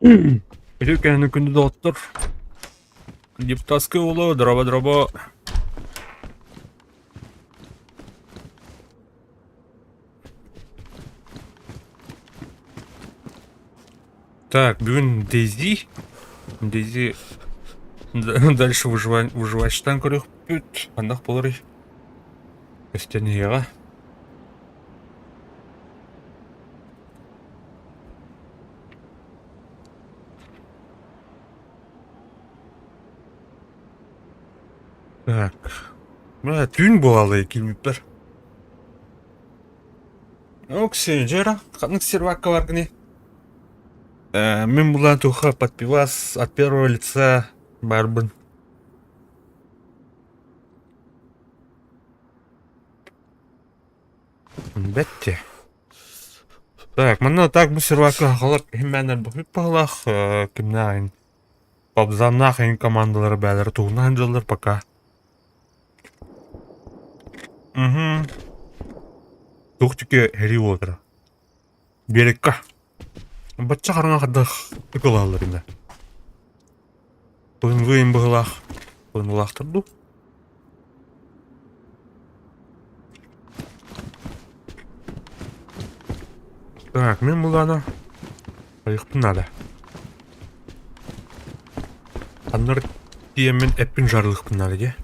Үтүө кэһини күндү доҕоттор. Депутатскай уолу дороба-дороба. Так, бүгүн Дейзи. Дейзи дальше выживачтан көрүөхпүт. Ханнах болар Өстөнүөҕэ. Так. Мэ түүн буолалый киирбиппэр. Окси, дьэ ханнык сервакка баргыный? Э, мин булан туха подпивас от первого лица барбын. Бетте. Так, манна так бу сервакка халар химмәнер бу палах кимнәин Пабзаннах ин командалары бәләре тугунан дьыллар пока. Угу. Тух тике хери уотара. Берекка. Бачча хараҥа хардах ыкылааллар инде. Тылынгы им быһылаах. Тылынгылаахтар дуу? Так, мин булаана айықпын надо. Аннар тиэммин эппин жарылықпын надо де.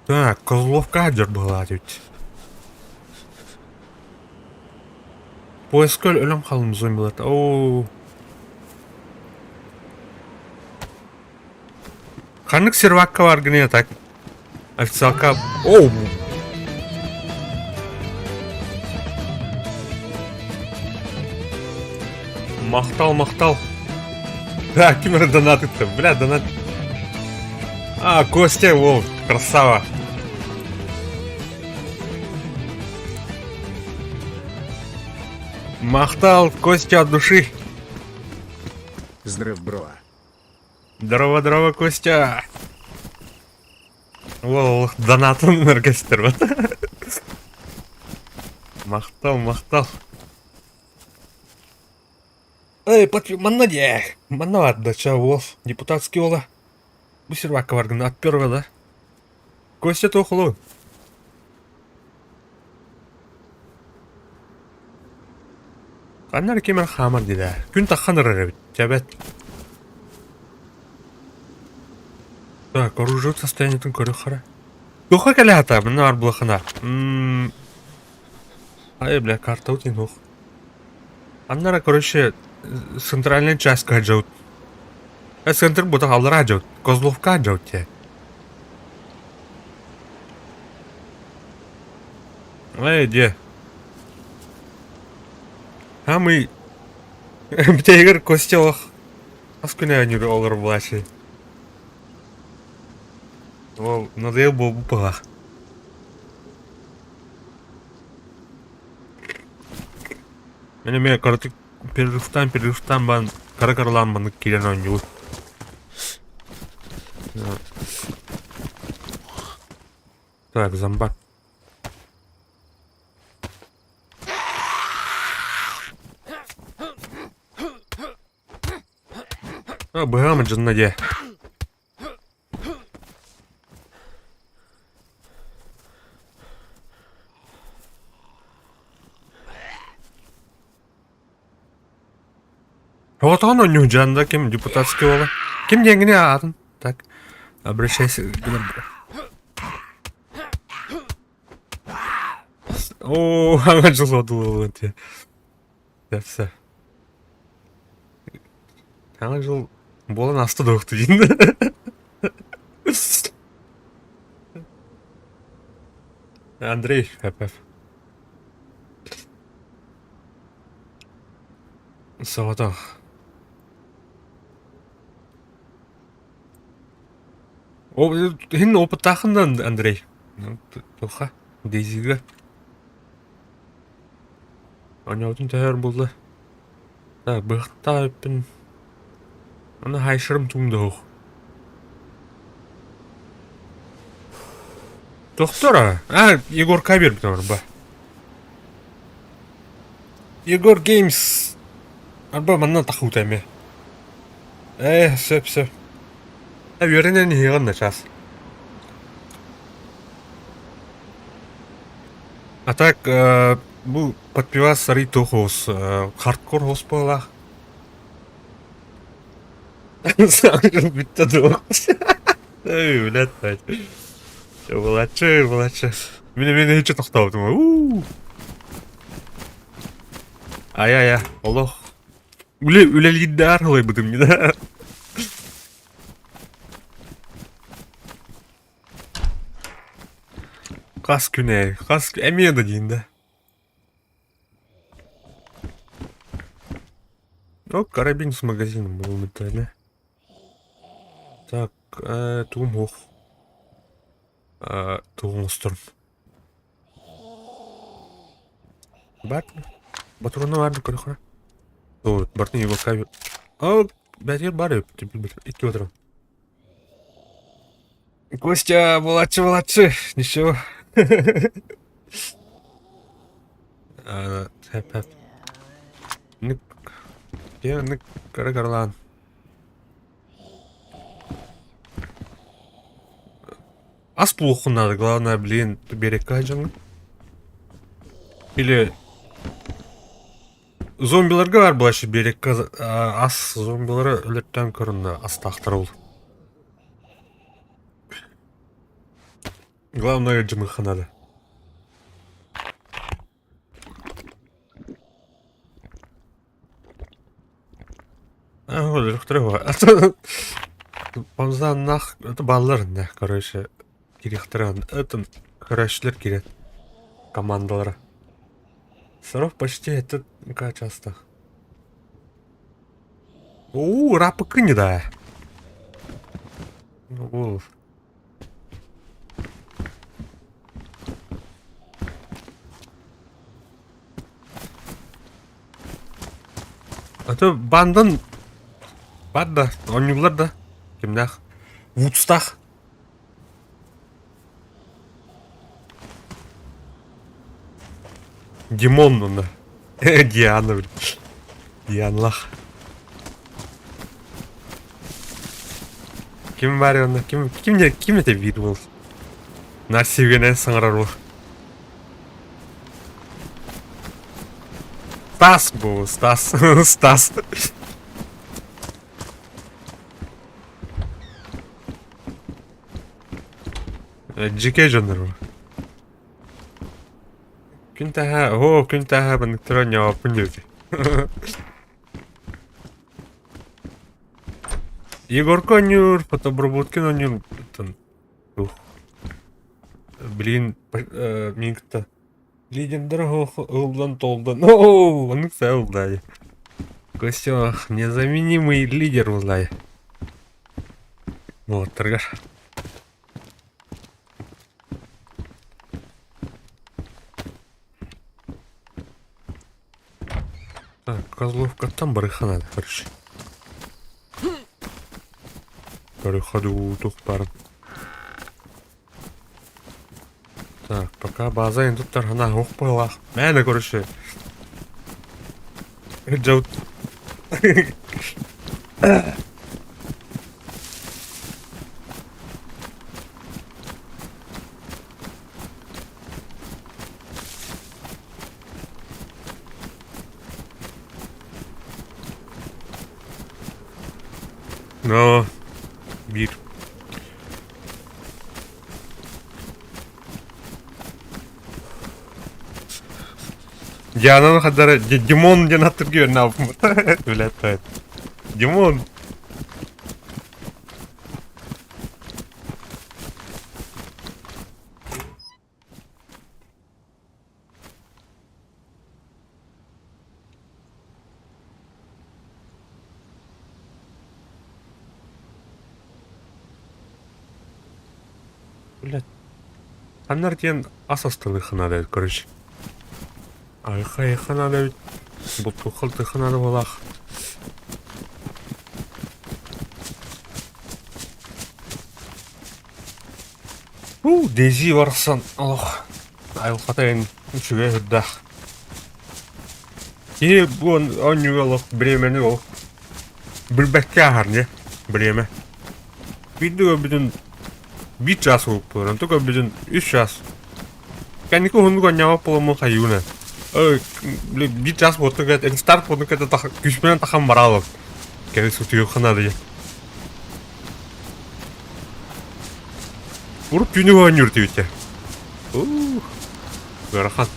Так, Козловка дьор быһылаат эбит. Поезка өлөн хаалым зомбилар. Оо. Ханнык сервакка бар гына так? Официалка... Оу! Махтал, махтал. Да, ким эрэ донат ыытта. Бля, донат. А, Костя, вол, красава. Махтал, Костя от души. Здрав бро. Здорово, здорово, Костя. Уол донатын өргөстөр Махтал, махтал. Эй, манна дии. Манна бар дача уол, депутатский уола. Бу сервакка баргын от первого, да? Костя туох Ханна эрэ ким эрэ хаамар диилэр. Күн таххан эрэр эбит, дьэбэт. Так, оружие состояниетын көрүөх эрэ. Туохха кэлэ сатаа, манна баар буолаххына. М Ай, бля, карта утинух. Анна эрэ, короче, центральная частька дьаут. Центр бута аллара дьаут, Козловка дьаут те. Эй, де. Самый Битэгэр Костя олох хас күн оонньуур олорор буолааччы. Ол надоел буолбут быһыылаах. Мин эмиэ кыратык перерывтаан перерывтаан баран кыра кыралаан маннык киирэн оонньуубун. Так, зомбак. А, быһаама дьонно диэ. Оҕотоҕун оонньуу дьаанда ким депутатский уола? Ким диэҥҥиний аатын? Так, обращайся гына Оо, аҥа дьыл одуулуон дии. Все. Аҥа дьыл буолан ааста дуохту диин. Андрей ФФ. Соҕотох. О, иһин опыттааххын да, Андрей? Туохха? Дейзига. Оонньообутун төһө өр буолла? Так, быһахтаах эппин. Аны хайшырым туум да суох. Тохтор а? Егорка биэрбит арба. Егор Геймс арба манна тахыыта эмиэ. Ээ, сөп сөп. Үөрэнэн иһиэҕин да час. А так, бу подпивас сарый туох оҕус, хардкор оҕус буоллаах. Бүттэ дуо? Эй, блядь, Булаччы, булаччы. Мин мин ичи тохтообутум. Уу. Ай-ай-ай, олох. Үлэ үлэлиирдээр ылайбытым да. Хас күн ээ, хас эмиэ да диин да. О, карабин с магазином был да. Так, тугум суох. Тугу оҥосторум. Баар ботуруона баар көрөххө. Оо, бартын Егорка Оо, бэтигэр баар эбит икки ботурон. Костя, молодцы, молодцы. Ничего. Хэп хэп. Ник кара карлаан. Ас булуоххун наада, главное, блин, биэрэккэ сылдьаҥҥын. Или зомбиларга баар буолааччы биэрэккэ ас зомбилары өлөртөөн көрүннэ астаахтара ол. Главное дьымыхха наада. Бамзааннаах это бааллар иннэ, короче, кириэхтэрэ это көрөөччүлэр киирэн командалара. Сорох почти это часто. Уу, рапыкы да. Ну, А то бандан бар да, оонньууллар да кимнээх Вудстах. Димон онно. Диана, блин. Дианлах. Ким баар онно? Ким ким ким это биир буол? Нарсивгэнэн саҥарар уол. Стас буол, Стас. Стас. Дьикэй дьоннор бу. Күн таһа, оо, күн таһа банныктара ньооппун диэбитэ. Егорка оонньуур, фотобработкин оонньуур туох Блин, мин кытта лидердэр ыллан толдан. Оо, оннук саылдай. Костя незаменимый лидер узлай. Уолаттаргар. Так, Козловкаттан барыха надо, короче. Переходу тух барын. Так, пока база енді тархана оқ бойлақ. Мәні, короче. Жаут. Но биир Диананы хадара Димон диэн аттыргы үөрнэ Блядь, Димон. Блядь. Ханнар диэн ас астылыахха наада эбит, короче. Айха-айха наада эбит. Бултуохха-алтыахха наада буолаах. Уу, Дейзи барахсан олох айылҕата эн үчүгэй үрдээх. Киһи бу оонньууга олох бириэмэни олох билбэккэ ааһар не бириэмэ. Биирдэ көрбүтүн биир чаас уһуппут, онтон көрбүтүн үс чаас. Кэнники уһуннук оонньообот буоламмын хайыыбын ээ. Биир чаас буолтун кэннэ старт буолтун кэннэ күүспүнэн тахан бараалым. Кэлин сутуйуохха наада диэн. Урут түүнү оонньуур диэбиттэр. Ух, ыарахан.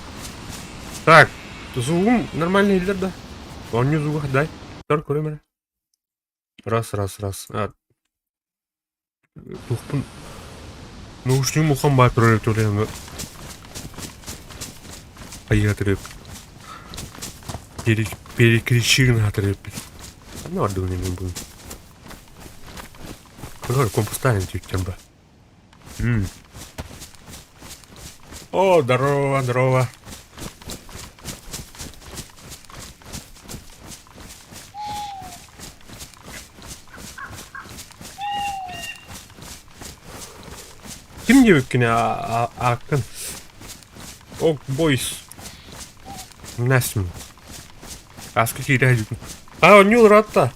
Так, звугум нормально иһиллэр да? Оонньуу звуга дай. Тор көрүм эрэ. Раз, раз, раз. А, туохпун наушнигым ухам баар турар эбит Айыа төрүп. Переключи гына төрүппүт. Ханна бардыбын эмин бүгүн? Кыһар компостаан түүттэн ба. О, здорово, здорово. Ким диэбиккини ааккын? Ок, бойс. Насм. Аска киирэ сылдьыбытым. Аа, оонньуу ыраатта.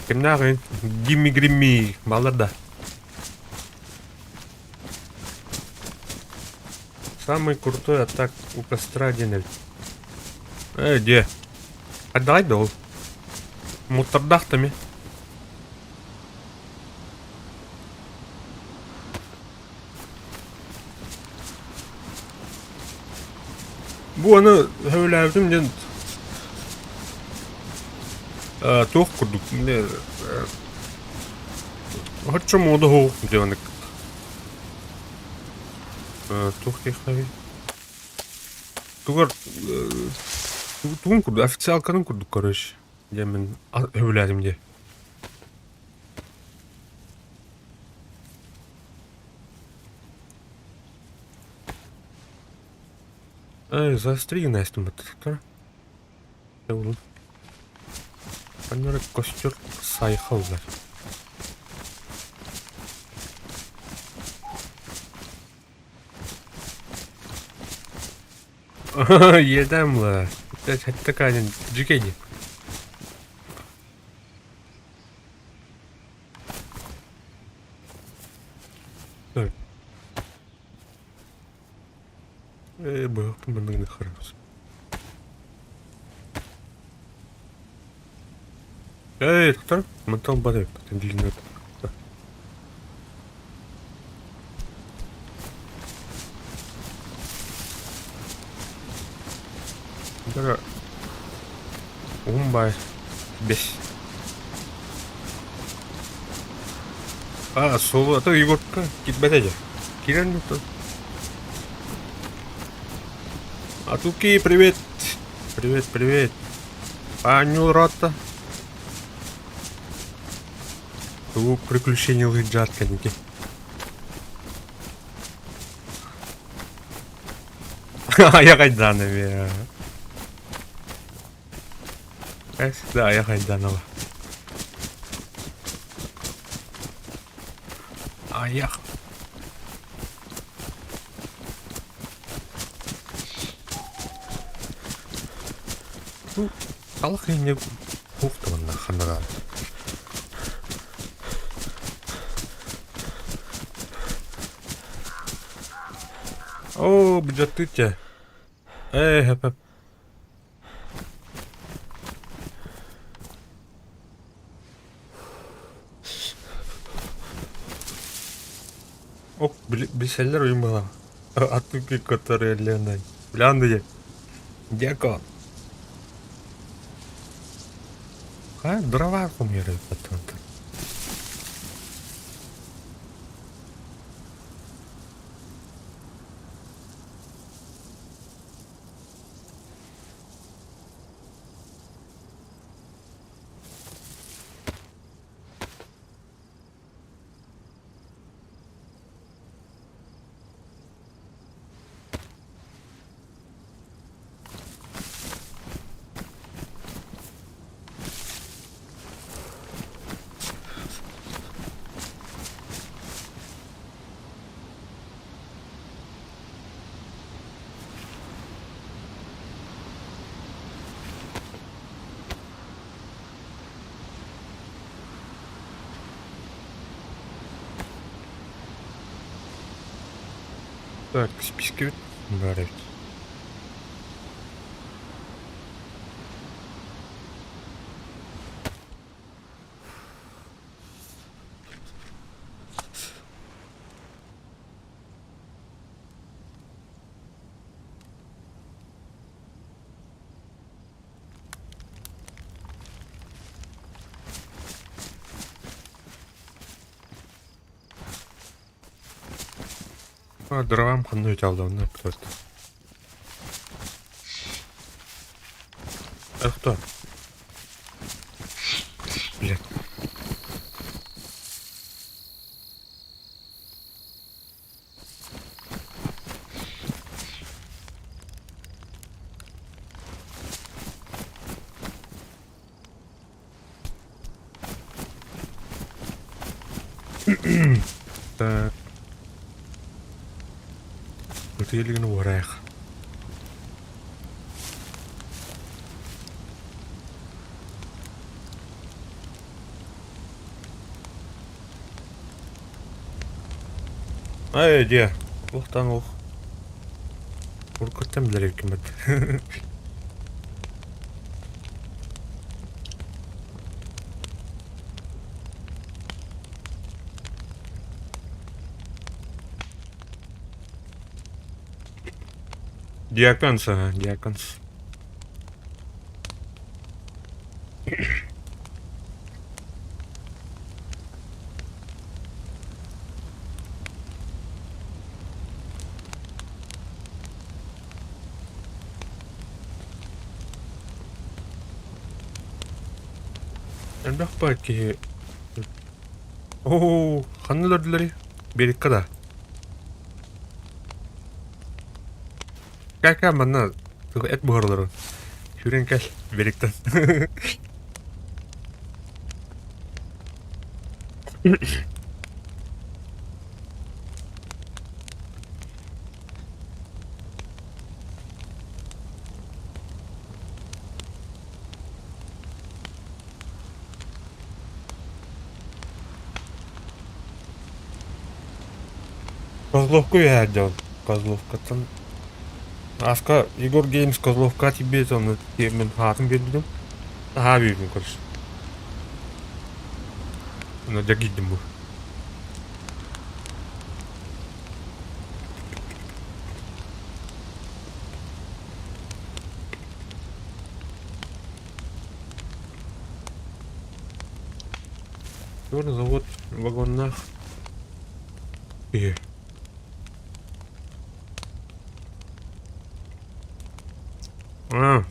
Кимнээх Гимми Гримми баллар да. Самый крутой атак у костра диэн эбит. Ээ, дьэ. Отдавай да ол. Муттардаах да ми. Бу аны сөбүлээбитим диэн туох курдук оччо муода суох диэн туох диэххэ тугар тугун курдук официалкатын курдук короче диэн мин сөбүлээтим диэ Эй, заостри Настю мотоцикл. Ханна эрэ костер сайха ылар. Иэдээн буолар. Сэттэ каанын дьүкэй дии. Так. Ээ, быһахпын маннык гына харабыс. Эй, доктор, мантан бар эбит, длинный. Дара уһун баай бэс. А, суолу ата Егорка кирбэтэ дьэ. Кирэн тут. Атуки, привет. Привет, привет. Аню рота. Тугу приключения лыжат кэнники. Айах айдаанова. Как всегда, айах айдаанова. Айах. Ну, халах инне кухталанна ханара. Оо, бдьаттыытя. Ээ, хэп Ок, билсэллэр уйун быһалаах. Аттык которые Лена. Блян диye. Дяко. Ха, дрова хомуйар эбит Так, списки баар эбит. Дровам ханна үталда просто. А кто? Блядь. Так. Ытыйылыгын уорайах. Ай, дьэ, туохтан ох. Уруккуттан билэр эбиккин бэрт. Диаконс, ага, диаконс. Элбэх баар киһи Оо, ханна өлөрдүлэрий? Биэриккэ да? Кэл кэл манна эт буһарылары. Сүүрэн кэл биэриктэн. Козловка үөһээ дьон. Козловкаттан Аска Егор Геймс Козловка тиийбит онно мин хаатын биэрбитим. Наһаа биэрбитим короче. Онно дьэ киирдим бу. Черный завод вагоннаах киһи. А.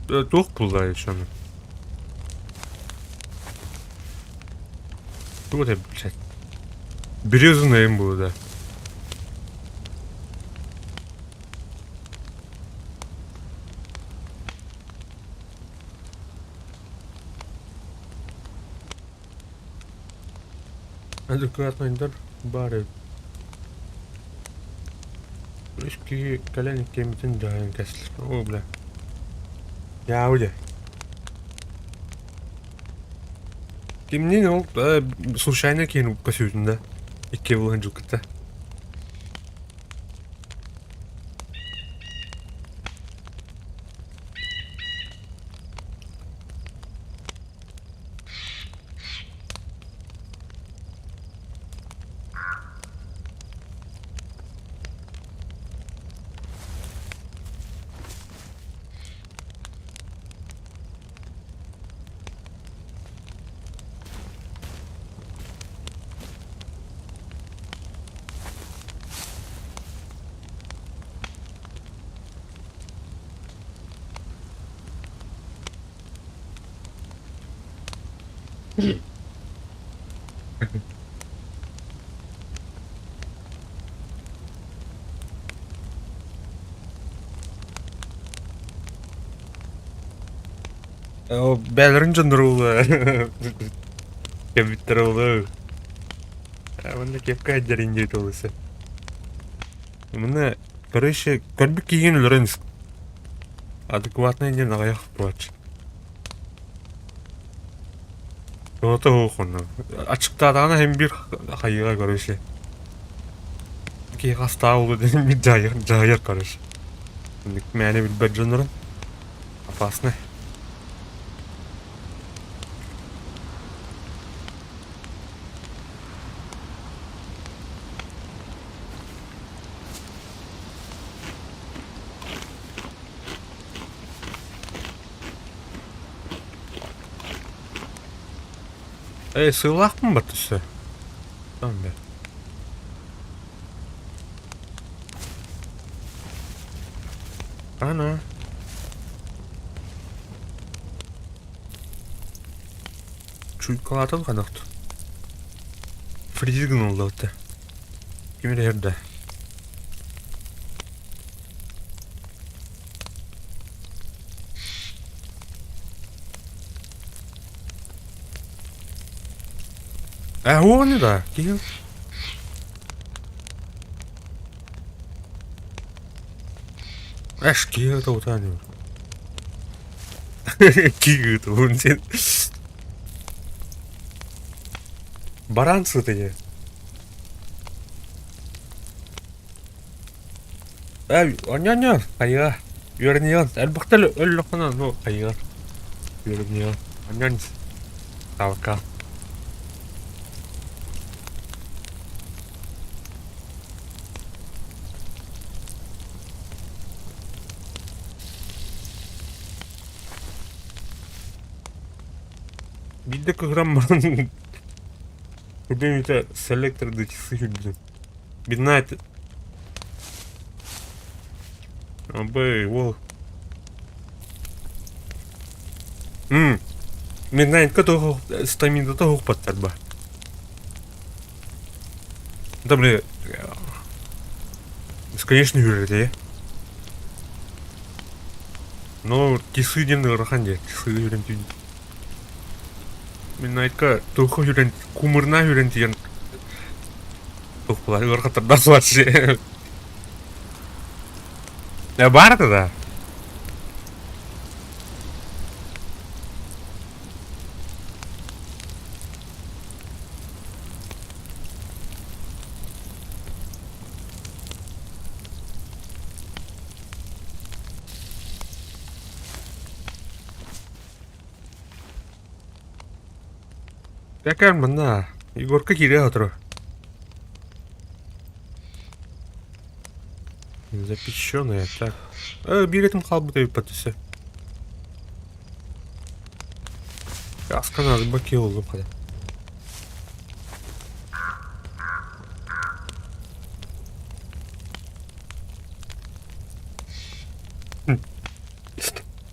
Туох булла еще? Туох это, блядь? Береза им было, да. Адекватнайдар баар эбит. Үс киһи кэлэн иккиэммитин дьаһайан кэстилэр. Оо, бля. Дьаабы дьэ. Кимниин ол случайно киһини көсүүтүн да икки булан дьуккута. Бээлэрин дьонноро кэбиттэрэ олу. Манна кепка дьэрин диэт олуса. Мына короче көрбүт киһигин өлөрөн адекватный диэн аҕыйах буолааччы. Туота суох онно. Аччыктаатаҕына син биир хайыыга короче. Киһи хастаах буолуо диэн биир дьаһайар, дьаһайар короче. Мээнэ билбэт дьоннорун. Опасны. Ээ, сыалаахпын баттыса. Там бэ. Ана. Чуйкалаатан ханахт. Фриз гыналлабыта. Ким эрэ да. Э, уону да, киһи. Эш, киһи тоутаан. Киһи туун сен. Баран сытыйы. Ээ, онньонньор, хайыа, үөрэниэҕин, элбэхтэ өллөххүнэ, ну, хайыа, үөрэниэҕин, онньон таалка. Биирдэ кыһыран баран Куда-нибудь селектор до часы сүүрдүм. Midnight. Абый, уол. М. Midnight-ка туох стамината туох ба. Да, бля, бесконечно үүрэр Но тисы диэн ыарахан дии, тисы үүрэн түүн. Миннайка туохха сүүрэн, кумырна сүүрэн тиийэн туохпулар ыарахаттардаах вообще. Баар да. Кэкэр манна Егорка киириэ сотору. Запрещенная, так. Биир этим хаалбыт эбит өссө. Аскана баки болдум хада.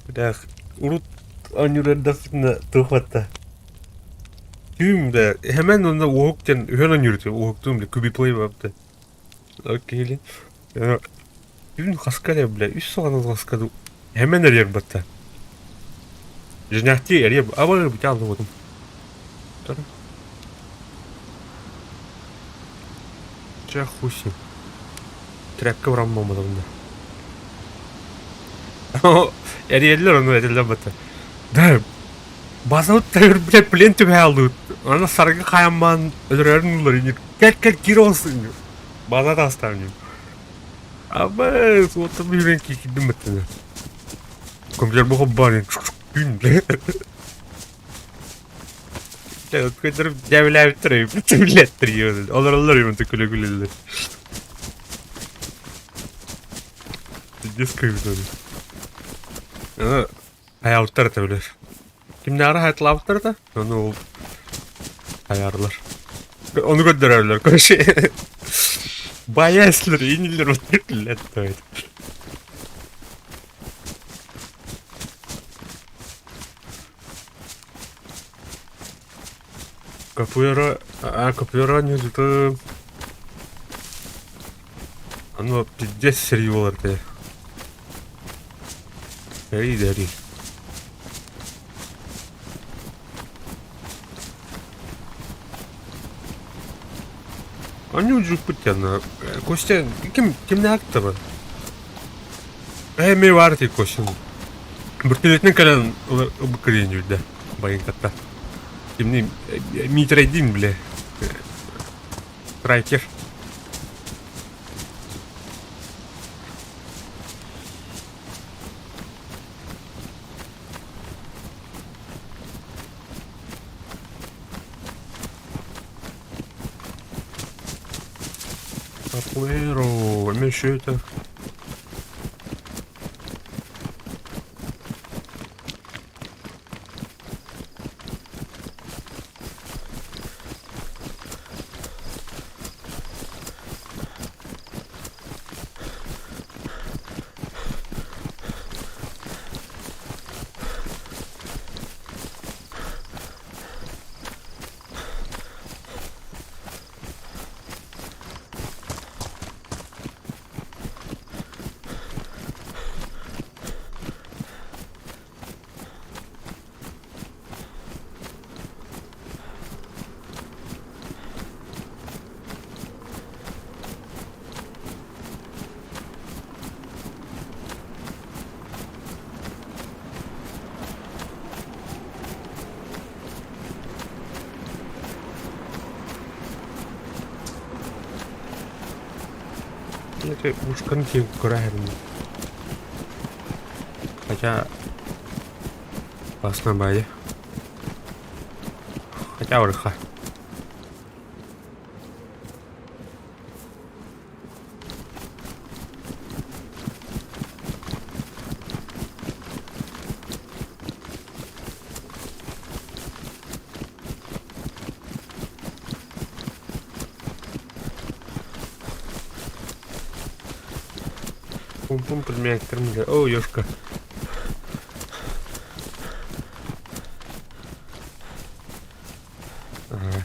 Бля, урут оонньуур эрдэхпитинэ туох батта. Түүм да hemen онно уһук диэн үһүөн оонньуур этим уһуктуум бля кубиплей бапта. Окей. Түүн хаска эрэ бля үс саҕана хаска ду hemen эрийэр батта. Дьиҥнээхтии эрийэ абы бутааллыбытым. Чэ хуй с ним. Тряпка бараммаммытым да. Эрийэллэр ону этэллэр батта. Да базабыт бля плен түбэһэ алдыбыт. Аны саргы хаайаммаан өлөрөөрүн ыллар инник. Кэл кэл киир оҕус База таастаам дим. Абы суоттан үүрэн киирдим баттана. Компьютер бу хоббаан күн Көтөр дьээбэлээбиттэр билэттэр олороллор юм күлэ күлэллэр. Пиздец кыйбыт Хайаабыттар этэ билэр. Кимнээҕэр хайатылаабыттар этэ, ону ол хайаарлар. Ону көрдөрөллөр, короче. Баяслар, инилер вот Капуэра, а капуэра не это Оно пиздец сэрии буолар этэ. Эрий да эрий. Они удьуппут диэн Костя ким кимнээх табы? Ээ баар этий Костя. Бүртүлэтинэн кэлэн ылбыккырыйын дьүүлдэ байын кытта. Кимни Митрайдин бile. Страйкер. Капуэро, еще это. Ушкан киһи көрө Хотя классно баайы. Хотя ырыха. Пум-пум предмет О, ёшка. Ага,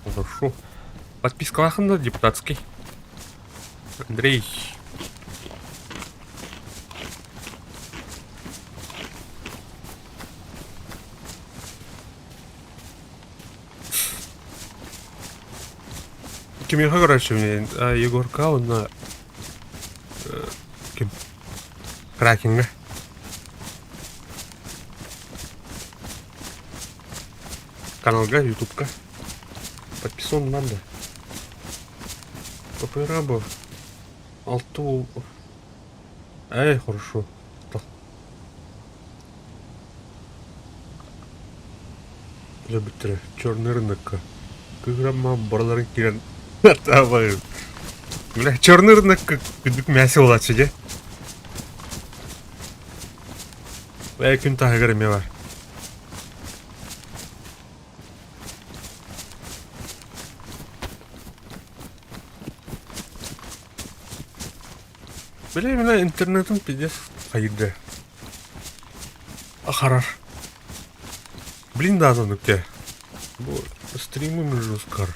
хорошо. Подписка на депутатский. Андрей. Кимиэхэ көрөөччүбүнүй? Егорка уонна ким? Кракеҥҥа. Каналга, ютубка. Подписан надо. Попыра бу. Алты ол. Эй, хорошо. Өлбүттэрэ черный рынокка кыыһырамма барыларын киирэн атаабайым. Бля, черный рынокка күндүк мясо буолааччы дьэ. Бля, күн таһыгар эмиэ бар. Бля, именно интернетым пиздец хайырда. Ахарар. Блин, да, нүкте. Бу стримим жесткар.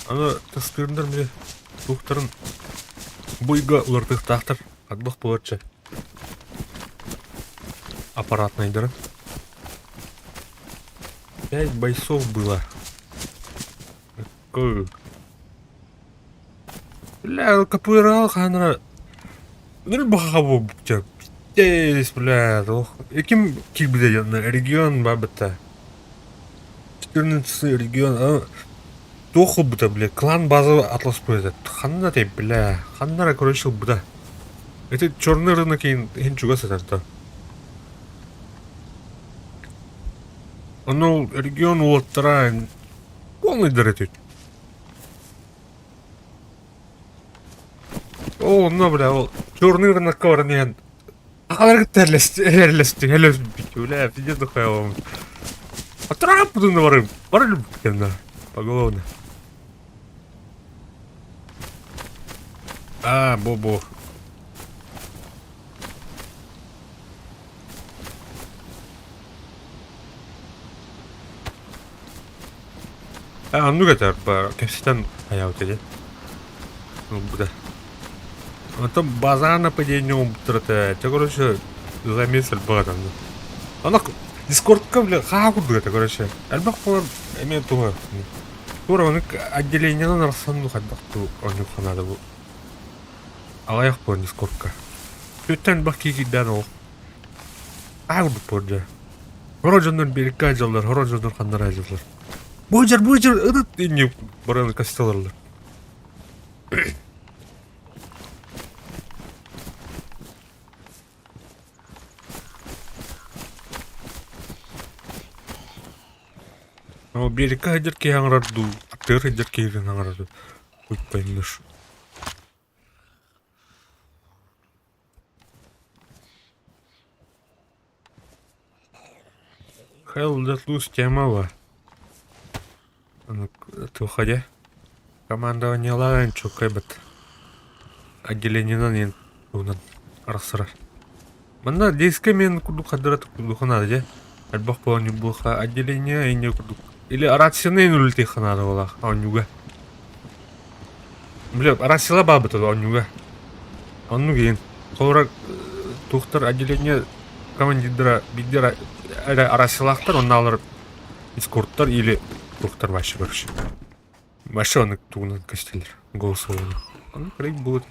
Аны тастыырдар бile туохтарын буйга уларытыахтаахтар. Хардах буоларча. Аппаратнайдарын. Пять бойцов было. Бля, капуэрал хаанара нөл баха буолбут пиздец, бля, ким киирбитэ регион баабыта 14 регион туох ылбыта бля клан база атласпыт этэ ханна этэй бля ханна эрэ короче ылбыта ити черный рынок иһин чугас этэр да ону регион уолаттара полный этит Ол онно бля ол черный рынокка баран иһэн сахалар кытта эрлэстик элэспит бля пиздец дохуя Трап барым барым поголовно А, бо-бо. Оннук этэ кэпсэтэн хайаабыта дии. Ылбыта. Онтон базар нападение оҥорбуттар этэ. Чэ, короче, замес элбэх этэ. Аны Дискордка бля хаа курдук этэ, короче. Элбэх буолар эмиэ туһа. Туора ону отделениенан арахсан хайдах туу оонньуур наада бу. Аҕыйах буолан Дискордка. Түөттэн элбэх киһи киирдээн ол. Аа курдук буолар дьэ. Хоро дьоннор биэриккэ айдьаллар, хоро дьоннор ханнара айдьаллар. Бу дьэр, ытыт инни баран костеларлар. Ол биэриккэ сылдьар киһи аҥарар дуу, аттыгар сылдьар киһи аҥарар дуу, хуй поймешь. Hell let loose темала. Туха дьэ. Командованиелаан чуоккайбыт. Отделениенан иэн туһунан арахсарар. Манна диэскэ мен курдук хардара курдук наада дьэ. Элбэх буолан ньурбуха отделение инньэ курдук. Или рацияны үлэлтиэххэ наада буолаах оонньууга. Бля, рацияла баабыт оонньууга. Оннук иһин. Холобура туохтар отделение командирдара биирдэ эрэ рациялаахтар, онно эскорттар или туохтар вообще короче. Вообще оннук тугунан көстөллөр голосовойу. Оннук рейд будет.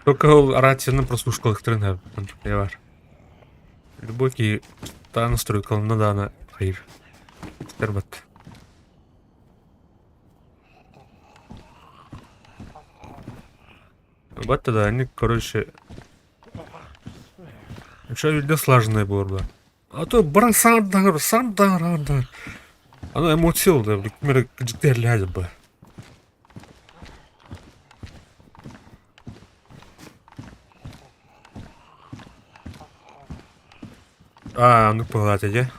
Только ол рацияны прослушкалыктарын бар. Любой киһи таа настройкаланна даҕаны хайыр. Истэр бат. Батта да, они, короче, Что везде слаженное было бы. А то баран саҥардаҥар, саҥардаҥар, Аны эмоция да, ким кыдьыктыһэр бы. Аа, оннук быһыылаата дьэ.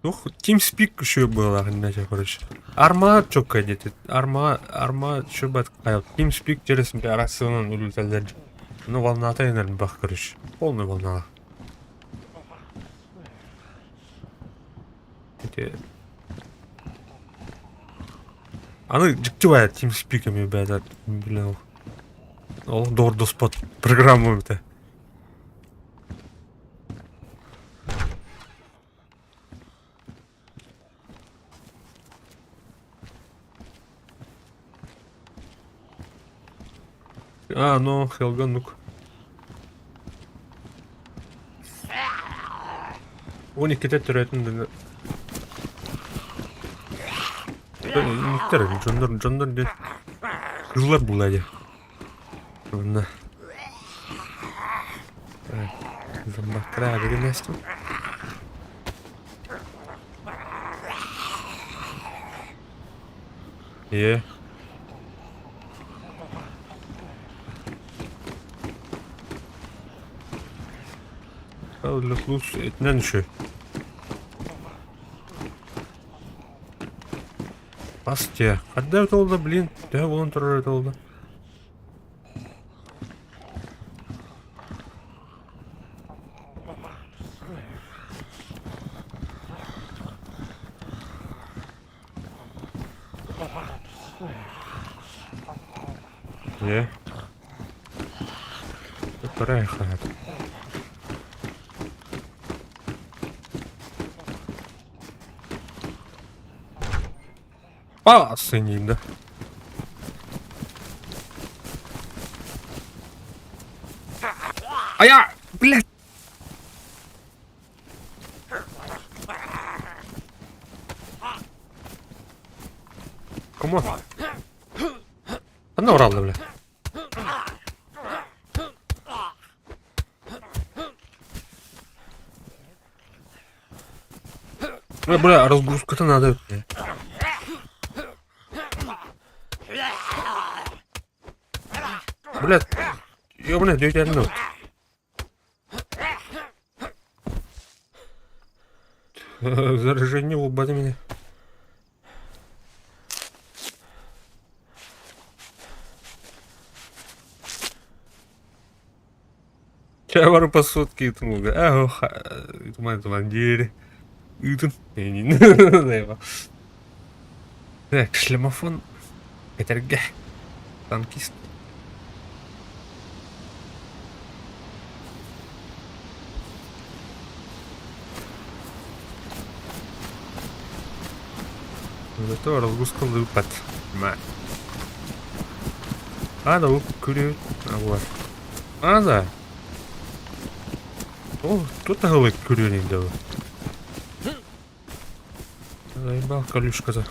Туох TeamSpeak үчүгэй быһыылаах иннэ короче. Арма чокка диэтит. Арма, арма чубат TeamSpeak через рациянан үлүтэллэр. Ну волната элбэх короче. Полный волна. Эти... Аны дьикти баайа TeamSpeak эмиэ бэйэтэ блин ол доҕордоспот программа эбитэ. А, ну, Хелга, ну-ка. Он иккитэ төрөөтүн да Иттер, дьоннор, дьоннор диэн кыыллар булла дии. Онно зомбактара абыгынастым. Е. Этинэн үчүгэй. Бас дьиэ. Ханна эбит ол да, блин, төһө буолан турар эбит ол да? Ээ. Көрө хаат. А, сыньыйда. Ая, блядь! Кому? Ханна оралла, бля. Бля, бля, разгрузка-то надо. Блядь, ёбаный, дүйдерин Заражение убали меня. Чэ бары по сутки ыытын Туман туман диэри ыытын Так, шлемофон кэтэргэ танкист. Зато разгрузка лыпат. А, да, күрү. А, вот. А, да. О, тут аһылык күрүөнүй да. Заебал колюшка-то.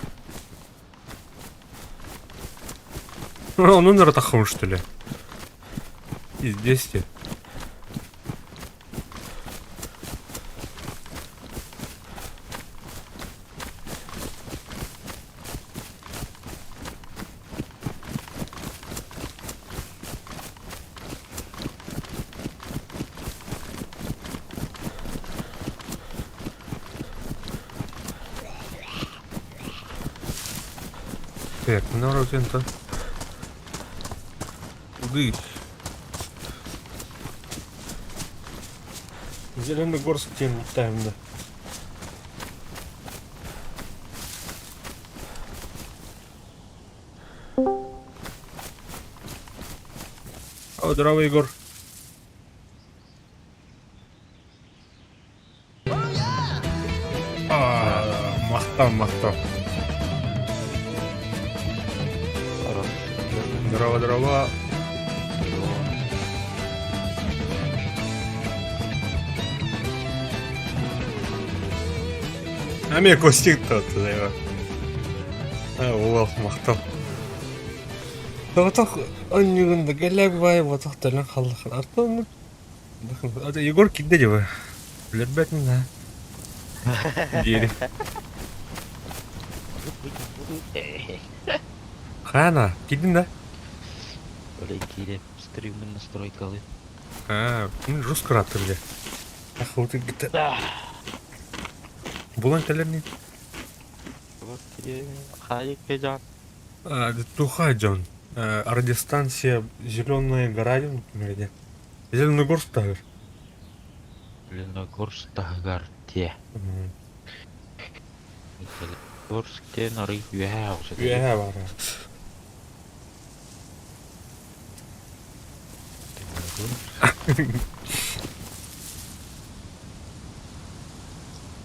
Он умер от что ли? И здесь те. Так, ну то. Куды? Зеленогорск тем летаем, да. О, здорово, Егор. Махтал, махтал. Здорово, здорово. Эмиэ Костик Уол махтал. Соҕотох онньугун да кэллээх баайы ботох төлөн халлахын артын Егор кирдэ дьэ Билэрбэтин да диэри. Хана, кирдин да? Олей киирэ стриммин настройкалыы. А, ну жестко раттыр бile. Ах, вот где-то. Булан кэлэр Туха дьон. Радиостанция Зеленая гора например, Зеленогорск таһыгар. Зеленогорск таһыгар те. Орск диэн арый үөһээ оҕус этэ. Үөһээ баара.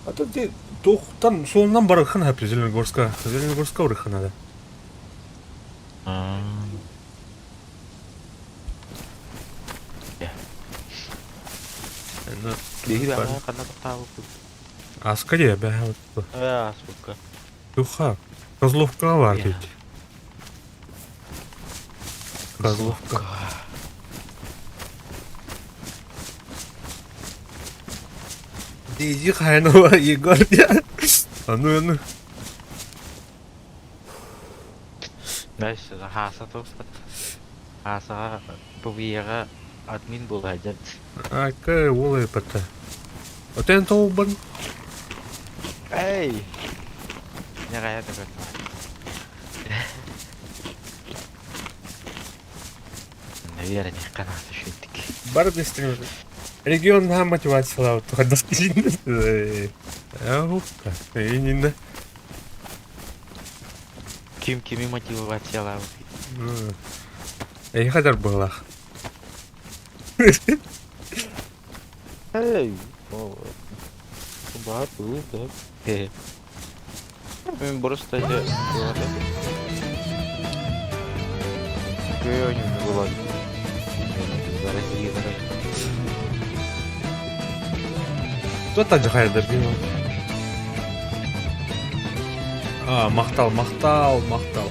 А то ты туохтан суолунан барыаххын сөп Зеленогорска. Зеленогорска барыахха наада. Биһиги бэҕэһээ ханна тохтообуппут? Аска дии бэҕэһээ Ээ, ааспыкка. Туха, Козловкаҕа баар диэбит. Козловка. Дейзи Хайнова Егор диэн. Ану ану. Знаешь, хааса туспат. Хаасаҕа ПВЕ-ҕа админ буола сылдьар. Акка уол эппэтэ. Отен тоҕулбан. Эй! Ньаҕайа да бэрт. Наверное, канаты шүттик. Бар быстрее. Регион наһаа мотивациялаабыт хайдах киһини. Иннинэ. Ким кими мотивациялаабыт? Эйиэхэ дар быһылаах. Эй, баатуу да. Мен просто же Көөнү булан. Россия Кто-то жахайдар деймін. А, махтал, махтал, махтал.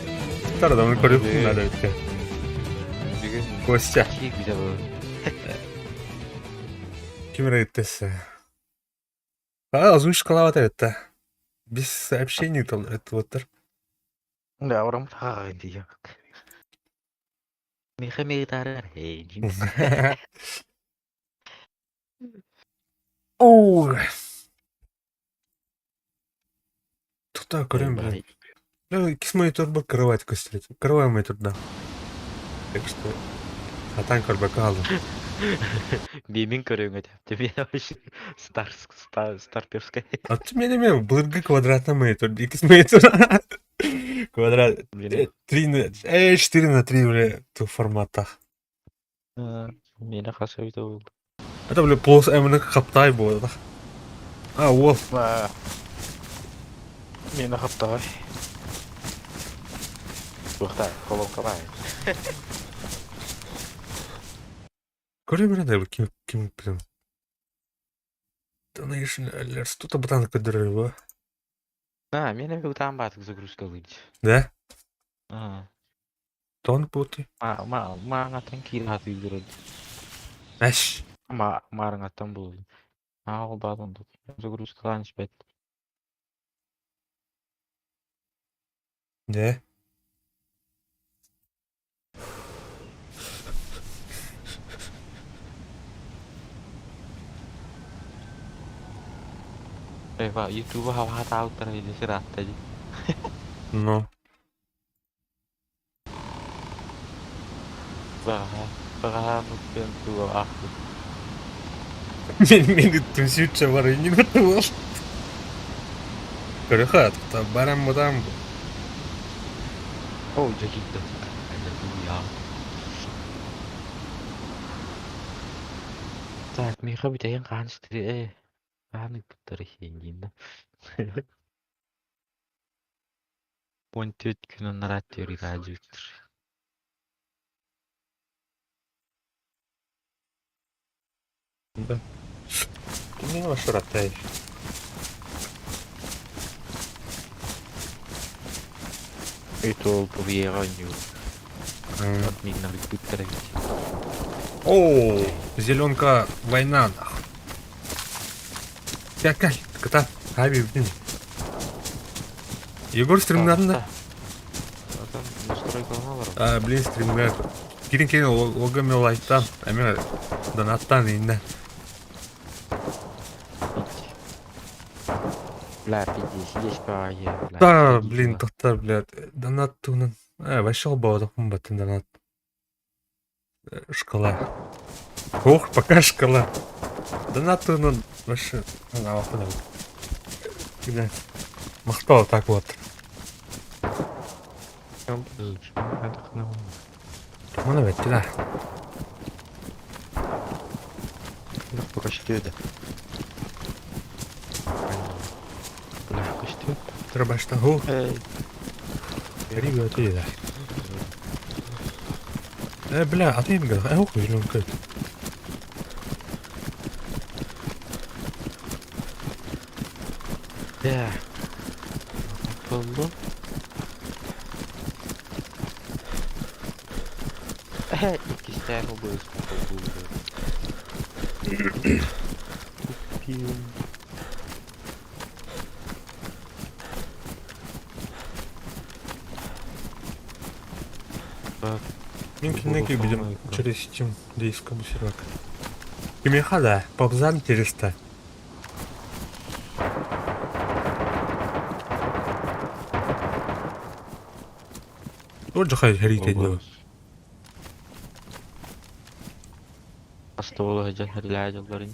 Тардан көрүп надо өткен. Костя. Ким эрэ ыттессе. А, озвучкалаабат эбит да. Без сообщений ыттыбыттар. Да, ором дии. Миха мигитарар. Оо. Тута көрөн блин. Ну, иккис мониторбар кровать көстөр. Кровать мониторда. Так что хатан көрбөккө хаалдым. Миимин көрүҥ этэ. Стар, стар, старперская. А ты меня не былыргы квадратный монитор, иккис монитор. Квадрат 3 на 4 на 3 бля, ту форматах. Миэнэ хас эбитэ буолла? Это бля плос эминэ хаптай буолла. А, уол. Миэнэ хаптаҕай. Туохта, колонкалаай. Көрө да ким ким блин. Donation alerts. Тут ботан көрдөрөр бу. А, миэнэ бутаан баатык загрузкалыыр. Да? Аа. Тон пути. Ма ма мааҥаттан киирэ сатыыллар. Эш. Ма маарыҥаттан булуй. Аа ол баатан загрузкалаан испэт. Да? Эва ютуба хаваатаабыттара или сыраатта дии. Ну. Бэҕэһээ бэҕэһээ муттан туга аахпыт. Мен мен түмсүүччэ бар иннин буол. Көрөхө барам мудам. Оо дьэ киирдэ. Аллилуйя. Так, миэхэ бүтэйин хаан ситири ээ хаан ыыппыттар иһиин да. 14 күн анараа теория Да. Кимҥэ маршруттай? Это ПВЕ-ҕа оонньуур. Админнар ыыппыттар эбит. О, зеленка война нах. Кәкәл, кыта, хаби блин. Егор стримнарын да? А, блин, стримҥа. Кирин кирин логами лайктан, эме донаттан инне. Бля, пиздец, есть по бля. Да, блин, тоқтар, блядь, донат туһунан. Э, вообще болбатахпын баттын донат. Шкала. Ох, пока шкала. Донат туһунан вообще анаабаппын эбит. Бля. Махтал так вот. Мана бетти да. Трабашта ху. Ребята, да. Бля, а ты им говорил, ох, зеленка. Да. Буллум. Иккистээн убыыс Тупил. Так, Мин киннеки видим через Steam диск сервак. Кимиха да, попзан 400. Вот же хай хэрийтэй доо. Остуолу сылдьан хэрилээ дьоллорун.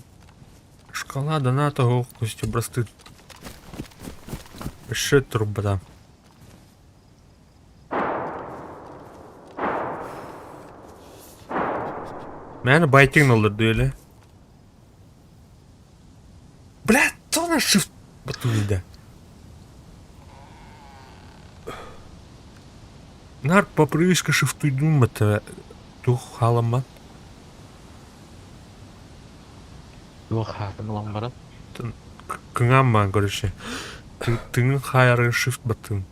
Шкала доната кости образцы. Еще турбода. Мээнэ байтинг олорду или? Бля, то на shift батуида. Нар по привычке шифтуйдум это тух халаммат. Туох хаатын ылан баран. Кыҥааммаан короче. Тыҥын хаайары shift баттыын.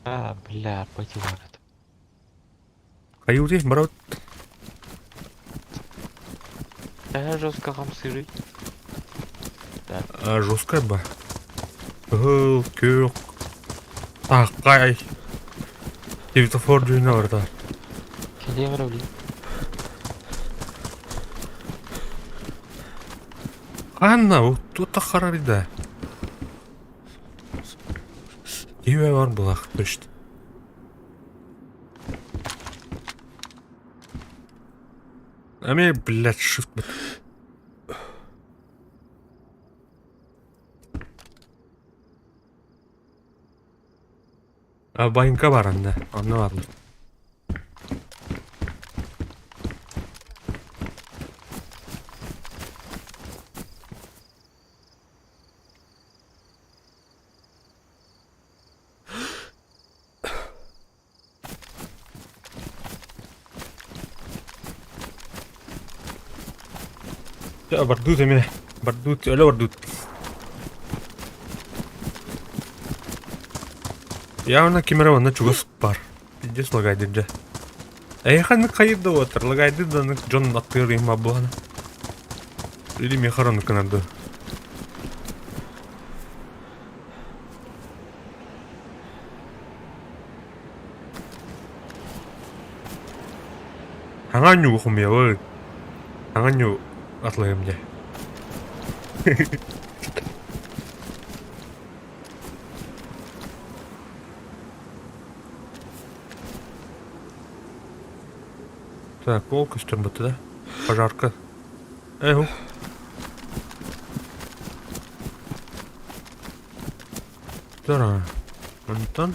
А, бля, потеварит. Хайыыр барабыт. Э, жестко хамсырый. Жесткая ба. Кыһыл, күөх, тааххай. Светофор дьүһүнэ барда. Кэлиэм эрэ блин. Ханна, тута харарыда. Киһи бар булах точно. Ами, блядь, shift. А банька бар анда. Онно баар. Бардут эмиэ. Бардут, өлө бардут. Явно ким эрэ манна чугас баар. Пиздец лагайдыр дьэ. Эйиэхэ хайыр да уотар, лагайдыр да дьон аттыгар ыйма буолана. Или миэхэ оронук гынар дуу. Хаҥа ньуу хомуйабыт. Хаҥа ньуу атлыһым дьэ. Так, ол көстөр бутта да. Пожарка. Эх. Тара. Онтон.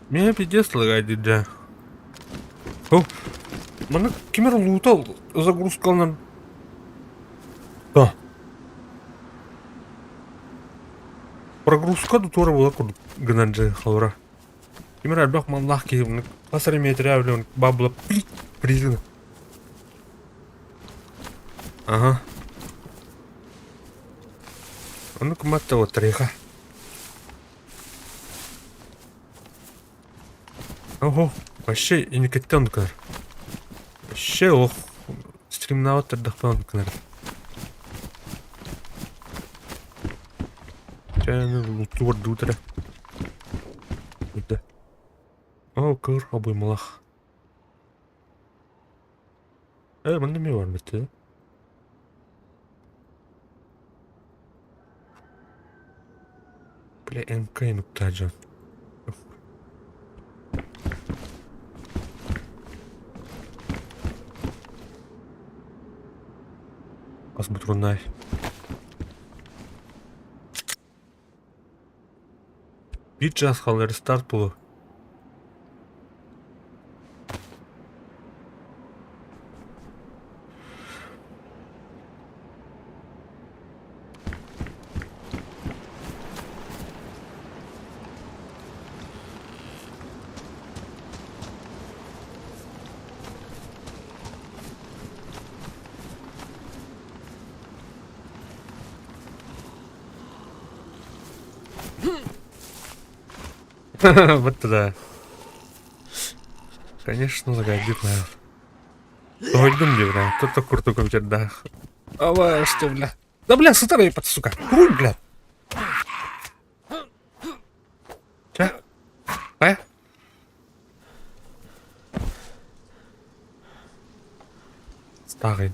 Меня пиздец лагает, да. О, маны ким эрэ лутал загрузкаланан. Да. Прогрузка туора буола курдук гынан дьэ холобура. Ким эрэ элбэх маллаах киһи хас эрэ миэтэрэ билэн баабыла призына. Ага. Ону кыматта вот тарыха. Ого, вообще инникиттэн оннук гынар. Вообще ох, стримнаабат турдахпына оннук гынар. Чэ, луттуу эрэ. Оо, көр, обоймалаах. Э, манна эмиэ баар эбит. Эрэ МК нуктаа дьон. Хас бутуруннаай. Биир чаас хаалар старт буолуо. Вот туда. Конечно, загадит наверное. Тоһуйдум дии, бля. Тут курдук компьютердаах. Ава, что, бля. Да, бля, сытар ебать, сука. Хуй, бля. Чэ? Э? Старый.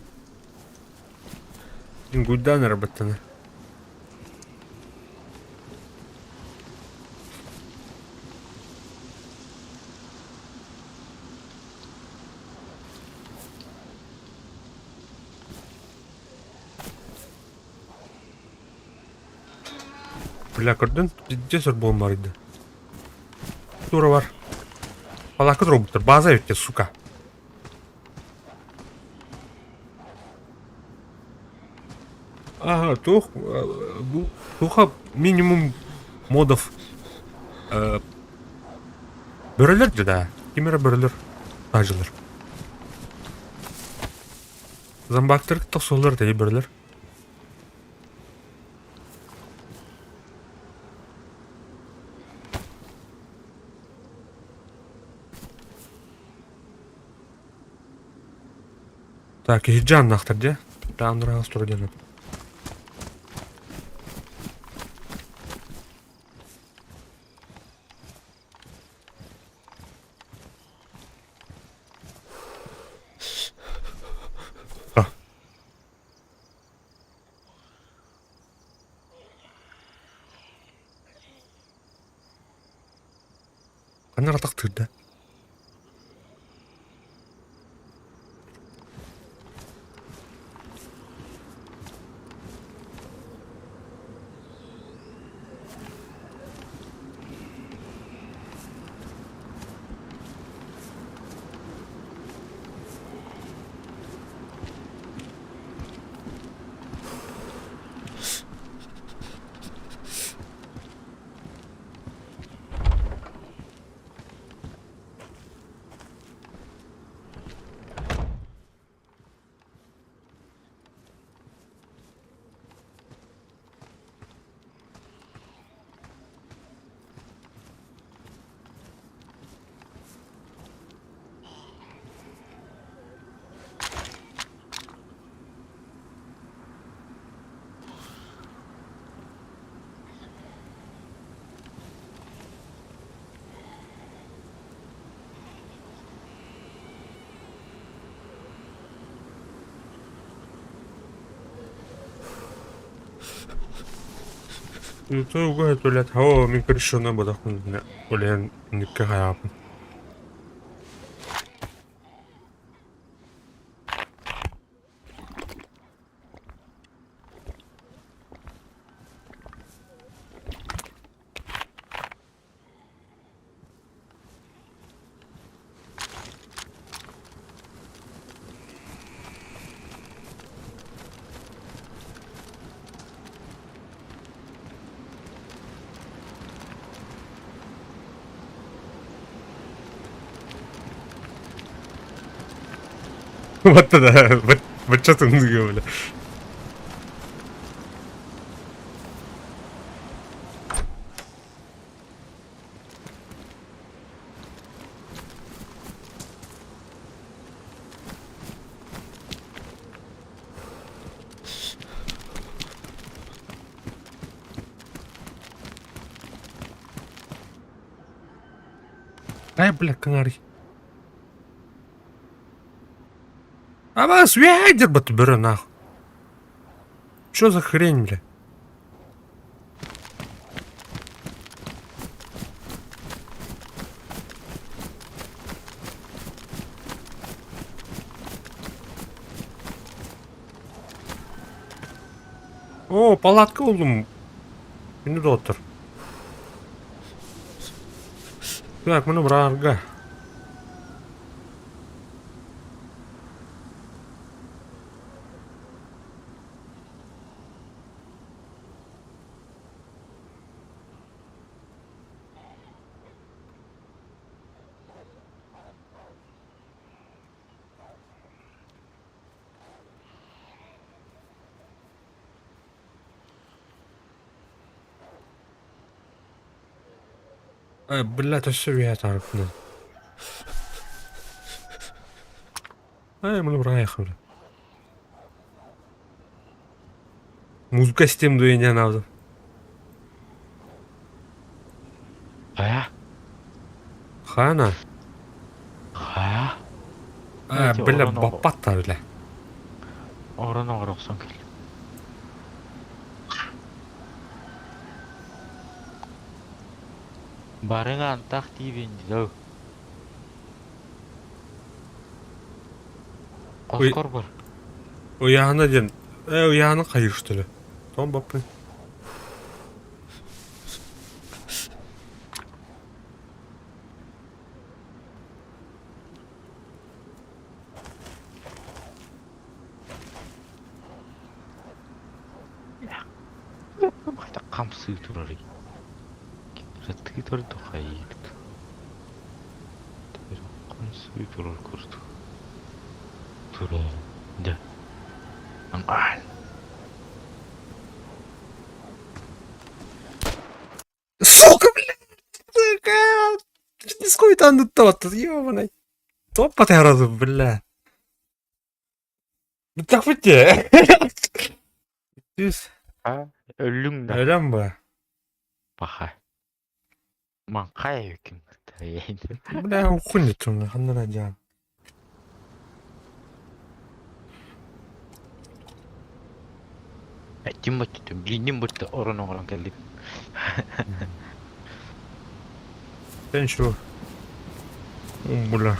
Гуйдан работана. Бля, көрдүн? Пиздец өр буолан барыйда. Тура бар. Палака туруорбуттар. База эбит сука. Ага, туох бу туха минимум модов бөрөлөр да да. Ким эрэ бөрөлөр таажылар. Зомбактар тохсоллор да бөрөлөр. Так, иһирдьэ аннаахтар дьэ. Тааннара тура диэн. А. Ханна атахтыыр да? Туга төлөт хоо мин крышаны бодохпун олен никке хаyaапын. Вот да, бачча тымныыга бile. Ай, бля, канарий. Абас, ядер бөрө нахуй. Что за хрень, бля? О, палатка булдум. Күндү доҕоттор. Так, муну быраарга. Блядь, өссө үөһэ таарыппын. Эй, муну быраайах бля. Музыка истиэм дуо диэн аабытым. Хайа? Хана? Хайа? А, Эти бля, орон баппат бля. Орон оҕор охсон кэллим. Барыҥ антах диибин доо. Ой, Хоскор бар. Ыйаана диэн. Э, ыйаана хайыр что ли? Тоҕо баппын? Хайдах хамсыы турарый? Ытыы турду хайыыбыт. Хамсыы турар курдук. Турар. Да. Нормально. Сука, блядь! Сука! Сколько там ёбаный. Топпа ты бля. Бүtтэхпит Түс. А, өллүҥ да. Өлөм бу. Паха. Маҥхай ким Бля, хуй не ханна дьаан. Эттим баттым, билинним бытты орон оҥорон кэллим. Sen şu. Бля.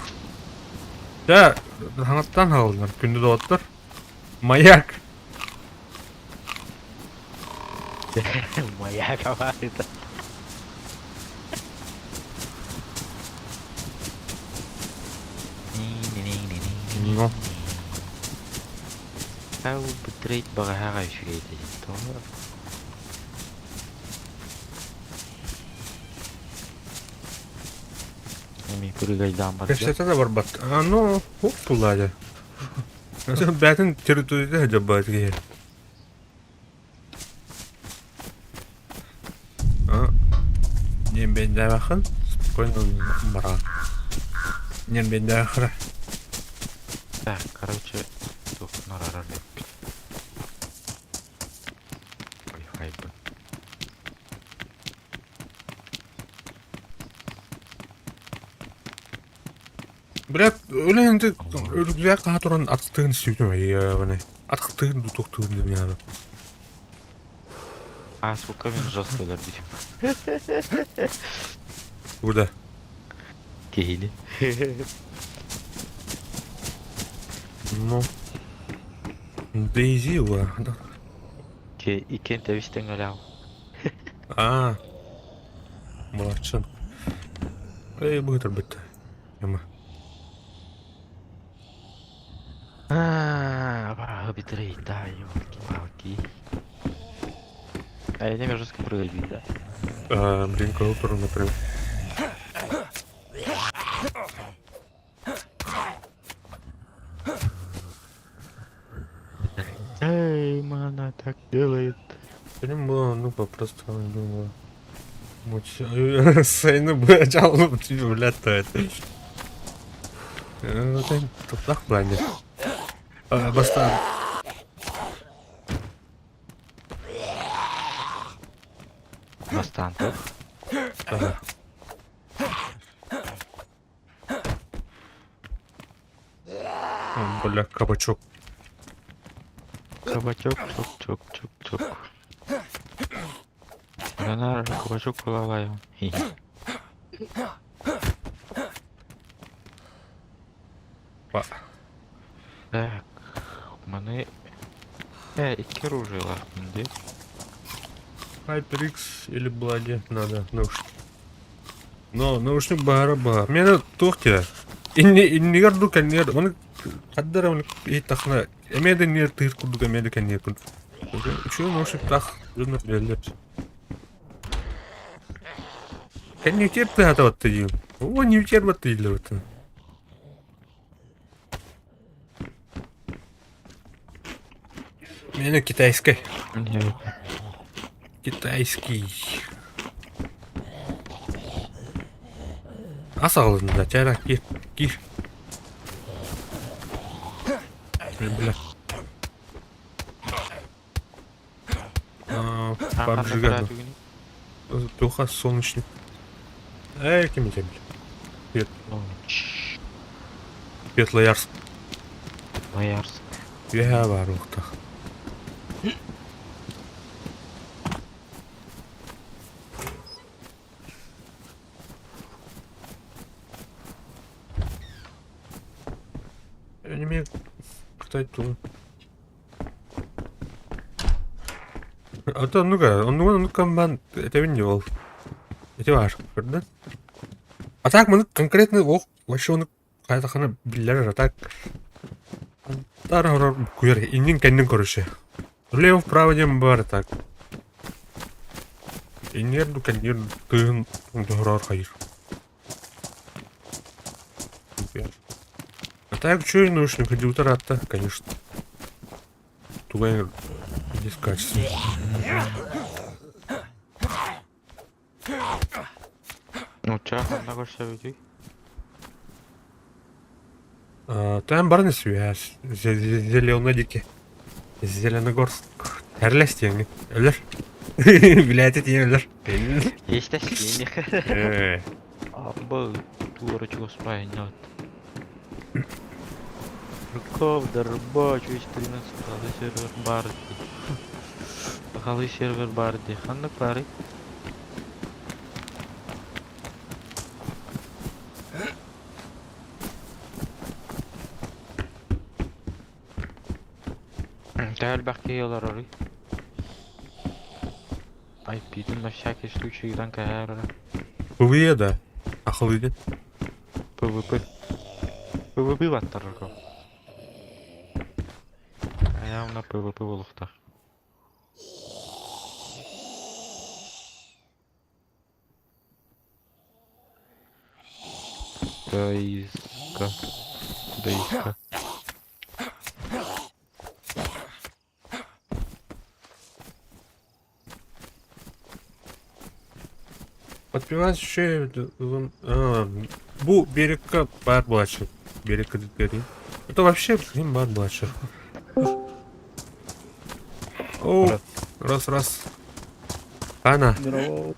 Дьэ, хаҥаттан хааллар, күндү доҕоттор. Маяк. Маяк аварията. Ну. Тау битрейт баҕаһаҕа үчүгэй диэн тоҕо Эми прыгайдаан барда. Кэпсэтэ да барбат. А, ну, хоп булла Бээтин территорията сылдьар киһи. А, Ньэмбэйдээбэххин спокойно бараҕын. Ньэмбэйдээххэ Так, короче, туох нарарар эппит. Wi-Fi Блядь, үлэһинти үргүзээх хаһа туран атахтыгын истибитим ебаный. Атахтыгын тутуктугун диэн яаны. А, сука, мин жестко өлөрбүтүм. Куда? Киһини. Ну. Дейзи уа. Иккиэн тэбис тэҥҥэлээх. А. Младшин. Эй, быһытырбыт. Яма. А, абааһы битрейта, елки-палки. А я не жестко прыгать да. А, блин, кого туру, например. Эй, мана так делает. Benim bu ну просто думаю. Сайны бу блядь, то это. Тутлах плане. Бастан. Бастан тух. Ага. Бля, кабачок. Кабачок, чок, чок, чок, чок. Леонардо, кабачок кулалаю. Па. Так, маны... Икки оружиелаахпын дии. HyperX или Bloody надо наушник. Но наушник баара баар. Миэнэ туох диэ? Инни иннигэр ду кэннигэр ону хаддара ону иһиттэххинэ эмиэ да иннигэр тыыр курдук эмиэ да кэннигэр курдук. Үчүгэй наушниктаах дьоннор билэллэр. Кэнники тыаһатабатта диим. О, не утербатта дииллэр баттан. Миэнэ китайскай. Китайский. Ас аҕалынна, чара, кир, кир. Бля. PUBG-га Туха солнечный. Эй, ким этэ бил. Светлоярск. Светлоярск. Үөһээ баар уохтаах. Эмиэ Кытай тылын. А то оннук оннугун оннук комбан этэбин дии ол. Ити баар, көрдүн? А так маны конкретно ох вообще ону хайдахына биллэр а так тар хорор куйар иннин кэннин көрүшэ. Влево вправо диэн баар так. Иннигэр ду кэннигэр тыын хорор хайыр. А так что наушник компьютер атта, конечно. Тугай здесь качество. Нуучча ханна көрсөбүтүй? Там баран связь. Зеленый дике. Зеленогорск. Эрлес диэҥҥин. Өлөр. Билээти тиийэн өлөр. Есть синих. Абы туора чугас понят. Рукав, дарба, чусь 13 сахалыы сервер баар дии. Сахалыы сервер баар дии. Ханнык баарый? Төһө элбэх киһи олороруй? IP-тин на всякий случай ыытан кэһээр эрэ. PvE да? Ахылыйдын. PvP. PvP баттарарга. Явно PvP буолуохтаах. Даиска. Даиска. Подпевать еще бу берекка баар буолааччы. Берекка дии. Это вообще блин баар буолааччы. О, раз раз. Ана. Здорово.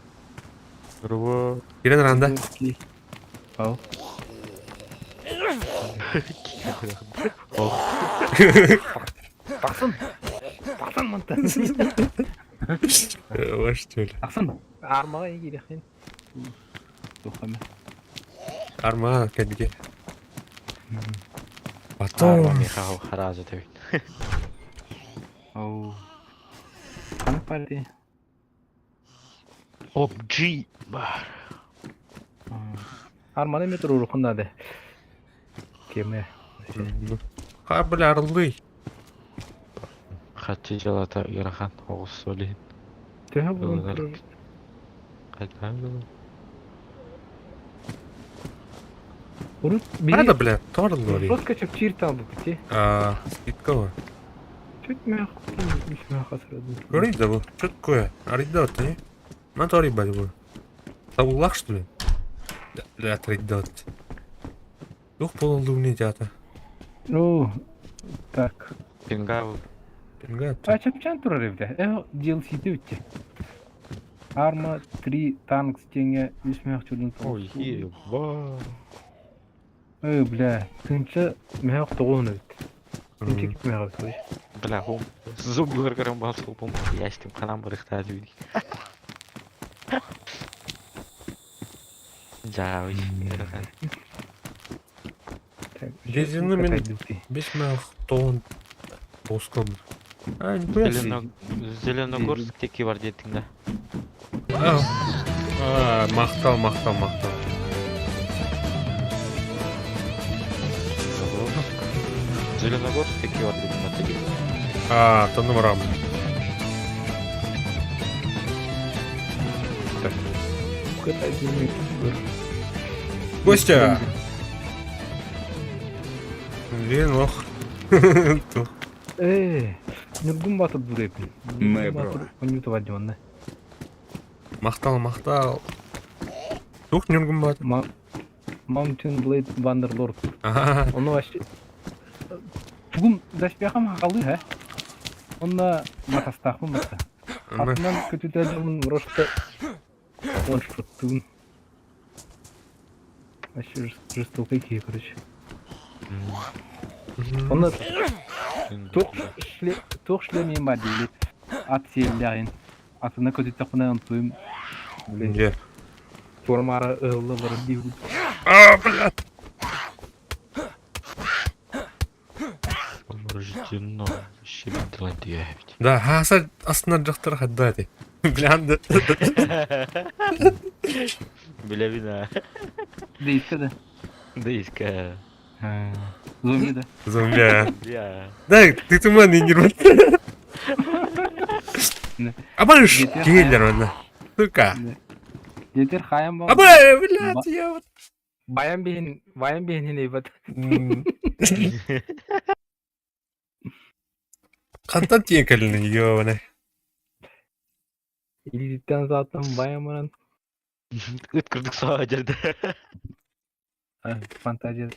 Здорово. Кирен ранда. Ау. Тахсан. Тахсан мантан. Ваш что ли? Тахсан. Армаға кириэхин. Туох эмэ. Арма кэлбите. Потом. Арма Михаил харазы этэбит. Оу. Ханнык партия? PUBG баар. Арманы эмиэ туруоруххун наада. Кеме. Ха, бля, орлы. Хаччы дьыалата ыарахан оҕус сол иһин. Төһө булан Ылынар. турар? Хайдаан дылы. Урут Надо, биһи бля, торлори. жестко чэпчиир таалбыппыт дии. А, скидкова. Түт мээх үс мээх хасырадым. Говорит, да, что такое? Аридот, не? Мотор ебать был. Табулах, что ли? Да, бля, тридот. Дух полулугни театр. Оо, так. Пингау. Пингат. А чэпчээн турар эбит. Э, DLC-ти бүтте. Арма 3 танк диэҥҥэ үс мээх чулун Ой, еба. Ой, бля, тыынча мээх тоҕуһун эбит. Тыынча кит мээх эбит Бля, хом. Зомбилар көрөн баар суолбум. Ястим ханан барыхтаа дии. Дьаабый. Ыарахан. Так, Дезины мин бес мээх тоҕун тоҕуска. А, нихуя себе. Зеленогорск диэки бар диэтиҥ да. А, а, махтал, махтал, махтал. Зеленогорск диэки бар диэтиҥ да. А, то номерам. Костя! Блин, ох. Ээ, Ньургун Баатыр дуурайбын. Мэ, Ньургун бро. Баатыр онньуу табар манна. Махтал, махтал. Туох Ньургун Баатыр? Mountain Blade Bannerlord. Ага. Ону вообще... Тугум доспехам хахалы, һэ? Онно матастаахпын батта. Атынан көтүтэ дьомун просто он-шоттуун. Вообще жестокий киһи, короче. Онно туох туох шлемиин баар диили ат сиэллээҕин атына көтүттэхпинэ онтуйум Где? формаара ыһылла олорор диибин. А, блядь! Рождено. Щебетла девять. Да, хаса астына дьахтар хадда эти. Блянды. Бля вина. Дейскэ да? Дейска. Зомби да? Зомби. Бля. Да, ты туман не нервный. Абаш, киллер он. Сука. Диэтэр хаайан Аба, блядь, я вот. Баян биһин баян биһин ебат. Хантан тиийэн кэллин, ёбаный. Илииттэн сааттан баян баран Ыт курдук саа дьэрдэ. Фантазия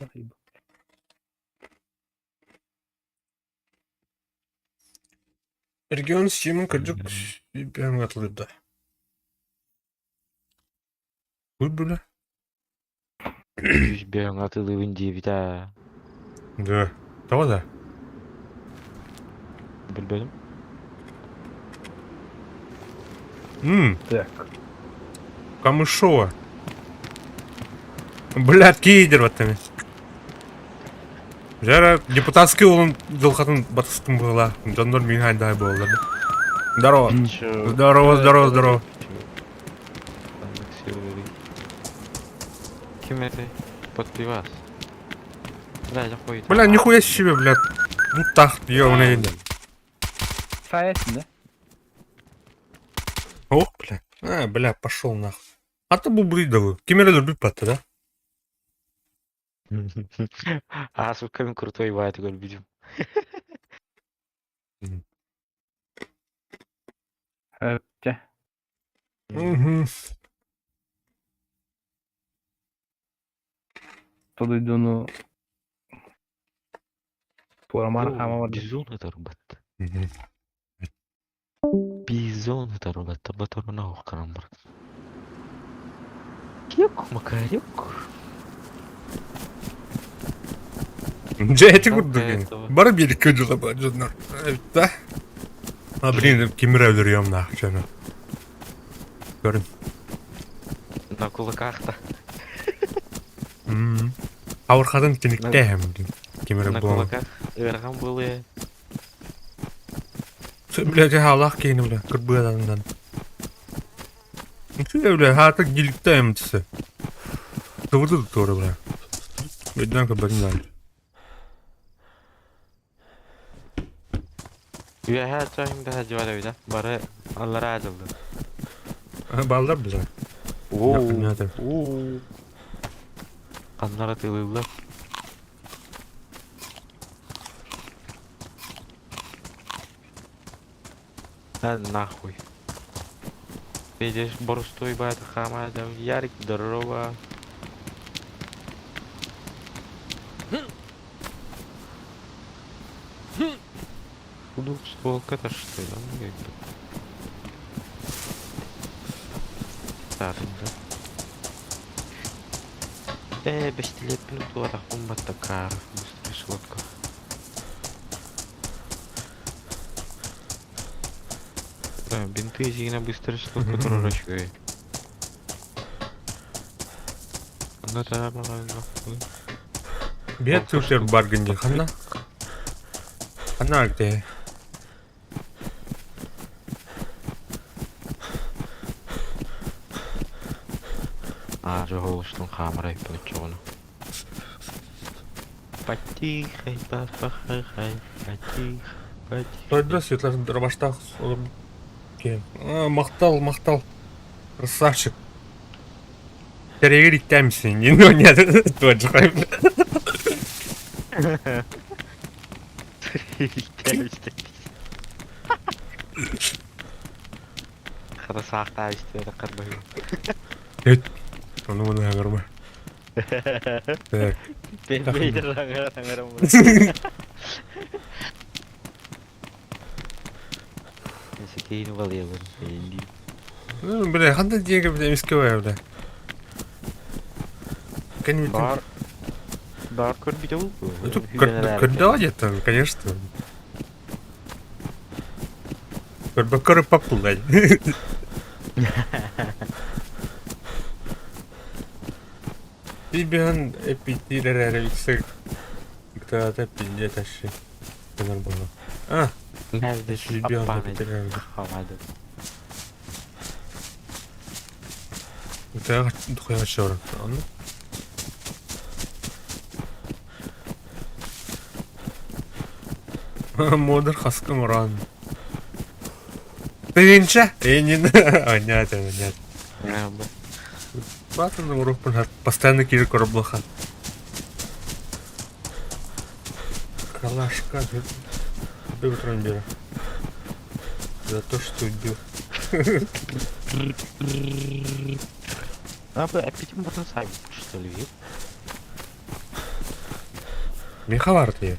Регион Steam кырдьык прям атылырда. Буй бля. Үс бэйэҥ атылыыбын диэбит аа. Да. Того да. Билбэтим. Так. Камышова. Блядь, кидер вот там. Жара депутатский он дьылҕатын батыстым была. Дьоннор мин хайдай буолла. Здорово. Здорово, здорово, здорово. Ким это? Под пивас. Бля, я хуй. Бля, нихуя себе, блядь. Ну так, ёбаный. Sayesinde. да? Ох, бля. А, бля, пошел нахуй. А то бубридовый. Кемере бүт да? А, сука, мин крутой баайы көрбүтүм. Чэ. Угу. Тодойдуну туорамаар хаама барда. Бизон это рубат. Бизон это рубат. Баторuna охкаран бар. Кек, макарек. Дьэ, эти Жалко курдук. этого. Бары биир көдүлэ ба дьоннор. Да? А, блин, кимире өлөрүөм нах, чөмө. Көрүн. На кулаках-то. Ауырхатын тиниктэһэм кимире На буолан. кулаках. Ыарахан буолуо. Бля, дьэ хаалаах киһини, бля, кырбыаданынан. Үчүгэй, бля, хаата гиликтэм түсө. Тыбыды туора, бля. Өйдөөн көрбөтүм даҕаны. Үөһээ чоһун да сылдьыбат эбит а. Бары аллараа дьыллар. Баллар бля. Оо. Оо. Ханнара тыылыыллар. Да нахуй. Видишь, борустой бат хама там Ярик, здорово. Двухстволка это что ли? Ну, как бы. Старый, да? Э, бестилетпин туатахпын баттакар, быстрый сводка. Да, бинты зигна быстрый сводка тоже үчүгэй. Онно таа нахуй. Биэт Ол түктер баргын ди ханна. Ханна арте. Дьоһуолустун хаамар эбиппин оччоҕуна. Потихай, пахахай, потихай, Тойдо потихай. Светлана Дробаштаах Махтал, махтал. Красавчик. Тэригэр иттэмсин, ну нет, тоже. Хата саахтаа истиэрэ харбаһыы. Эт, ону маны хаҥарма. Так. Бэйдэр аҥара аҥара Сикейин балыйабын дии. Ну, бля, ханна диэги, бля, эмискэ бая, бля. Бар бар көрбүтэ бу. Көрдөҕө диэттэн, конечно. Көрбөккө ырыппаппыллай. Тибиһэн эппиттиир эрээри үксэ кытаата пиздец тащи. Гынар буолла. А, Сүүрбүөн бүтэрэр. Духуя чёрт. Модер хаска муран. Тыынча! Энин. Понятно, понятно. Батын урукпун постоянно кири көрө Калашка. Бе За то, что убил. А, опять можно сами, что ли? Михалар ты.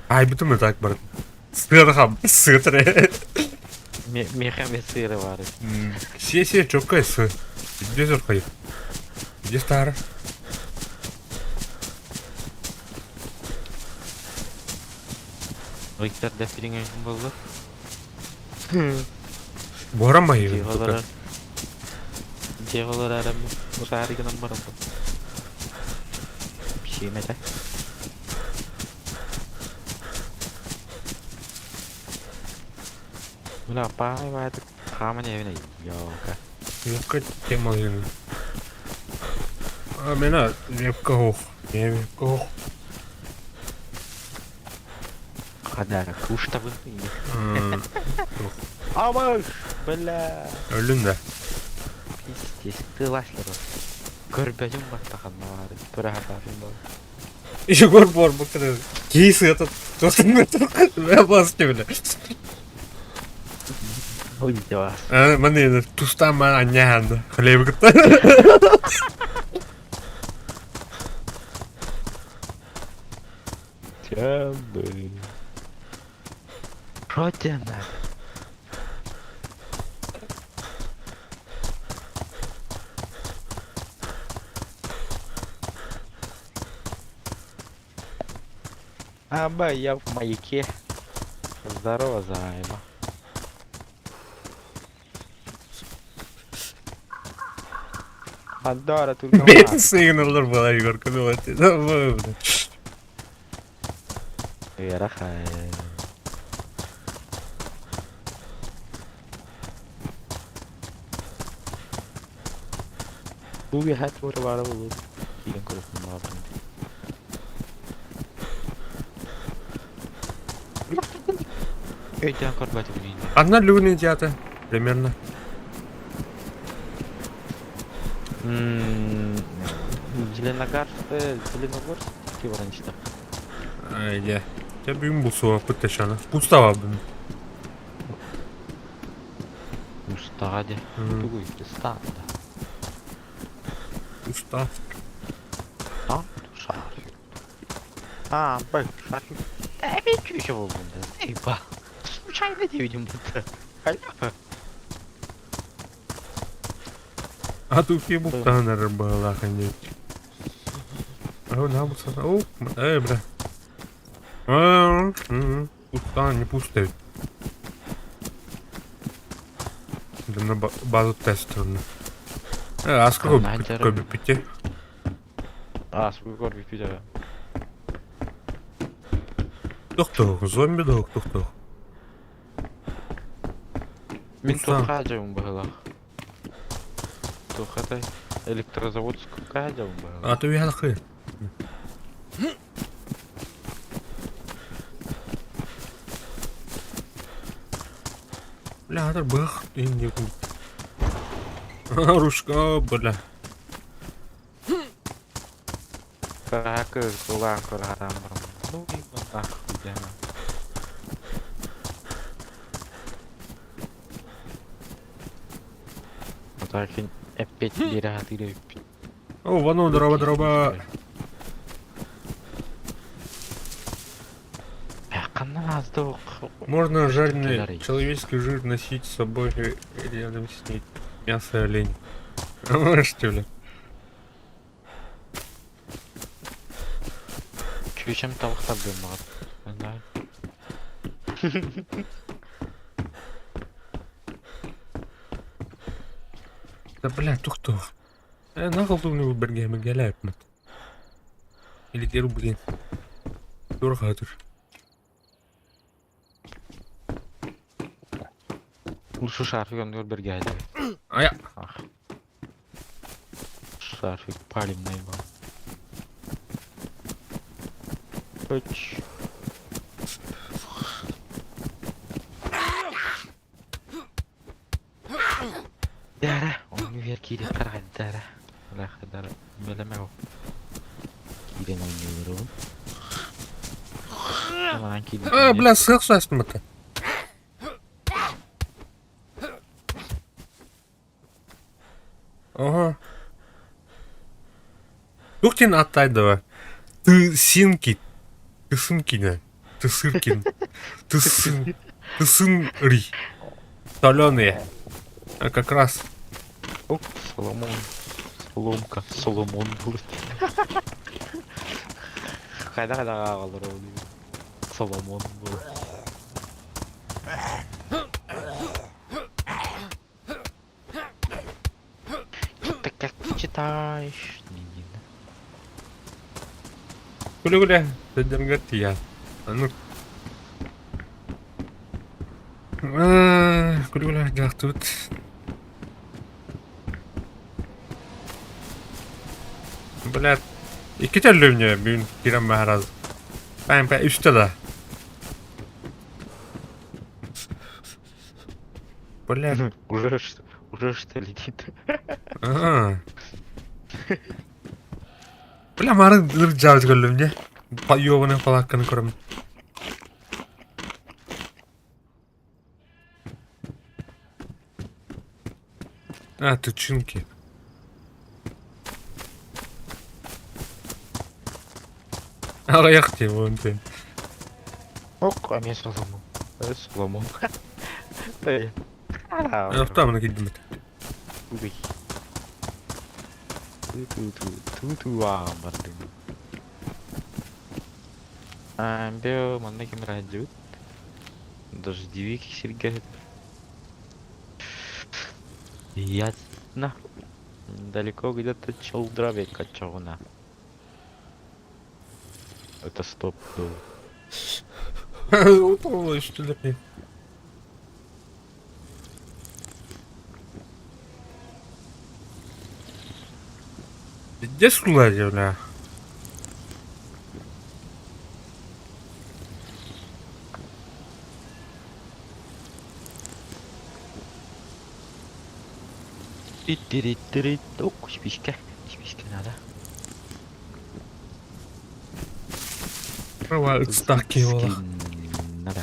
Ай, бутум так бар. Сырхам, сытре. Меха сыры бары. Все чокай сы. Где зырхай? Где стар? Виктор да филиңе болду. Буарам байы. Дьиэҕэ эрэ мусаары гынан баран Сиэмэтэ. Бля, паай баайдык хааман эбин ёлка. Ёлка тема А мена вебка хох. Вебка хох. Хадара куштабын. Амаш, бля. Өлүн да. Пиздец, ты ласлер. Көрбөтүм баттахан баары. Тура хатафын бол. Егор бор букты. Кейс этот. То басты бля. Ой, дела. Маны тустама анян хлеб кытта. Что тебе надо? Аба, я в маяке. Здорово, займа. Адара, только Сигналлар была Егор Кабилати. Вера хай. Бу хат бара бара болот. Кийин көрөсүн бардым. Өйдөн көрбөтүм билейин. Одна люгни театр. Примерно. Зеленогорск, Зеленогорск, Киевранчта. Айде. Я бүгүн булсуа пытташана. Пустава бүгүн. Устаде. Тугуй, станда. Уста. А, шар. А, б, шар. Да, мен чүші болдым да. Эй, ба. Случайно девидим будто. Халява. А тут и буктанар была ханит. А на буса. О, эй, бля. Пуста, не пустой. Да на базу тестерна. А сколько коби пите? А, сколько корби пите? Доктор, зомби доктор. Мен тоққа жайым бағылақ. Туох этэй? Электрозаводская дьон А быһыылаах. то үһэлхы. Бля, хатыр бых иһин диэкин. Ручка, бля. Кыраһа кыылаан кыраһаан баран. Ну и нахуй дьэ. Отакин эппет биэрэ сатыыр эбиппит. О, вану, дороба, дороба. Ханна азды Можно жареный Килярый. человеческий жир носить с собой рядом с ней. Мясо олень. Можете, бля. Чүчэм табахтар быһыылаах. Да бля, тух-тух. Нахал думаю, бергә Или деру, блин. Дур хатыр. Лучше шарфик он бергә Ая. Ах. Шарфик палим наебал. Хоч. Дара, он вер кири карга дара. Бляха дара. Белемеу. Кирен ойнууру. Таман кири. А, бля, сых састым это. Ага. Ух ты аттайдова. Ты синки. Ты сынкина. Ты сыркин. Ты сын. Ты сын ри. Соленые. А как раз. Оп, Соломон. Соломка. Соломон был. Хайда хайда агалар ол. Соломон был. Так как ты читаешь? Не, не, Күле-күле. Сендерге тия. Ну. Күле-күле тут. Блядь. Икки төллүмне бүгүн кирен бахараз. Пәм пә үстә да. Блядь. Уже что летит? Ага. Бля, мары дыр жабыз көрдүм Ёбаный палатканы көрөм. А, тычинки. Аяқ те, вон ты. Ок, а мен Соломон. Соломон. Эй. Автомны кидим. Уй. Ту-ту-ту, ту-ту, а, бардым. Бео, манна кем радио. Дождевик сергает. Ясно. Далеко где-то челдровека чауна. Это стоп был. Утоло что ли? Где скулади, бля? Тири-тири. Ок, спичка. Спичка надо. Права, стаки Надо.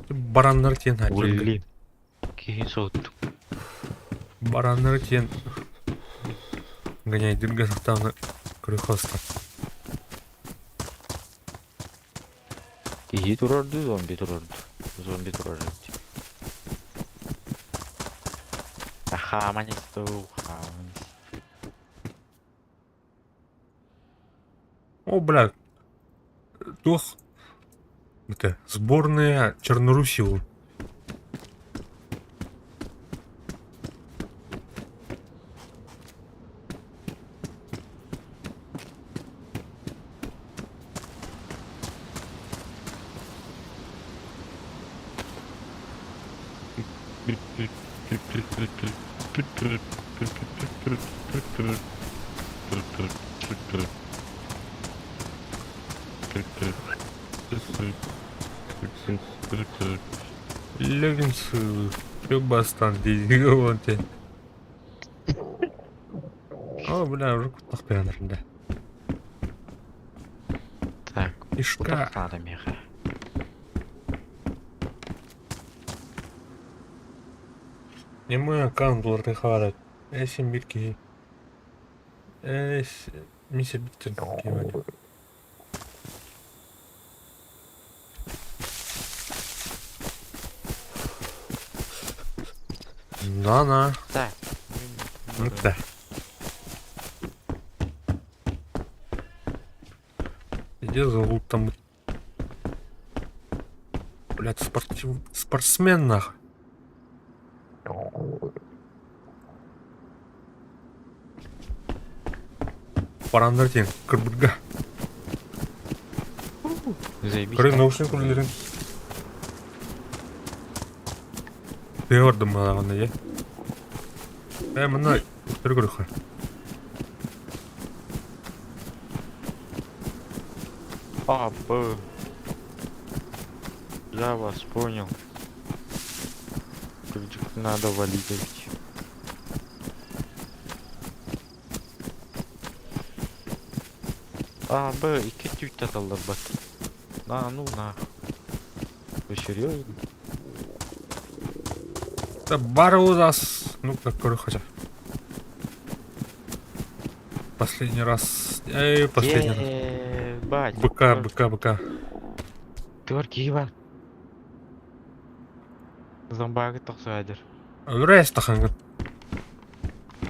Бараннар тен Ули. Кихин соттук. Бараннар тен. Гоняй дырга сақтауны крюхоста. Кихи турарду, зомби турарду. Зомби турарду. Ахаманисту, хаманис. О, бля. Тух. Это сборная Черноруси. Леггинсы бастан дии вон те. О, бля, уже куттахтыанар да. Так, Ишка. утах надо меха. Не мой аккаунт уларытыы хабарат. Эсин бир киһи. Эс мисе биттен киһи. На-на. Так. Ну-ка. Иди за лут там. Блядь, спортив... спортсмен нахуй. Барандар диэн кырбырга. Заебись. Көрүҥ наушник үлэлэрин. Тыа ордум балаҕан ийэ. Ээ манна үктэр көрүөххэ. А, Б. Я вас понял. Ключик надо валить. А, Б, икки түүттэ талларбат. На, ну на. Вы серьезно? Да барылас. Ну-ка, көрүөххэ. Последний раз. Эй, последний раз. Ебать. Быка, быка, быка. Ты Зомбагы тохсуадыр. Өлөр тахангын.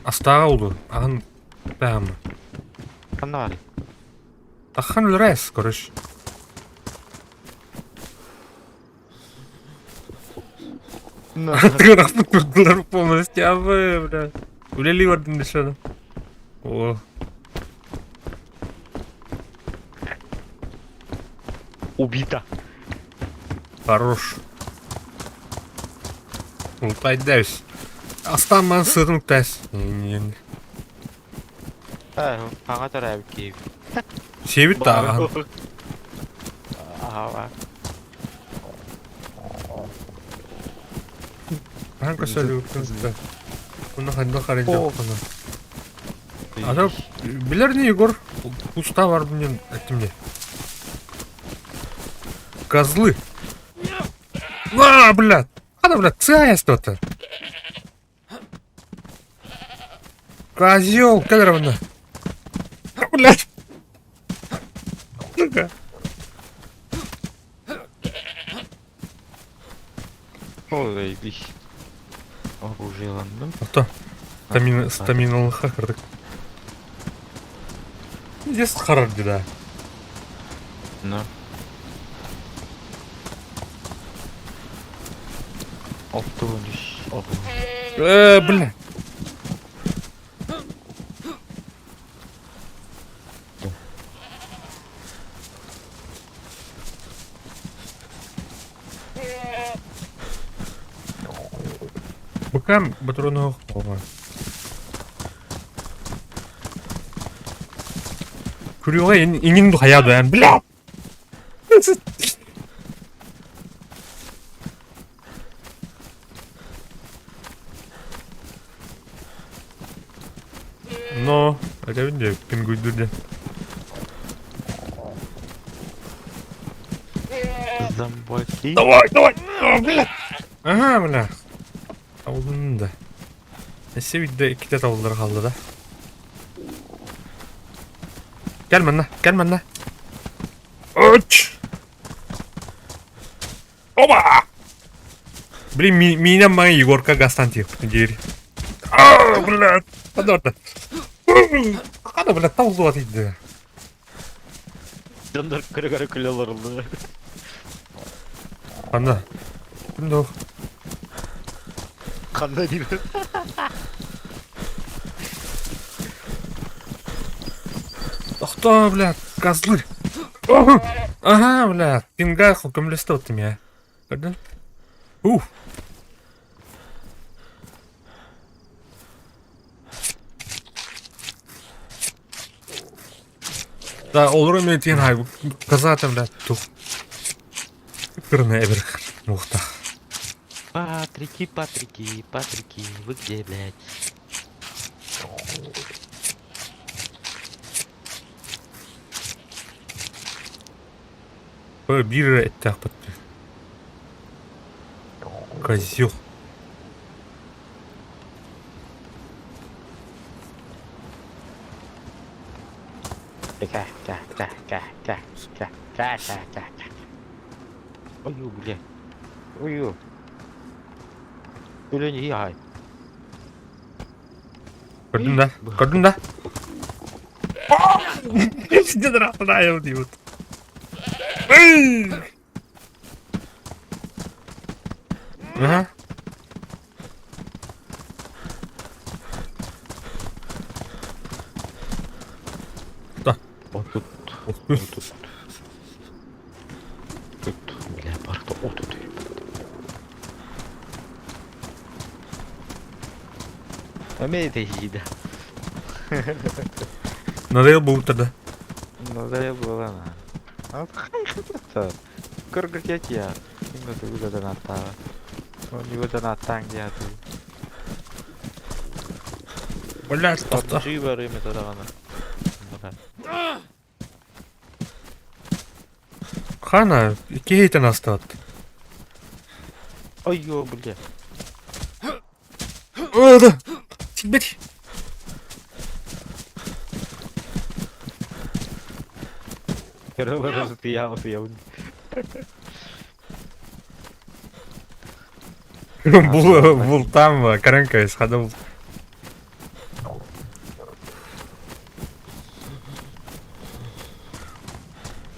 Астаға улу. Ағын бәғімі. Канал. Тахан өлөрөс, короче. Ты нахуй полностью, а вы, бля. Үлели бардын дешеді. О, Убита. хорош. Ултайдайс. Астан ман сырын тәс. Ага тарабы киев. Себит тағan. Ага. Хан көсөлү көстө. Уна ханды қарай жоқпын. Ата билер не Егор? Пуста бар мне әттімде. Козлы. А, блядь. Ана, блядь, цая что-то. Козел, камера Блядь. Сука. О, заебись. Оружие ладно. А то. Стамина, стамина хакердік. Здесь харар да. На. Оптуруш. Бля. Быкам батрону оға. Күрүгө иңин хаяду ян, бля. Но, это где пингуйдуде. Зомбаки. Давай, давай! О, бля! Ага, бля. Алдын да. Эсе видде икките табылдыр қалды да. Кел манна, кел манна. Оч! Оба! Блин, меня мага Егорка гастан тип дери. А, бля, Ана Ана, бля, табылды дейді. Дондар көрө-көрө күлөлөр oldu. Ана. Кимде ол? Кандай дейм. Тоқта, бля, козлы. Ага, бля, пинга көмілесті отты меня. Көрдің? Уф. Да, олору мен тиэн хай казатым да тух. Кырна эбир мухта. Патрики, Патрики, Патрики, вы где, блядь? Биир эттээх Козел. Кэ, кэ, кэ, кэ, кэ, кэ, кэ, кэ, кэ, кэ. Ой, бля. Ой. Үлэни хай. Көрдүм да? Көрдүм да? Сидя рафнайл диют. Ага. Да. Вот тут. Вот тут. Тут, бля, барда о тут. Эмиэ да. Надоел был тогда. Надоел было на. А хайхата. Көргөтетия. Инга тугудан аттаа. Оннугудан аттаан диэту. Блядь, тоқта. Жүй бар эме тадаҕана. Хана, кейтен астат. Ой, бля. Да. Тибет. Бул бул там каранка исходил.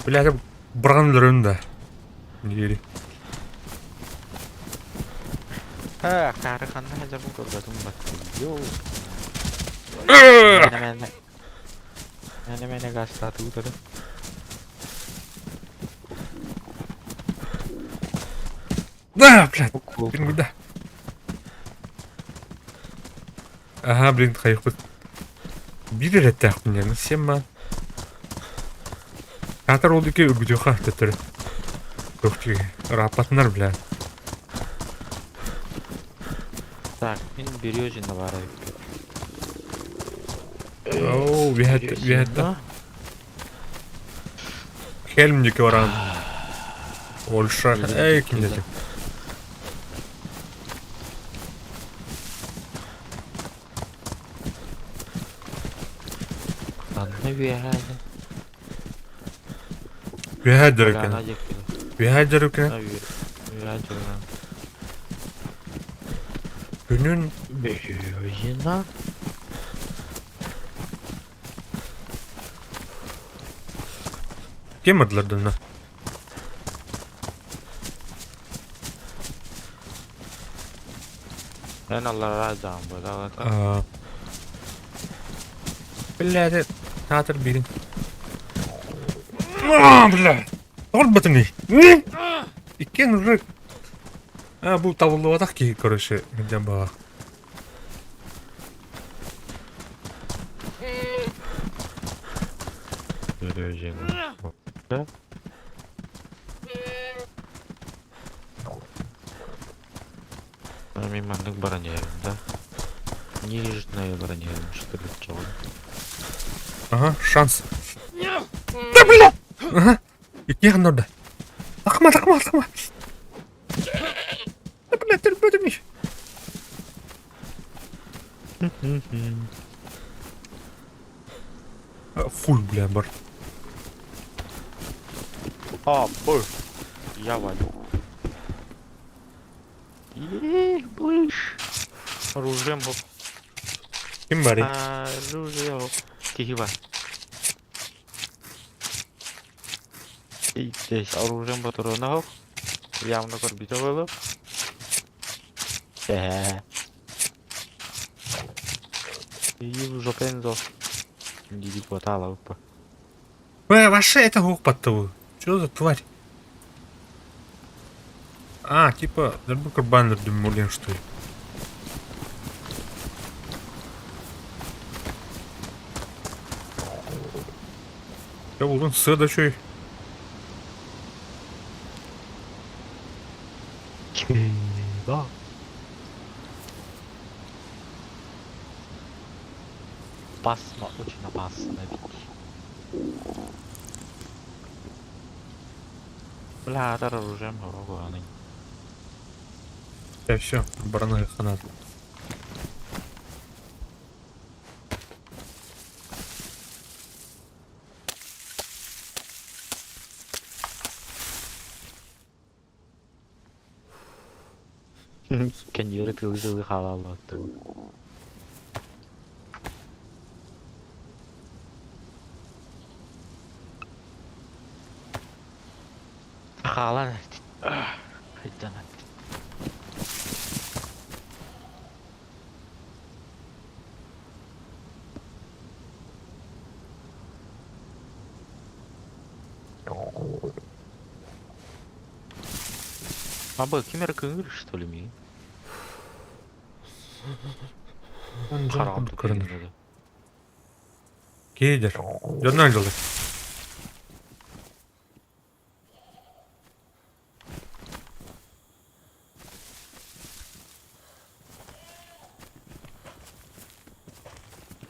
Бля, бырған да. Нигери. Э, хары ханна хажабын көрбөтүм бат. Йоу. Мене мене гастаты утары. Да, блядь. Блин, да. Ага, блин, хайхут. Биир эрэттээх мне, сема. Катар ол дике үргүтүөхэ төттөрү. Көктү рапатынар, бля. Так, мин Березина бар. Оу, we had Хельм дике баран. Ольша, эй, ким деді. Анна үөһэ. Үһэ дөрүкэн. Үһэ дөрүкэн. Үөһэ дөрүкэн. Күнүн Березина. кем бардылар Мен аллара жаам бу. Бля, театр бирин. А, бля. Торбатыны. Иккен уже. А, бу табыллыбатах ки, короче, где была. Березина. Да? Мен маннык баран да? Нижняя баран что ли, чего? Ага, шанс. Да, бля! Ага. Иккен надо. Ахма, ахма, ахма. Да, бля, ты бля, Хуй, бля, бар. А, б. Я валю. Эх, блыш. Оружием хоп. Ким бари? Оружие хоп. Кихива. Здесь оружием патрона хоп. Явно корбито было. И в жопензо. Диди хватало, опа. Вообще это хук подтову. Что за тварь? А, типа, дабы баннер думали, что ли? Дьэ булун сыа да үчүгэй. Чыба. Опасно, очень опасно ведь. Бля, это оружием главный. Дьэ все, бараныга ханат. Кэннигэр тылы-тылы хаалааллыбаттар. Хаалан Хайдан Аба, ким эрэ кыҥыр, что ли, миигин? Хараҕым Көрөнөр. туппут Киидер. Дьоннор дьолы.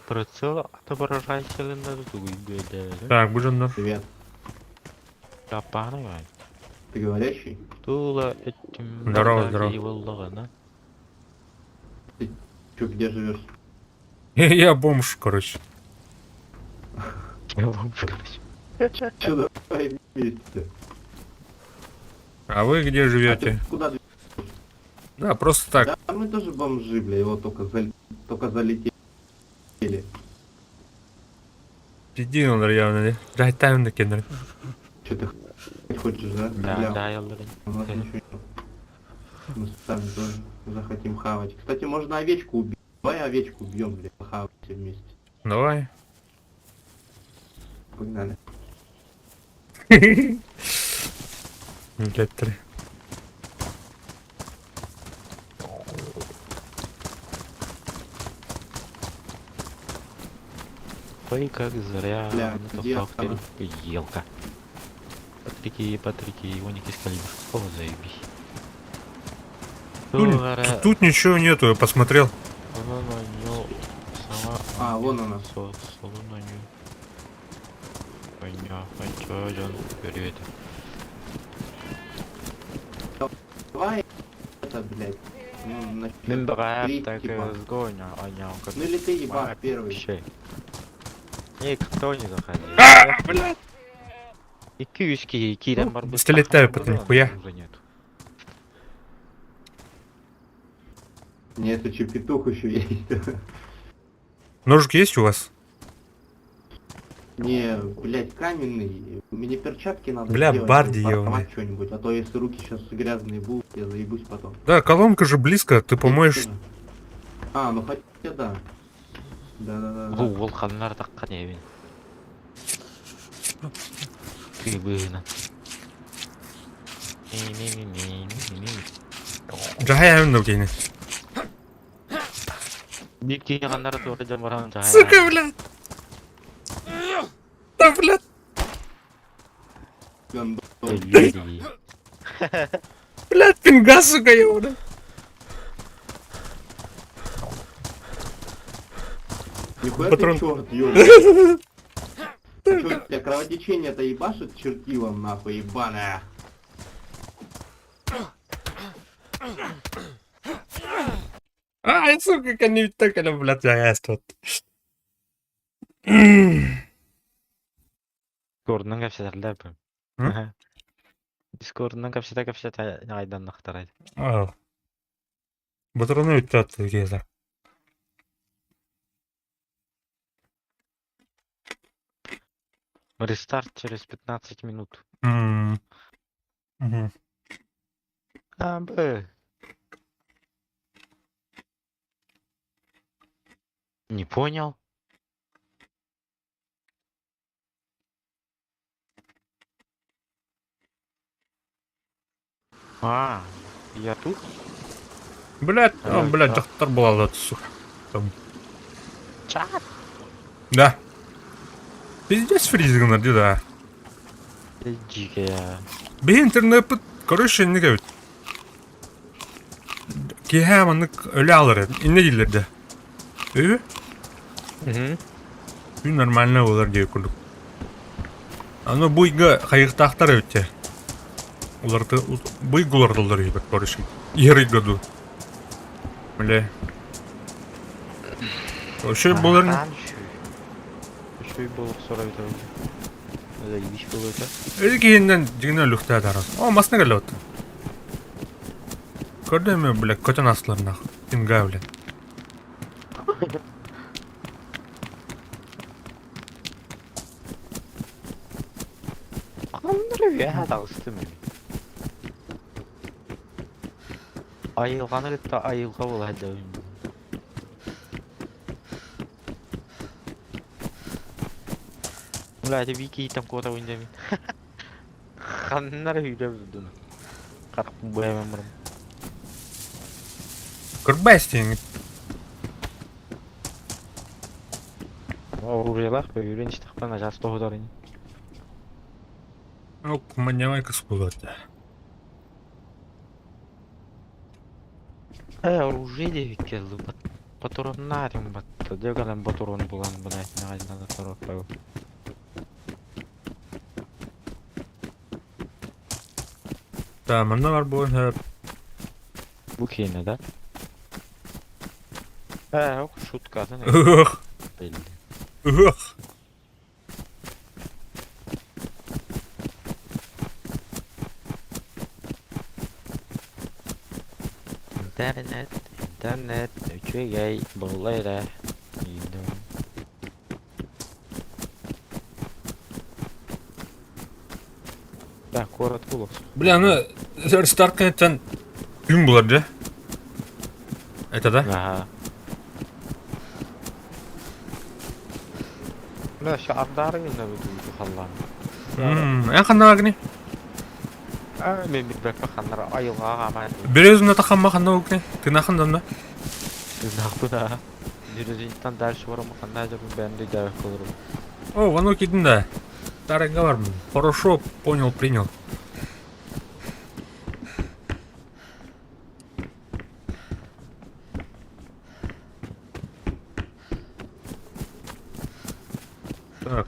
Прицел отображателен тугуй бэдэ. Так, бу дьоннор. Привет. Таппааны Ты говорящий? Тула этим Здорово, здорово. Чё, где живешь? Я бомж, короче. Я бомж, короче. Чё, давай вместе. А вы где А живете? ты куда? Да, просто так. Да, мы тоже бомжи, бля, его только, только залетели. Пиздин он явно, не? Блядь, тайм накинули. Чё ты хочешь, да? Да, Бля, да, я лорен. у нас ничего нет. Мы сами тоже захотим хавать. Кстати, можно овечку убить. Давай овечку убьем, бля, хавать все вместе. Давай. Погнали. Блядь, три. Ой, как зря. Бля, Ну, где топтал она? Елка. Патрики, Патрики, Ионики с калибр. О, заебись. Тут, тут ничего нету, я посмотрел. А, вон она. Давай это, блядь. Ну, на три, типа. Ну или ты, ебать, первый. Вообще. Никто не заходил. Блядь. И киевский, кирен Ну, пистолет потом, нихуя. Уже нет. Нет, это петух еще есть. Ножик есть у вас? Не, блядь, каменный. Мне перчатки надо Бля, сделать, Барди чтобы ёбаный. порвать что-нибудь, а то если руки сейчас грязные будут, я заебусь потом. Да, колонка же близко, ты помоешь. А, ну хотя да. Да-да-да. Бу ол ханнар таққан ебин. Күйбіна. Жахай ну кейни. Бикки ханнар тура жамаран жахай. Сука, блядь. Да, блядь. Гандон. Блядь, пинга, сука, ёбаный. Нихуя Патрон. ты черт, ёбаный. А чё, у тебя кровотечение-то ебашит чертилом, нахуй, ебаная. Ай, сука, они так, блядь, я тут. Дискорднан кәпсәтәрләр бу. М? Дискорднан кәпсәтә кәпсәтә айдан нақтарайды. А. Патроны өттәт кезер. Рестарт через 15 минут. М. Мгм. А, Б. Не понял. А, я тут? Блядь, а, Ой, блядь, да. доктор была, сука. Там. Чат. Да. Пиздец фриз гынар дии да. Дьиикэ я. Биһи интернеппит короче инник эбит. Киэһэ маннык өлө аалар эбит. Иннэ дииллэр дэ. Үһү? Күн нормально буолар диye курдук. Аны бу ыйга хайыахтаахтар эбит дьэ. Уларыты бу ыйга уларытыллар үһү короче. Иһэр ыйга дуу. Бля. Вообще буолар Үчүгэй буолуох соройдо. Заебись буолуо Эти киһиннэн дьиҥинэн өлүөхтээх тарас. О, масна кэллэ оттон. Көрдө бля, көтөн астылар нах. Тимга, бля. Ханнары үөһэ таҕыстым эбит. Айылҕаны кытта айылҕа буола сылдьабын. Бля, ити Вики там куотабын дэмин. Ханнары үүрэ булдун. Харахпын быһа барым. Кырбас диэн. Оружиелаах бөйүүрэн истэхпин ажаас тоһутар ини. Ну, манньамай кыс буолуо этэ. Э, оружие диэбиккэ дылы Патроннаатым батта, дьэ кэлэн ботуруон булан блядь, наҕайдана тороппабын. Да, манна бар буолан сөп. Бу киэнэ да? Ээ, шуткатын Ыһыах. белли. Ыһыах. Интернет, интернет, үчүгэй, буолла эрэ. Иинним. Да, куорат булуох. Бля, аны старт кэнниттэн күн булар дьэ. Это да? Ага. Бля, şu ардары гына бүтүн халлаан. Эн ханна гыны? Аа, мен билбэппин ханнара айылҕаҕа хаамаан. Березина тахамма ханна угны? Тынахан данна? Тынаахпын аа. Березинтан дальше бараммын ханна дьабын бэйэм да өйдөөбөккө олоробун. О, вано кидин да. Тарыга бармын. Хорошо, понял, принял. Так,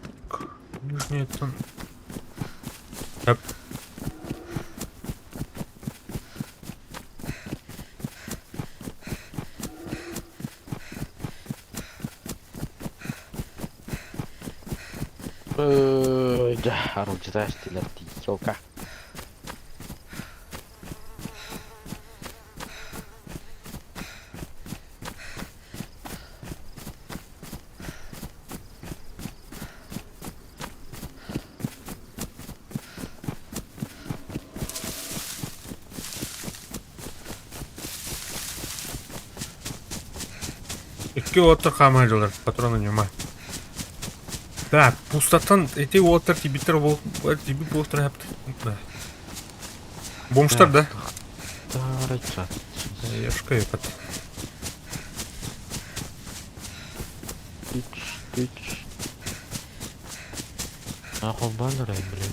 нижний тон. Эп. Дьэ, арылдьыта эстилэр дии, ёлка. Икки уоттар хааман дьылар, патроны ньыма. Так, пустотан эти уоттар тибиттер бол тибит буолтар Да. Бомжтар, да? Ешка епат. Үч, үч. А холбоон ырайын блин.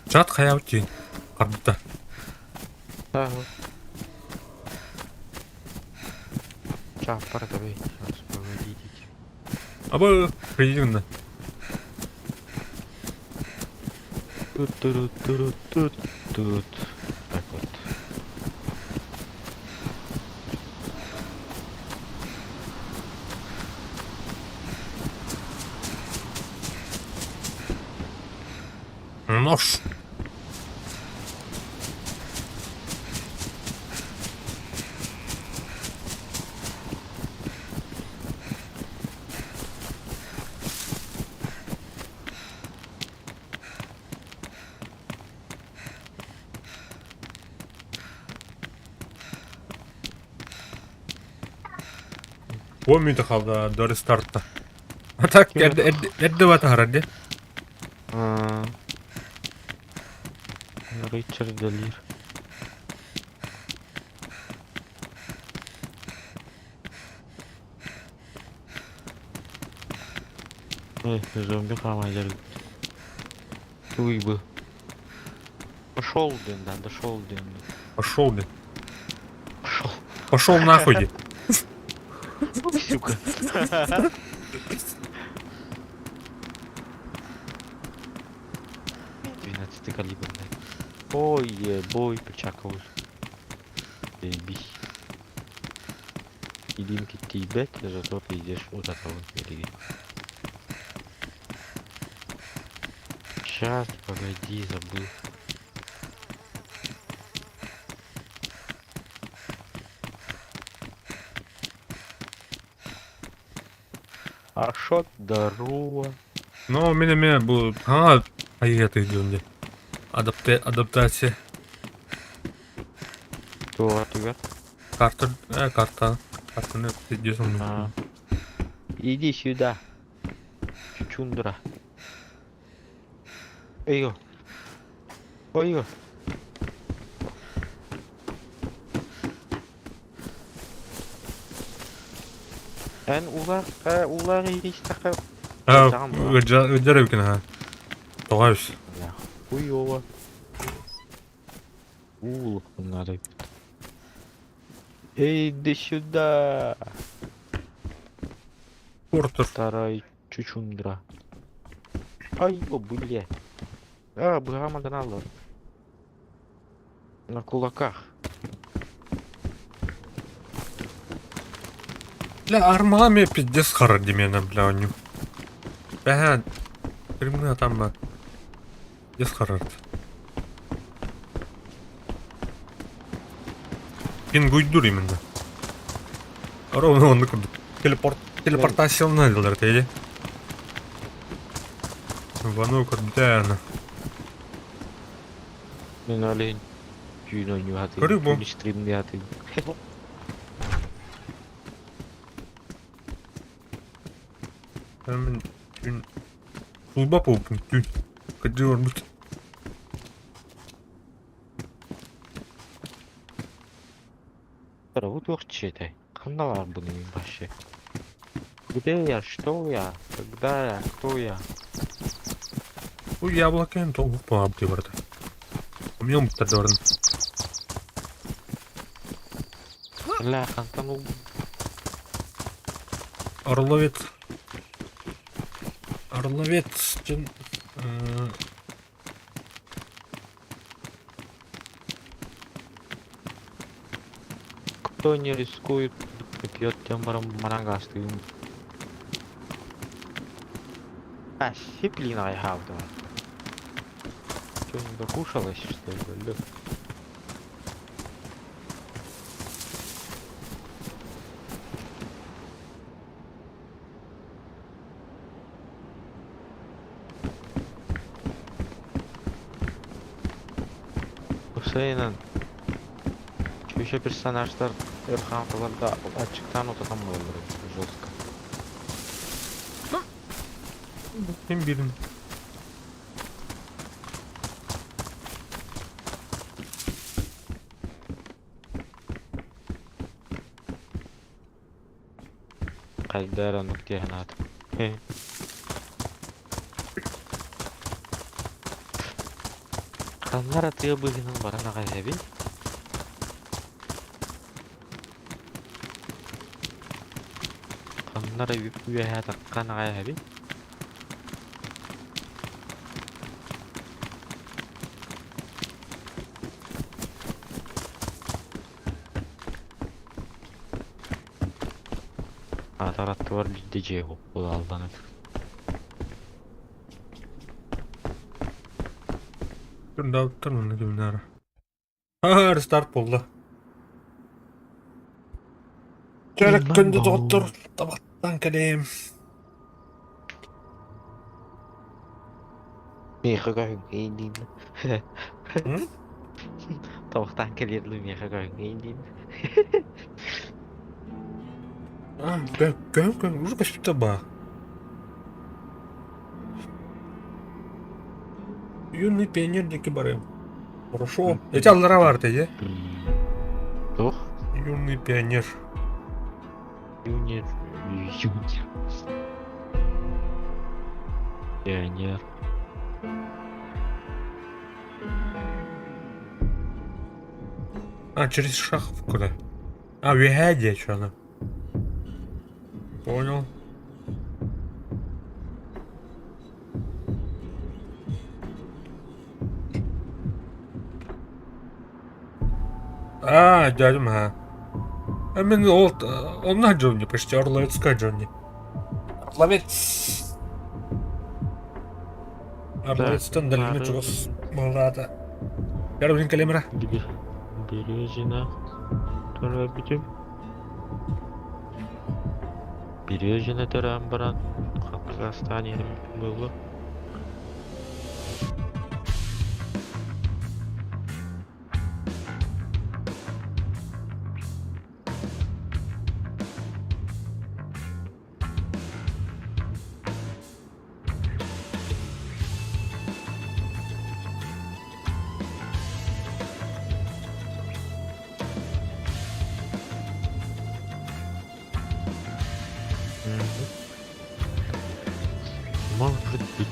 Чат хайабыт диин. Харбыта. Чааппар давай, сейчас погодите. Аба, придимна. Тут-тут-тут-тут-тут. Так вот. Нож. Уон мүнүүтэ хаалла до рестарта. А так эрдэ эрдэ эрдэ батаһарар дии. Ричард Делир. Зомби хаамайдар. Туй бы. Пошел, блин, да, дошел, блин. Пошел, блин. Пошел. Пошел нахуй, ди. Сука. 12 калибр, блядь. Ой, бой, причаковый. Заебись. Илинки тибет, зато пиздешь вот этого впереди. Сейчас, погоди, забыл. Ашот, здорово. Ну, мин эмиэ бу хаҥа айыата диэн дии. Адапте адаптация. Туох түгэр? Карта, карта. Картаны дии А. Иди сюда. Чучундра. Ой, Ой. Эн улар, улар иристэхэ. Ыдьар эбикин аха. Тоҕо эбис. Хуёво. Улух надо. Эй, иди сюда. Портер. Старая чучундра. Ай, о, бля. А, быһа На кулаках. Бля, армами пиздец харар димена, бля, у них. Бля, кремна там, пиздец харар. Пингуйдур именно. Ровно он курдук. Телепорт, телепортация дылар тейди. Вану курдана. Мен олень. Түүн ойнуу Көрүү бу. Түүн стримни хатын. Мен түн Фулба болуппун түн. Кырдьык орбут. Бу туох чиэтэй? Ханна баарбын мин вообще? Где я? Что я? Когда я? Кто я? Бу яблоко эн толук баабыт барда. Умем буттар Бля, хантан ол Орловец. Орловец. Дьон Кто не рискует, пьет тем марангастым. А, сиплина I have, да. Что, не докушалась, что ли, бля? Хусейнан. Еще персонаждар Эрханталарда ачыктан отатан болдыр жестко. Ким бирин. Кайдара нуктехнат. Ханнара тыа быһынан баран аҕай эбит. Ханнара үөһээ таххан аҕай эбит. Атараттыбар биирдэ дьиэ алданып. Түрдауттар мына кимнара. Ха, рестарт болду. Чөрөк күндү доҕоттор табахтан кэлиэм. Миэхэ көһүҥҥэ диин. Табахтан кэлиэрлүү миэхэ көһүҥҥэ диин. А, кө кө уже көспүтэ ба. Юный пионер диэки барыам. Хорошо. Эти аллара бар те, Туох? Юный пионер. Юнир. Юнир. Пионер. А, через шахту куда? А, үөһээ диэчи аны. Понял. А, дядя ма. А мен ол онна Джонни почти Орловецка Джонни. Орловец. Орловецтан дальний чугас буоллаата. Ярбин кэлэмэрэ. Березина. Төрөөбүтүм. Березина төрөөн баран Казахстан буолла. Может быть.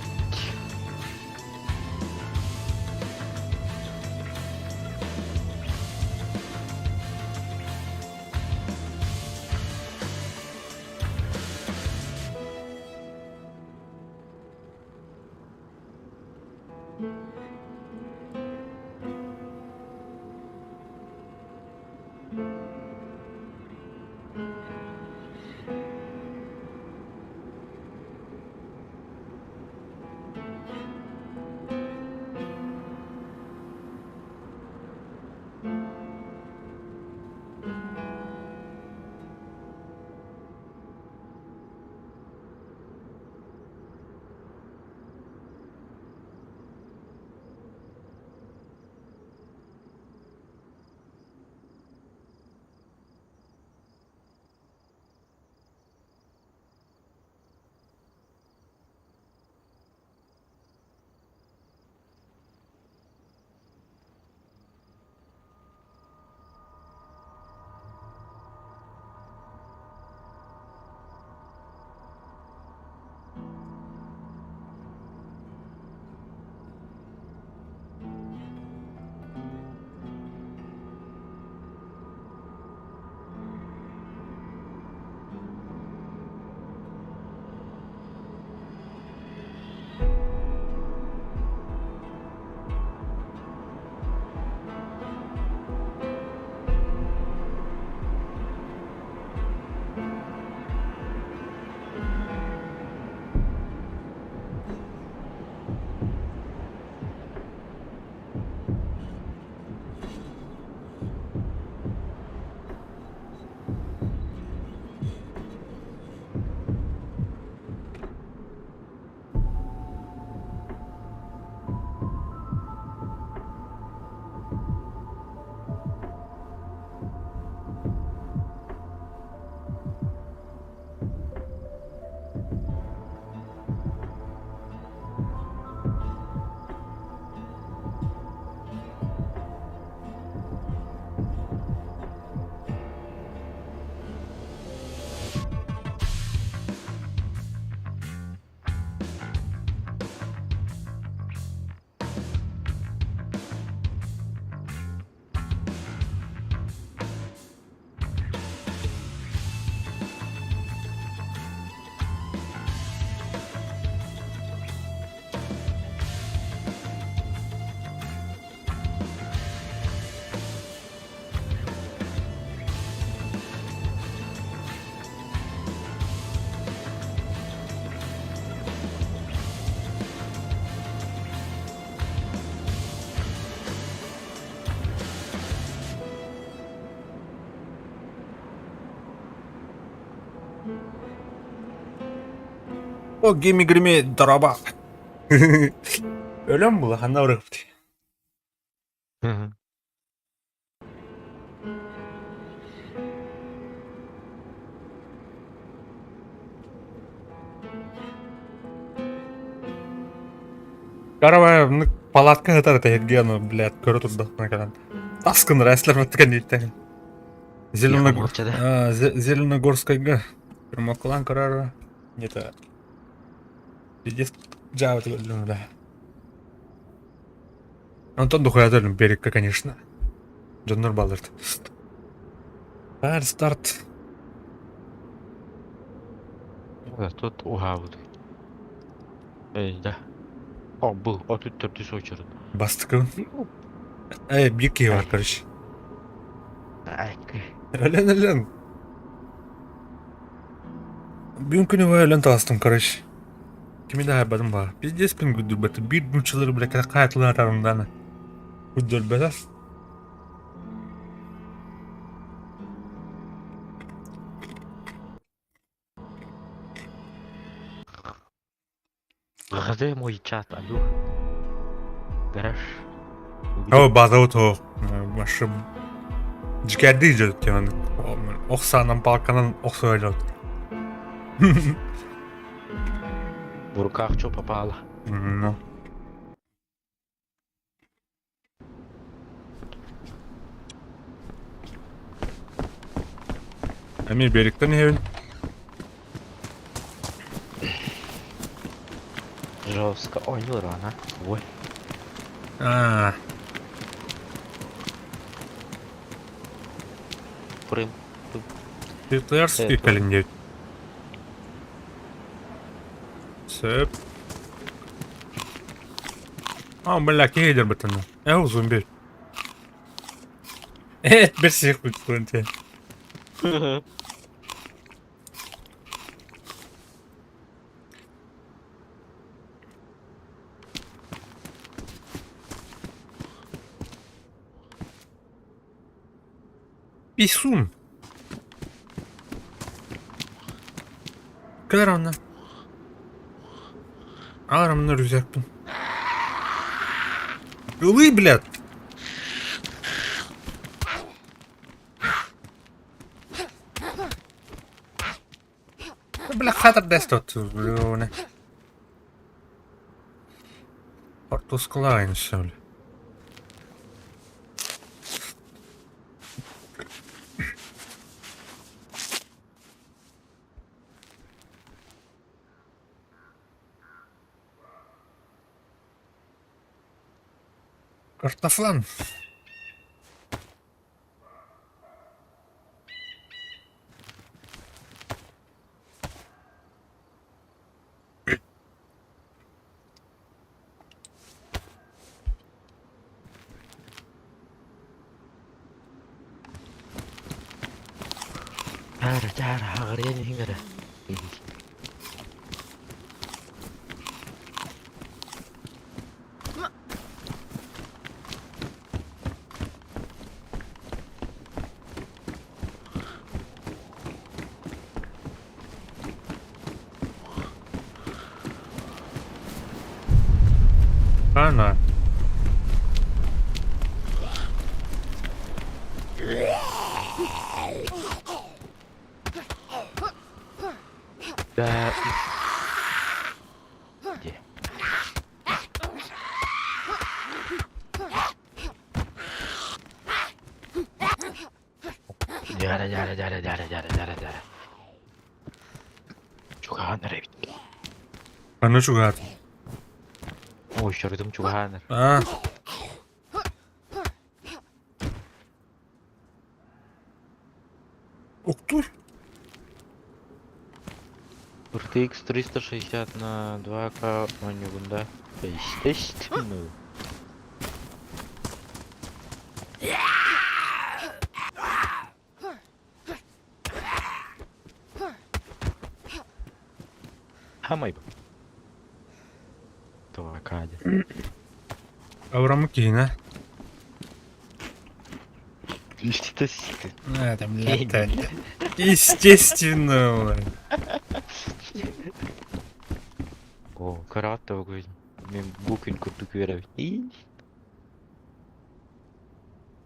О, гими грими дороба. Өлөм була ханна барыахпытый. Карабай палатка сытар этэ Евгену, блядь, көрө турдахпына кэлэн. Тас гыннар эслэр кэнниттэн. Зеленогорскайга Примокулан көрөр где-то пиздец. Дьаабыта көрдүм бля. Антон дохуя өлүм берекка, конечно. Дьоннор баллард. Старт, старт. Тут уһаабыт. Да. О, был 34 очередь. Бастыкыбын. Эй, биир киһи бар, короче. Өлөн, өлөн. Бүгүн күнү өлөн таҕыстым, короче. Кими да аһарбатым баар. Пиздец күн күрдүрбэтэ. Биир нууччалары бile хайатылар атарымдааны. Күрдүрбэтэ. Где мой чат, алло? Гараж. О, база то Машы дьикэрдии дьэ тиһэн ох саанан палканан охсуһаллар. В руках что попало? Ну. Эмиэ берегтэн иһэбин. Жестко. Ой, не рано. Ой. Аа. Крым. Светлоярский кэлин диэбит. Сөп. А, бля, киһи дьарбытына. Э, зомби. Э, бер сих бүтүн. Писун. Көр онно. Аарамна рюкзакпын. Ылый, блядь! Бля, хатар дэстот, бля. Хортускалаайын сөл. Картофан. Тара, тара, хаҕарыйан иһиҥ эрэ. Ана. Да. Где? Дьара, дьара, дьара, дьара, дьара, дьара, дьара. Чугаһаан эрэ эбит. Аны чугаат. Ой, чордум чугаһаан эрэ. А. Уктуй. RTX 360 на 2К оонньуугун Естественно. Хамай. 2К дии. Аврамы киһинэ. Естественно. Это, блядь, Естественно, блядь. О, карата өгөн. Мен бу күн курдук үөрэбит.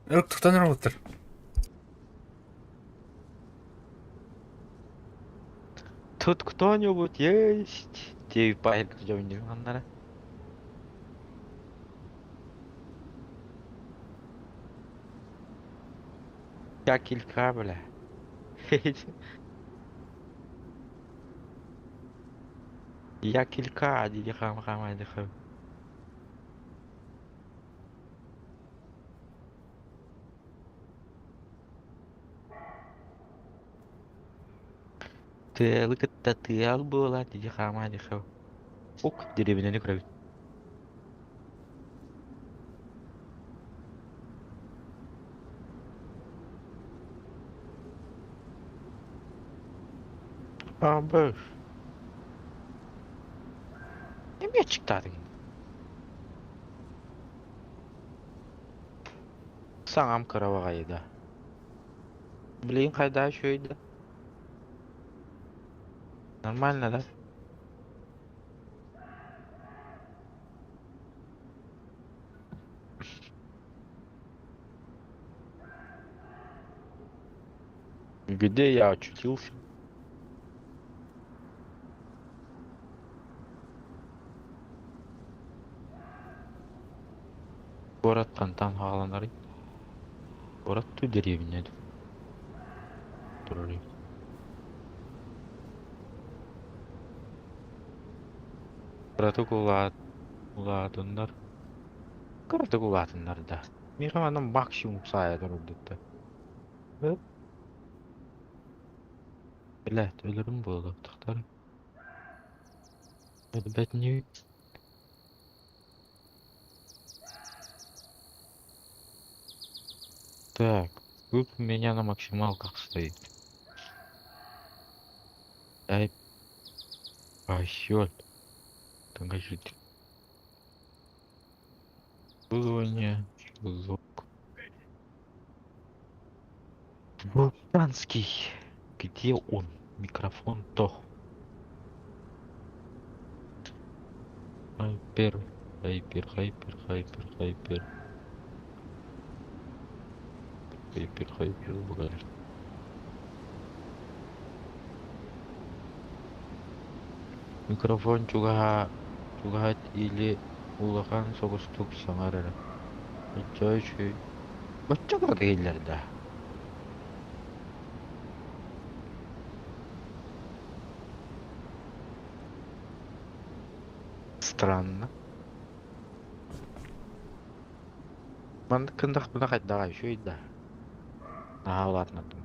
Ырыктыктан работар. Тут кто-нибудь есть? Диэбит баайыргы дьоннор ханнара. Как илька, бля. Я килька дии хаама-хаама дии. Тыалы кытта тыал буолар дии хаама дии. Ук дэриэбинэни көрөбүт. Абыш. Эмиэ аччыктаатыҥ. Саҥам кыра баҕайы да. Билигин хайдах үчүгэй да? Нормально да? Где я очутился? Куорат хантан хааланарый? Куорат дуу дэриэбинэ дуу? Турарый. Кыратык улаат улаатыннар. Кыратык улаатыннар да. Миэхэ манна максимум саайа турар Блядь, өлөрүм буолуохтахтар. Өлбөт ньүү. Так, тут у меня на максималках стоит. Дай пойдет. Подождите. Обслуживание, звук. Вулканский. Где он? Микрофон-то. Хайпер, хайпер, хайпер, хайпер, хайпер. Хайпер, хайпер, блядь. Микрофон чугаһа чугаһат или улахан соҕустук саҥарара. Оччо үчүгэй. Бачча кыратык иһиллэр да? Странно. Маннык гыннахпына хайдаҕа үчүгэй да? Наһаа улаатынардым.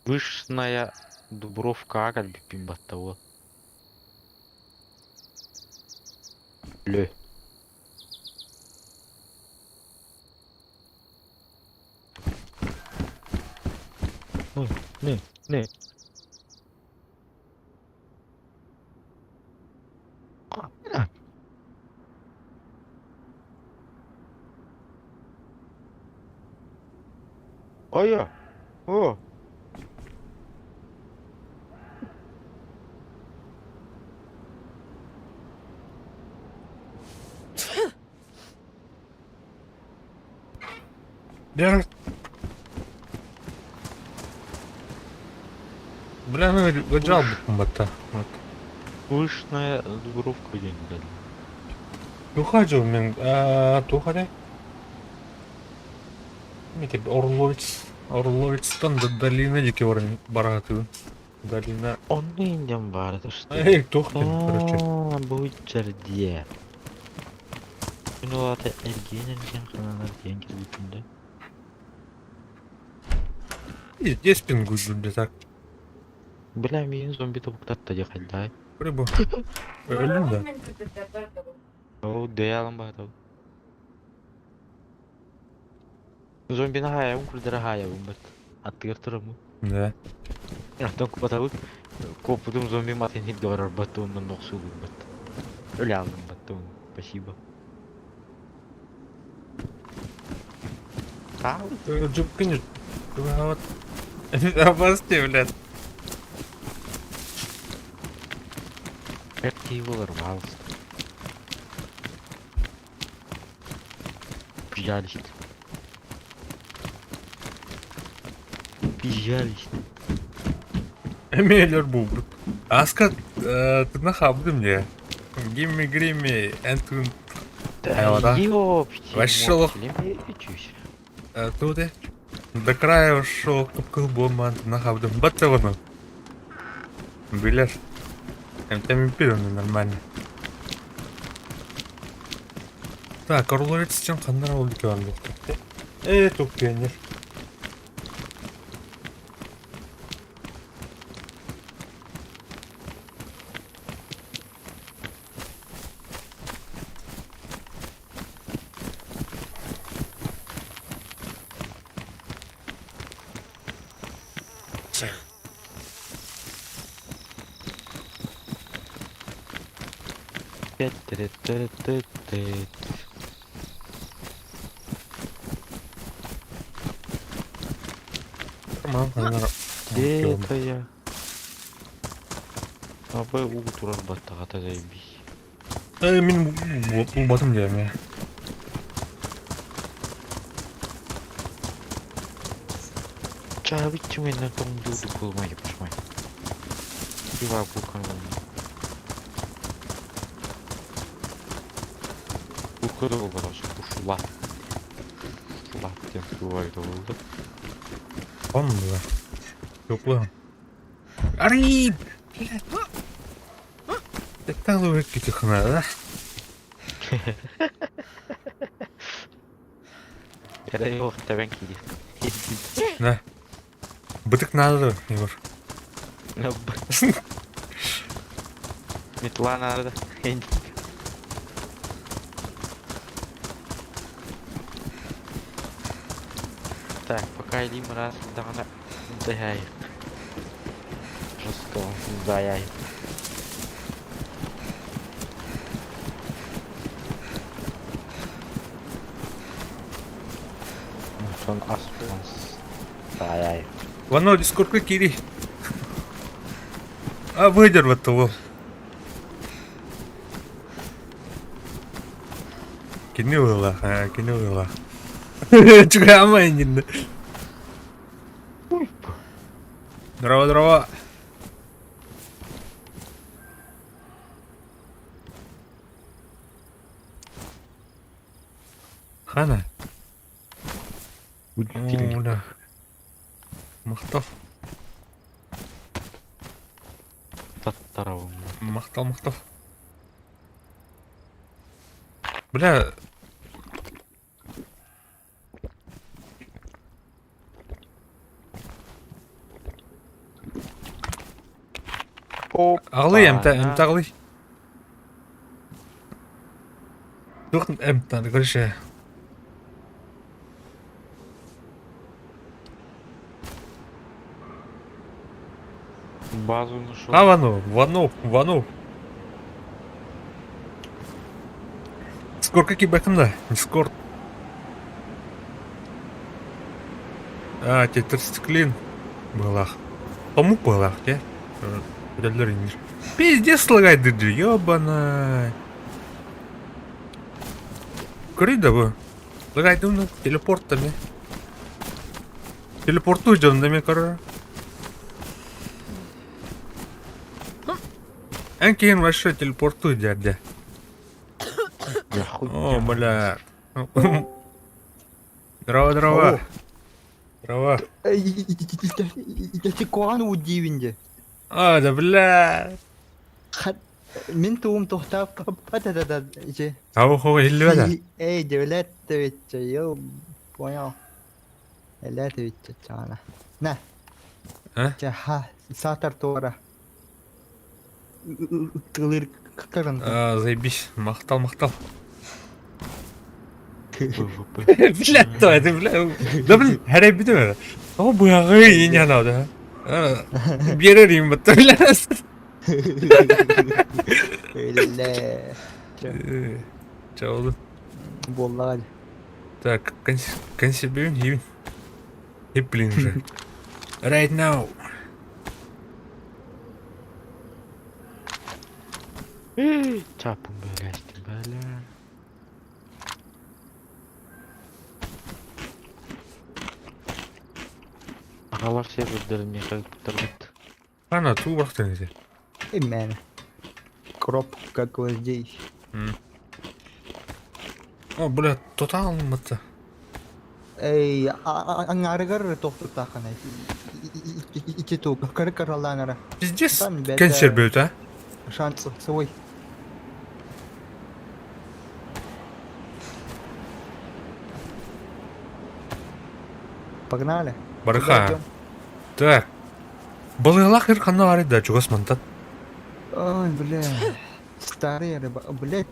Вышная Дубровкаҕа кэлбиппин батта уол. Лө. Не, не. Айа! О! Бля, Бля, ну гаджал бата. Вот. Пышная Дубровка диэн кэллим. Туха мен туха де? Мите Орловец, Орловецтан до долины дике баран баратыбын. Долина. Онно индем баар это что? Эй, тух короче. Аа, бу дьэрдиэ. Мин ол аата эргиэн эргиэн хананар диэн кэлбитим да. И здесь пингуй бля так. Бля, миигин зомби тобуктатта дии хайдаай. Рыбу. Өлүм да. Ол дөйө баатабын. Зомбины хаайабын, курдары хаайабын бат. Аттыгар тураммын. Да. Оттон купатабыт. Куоппутум зомби матын хиргэ барар бат уонна охсуулур бат. Өлө аллым бат уонна. Спасибо. Таал. Жупкин. Вот. Обости, блядь. Как ты его рвался? Пижалист. Пижалист. Эмиэлэр буолбут. Аска тына хаабытым дии. Гимми Гримми эн тыын Да Айылҕа. ёпти Вообще лох. мотли, мечусь. Тут до края ушел кып-кыл буолмаан нахабдым. Баттабыны. Билэр. Эмтэммиппит онно нормально. Так, Орловец чем ханнара ол дикеван буолта. Э, тук пионер. Тет-тет-тет-тет-тет. Мам ханнара. Где это я? Абы уу турар баттаҕата заебись. Э, мин булбатым диэм. Чаабит чүмэннэн тоҥдуу кулмай пушмай. Пива букан. Букада болбаташ ушла. Ушла диэн тугайда болду. Он было. Тепло. Ари! Это ловик тихона, да? Эрэ yok тэбэн киирии. Да. Бытык надо, Егор. Метла надо. Так, пока илим раз даҕаны дэһэй. Жестко заяй. Сон ас заяй. Вано, дискордка кири. А выдервать того. Кини ыла, кини ыла. Чугама иннин. Здорово, здорово. Хана. О, Махтал. Таттаравым. Махтал, махтал. Бля. Аҕалый эмтэ, эмтэ аҕалый. Туох эмтэн, короче. Базу нашел. А, вану, вану, вану. Сколько кибэкында? Дискорд. А, тетрациклин былах. Памук былах, те. Пиздец лагает, ёбана. Көрүй да бу. Лагайдым телепорт ми. Телепорту дьон да ми көрөр. Эн киһин вообще телепорту дядя. О, бля. Здорово, здорово. Здорово. Куһаҕан уу диибин дии. А, да бля. Мин тугум тохтооппот этэ да ити. Ау, иһиллибэт Эй, дьэбилээт тэбиччэ, йоо, понял. Элээ тэбиччэ чаана. На. А? Чэ, ха, саатар туора. Тылыр кырын. А, заебись. Махтал, махтал. Бля, то это, бля. Да, блин, хэрэйбитим эрэ. Тоҕо быһаҕы иҥэн да. Биэрэр им батта, бля. Өллэ. Чэ, Буоллаҕа. Так, консервин, хибин. И, блин же. Right now. Чапын блядь, бля. Аҕалар сервердэрин миэхэ ыыппыттарбыт. Ана, туу бырахтын ити. Именно. Кропка гвоздей. О, бля, тоталмыты. Эй, аҥаарыгар тохтуттааххына ити туг кыры кыралаан эрэ. Пиздец, кэнсиэр а? Шанс свой. Погнали. Барыха. Так. Балыгалах ир ханна бар да чугас мантан. Ой, бля. Старые рыба. Блядь.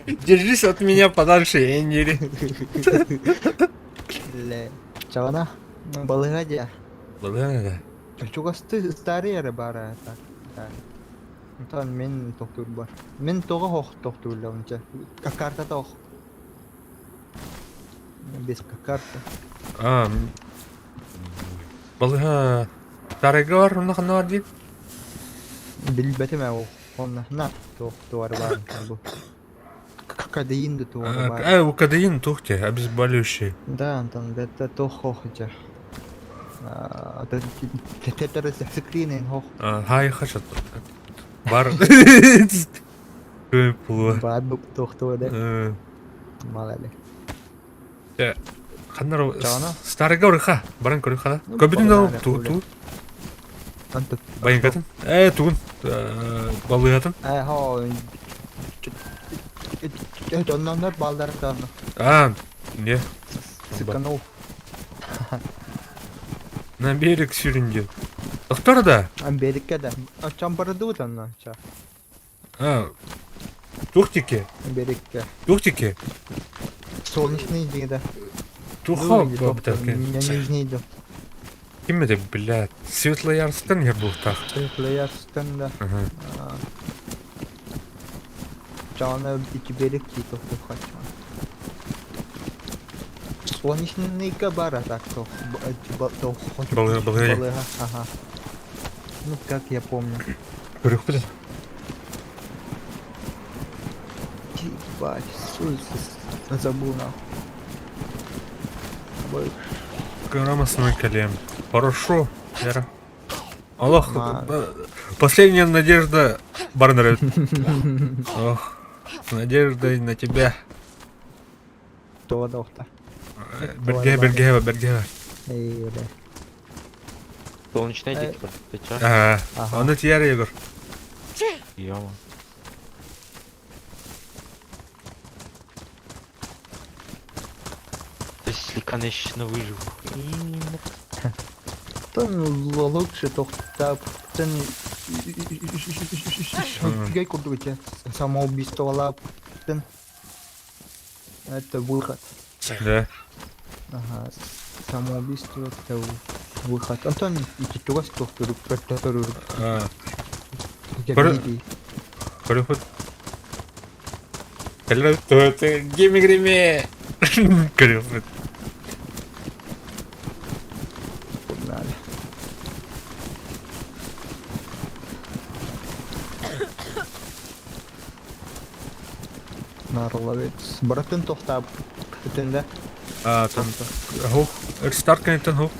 Держись от меня подальше, Эннери. Бля. Чавана. Балыга дия. Балыга да. Чугасты старые рыба так. Так. Онтон мин тохтуур бар. Мин тоҕо хох тохтуулла онча. Карта тох. Без карта. А, балыга Тарайга бар, онно ханна бар диир? Билбэтим ээ ол. Онно на туох туора баар бу. Кадеин да туора баар. Э, у кадеин туох те, обезболивающий. Да, Антон, это туох хох ича. Тетересекринин хох. Хай хашат. Бар. Пулу. Бар бу туох туора да. Мало ли. Ханнар старыга урыха, баран көрүха. Көбүтүн да ту ту. Байынкатын. Э, тугун. Балыгатын. Э, хо. Донноннор балдар дааны. А, не. Сыканул. На берег сүрүндү. Доктор да? Берекке да. Чамбарды анна. А, Тухтики. Берекке. Тухтики. Солнечный да. Тухо, Нижний идет. Ким это, блядь? Светлоярстан я был так. Светлоярстан, да. Ага. Чана ити берек кито хочу. Солнечный кабара так то. Ага. Ну, как я помню. Ебать, забыл нахуй. Грамотный колен. Хорошо, Вера. Аллах, последняя надежда Барнер. Ох, с надеждой на тебя. Бергеhe, бергеhe, бергеhe. Солнечный дик, ты чё? Ага, он тиер, Егор. Ё-моё. Если, конечно, выживу. Лучше тохтаптан үчүгэй курдук этэ самоубийстволаптан это выход. Да. Ага, самоубийство это выход. Антон ити тугас тохтурук пертторурук. Көрөхөт. Геми-греме. Көрөхөт. Погнали. Нарловец. Баратын тохтап. Бүтүндэ. А, там хух. Старт кэнниттэн хух.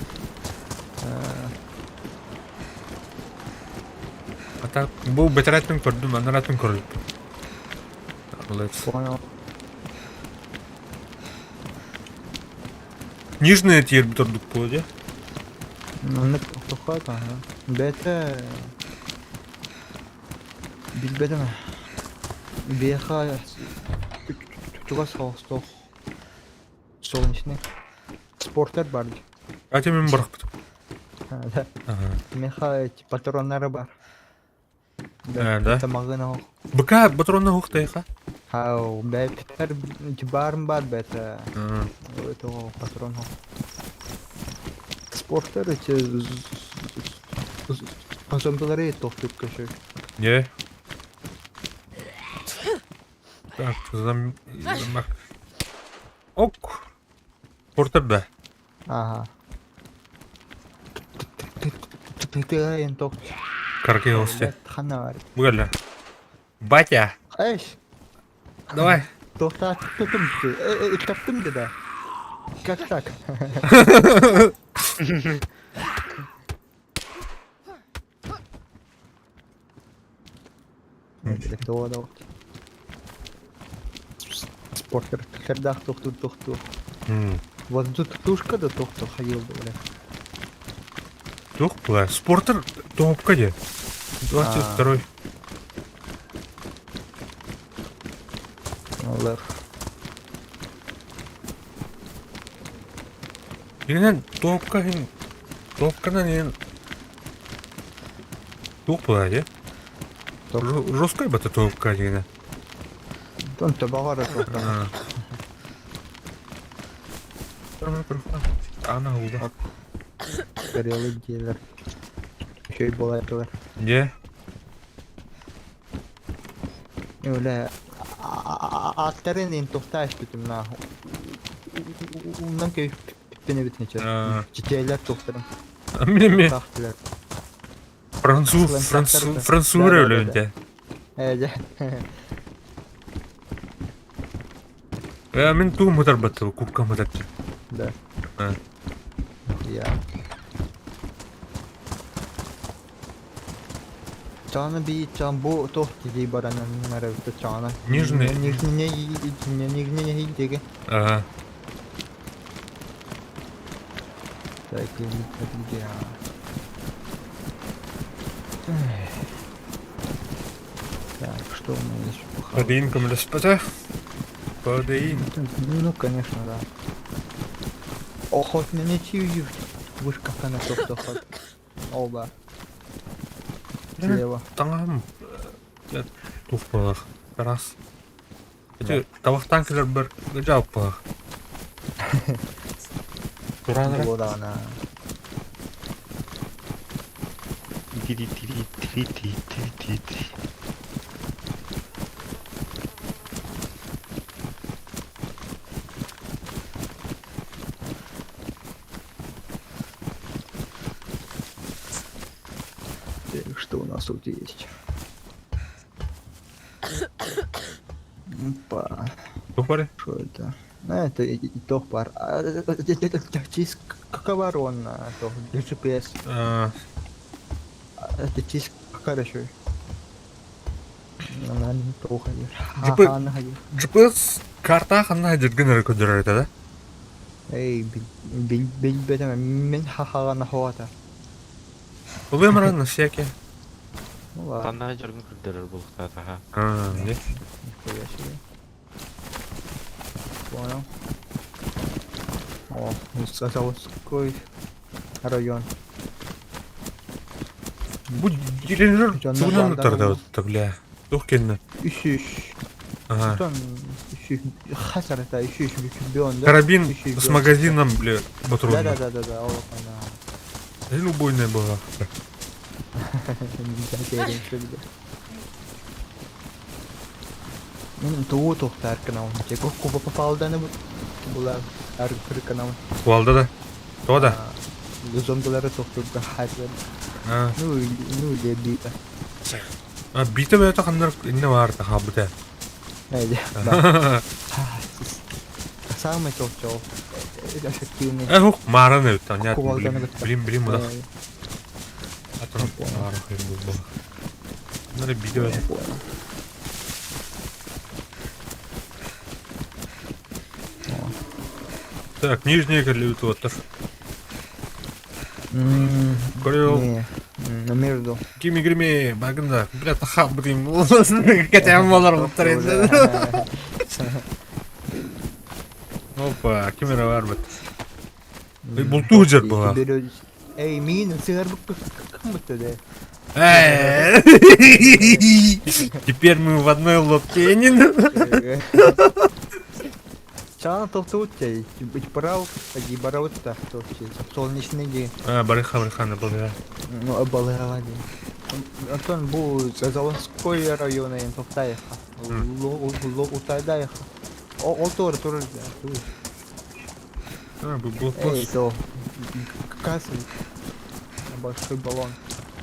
А так, бу бэтэрэтин көрдүм, анаратын көрүлүп. Молодец. Понял. Нижний тиер бүтөрдүк буолуо дии. Маннык тохтоххот, ага. Бэйэтэ билбэтим биэхэ чугас соҕустуох солнечный спортер бар дии. Ати мин бырахпытым. Да. Ага. Миэхэ эти патроннары бар. Э, да. Тамагын оһох. Быка патронна ух тайха. Хау, бэйэтэр барым бар бэйэтэ этого патрон Спортер эти зомбилары тохтук көшө. Не. Так, зам... замак. Ок. Портер да. Ага. Тыгайын тох. Карки осте. Хана бар. Бугalla. Батя, Эш, давай. тохтаттым. Таптым да. Как так? Спортер хердаах тохтуур тохтуу. Воздушка да тохтуу хайыл да Туох была? Спортер тоопка де. 22. Олар. Дигинен тоопка хин тоопканан иһин туох была де? Жесткай бата тоопка дигинен. Онто баҕар тоохтон. Ана уда. Горелый диэлэр. Үчүгэй буолааччылар. Дьэ. Үлэ аттарын ин тохтаа испитим на. Умнан көйүппүн эбит нече. Читээлер тохтарым. Мен Тахтылар. Француз француз өлөнте. Э дьэ. Э мин тугум мытарбатты кукка мытарчы. Да. Я. Чаана би чаан бу туох дии баран нарабыта чаана. Нижний. Нижний нижний диги. Ага. Так, где? Так, что у меня есть похавать? Подоинком леспата. Подоин. Ну, конечно, да. Охотно не чую. Вышка на топ Оба. Слева. Таҥаһым туох буолар раз. Ити табахтаан кэлэрбэр дьаалпалаах. Тураан эрэ. Буолаҕына. Так, что у нас тут есть? Опа. Туох барый? Что это? Ну, это и тохпар. Тактическая то для GPS. Это чисто хорошо. Она не плохо. GPS карта ханна дирген эрэ көрдөрөр этэ да? Эй, билбэтим мин хахаҕана хоата. Ылыам на всякие. Ну ладно. Ханна дьаргын көрдөрөр булуктаатаха. А, не? Нихуя себе. Понял. О, заводской район. Бу дирижер Дьоннор тугунан баардар утарда бля. Туох кэннэ? Үс Ага. Тон үс хасарата үс бионда. Карабин с магазином, бля, патронов. Да, да, да, да, да, ол она. Или убойная была. Мен тугу тохтар канал. Те куба попалданы була ар канал. Кувалда да. То да. Зомбилары тохтурга хазыр. Ну, ну, де бита. А бита бэйэтэ ханнар инне баар хаалбыта. Эйде. Самый тохтол. Эффективный. Э, хук мааран эбит. Нет, Кувалданы кытта. блин, блин, мудах. Атын маара хайр буолла. Нары бита бэйэтэ. Так, нижний кэллибит уоттар. Көрүө Не, между. Кими грими багында, бля, тахап блин. Кэтем болар буттар енді. Опа, камера бар бит. Бултуу жер була. Эй, мин сыгар кым бутты де. Теперь мы в одной лодке. Чаана тохтуут чай, барау, барау та солнечный день. А, барыха, барыха, на был, Ну, балыга день. Антон бу Заводской района ен тохтаеха. Утайдаеха. Ол тур тур. А, был Эй, то. Касл. Большой баллон.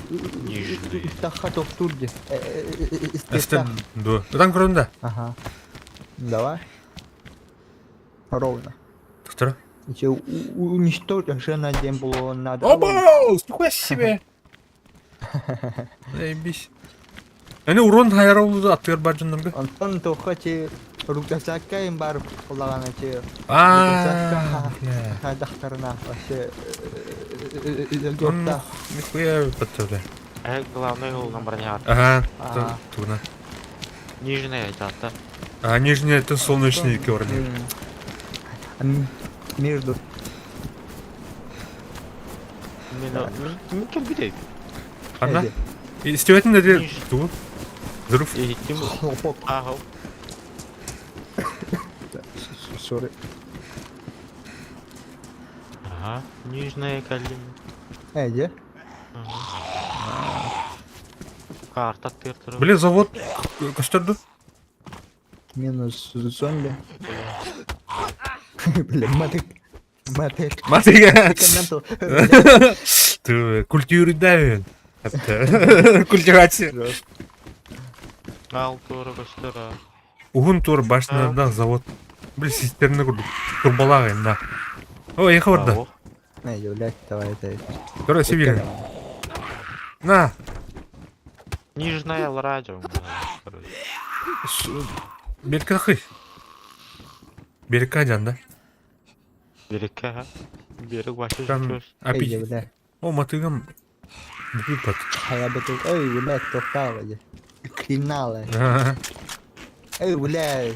Нижний. Таха тохтурди. Эстен, да. Там көрүндө. Ага. Давай. Ровно. Доктор. Уничтожить жена день было надо. Оба! Нихуя себе! Заебись. Они урон хайралды аттыгар бар дьоннорго. Антон то хоть Рюкзакка им бар улаҕана че А, бля. хайдахтарына вообще Он өлгөттах. нихуя подтверда. Э, главный уолунан броня. Ага, А. тугна. Нижняя это. А нижний это солнечный көрінеді. Между. Мен мен кем бүтей. Ана? Истебетін де ту. Взрыв. Ким Хлопок. Ага. Сори. Ага. Нижняя калина. Эйде. Карта тыр-тыр. Блин, завод көстөрдү. Минус зомби. Бля, матык. Матык. Матыга. Комментал. Ты культуры давен. Культивация. Ал тура көстөр. Уһун тур башнардан завод. Блин, систерне курдук. Турбалаг да. О, я хабарда. Эй, блядь, давай это. Короче, сибирь. На. Нижняя радио. Беркахы. Берка жан да. Берекке. Берек башы Там жүз. Эй, апи. бля. О, матыгам. Выпад. Я бы тут. Эй, блядь, тоқтал. Криминалы. Эй, бля.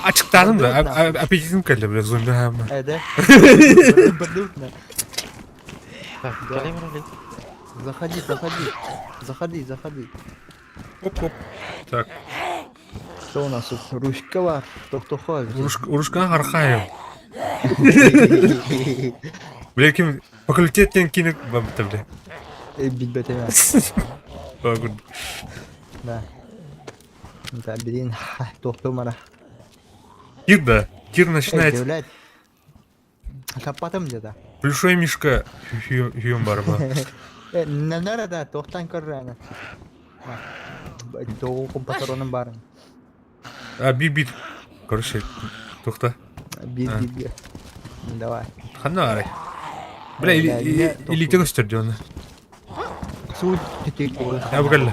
Ачыктадым да. Аппетитим келди, бля, зомби. Эй, да? Бардутно. Так, Заходи, заходи. Заходи, заходи. Оп-оп. Так, Что у нас тут? Ручка бар. Тоқтохой. урушкан хархаев. Бля, ким факультеттен кинек бабыта, бля. Эй, бит бетеме. Да. Да, блин, тохтумара. Тир, да. Тир начинает. Блядь. Таппатым где-то. Плюшой мишка хүйөн бар ба. Э, да, тохтан көррәне. Тоғым патроным барын. А, би-бит. Короче, тохта. Бит, бит, бит. Давай. Ханна арай. Бля, или те көстөрдү оны. Су тетек. Я бугалла.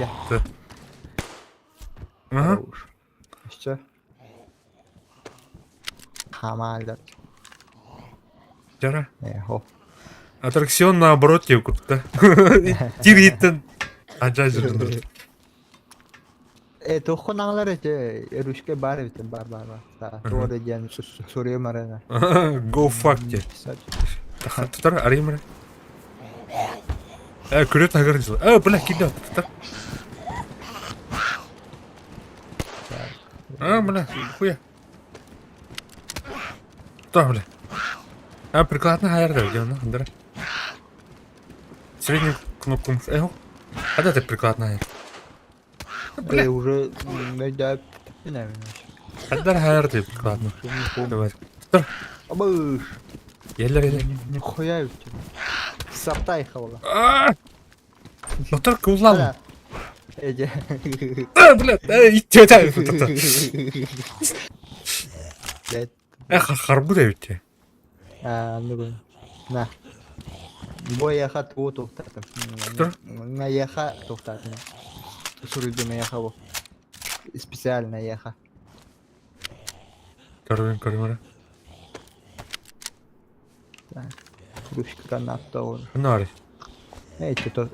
Ага. Что? Хамалда. Жара. Э, хоп. Аттракцион наоборот тебе куртта. Тир иттен. Ажа жүрдү. Э, тохон аңлар эте, ручка бар бит, бар бар бар. Да, Тора дигән сурыйм арена. Go fuck те. Тутар арыйм. Э, күрөт агыр жыл. Э, бля, киде тутар. А, бля, хуя. Тутар, бля. А, прикладно хайр да, где она, Среднюю кнопку. Э, а да ты прикладно хайр. Бля, уже, да, не Хаддар хайр ты прикладно. Давай. Тутар. Абыш. Еллер, еллер. Нихуя у тебя. Саптай хавала. Доктор куллан. Эде. А, бля, идти Блядь. Эх, харбу да ведь. А, ну на. Бу эйиэхэ тугу туохтаатым. Что? Эйиэхэ туохтаатым. Суруйдум эйиэхэ бу. Специально эйиэхэ. Көрүн, көрүн. Ручка наптаур. Нари. Эй, что-то...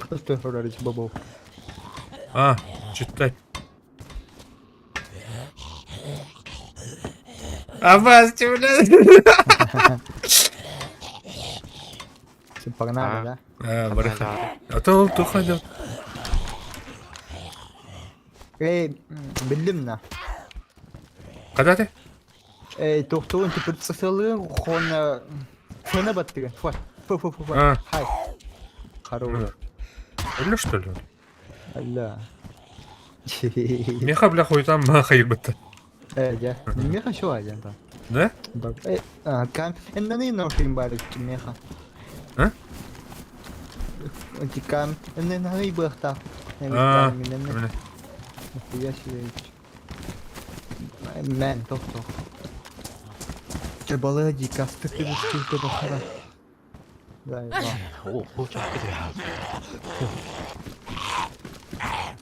Просто бабу. А, читать. Абасти, блядь. Все, погнали, да? А, барыха. А то он туха Эй, биллим на. Когда ты? Эй, тохтуун тупырцылын хона... Хона баттыгын. Фу, фу, фу, фу, фу. А. Хай. Хорош. Или что ли? Алла. Меха, бля, хуй там, хайыр бітті. Э, я. Меха шо один там. Да? Э, а, кам... Эннани ношин барык меха. А? Ити кам... Эннани бахта. А, бля. Нихуя себе. Мен, тох тох. Балади, касты ты ты бахара. Да, да. О,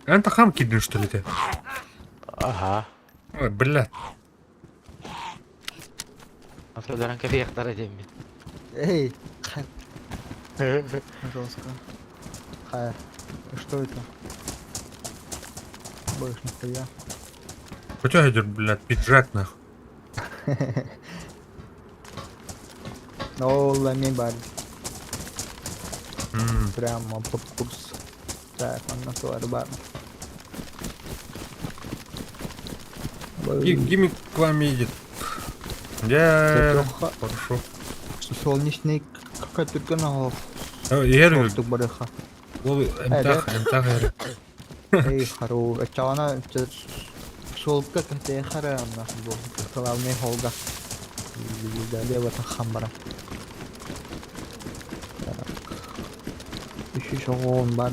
Эн тахам кидин, что ли ты? Ага. Ой, блядь. Өлөрөн кэбиэхтэрэ диэммин. Эй! Жестко. Хай. Что это? Больше нихуя. Хотя идет, блядь, пиджак нахуй. Ол эмиэ баар. М, Прямо по курсу. Так, онно туора баар. Гиммик к вам едет. Я... Хорошо. Солнечный какой-то на Ер, Тук барыха. ол эмтах, эмтах ер. Эй, хару. Чаана солка кате хара на бу. Главный холга. Лево хамбара. Үш оҕон бар.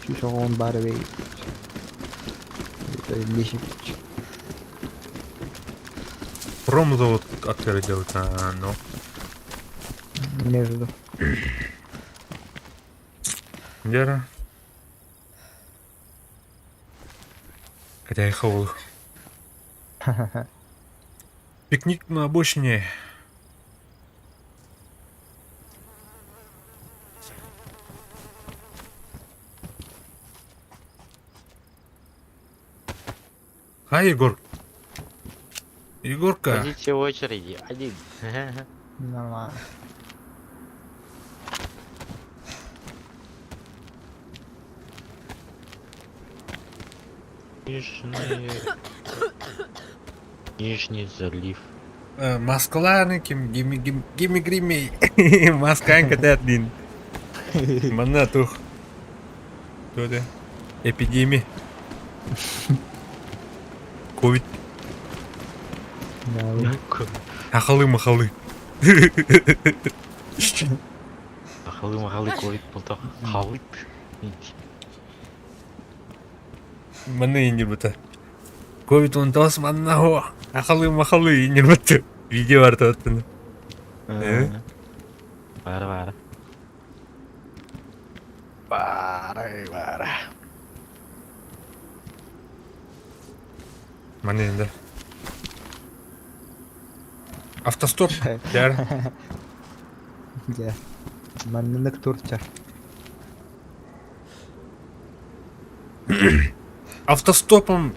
Үш оҕон бар бей. Лишик. Промзавод открыть делать, а, ну. Между. Гера. Хотя я хавал. Пикник на обочине. А, Егор? Егорка. Позиция очереди. Один. Нормально. Нижний... Нижний залив. Москваны ким гими гим гими грими. Москванка дин. Манна тух. Кто Эпидемия. Ковид. Да. Ахалы махалы. Ахалы махалы ковид болды. Хавыт. Манна инер бата. Ковид он тос манна хо. Ахалы махалы инер бата. Видео бар тоттын. Э? Бара бара. Бара бара. Манна инде. Автостоп. Дәр. Дьэ. Маннык турчар. Автостопом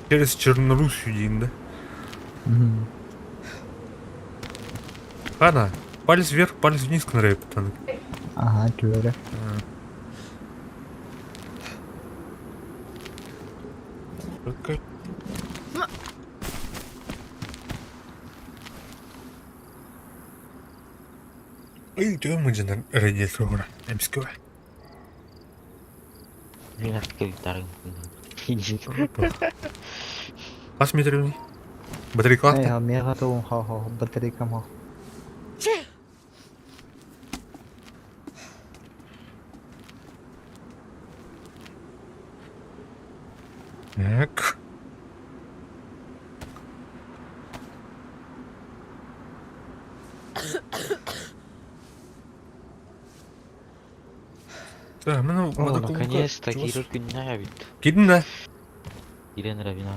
через Черноруссию дейін да. Ана, палец вверх, палец вниз кнырай пытаны. Ага, түөрэ. Какая- Ой, ты мы радиатора. Эмского. Мин открыт Посмотри. Батарейка Эй, лахта. мега туун хо-хо, батарейкам хо. Так. Так, ну, О, наконец-то кирер күннәге бит. Кидин да. Ирен Равина.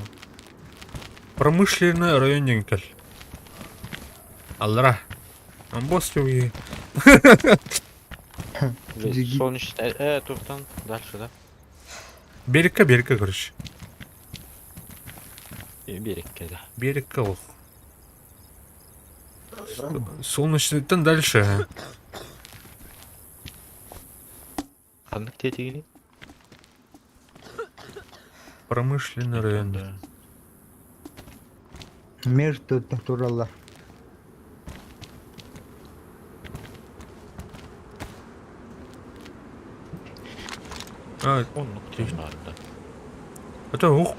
Промышленный район Денкель. Аллара. Амбос уи. Джиги. Солнечный... Туртан. Дальше, да? Берегка, берегка, короче. Берекке, да. Берегка, ох. Солнечный там дальше. Ханнык тетигини? Промышленный район. Да. Между тураллар. А, Оннук тиң бар да. это ух.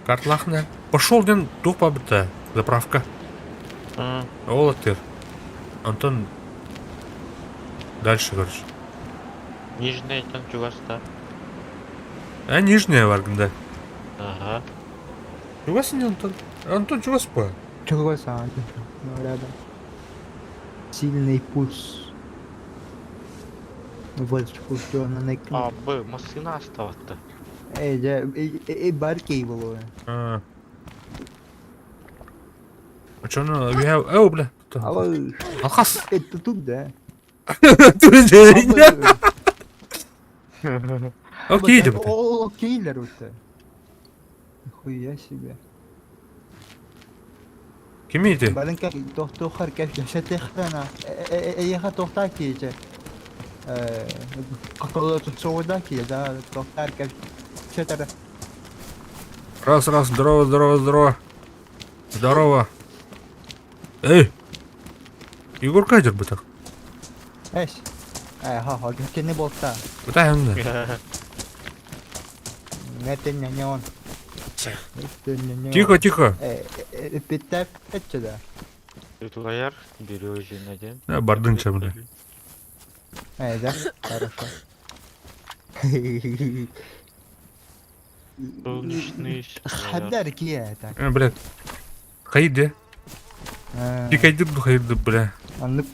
Картлахна. Пошел ден тух бабыта. Заправка. А, Ол атыр. Антон. Дальше, короче. Нижний там чугаста. А нижняя варганда. Ага. Чугас не Антон? Антон чугас по? Чего сам? Ну, рядом. Сильный пульс. Возбужденный А, Б, машина оставатты. Эй, дьэ, бар кей буолуо. А. Очону we have... О, бля. Алло, Алхас. это тут, да? Окей, деп. О, киллер вот. Нихуя себе. Кими ити? Барын как тохтохар как жашатехтана. Эйха тохтар кийже. Каколо соуда ки, да, тохтар как четара. Раз, раз, здорово, здорово, здорово. Здорово. Эй! Егор Кайдер бы так. Эш. Ай, ха, ха, кини болта. Куда я Не не он. Тихо, тихо. Питтеп да. Тулаяр, бережен один. Да, бардынча, бля. Эй, да? Хорошо. Солнечный Хабдар кие так. Э, блядь. Хайди. Дикайдыр хайды, бля. Аннык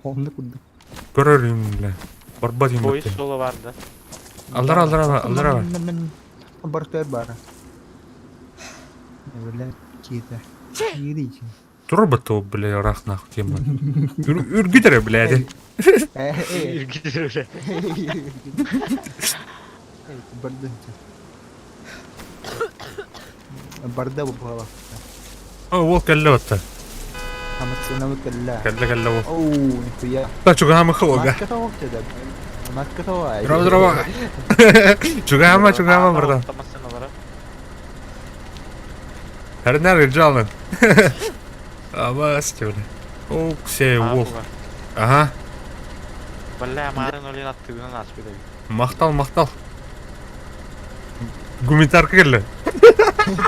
оннук курдук. Көрөрүм, бля. Барбат Бой юм. соло бар да. Аллара, аллара, аллара. Бартер бар. Бля, кита. Кирич. Тура бато, бля, рах нахуй тема. Үргүтер, бля. Эй, Үргүтер, бардынча. Барда була. О, вот кэллэ батта. Аматсына кэллэ. Кэллэ кэллэ ол. Оу, нихуя. Та чугама холга. Маска того да. Маска того. Здорово, здорово. Чугама, чугама, братан. Харнар жалын. Абас, бля. Ок, се, ол. Ага. Бля, марын олин аттыгынан аспыда. Мактал, мактал. Гуманитарка келли.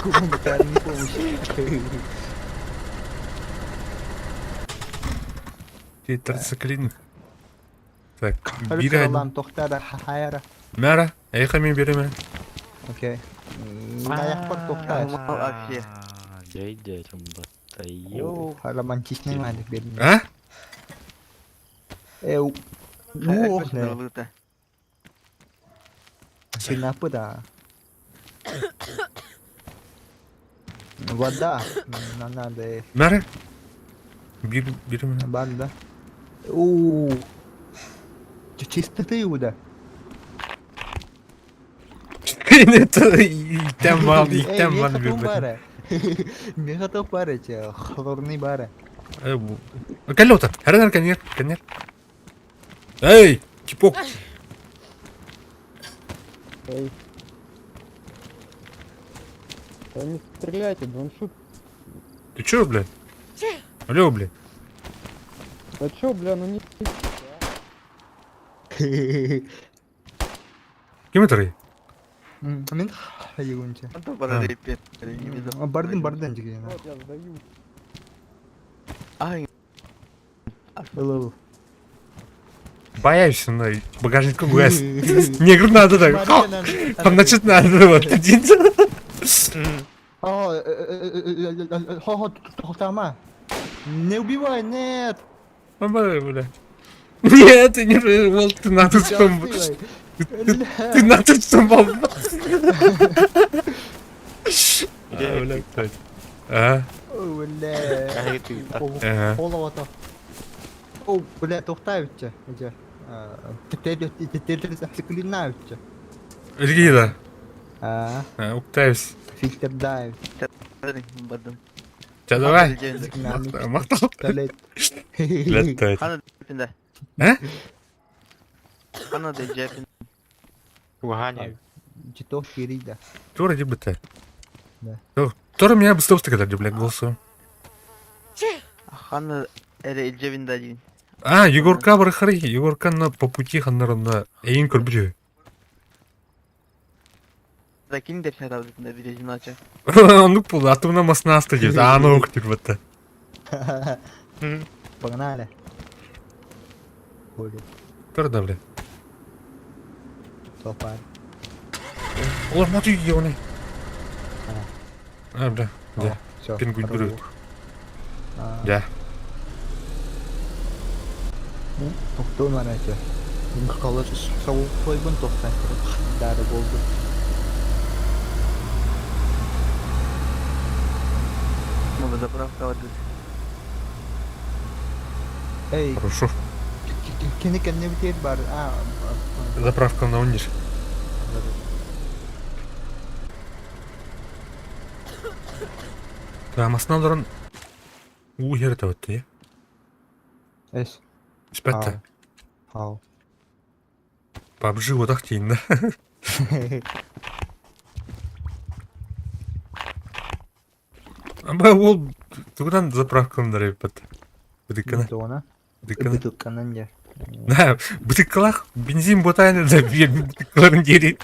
Гуманитарный помощь. Тетрациклин. Так, бирә. Алам тохтара хайра. Мәра, әйха мин бирәм. Окей. Аяқпар тохтар. Вообще. Дядя, Йоу, романтичный малик бедный. А? Э, ну, не. Синапы да. Вода. На надо. Мәра. Бир, бирәм. Банда. У. Чистоты уда. Это иктен бал, иктен бал бир. Меха топ бары, че, хлорный бары. Кэлле отар. Хәрәнәр кәнер, кәнер. Эй, типок. Эй. Да не стреляйте, don't shoot. Ты чё, блядь? Алло, блядь. Да чё, бля, ну не... Ким это? Мен хайгунча. Бардын бардын жиген. Вот я сдаю. Ай. Ылыл. Боюсь, на багажнику газ. Негр надо так. Там значит надо вот один. О, хо-хо, тохтама. Не убивай, нет. Бля. Нет, ты не вот ты на тут что ты на тут что Бля, А? Бля. Холовато. О, бля, тохтаются. Тетерица. Ригида. А. Уктаюсь. Фильтр дай. Че, давай. Мактал. Летает. А? Угани. Читов кирида. Тура дебыта. Да. Тура меня быстро когда блядь, голосу. Ханна эле А, Егорка барахары, Егорка на по пути ханнарында эйин көрбүжү. Закинь деп сатабы видео Онук болду, атымна масна асты деп, аны ук деп бітті. Погнали. Хули. Тур да, блядь. Топар. Олар маты үйге оны. А, бля, да. Все. Пингвин бүрөт. Да. Тоқтау манача. Қалыр соғып қойбын тоқтай. Дәрі болды. Заправка вот. Эй, Хорошо. кини кэннибитигэр бар. А, Заправка на униш. Массыына олорон уу иһэр этэ Эс. Испэттэ. Хау. PUBG утах тиийиннэ. Аба ол тугунан заправкаланар эбиппит. Бытыккана. Тугуна? Бытыккана. Бытылканан дьэ. Да, бытыккалаах бензин бутайны да биэр бытыккаларын диэри.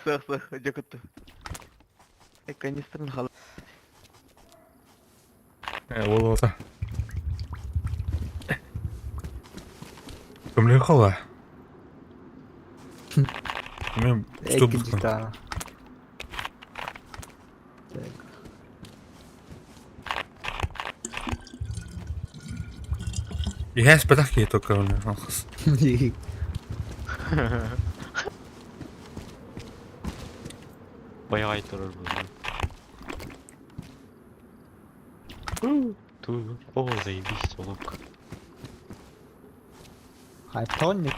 Сах, сах, дьэ Канистрын хала. Ол ота. Көмле хала. Мен что Экки. Иһээс бэтэх киһи только алхас. Баягай турар бу. Ту, о, заебись, улыбка. Хайтонник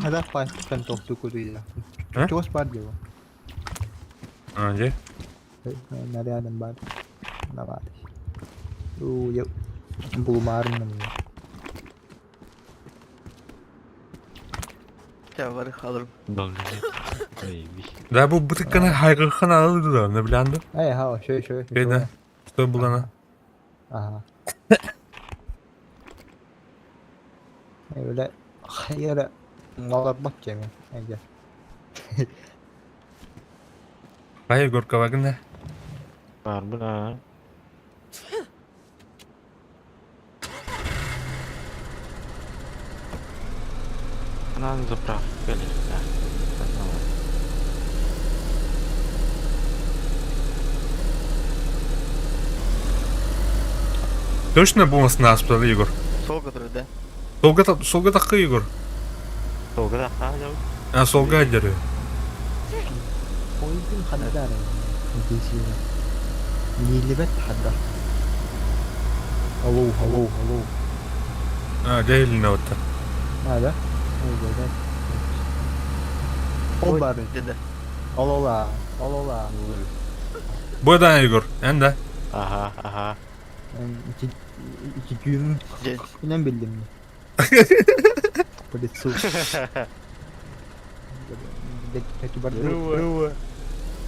хадах пастан тохту кудуйла. А? Чугас бар диво. А, где? Нарядом бар. Давай. У, я булмарным. Ча, халыр. Заебись. Да, бу бытыкканы хайгырхан алды да, не блянды. Эй, хау, шөй, шөй. Беда. Что было на? Ага. Эй, бля, хайра. Налар бак кеме. Эге. Хай горка вагна. Бар бына. Надо заправку, конечно, да. Точно бонус нас Егор? Сол который, да? Солга солга такы Егор. Солга да, а, А солга дери. Ойдun хандар. Десине. Нилибет хадда. Алло, алло, алло. А, дәйліне отта. А, да? Ой, да, да. Ол бар. Деда. Алола, алола. Бойдан Егор, әнда. Ага, ага. Ити дүйін Дед. Инен билдим. По лицу.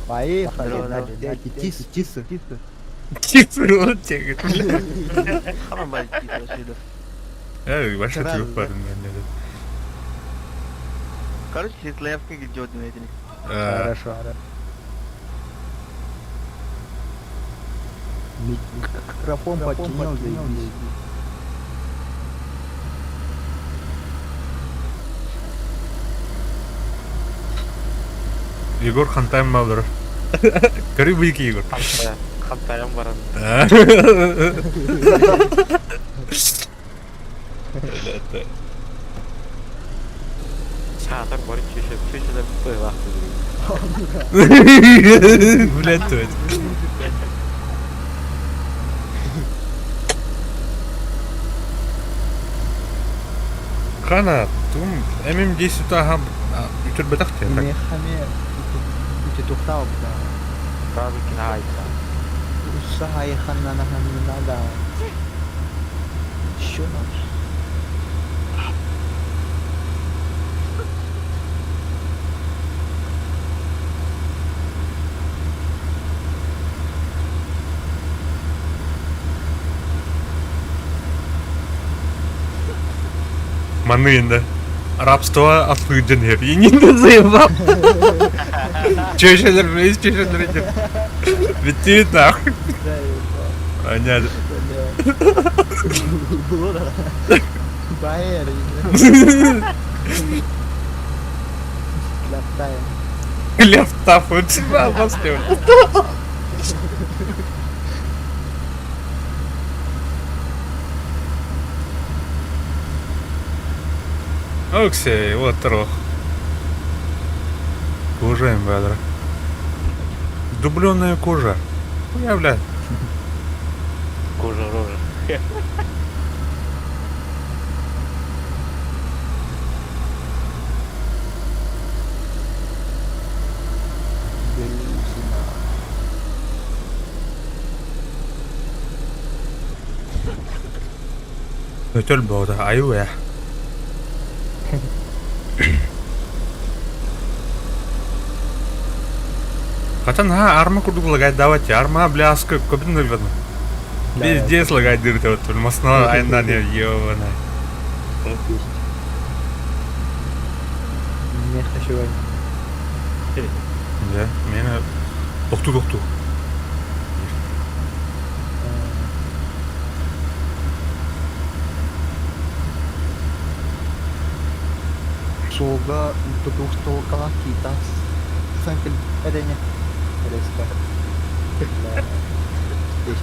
Поехали. Тисы, тисы, тисы. Тисы, вот тебе. Хаман бар тисы. Эй, вообще ты упаден. Короче, Светлоявка идет на эти. Хорошо, хорошо. Микрофон подчинил, заебись. Егор хантайм малдыр. Көрі Егор. Хантайым баран. Саатар барып чөшөп, чөшөлөр быйлакты. Блядь, то это. Хана, тум ММ10 тахам үтөр бетах те. Мен хаме үтө тухтау бда. Правильно айта. Усахай ханна ханна да. Еще надо. Манында. Рабство отсуден И не заебал. Чешелер, блядь, чешелер идет. Летит нахуй. Понятно. Байер. Лев тафу, тебя обострил. Оксей, вот трох. Уважаем, бедра. Дубленая кожа. Хуя, бля. Кожа рожа. Белюсина. Өтөл боҕото айуу ээ. Хотя на арма курдук лагайдавать, арма бляска көбүн өлбөтүм. Пиздец лагайдыр деп отыр. Масна айынан ебаная. Есть. Не хочу войны. Да, мен тохту тохту. Суолга тутуустуукалаах киитаас сан эрэне резко. Здесь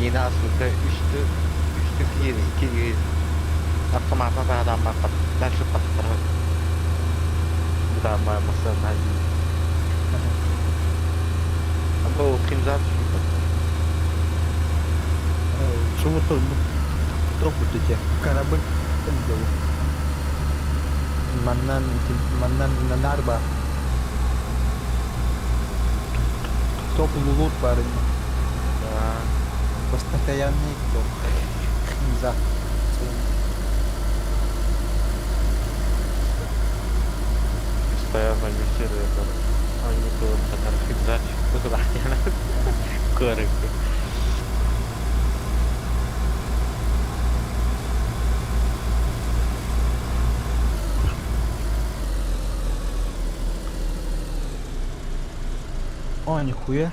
Yeni asılda üçlü, üçlü bir, iki bir. Автомата да адамдар дальше паттырып. Бұдан маса Бу химзат Чего-то топутите. Корабль делал. Маннан маннан нанарба. Топ лут парень. Да. Постоянный топ. Химза. Постоянно висели это. Они было химзат. Көріп. О, нихуя.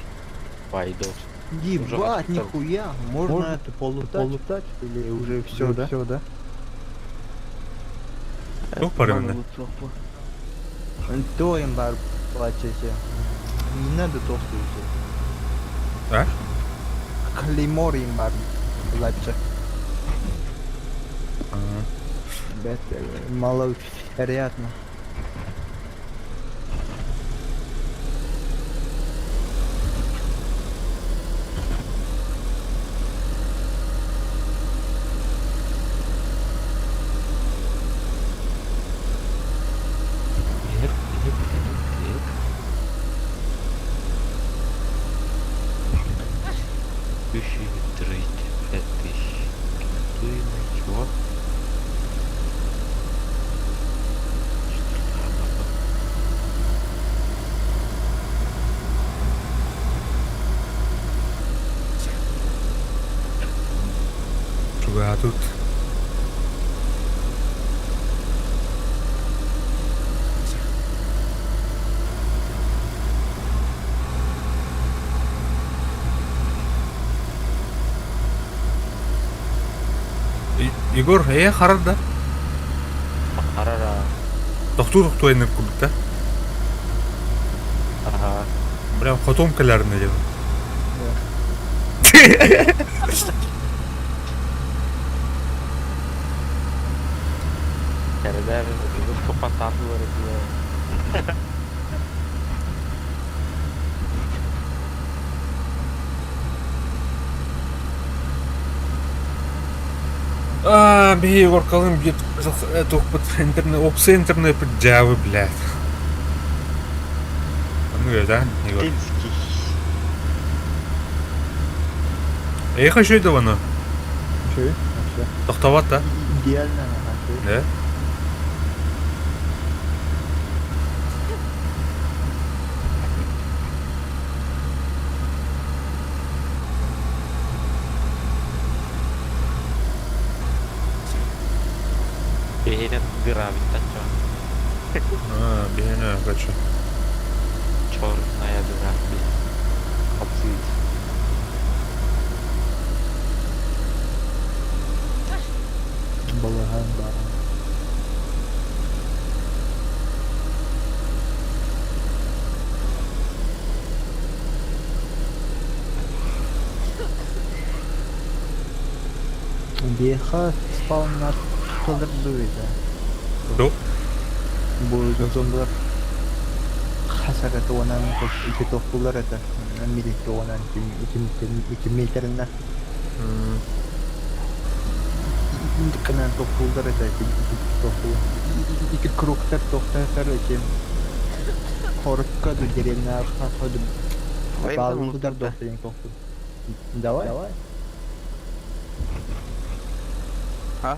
Пойдет. Ебать, нихуя. Можно, Можно это полутать? Полутать? Или уже все, да? Все, да? Туох барыбына? То им бар плачете. Не надо толстую. А? Клеймор им бар плаче. Ребят, маловероятно. 35 тысяч. Чего? Чуга тут. Егор, харар да? Харара. Тохтуу тохтуу айнып курдук да? Ага. Прям хотом кэлэрин дедим. Кәрелер, топатарлар бля. А, би Егор калым бит тухпут интернет, опсы интернет джавы, блядь. Ну да, Егор. Тинский. Хочу это вано. Че? Вообще. Тохтоват, да? Идеально, ага. Да? Бейнет дыра ведь чё? А, бейне, хочу. Черная дыра, блин. Обсыть. Балаган, да. Беха спал на Толердуе, да. Кто? Будет зомбар. Хас эрэ тугунан ити тохтуулар этэ милиционан ити метринэ гынан тохтууллар этэ тохтуу ити кругтар тохтоотор ити хорукка ду деревняҕа ду бааллар тохтуйан тохтуу давай А?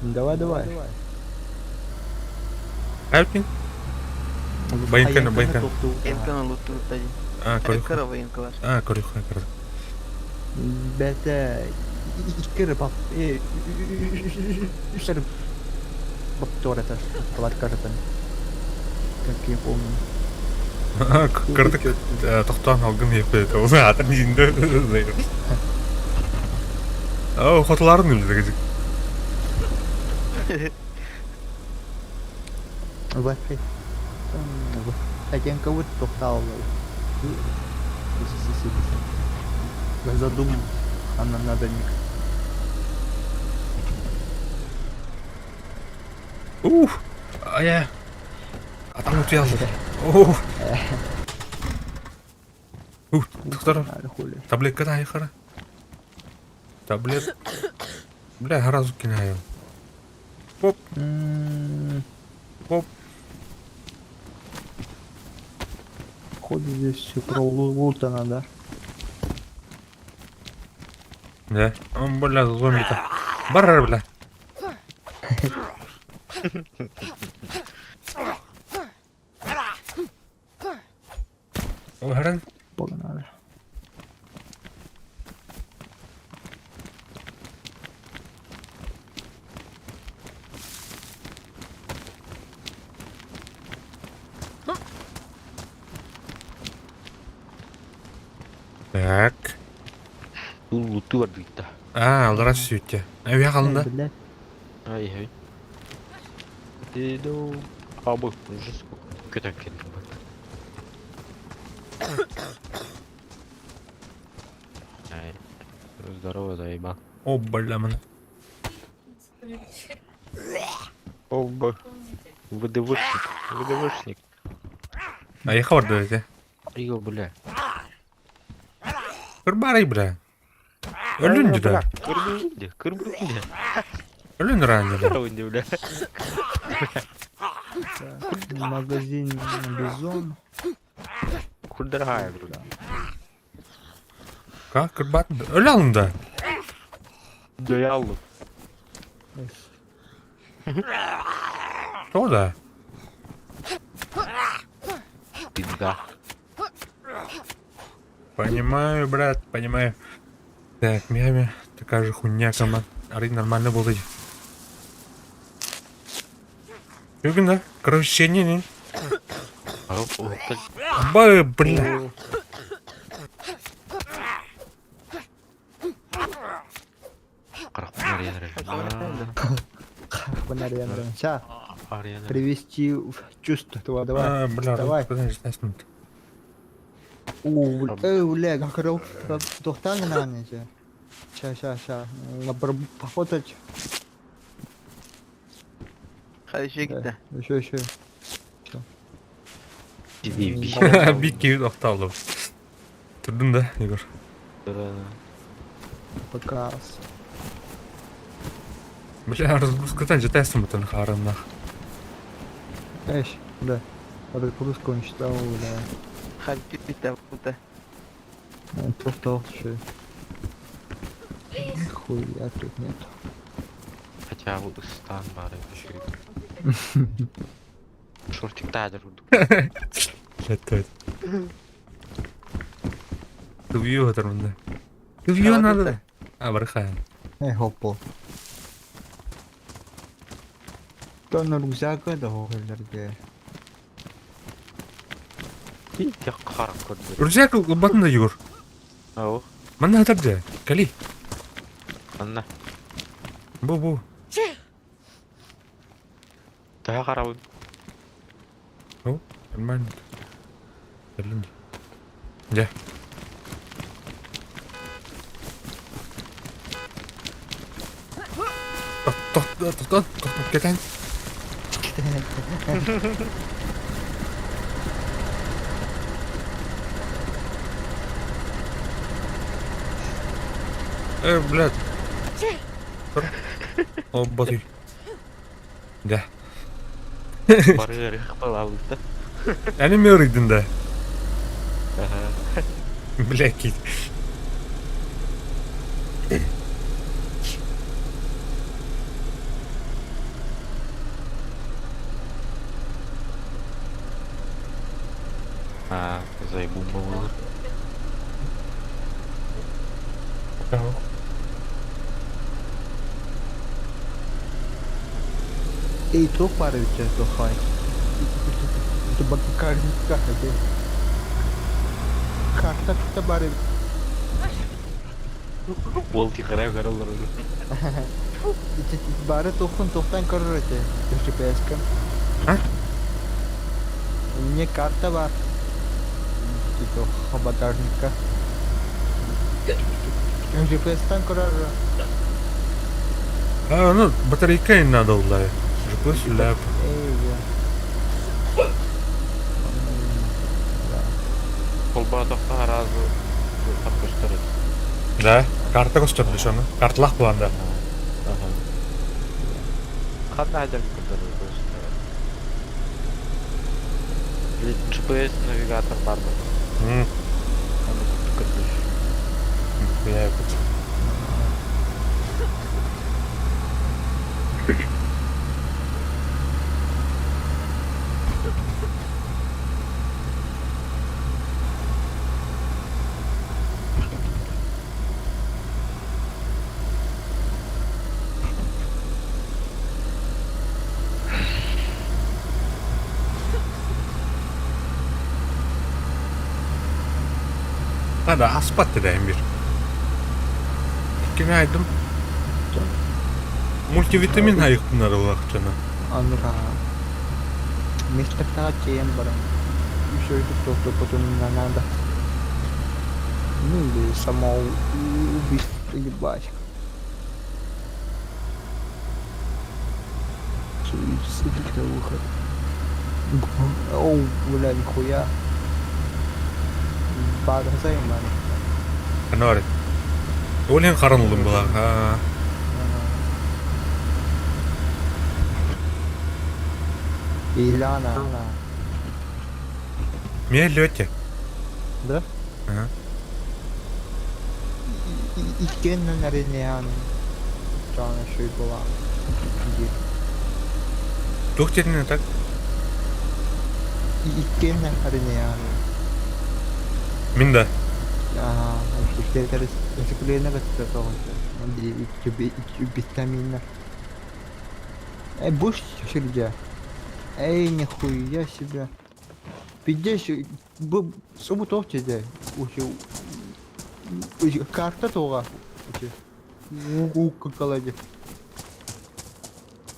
Давай, давай. Хайпин? Байынканы, байынканы. Энканы луттуруттади. А, көрүх. Кара военкалар. А, көрүх, көрүх. Бәтэ икки бап үс баптор это палаткарытын. Как я помню. Кырдык тохтоон алгын еппет. Ол атын иинде. О, хотуларын үлдегежик. Вафи. Хотя кого-то тохтал. Задумал. А нам надо ник. Ух, ая. Атам утуялды. Ух. Ух, доктор. Таблетка да айхара. Таблет. Бля, сразу кинаю. Поп. Поп. Походу здесь все пролутано, да? Да. Он, бля, зомби-то. Бар, бля. Уһаран. Погнали. Так. Луту бардыйта. А, аллара сүттэ. Эбия халында. Блядь. Ай, ай. Иду. Абы, уже сколько. Көтөн келдим бат. Ай. Здорово, заебал. О, бля, ман. Оба. ВДВшник. ВДВшник. А я хабар дете. Иго, бля. Кырбарай, бля. Өлүн деді. Кырбы, кырбы, Өлүн ран деді. Кырбы, бля. Магазин Бизон. Курдыргая, бля. Ка, кырбат. Өлі алында. Да я аллы. Что да? Пизда. Понимаю, брат, понимаю. Так, мями, такая же хуйня, команд. Ары нормально был эти. Югин, да? Короче, не, не. Ба, бля. Сейчас. Привести в чувство. Давай. А, бля, давай. Подожди, 16 минут. О, бля, как тохтан на Ща, ща, ща. Пофотать. Хорошо, да. Еще, еще. Бикки тоқталды. Турдун да, Егор? Показ. Бля, разгрузкадан жетесің бүтін харымнах. Эш, да. Разгрузку он читал, да. Хальпита, пута. Тоқтал, еще. Хуя тут нет. Хотя бы стан бары еще. Шортик тадер. Это. Тубью это Тубью надо. А, бархая. Эй, хоппо. Тон рюкзака да хоғылерге. Рюкзак батында Егор. Ау. Манна атарды. Кали. Анна. Бу бу. Daha қарауын. Ну, нормально. Блин. Где? Тоқ, тоқ, тоқ, кетен. Э, блядь. О, батый. Да. Бары ыарыһах балаабыта. Эн эмиэ ыарыйдын да? Бля, кит. А, заебумба буолар. Эй, туох баар эбит дьэ, туоххай? Карта Карта кытта баар эбит. Уол тихаря көрө олорор. Бары туоххун туохтан көрөр этэ? GPS-ка. А? Мне карта бар. Типа багажникка. GPS-тан көрөр. А, ну, батарейка не надо улай. GPS ляп. Эй, я. Холбоотоххо араас таппыштар этэ. Да, карта көстөр ошону. Карталаах буолан да. Ага. Ханна сылдьар көрдөрөр просто. GPS навигатор бар да. Аны курдук көрдөр. Я вот. Hadi aspat dedim bir. Günaydın. Мультивитамин айыктынар улахчана. Анра. Мистер чейин баран. Еще и тут потом надо. Ну или самоубийство ебать. Суицид это выход. Оу, бля, нихуя. База man. Канары. Ол ен қаранылым була. А, Илана. Мен лёте. Да? Ага. Иккеннен әринеан жана шүй була. Тух дедин так? Иккеннен әринеан. Мин да. Аа, витаминнар. Эй, будешь сельдя? Эй, нихуя себе. Пиздец, субу тебе. Карта туға. Уколоди.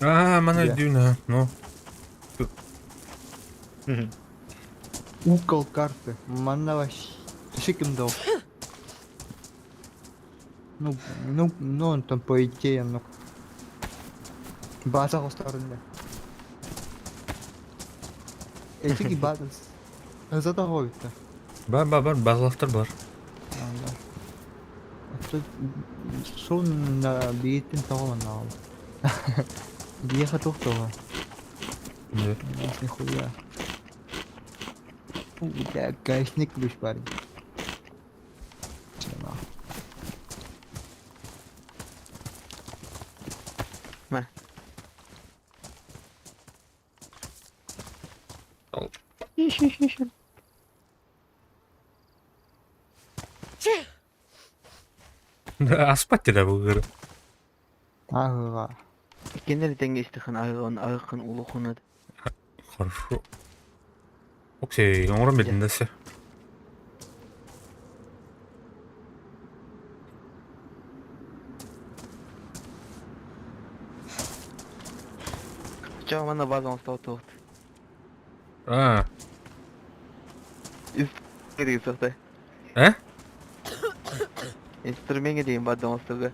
А, мана Где? дюна. Ну. Укол карты. Манна вообще ким дал. Ну, ну, ну, он там по идее, ну. База стороны. Эти база. Задоговит-то. Бар, бар, бар, базалахтар бар. Сон на биитин тоҕо ал. Биэхэ туох тоҕо. Да. Нихуя. Бля, гаечный ключ, парень. Всё, нахуй. Мә. Аспат деді бұл кыры. Ага. Иккиэннэр тэҥҥэ истэххин аһыгын аһыаххын улуоххун Хорошо. Окей, оҥорон билин да се. Чэ манна база оҥостоо туох. А, Деген сохтой. э? Инструмент деген база оҥосторго.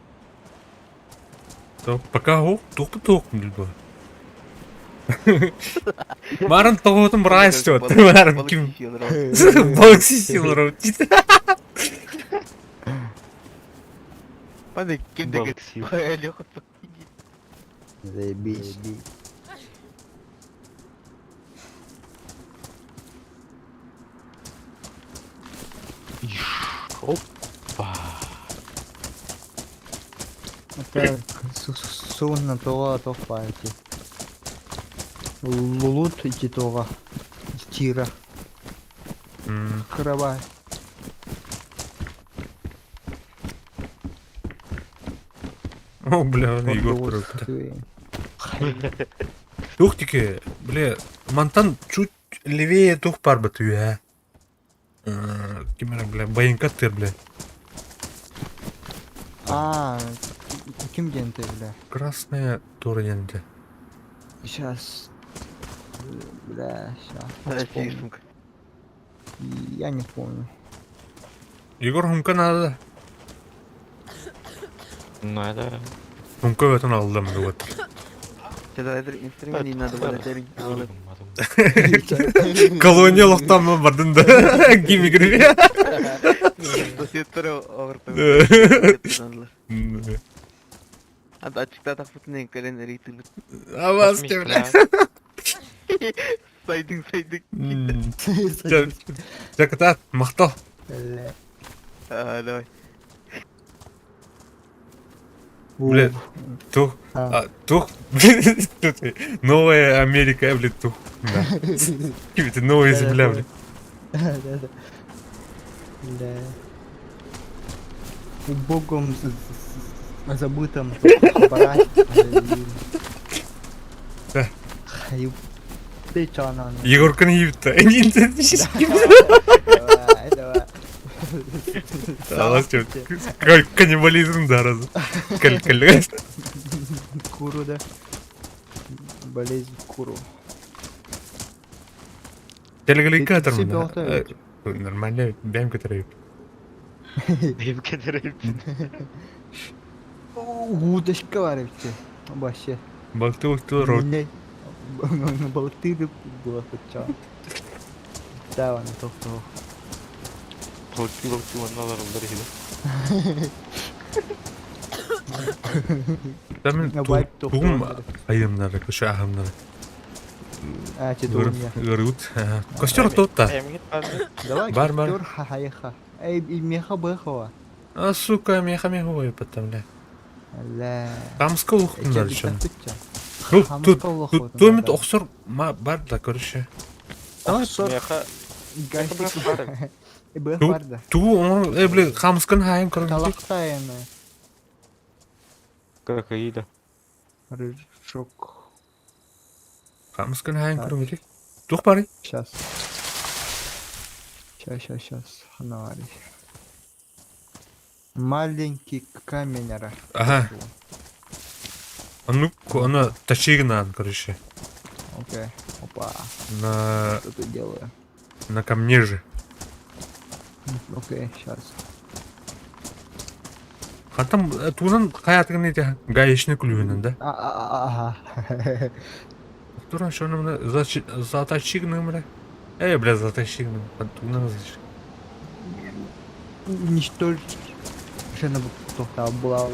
То пока о, тух тух билбо. Марын тоғытын бір ай істеп Марын ким. Балык сисилер. Пане ким деген Заебись. Опа. Так, суунна тоҕо туох баар ити? Лулут ити тоҕо. Тира. Кровать. О, бля, он Егор көрөктө. Туох тики, бля, мантан чуть левее туох барбыт үһэ. Ким эрэ, бля, байыҥка тыр, бля. А, ким диэн ты, бля? Красная тура диэн этэ. Сейчас. Бля, сейчас. Я не помню. Егор Хумка надо. Надо. Хумка өтөн алдым вот. Колония лохтаммын бардын да. Гимигри. Авас бля. Сайдың сайдың. Жакытат, мактал. Давай. Бля, тух, тух, новая Америка, блядь, тух. Да. Это новая земля, блядь. Да, да. Богом забытом брать. Да. Ты чё, она? Егорканы ебет. Давай, давай. Алас Каннибализм, да, раз. Каль Куру, да. Болезнь куру. Телегаликатор. Нормально, бэм который. Бэм который. Удочка варите. Вообще. Балты ухтыл рот. Балты было хоть чё. Да, он то Балты балты манналар олар Там тугум айымнары, көшө ахымнары. А, те тугум Ырыт. Костер тотта. Давай, Бар, бар. костер ха-ха. Эй, меха бэхова. А, сука, меха меха ой потом, бля. Ля. Хамска улухтунар еще. Тут, тут, тут томит охсор ма бар да, короче. Охсор. Меха. Бэх бар да. Ту, он, э, бля, хамскан хайым, короче. Талактайын. Крокоида. Рыжок. Хамскан хайым, короче. Тух бары. Сейчас. Сейчас, сейчас, сейчас. Ханавари. Маленький камень. Ага. А ну, она тачигнан, короче. Окей. Опа. На... Что тут делаю? На камне же. Окей, сейчас. А там туунан хаятыгын эти гаечный күлүгүнэн да? Ага. Туран шону мына затачигны бля. Эй, бля, затачигны. Туунан затачигны. Уничтожить. Жена тоқта была.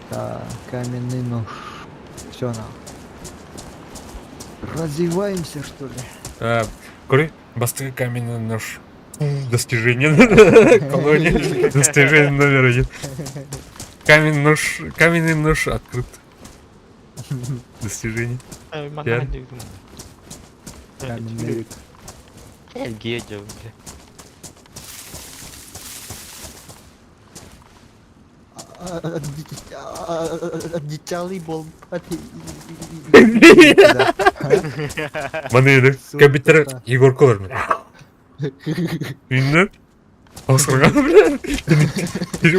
Так, каменный нож. Все на. Развиваемся, что ли? А, Куры, бастыгы каменный нож. Достижение. Колония. Достижение номер один. Каменный нож, каменный нож открыт. Достижение. Каменный век. Гедя, бля. Одичалый бол. Маны компьютер Егор Колор. Инна? Осырған, бля.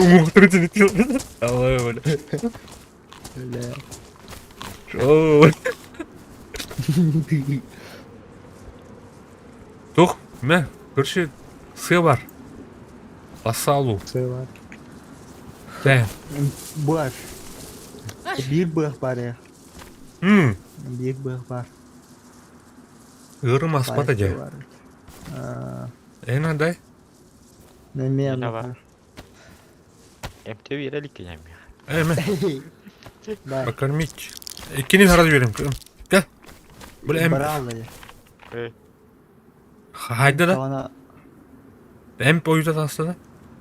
Умуқтыры тенетил. Алай, бля. Бля. Шоу. Тух, мә, короче, сыр бар. Асалу. Сыр бар. Тэ. Бар. Биир быах бар я. М. Биир быах бар. Ырым аспата же. Эн дай. Неме. Эмте биэрэ илик кини эмиэ. Эме, Да. покормить. Иккини сразу берем. Кел. Бля, эм. Брал я. Э, Хайда да. Она Эмп ойута таста да.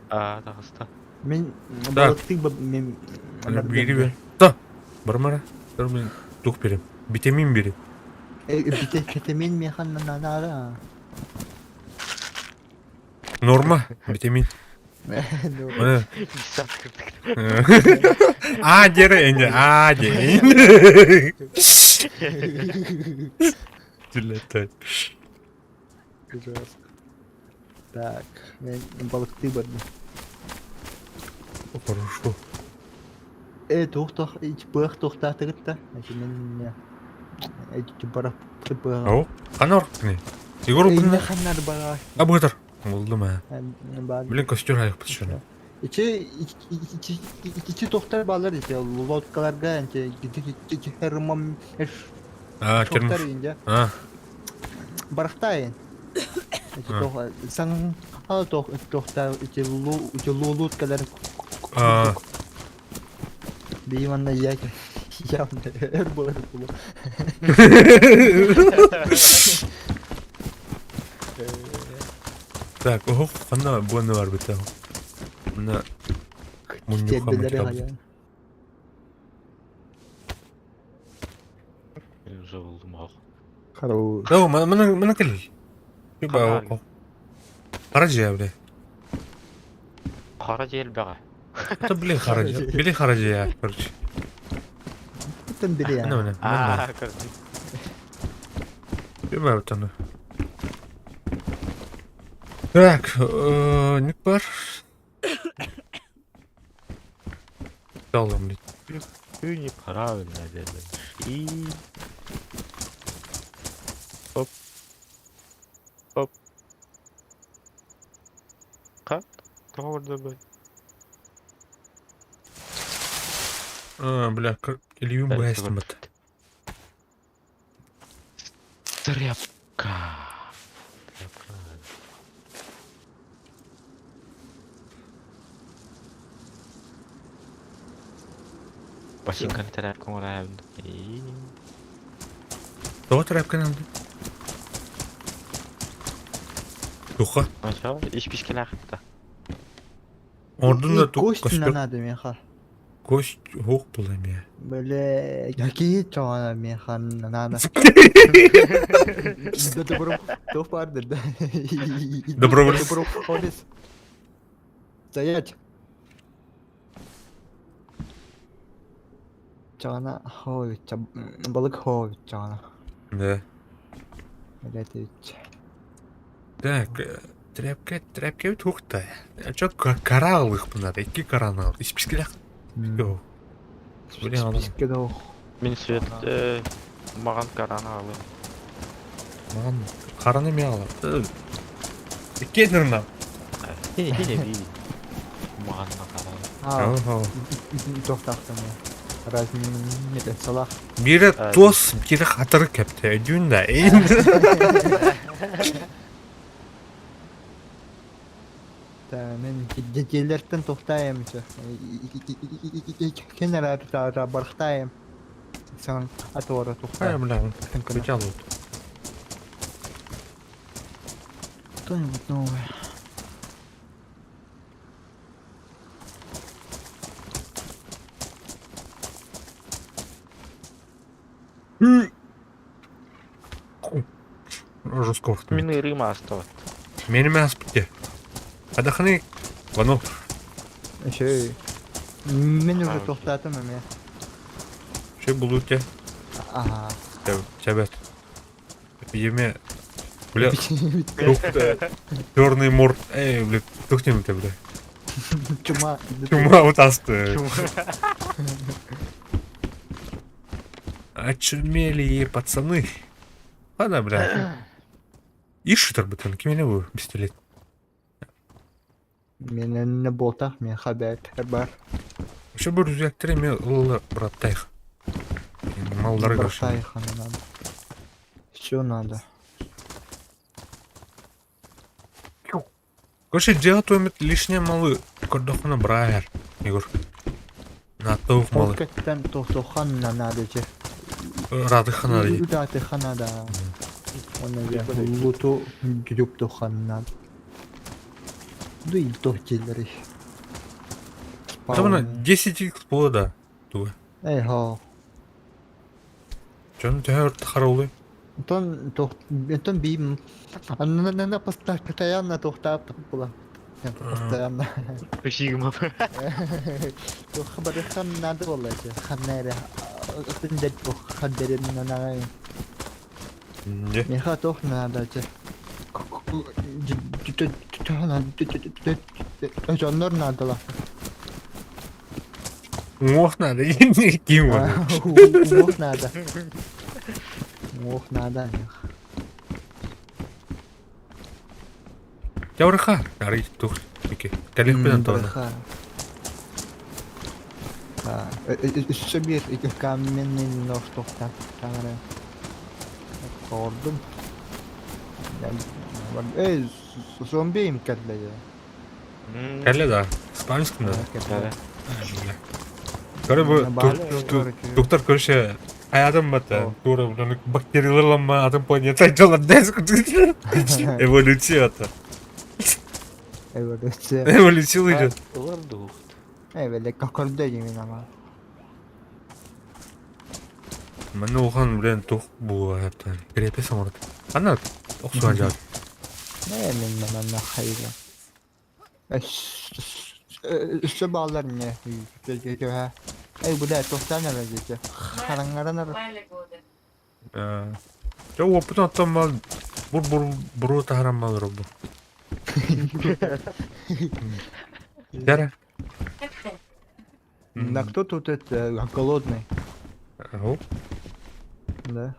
аа, таҕыста. мен Так. балыктык ба- мен Бири бер. Да. Бармара. Dur мен тух берем. Витамин бери. Бите кетамин механ нанара. Норма. Витамин. Міне. Сап кырдык. А дері енді. А дері. Түлетті. Так, мен балыктыы бардым. Хорошо. Э, туох туох быах туохтаатыгыт да? Мен бара быаҕа. Ау. Қана орқыны? Егор Инне бұны. ханнар бара. А бұғытыр. Болды ма. Бар. Блин, костер аяқ пішіні. Ичи ичи ичи тохтар балар ичи лодкаларга инче хермам А, тохтар термос. инде. А, Барахтайын. Ичи тох сан а тох тохтар ичи лу ичи лодкалар. А. Бейманна яки. Явно эр болар булу. Так, ох, қана бұны бар біті. Мына Муннюха Тербелери мутаб. хаян. Мен уже булдум ох. Хорош. Да, мына мына кел. Қара. Юба, Қаражия, бля. Хара жел баҕа. Это, блин, Хараджия. Били Хараджия, короче. Тен били Мына, я. мына, мына. Аа, көрдүм. Юба, вот оно. Так, ник бар. Салам, блин. Ты неправильно делаешь. И... Оп. Оп. Как? Тоҕо б. А, бля, Илью Бэстмат. Тряпка. Тряпка. Башыңканы тряпка оҥорон. И... Тоҕо тряпканы алды? Туха. Начало испискелээхтэ. Ордун да тук Кость костер. надо меха. Кость хук була мия. Бля, какие чона меха надо. Да добро, то пардер, да. Доброволец. Доброволец. Стоять. Чана ховит, балык ховит чана. Да. Блять, Так, тряпка, тряпка тухта. А чё кара алых надо? Икки караны ал. Испискелэх. Йо. Блин, алым. Списке да. Мин свет маҕан караны аҕалыам. Маған караны мен алам. Икки нырна. Хине Маҕан караны. А, тохтахтым. Разни салах. Бире А, тос, бире хатыры кепте. Өдүүн да. Та мен детейлерден тоқтайым. Кенер бархтайым. Сан атора Ай, тоқтай. бля, Хотел вот. Что-нибудь новое. Жестко. Мин ыырыым ааста. Меніме аспытте. Адахны, вано. Еще мен уже А, тоқтатым эме. Şey булу те. Ага. Тебет. Еме. Бля, черный морд. Эй, бля, тухнем те, бля. Чума. Чума вот асты. Очумели пацаны. Ладно, бля. Ишутер бытын, кимене бу пистолет. Мен не болтах, мен хабар бар. Вообще бу рюкзактер эме ылы браттайх. Малдар көрші. Бросай надо. Все надо. Короче, дело то лишнее малы көрдөхүнө брайер. Егор. Нааттаух Ол малы. кэттэн тохтоханна надо же. Радыхана дии. Удатыхана да. Оны луту дюптуханна. Дуй тохтилери. Там она 10 х була да. Туга. Эй хо. Дьон төһө харулуй? Онтон тох онтон биим аннана постоянно тохтаап була. Постоянно. Пешигим. Туох барыхан надо буолла ханна эрэ атын туох хаддерин нана Дьэ. Миэхэ туох наада чэ дьоннор наадалар Уҥуох наада ким бар? Уҥуох наада Уҥуох наада Дьабырха. Арый тух ики. Кэлиэхпин Антона. Өссө биир ити каменный нож тохтаах таҥара Оҕордум. Эй, зомби им кэллэ дьэ. Кэллэ да. Спамскин да. Көрө бу доктор көрүшэ аятым бата тура бактерияларламма атын планета дьолор эволюция ата. Эволюция. Эволюция идет. Эвеле какордо димин ама. Манна улахан блин туох буолуо крепость оҥорот. Ханна охсуһан дьаат? Ээ мин манна хайга. Өссө бааллар не Эй, бля, туохтаан эрэ диэки. Хараҥаран эрэ. Дьэ уоппутун оттон бал бур-бур буруо таһаран балар бу. Дьэрэ. Да кто тут это голодный? Ау. Да.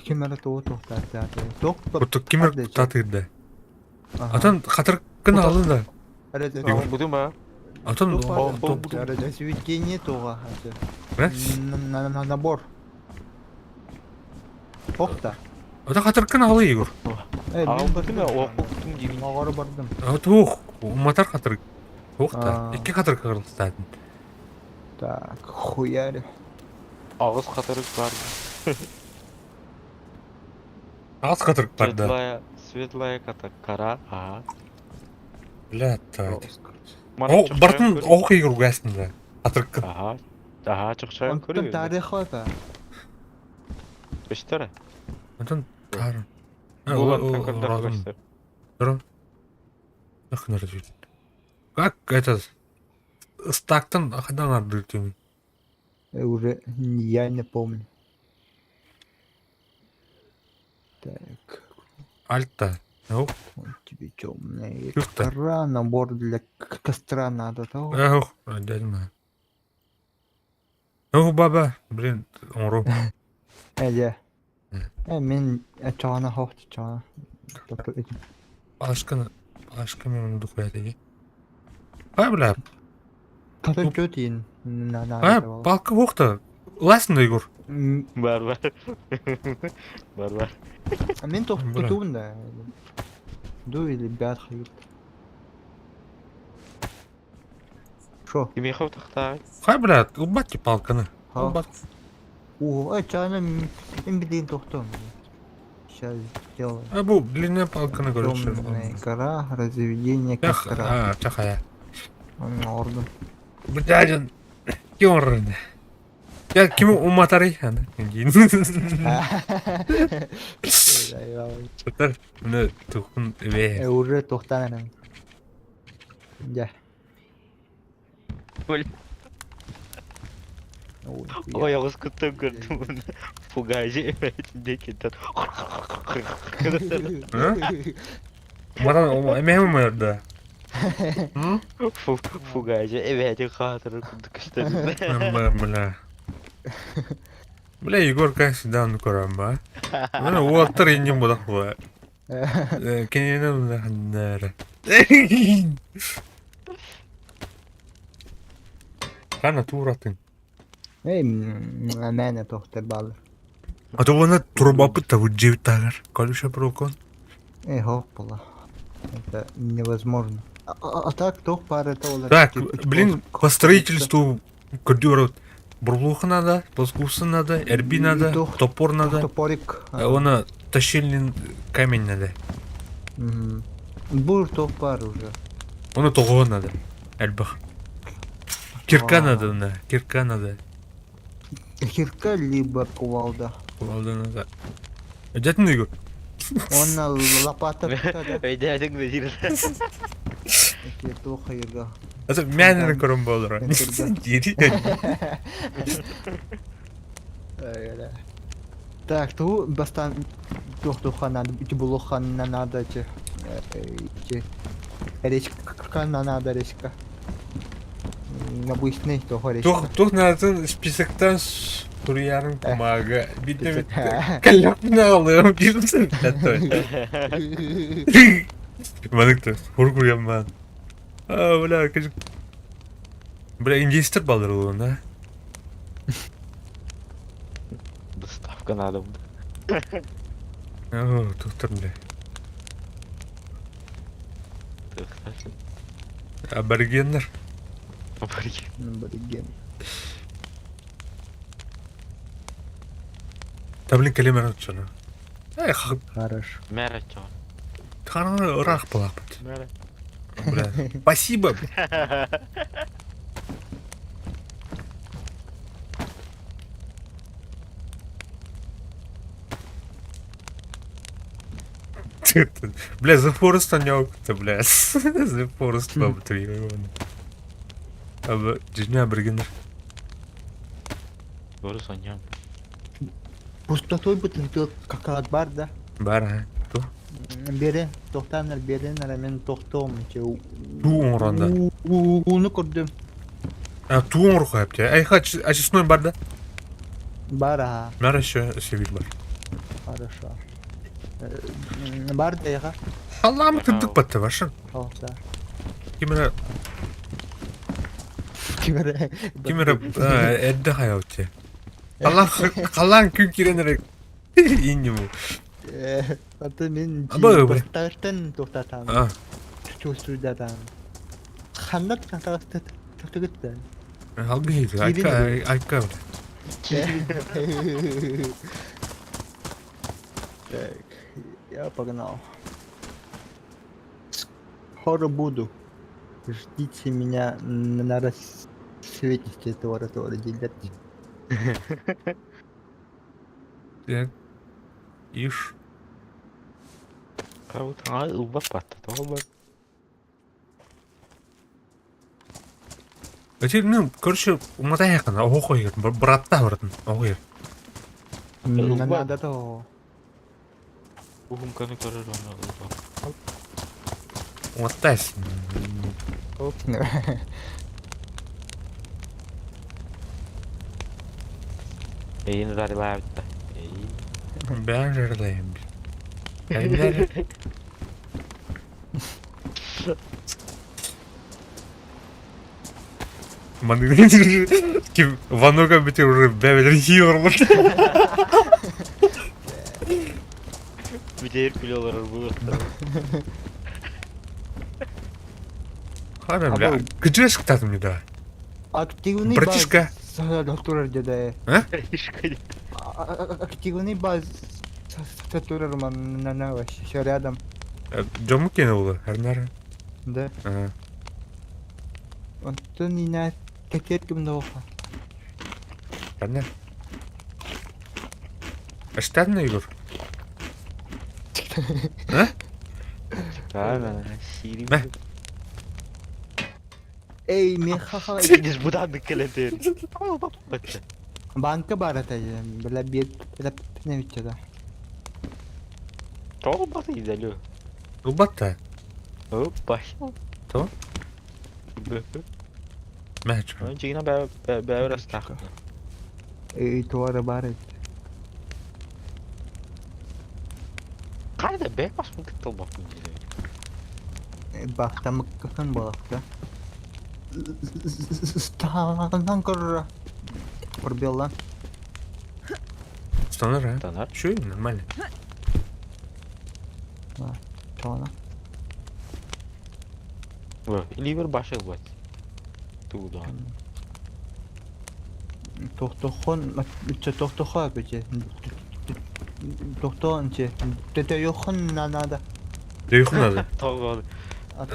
Ким эрэ тугу туохтаатаатый? Туох Кутук ким эрэ куттаатыыр да. Атын хатыркын алын да. Бутун ба. Атын Сведение туга. Набор. Охта. Ата хатыркын алы Егор. Албытым оқуктум дибин. Оҕоро бардым. Туох, уматар хатырык. Туох та, икки хатырык кырылыстаатын. Так, хуяри. Аҕыс хатырык бар. Аҕыс хатырык бар да. Светлая, светлая ката кара, ага. Бля, О, бартын ох Егор угастын да. Хатырыккын. Ага, ага, чохчойон Онтон көрү. тарих да. Көстөр. Онтон тар. Булан Как этот стактан хадан ардыр Уже я не помню. Так. Альта. Ну. Вот тебе темная кора, набор для костра надо, то. Эх, дядьма. Ну, баба, блин, оҥору. Эдэ. Э, мин чаана хохт чаана. Палашканы, палашка мен духуя деги. Ай, бля. Тата чөтин. А, палка хохта. Ласин да, Егор. Бар, бар. Бар, бар. Мин тохтутуун да. Ду или бят хайып. Шо? Кимиэхэ утахтаах? Хай, бля, убатти палканы. Убат. О, э, чаана мин билигин тохтуом. Сейчас сделаю. А бу длинная палканы короче. Темная гора, разведение костра. А, чахая. Ордум. Блядь, ким орын? Я ким уматарый? Ана. Сытар, міне тухун эбе. Уже тохтан эрэн. Дьэ. Ой. Ой, оҕус куттан көрдүм Фугажи диэкиттэн. Матан эмэһэ умайарда. Фугажи эбээтин хаатырын курдук көстөр. Бля. Бля, Егор, как всегда, ну карамба. Ну, уоттар инним будах була. Кининен ханнара. Хана тууратын. Эй, мээнэ тохтор баалар. А то вона турбапыт та дьиэбит таһыгар. Колюша прокон. Эй, хоп була. Это невозможно. А так туох баар это олар. Так, блин, по строительству көрдүөр бурлуха надо, плоскусы надо, эрби надо, топор надо. Топорик. Оны тащильный камень надо. Бур туох баар уже. Оны тоҕо надо. Элбэх. Кирка надо, на. Кирка надо. Кирка либо кувалда. Кувалда надо. Өдетін Игорь. Онна лопата Өйдөөтүҥ да Туох хайырга. Это мянер көрөн болор. Так, ту бастан туох туха надо, ити булуха надо эти эти речка надо речка. Обычный туох речка. Туох туох наатын списоктан суруйарын кумаага битте битте. Каллапна алыам дирсен. Манык хургуямман. А, бля, кажу. Бля, индейстер балдыр ол, да? Доставка на дом. О, тухтар, бля. Аборигеннер. Абориген. Абориген. Да, блин, калимер отчана. Эй, Хорошо. Мэр отчана. Хананы ырах балахпыт. Бля. Спасибо. Бля, The Forest анёкты, бля. The Forest бабытыр. Абы, дюжня аборигеннер. Горус аньям. Пустотой бутын какалат бар да. Бар, а. Ту. Бере, тохтанар берен мен тохтом. Ту оңоронда. Уну көрдүм. А, ту оңор хайп Ай, хач, очистной бар да? Бар, а. Бар еще севил бар. Хорошо. Бар да яха. Аллам тындык батты башын. Алса. Кимера Кимера. Кимера эдде хайаутте. Аллах халан күн киренерек иннему. Аты мен бастартан тоқтатам. Чувствую-датам. Ханнат кантагы тактыгытты. Албейді, айка, айка. Так, я погнал. Скоро буду. Ждите меня на рассвете этого делать. Так. Иш. Эти, ну, короче, уматайхана, охой, братта братан, охой. Надо то. Уһумканы көрөр оны ылба. Уматайс. Эйин зарилаабытта. Эйин. Бән жарлайым. Әйдер. Ким Ванука бите уже бәбелер хиорлар. Бүтээр күлөлөр булуктар. Хара, бля. Күчүреш кытатым не да. Активный Братишка. Доктор деде. А? Активный баз на вообще рядом. Жому кені олы, әрнәрі. Да. Онтон ина текер ким доха. Әрнәр. Аштадны, Егор? А? Да, сири. Мә. Эй, мен хаха. Сенеш буданды келетер. Банка бар это, бля, бет, бля, не видите, да. Тоғыл баты идәлі. Улбатта. Опа. То? Мә, чё? Жигина бә астақ. Эй, туара бар это. Қайда бә бас мүмкін толбақ Бахта мыккын балакта. Станан көр. Пробел Станар, а? Станар. Чё, нормально. Чона. Ливер башы ылбат. Тугу даҕаны. Тохтохон тохтохо бече. Тохтоон че. Төтөйөхөн надо. Дөйхүн надо. Тоҕо.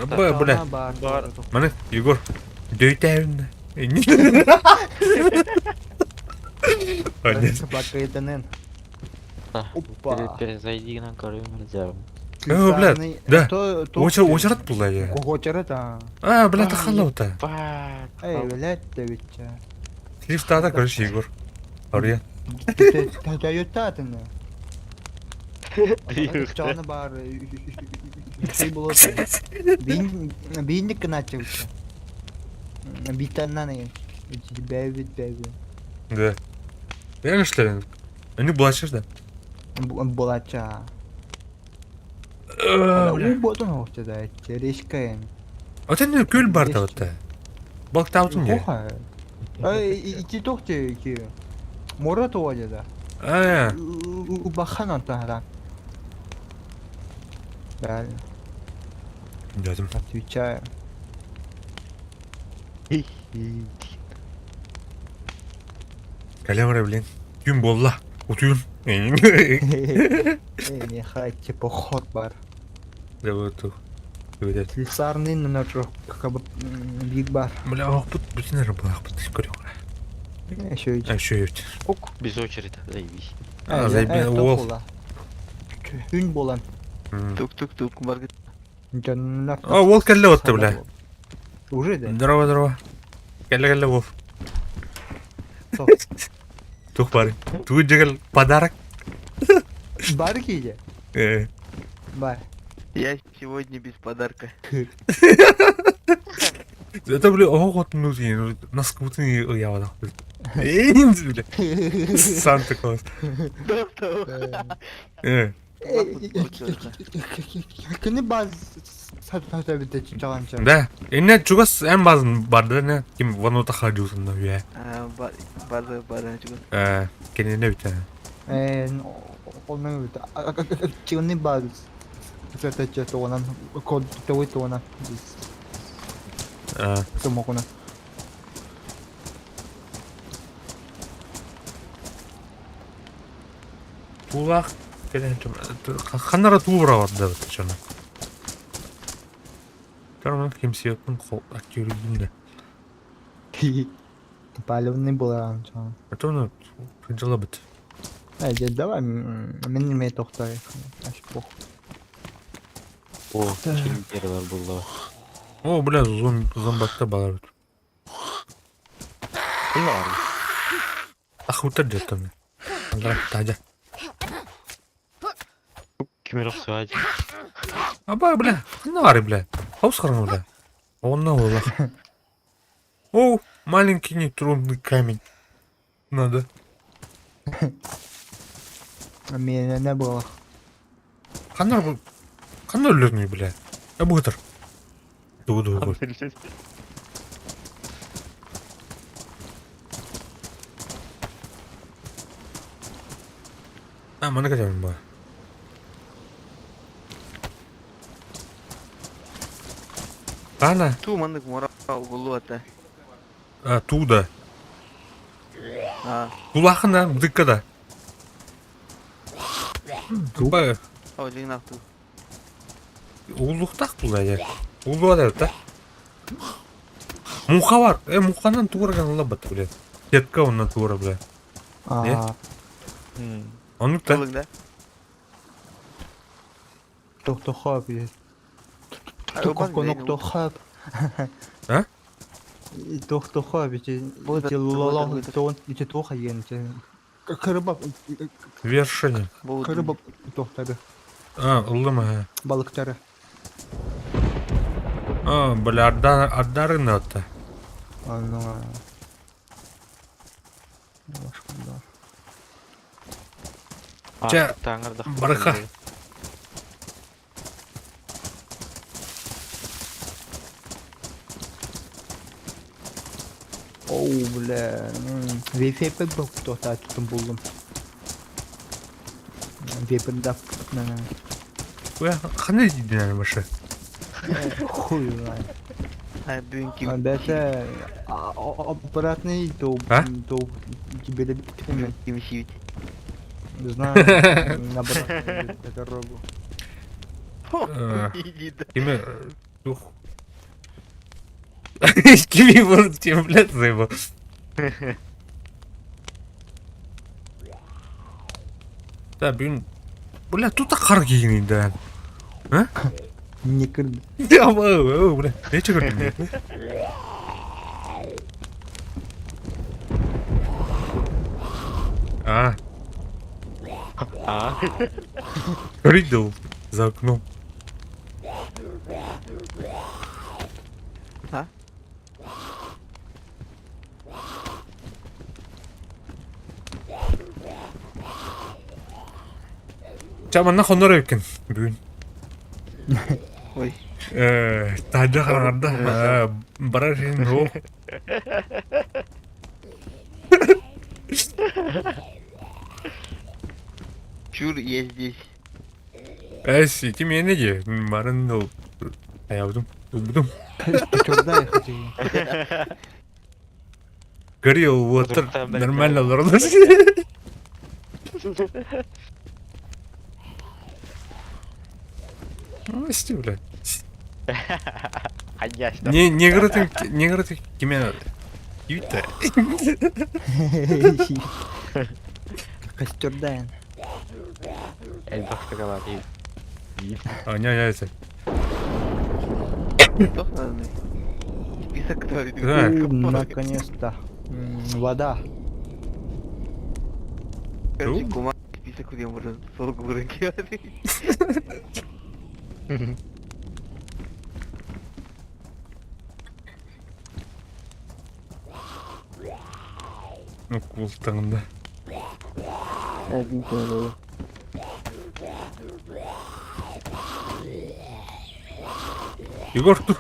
Б, бля. Бар. Маны, Егор, дөйтээбин. Бакайтанен. Опа. Перезайди гынан көрүм резерв. Э, бля, да. Очер, очерат булла я. Очерат, а. А, бля, тахалла Бат. Эй, блядь, да ведь. Лифтада, короче, Егор. Ария. Даютатын. Чаны бар. Şey болот. Бин бинник кыначы. Битаннан еген. Бәбит бәбит. Да. Я не шлен. Они булачыр да. Булача. У ботун оқты да, черешка. А ты не көл бар да вот. Балктаутын не. Эй, ити тохте ики. Мора туа да. А. Бахан антара. Правильно. Дядим. Отвечаю. Калямра, блин. Күн болла. Утуйун. Эй, не хайте поход бар. Да вот тут. Слесарный на как бы биг бар. Бля, ох, тут бүтүн эрэ булаахпыт көрүөх. Еще и. А, еще есть. Ок, без очереди, заебись. А, заебись, уол. Күн болан. Тук-тук-тук, Маргит. А, уол кэллэ отты, бля. Уже да? Здорово, здорово. Кэллэ кэллэ уол. Тух бар. Тугу дьэгэл подарок. Бар киде? Э. Бар. Я сегодня без подарка. Это, бля, ого, вот ну, наскутын я вот. Бля. Санта Клаус. Э. Кини баз сатабите чаганча. Да. Инне чугас эн базын барды не ким ванута хаджусын да үе. База база чугас. Э, кенене бите. Э, оны чигни баз сатача тоонан код той тоонан. Э. Сомокуна. Тулах ханнара туубра бар да чана. Тарман кимсиятын кол актюргүндө. Палевный был раньше. А то ну жала бит. Эй, дед, давай, мен неме тохтай. Аш пох. О, челлендерлер булла. О, бля, зом зомбакта балар бит. Буллар. Ахутар жаттым. Андра тажа. Кимер оксуаж. Аба, бля, ханна бар, бля. Хаус караңы, бля. Онна ола. О, маленький нейтронный камень. Надо. Меня не было. Ханна бу. Ханна өлөрнүй, бля. Я бугатыр. Дугу дугу. А, маны качамын ба. Ана, Ту маннык мора булу ата. а, туда. А, Тулахына, дыккада. Туба, о, жигнах ту. улуктак бул я. Улу да. Муха бар. Э, муханан туураган ылабат, бля. Сетка оннан туура, бля. А, Онук та. Тулың да? тохтохоп. Тохтохоп. А? Тохтохоп, эти лолох, тон, эти тоха ен, кырба, Вершине. кырба тохтары, А, ыллыма. балыктары. А, бля, ардар, ардарын атта. А, ну. Ча, барыха. Оу, бля. VFP тохта tuttum buldum. VPN да. Уя, ханы дидин башы. Хуй знает. А бүгүн ким Бэйэтэ обратный то А? то тебе ким сиибит? Не знаю, на обратную дорогу. Иди да. Кими... Тух. Кими был, тем, блядь, заебал. Да, блин. Бля, тут хар киинин да. Не кырды. Я бля, не чего не. А. А? Ридл за окном. А? Чаманна хонор эбиккин бүгүн. Ой. Таһырдьа хараҥарда барар иһин оо Чур, я здесь. Эс ити миэнэ дии барын ол айабытым ылбытым. Чурда я хотел. Горел уоттар нормально олороллор. Ну, исти, блядь. Конечно. Не, негры негры ты киме Юта. Костердаин. Эльбах шоколад. А, не, не, это. Что надо? Список, который... Да. Наконец-то. Вода. Короче, кума список, где можно 40 вырынки. Ну, култаңда. Один человек. Егор, тур.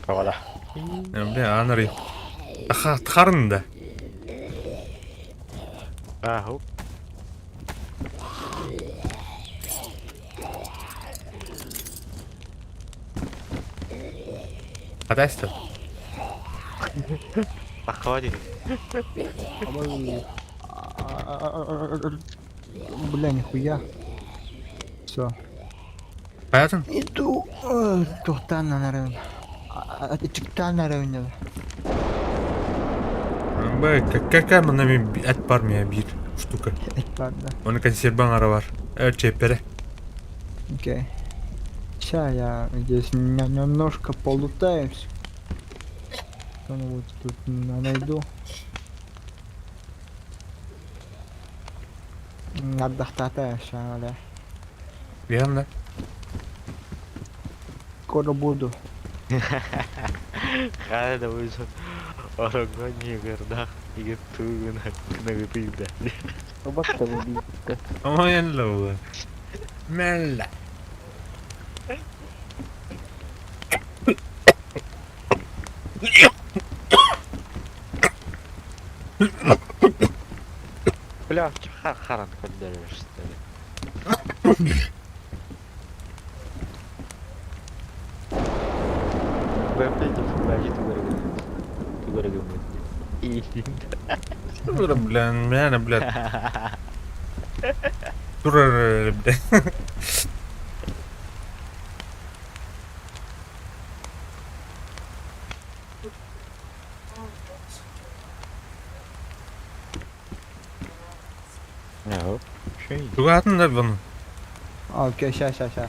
Провода. Бля, анары. Аха, тхарында. Аху. Хатайста. Походи. Бля, нихуя. Все. Понятно? Иду. Тухтан на районе. Чиктан на районе. Б, какая манами от пармия бир штука. Это да. Оны консерван бар. Чепере. Окей. Сейчас я здесь немножко полутаюсь. Что-нибудь тут найду. Отдохтатая сейчас, бля. Верно. Скоро буду. Хада вышел. Орогони гордах. И тугу на гытыда. Собака убить. Ой, Мелла. Бля, харан поддержишь, что ли? Бля, бля, бля. Тура, бля. Тугатын да бұны. Окей, ща, ща, ща.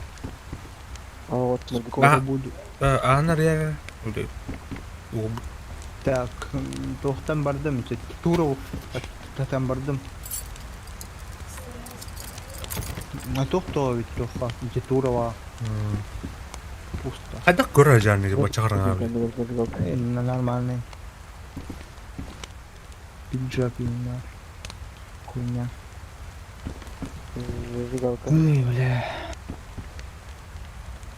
А вот Скоро А. буду. Анар я. Так, тохтан бардым. Туров там бардым. А тохто ведь тоха, где Турова пусто. Қайда көрі жаны деп бачағырған. Нормальный. Пиджак именно. Хуйня. Зажигалка. Ой, бля.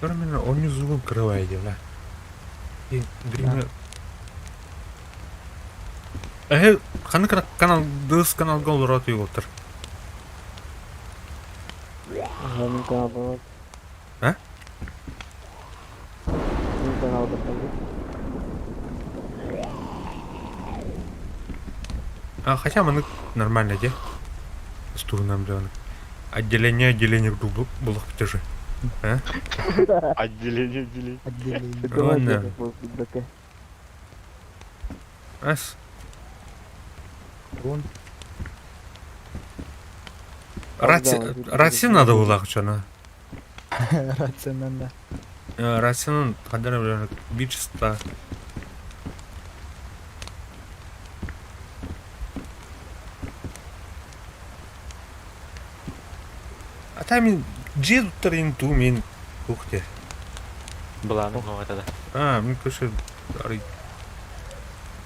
Көрі мен он зугын крывай деп, бля. И гриме. Э, қаны канал дыс канал гол рот отыр. Ага, ну да, вот. А? Сыаналабыттар. А, хотя мы нормально, де? Стурнам, да. Отделение, отделение булах же. А? Отделение, отделение. Отделение. Ладно. Ас. Вон. Рация, рация надо было, что Рация надо. Рациянын кадары билен 100. А там мин дьиэ туттар туу мин туох диэ. Былааны это да. А, мин короче,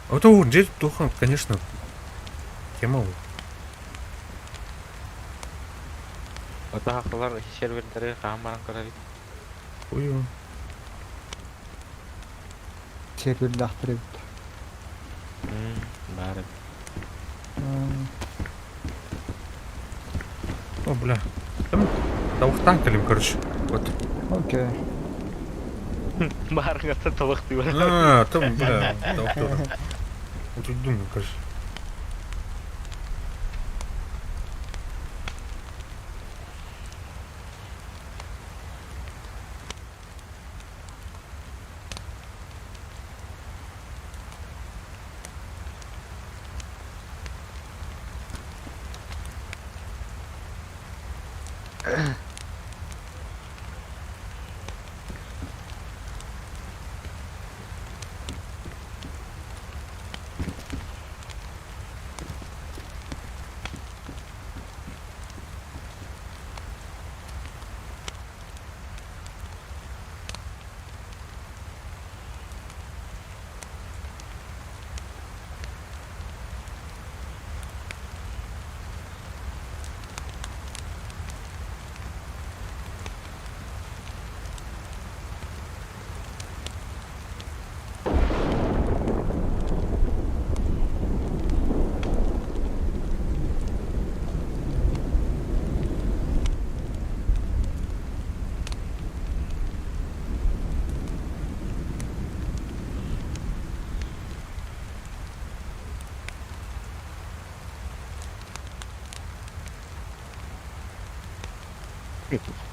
А то дьиэ туттуха, конечно, тема ол. Ото хакылар сервердери хаан баран көрөбүт. Ой, Сервердахтыр эбит. Бары. О, бля. Там тавыктан кэлим, короче. Вот. Окей. Барыңа толық тыйбар. А, там, бля, тавыктар. Вот тут думаю, короче.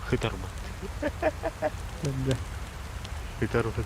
Хытарбат. Да. Хытарбат.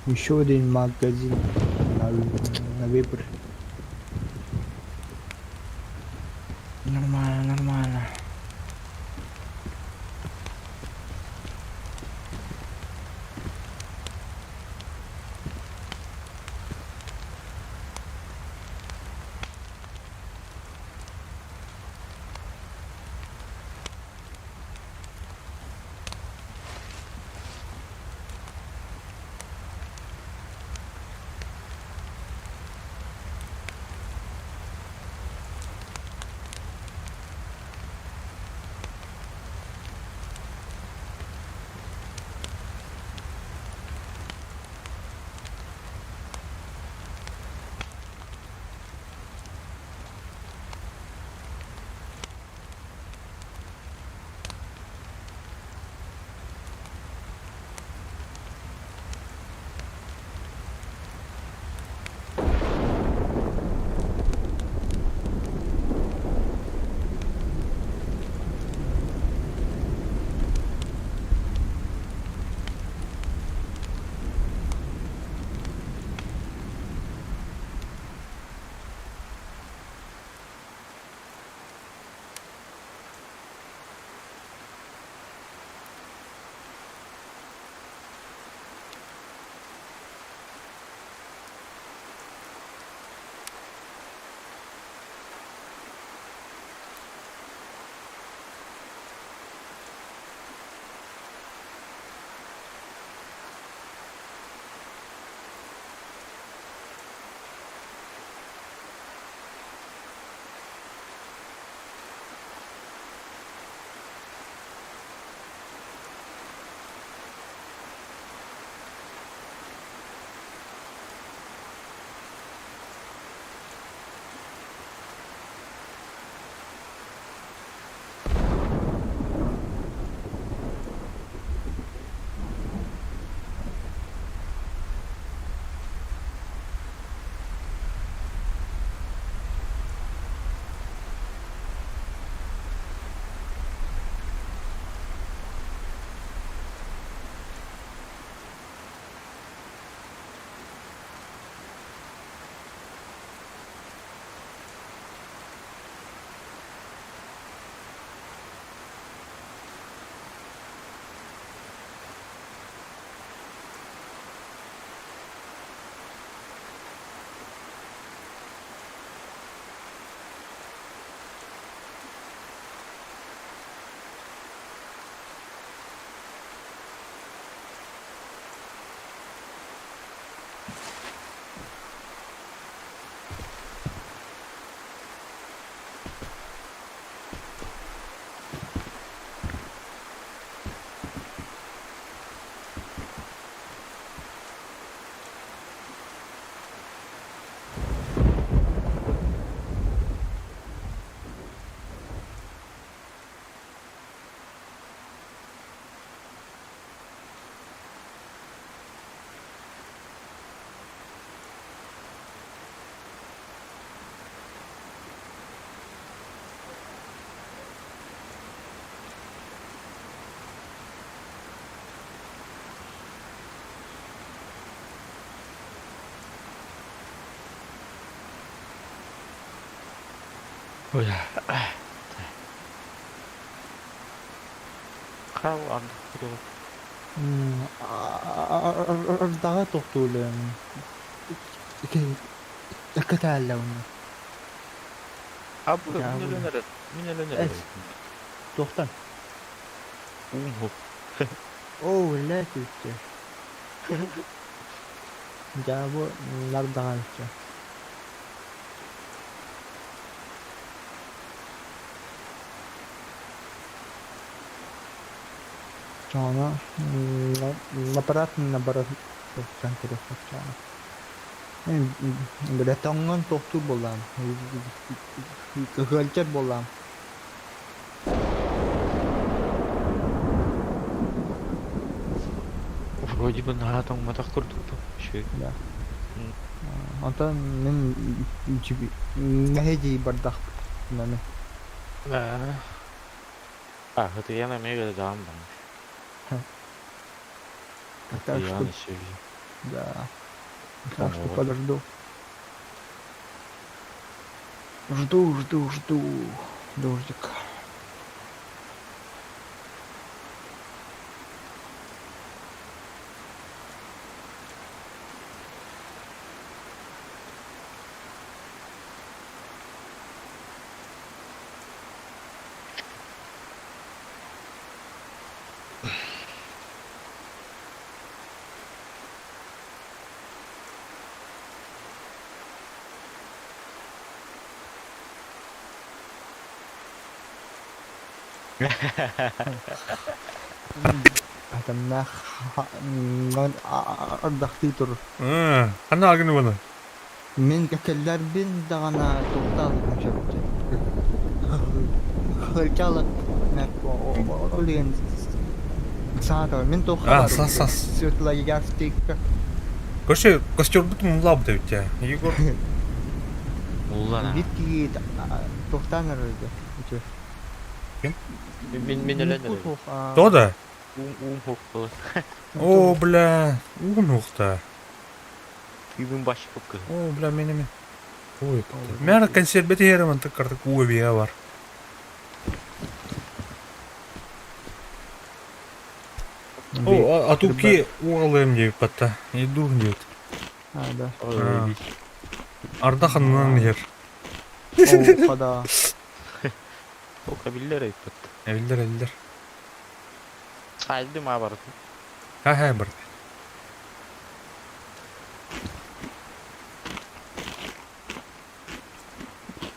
Еще один магазин на выбор. Нормально, нормально. Хау ардах Ардаҕа тохтуулуом. Кытааллауна. Абы мин өлөн эрэр. Мин өлөн эрэр. Туохтан? Уум Оо, үлэ түстэ. Дьаабы нардаҕа үччэ. Чоно аппарат наоборот туохтан көрүөххэ чоно. Бля тоҥҥон туохтуур буоллаҕым. Ыалдьар буоллаҕым. Вроде бы наһаа тоҥмотох курдукпун. Үчүгэй. Да. Онтон мин мэһэйдии бардахпына А, ытыйан эмиэ даҕан барар. Так что Ытыйан үчүгэй. да. Так что Тоҥоҕо. подожду. Жду, жду, жду. Дождик. Атамнаах ардахтыы тур. Ханна агын буну? Мин кэллэрбин даҕаны туохтаалыкпын сөптө. Хырчалык ол диэн саатар мин туохха А, бар сас сас. Светлоярскийга Короче, костербут муллаабыт эбит дьэ. Егор Уллана. Бит киһи туохтаан эрэргэ үчү. Ким? Мин мин өлөн эрэр. То да? Уум уум хук был. О, бля, уун ухта. Үйбүн баш кып О, бля, менеме. Ой, Мэр консерве тиһэрэ мантык картык уу эбиэ бар. О, а туки угалыым диэбит батта. Иду диэбит. А, да. Арда ханынан иһэр. О, хада. Ока биллэр айппыт. Эбиллер, эбиллер. Сайлды ма бардым. Ха-ха, барды.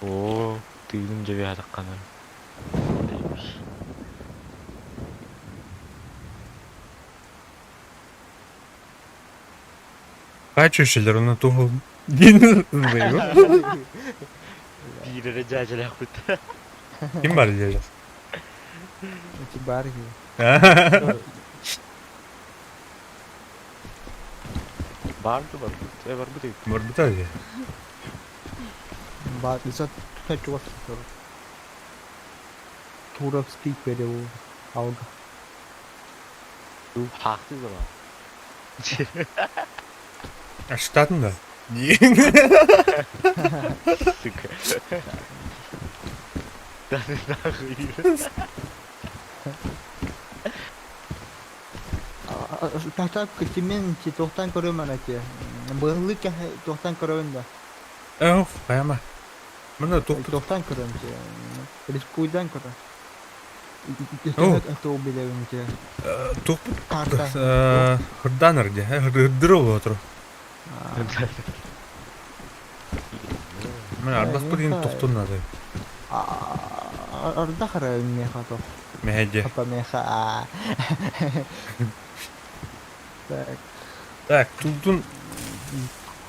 Оо, тыыным дьэби хатакканар. Качущелер, оны туһул. Дин Биир эрэ дьээдьэлээхпит. Ким бар дьээдьэ? Эти барги. Барды барбыт. Э барбыт эбит. Барбыта дии. Бар, за чувак Туровский переулок. Алга. Хаахты да бар. Штатын да? Сука. Да ты нахуй. Тахта кытимен ти тохтан көрөмөн эти. Быһылы тохтан көрөбүн да. Эх, прямо. Мына тух Тохтан көрөм ти. Рискуйдан көрөм. О. Это убилебин ти. тух Карта. хырданыр ди. Хырдыр отур. Мен ардах деген тохтун надо. Ардахара меха то. Мэхэдэ. Папа меха. Так. Так, тутун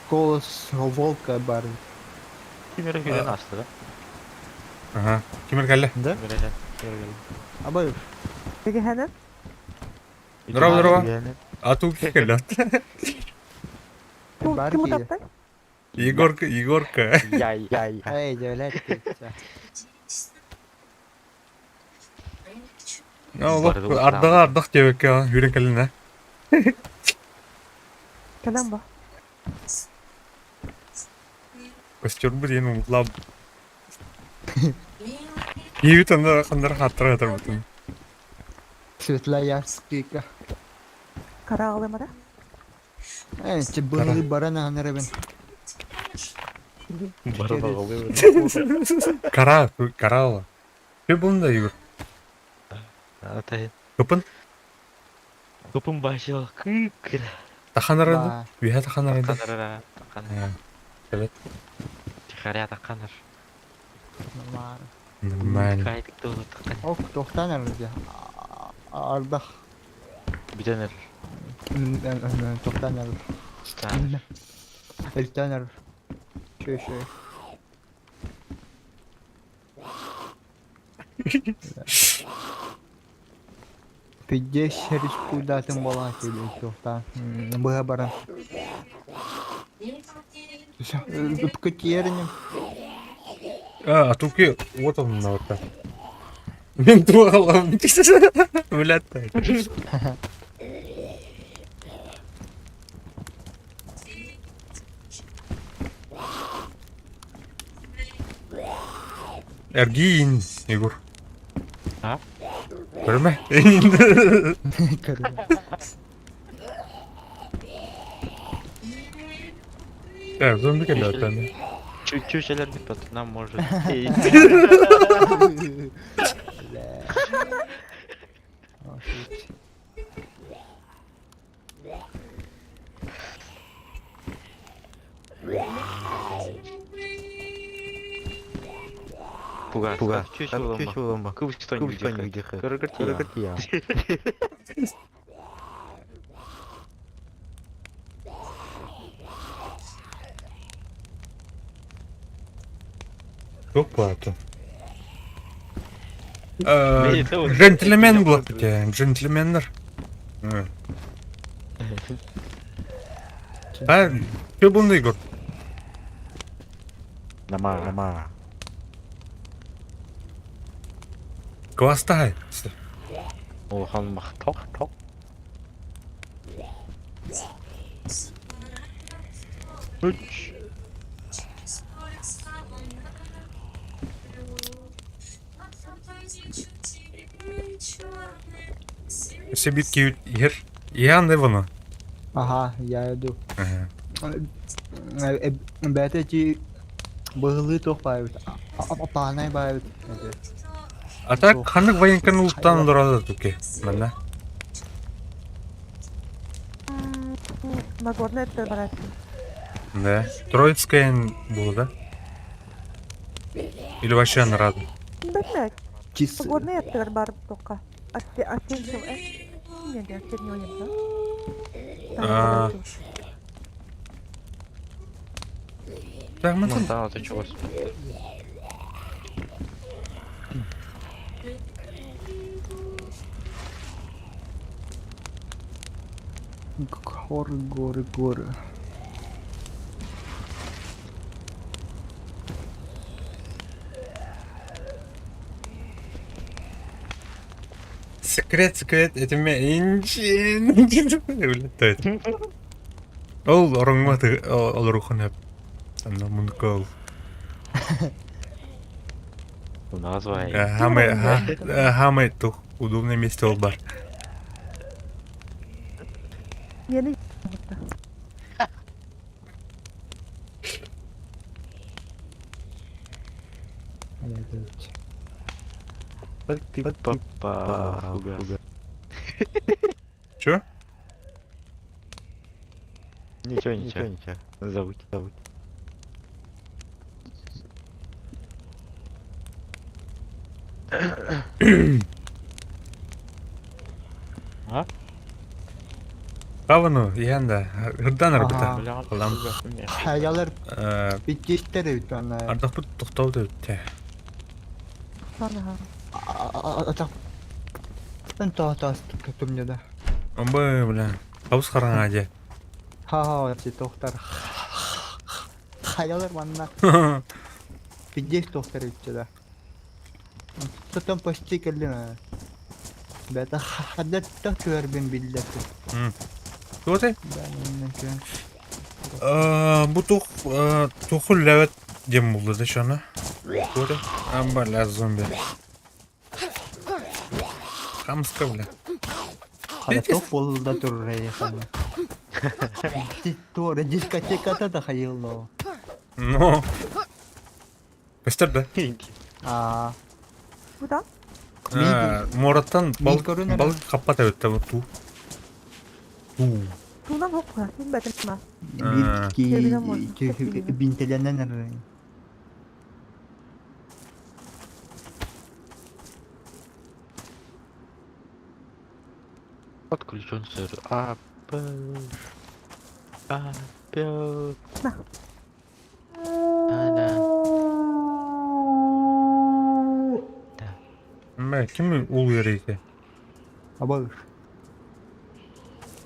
Голос волка бар. Ким эрэ күлэн аста да? Ага. Кимер кэллэ? Да? Ким эрэ ким эрэ кэллэ. Абай. Тегеһэнэн Здорово, здорово. А тут кэллэ. Бар ким киһи. утаптай? Егорка, Егорка. Яй яй. Эй, дьэлэт Олох ардаҕа ардах диэбэккэ үүрэн кэллин ээ. Кэлэн ба. Костюрбу диэн уллааб. Киһибит онно ханнара хааттара сытарбытын. Светлоярскийга. Караалымара. Э, быһыы баран аһан эрэбин. Баран аҕалыы. Кара, караала. Ты был да, Егор? Ата Кыпын? Кыпын башыл кык. Таханарады. Ба. Үһэ таханарады. Таханар. Таханар. Evet. Тихаря таханар. Нормально. Нормально. Кайтык толы таханар. Ок, тохтан эрде. Ардах. Бүтенер. Тохтан эрде. Таханар. Элтен эрде. Шөй шөй. Пиздец, куда-то была тебе, тохтан. Быга баран. Пкатернем. А, а туки, вот он на вот так. Мен туалам. Блядь. Эргин, Егор. А? Көрме? Э, зомби келді. Чуть-чуть элер нам может. Пуга. Пуга. Чуть улама. Кубстон где. Карагартия. Туох плату? Джентльмен был джентльменнер. А, что был Егор? Нама, нама. Кластай. Улахан махтох тох. Үч. Себит ер. Я не воно. Ага, я иду. Ага. Бәтә ти быгылы тохпайбыт. Апанай байбыт. А так ханнык военканы улуттан дорада туке. Манна. Нагорный это брат. Да. Троицкая было, да? Или вообще нарада? Бәтмәк. Чис. Нагорный это бар тока. Арсен э. Не, Арсен не да? А. Так, мы Ну там. да, это чего? Горы, горы, горы. Секрет, секрет, этими инчин. Блядь. Ол ороҥҥо олорухон эп. Анна мункол. Назвай. Хамай, хамай тух удобное место ол бар. Yeni Ты папа. Фугас. Чё? Ничего, ничего, ничего. Забудь, забудь. А? Хавану, иһэн Хырдан арбыта. Ага. Бля, Алам. Хаялар биттер бит ана. Ардахпыт тохтау да үтте. Ага. Атак. Мен та та тутум да. Омбы, бля. Хабыс хараҥа дьэ. Ха ха, ти тохтар. Хаялар манна. Пиздец тохтар бит да. Тотом почти келдим. Бәтә хаддатта көрбен билләте. Туотай? Да, мен Бу тух тухул ләвет дем булды да шаны. Коля. А, бля, зомби. Хамска, бля. Хорошо полда турреехала. Туора дискотеката да хайылно. Ну. Көстөр да? Аа. Куда? Мораттан Мин көрүнэр. балык хаппат эбит да туу. Туу. Туунан хоппуна, син бэтим Бир Тебинен ки бинтеленен эрэ. Подключен сыр. А, П, А, П. На. А, да. Мэ, ким ул ярыйты? Абалыш.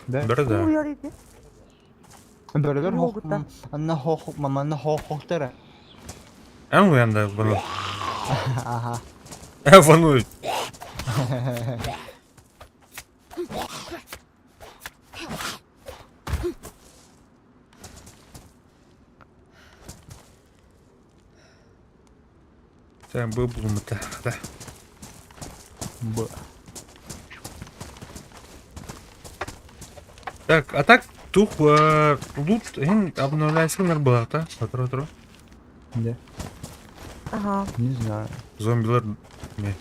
Да. Бер да. Уу ярыйты. Бөрөлөр хох Могут, да. анна хох маманна хох хохтара. Эн уянда бұны. Аха. Ә, бұны. Сен бұл бұлмыта. Да. Б. Так, а так тух лут ин обновляется была, да? Отро, отро. Да. Ага. Не знаю. Зомбилар не.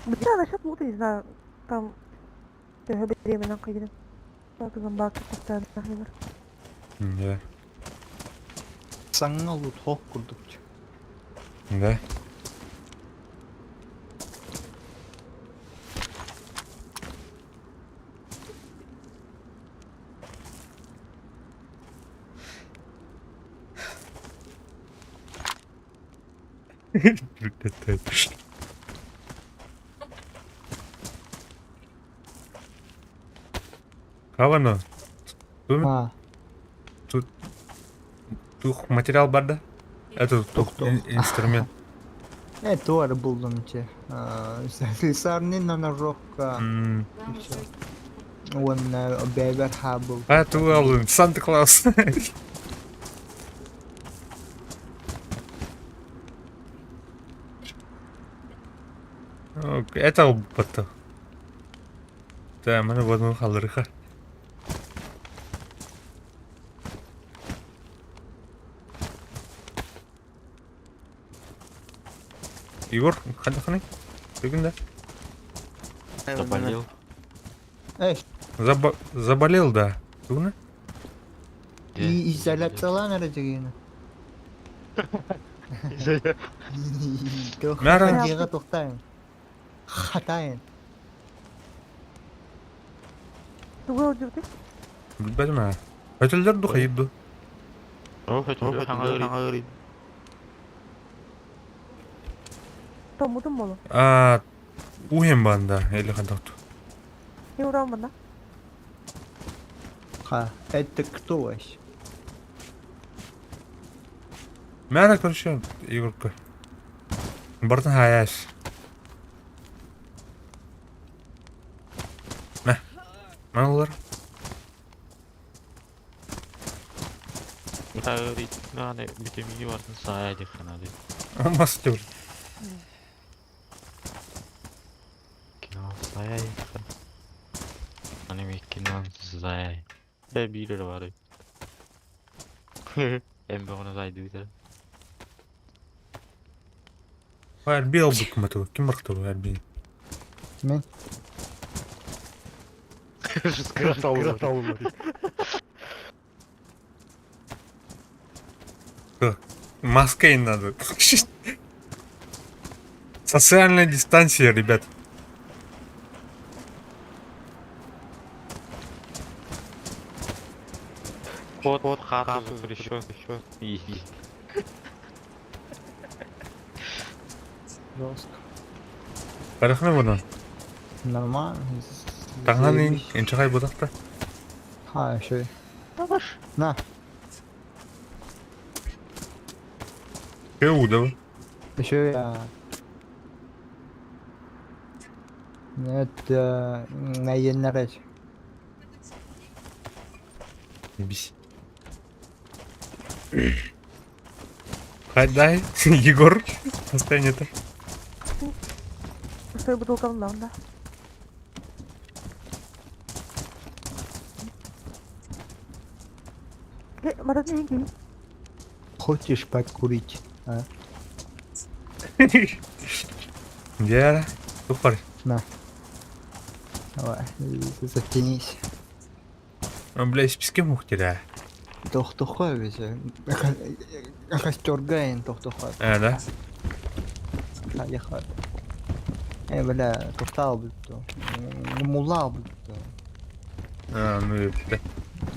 Бля, насчет лута, не знаю. Там төһө беременна кыйдым. Так зомбак постоянно нахрен. Да. Саңа лут хох курдук. Да. Кавано. Тут, А. тух материал бар да? Это тух Тух-тух. инструмент. Э, туора булдум те. Слесарный на ножок. Он бэбер хабл. А ту алын Санта Клаус. Это батта. Да, мен бұны қалдырыға. Егор, қандай қандай? Бүгін да? Заболел. Э, Заболел, да. Бүгін? и изоляциялан эрэ дегені. Мәра. Дияға тоқтайын. Хатайын. Тугу өлдүрдү. Білмедім ә. Өтілдер духа ебді. О, хотел хаңа Томудум болу. А, уһен банда, элі қандақту. Не урамын да? Ха, это кто вообще? Мәра, короче, Егорка. Бартын хаяш. Мә. Мә олар. Бүтемиги бардын сая деп ханады. Алмас деп. Кино сая деп. Аны кино сая. Бе бирер бар. Эмбе оны зайды да. Әлби албы кім ату? Кім барқты бұл әлби? Мен. Маска им надо. Социальная дистанция, ребят. Кот кот хату запрещен еще. Жестко. Қарақны бұны. Нормально. Таңнан Заебись. инчағай бұдақта. Ха, еще. На, Кеу, да? еще я. Это на енерeć. Бись. Дай, Егор, состояние это. Пустой бутылка да. Хочешь покурить? А? Дьэ, тухар. На. Давай, затянись. Бля, списке мухтера. Тохтохой ведь. Костер гаин тохтохой. А, да? Поехали. Э, бля, тохтал бы то. Мулал бы то. А, ну да.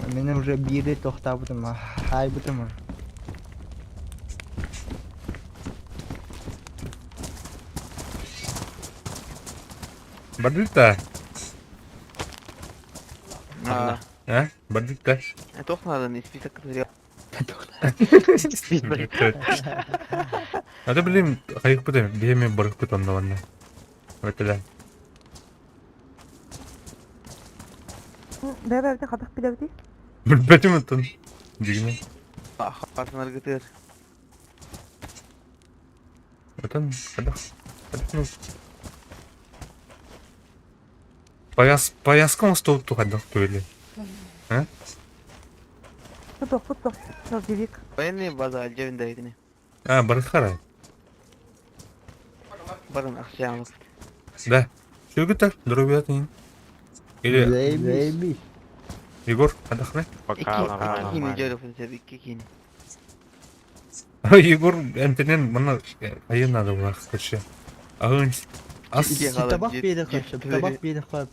Меня уже били тохтабытым, хайбытым. Бардыта. А, А? Бардыта. Туох нааданы список кытырыа. А ты, блин, хайыкпыт биэми барыкпыт онно манна. Өтөлө. Бэбэбитин хатах билэбити. Билбэтим оттон. Дигинэ. Хатынаргытыр. Отон хадах. Хадах ну. Повяз, повязка оҥостубут хайдах туйли. А? Тутух, тутух. Дождевик. Военный база дьэбин А, барыхара. Барын ахсаамык. Да. Сүгүтэр, здоровья Или Заебись. Егор, отдохни. Пока нормально. Икки кини дьэ икки кини. Егор, эмтэнэн манна айан надо было, короче. Агын ас Табак биэри хап, табак биэри хап.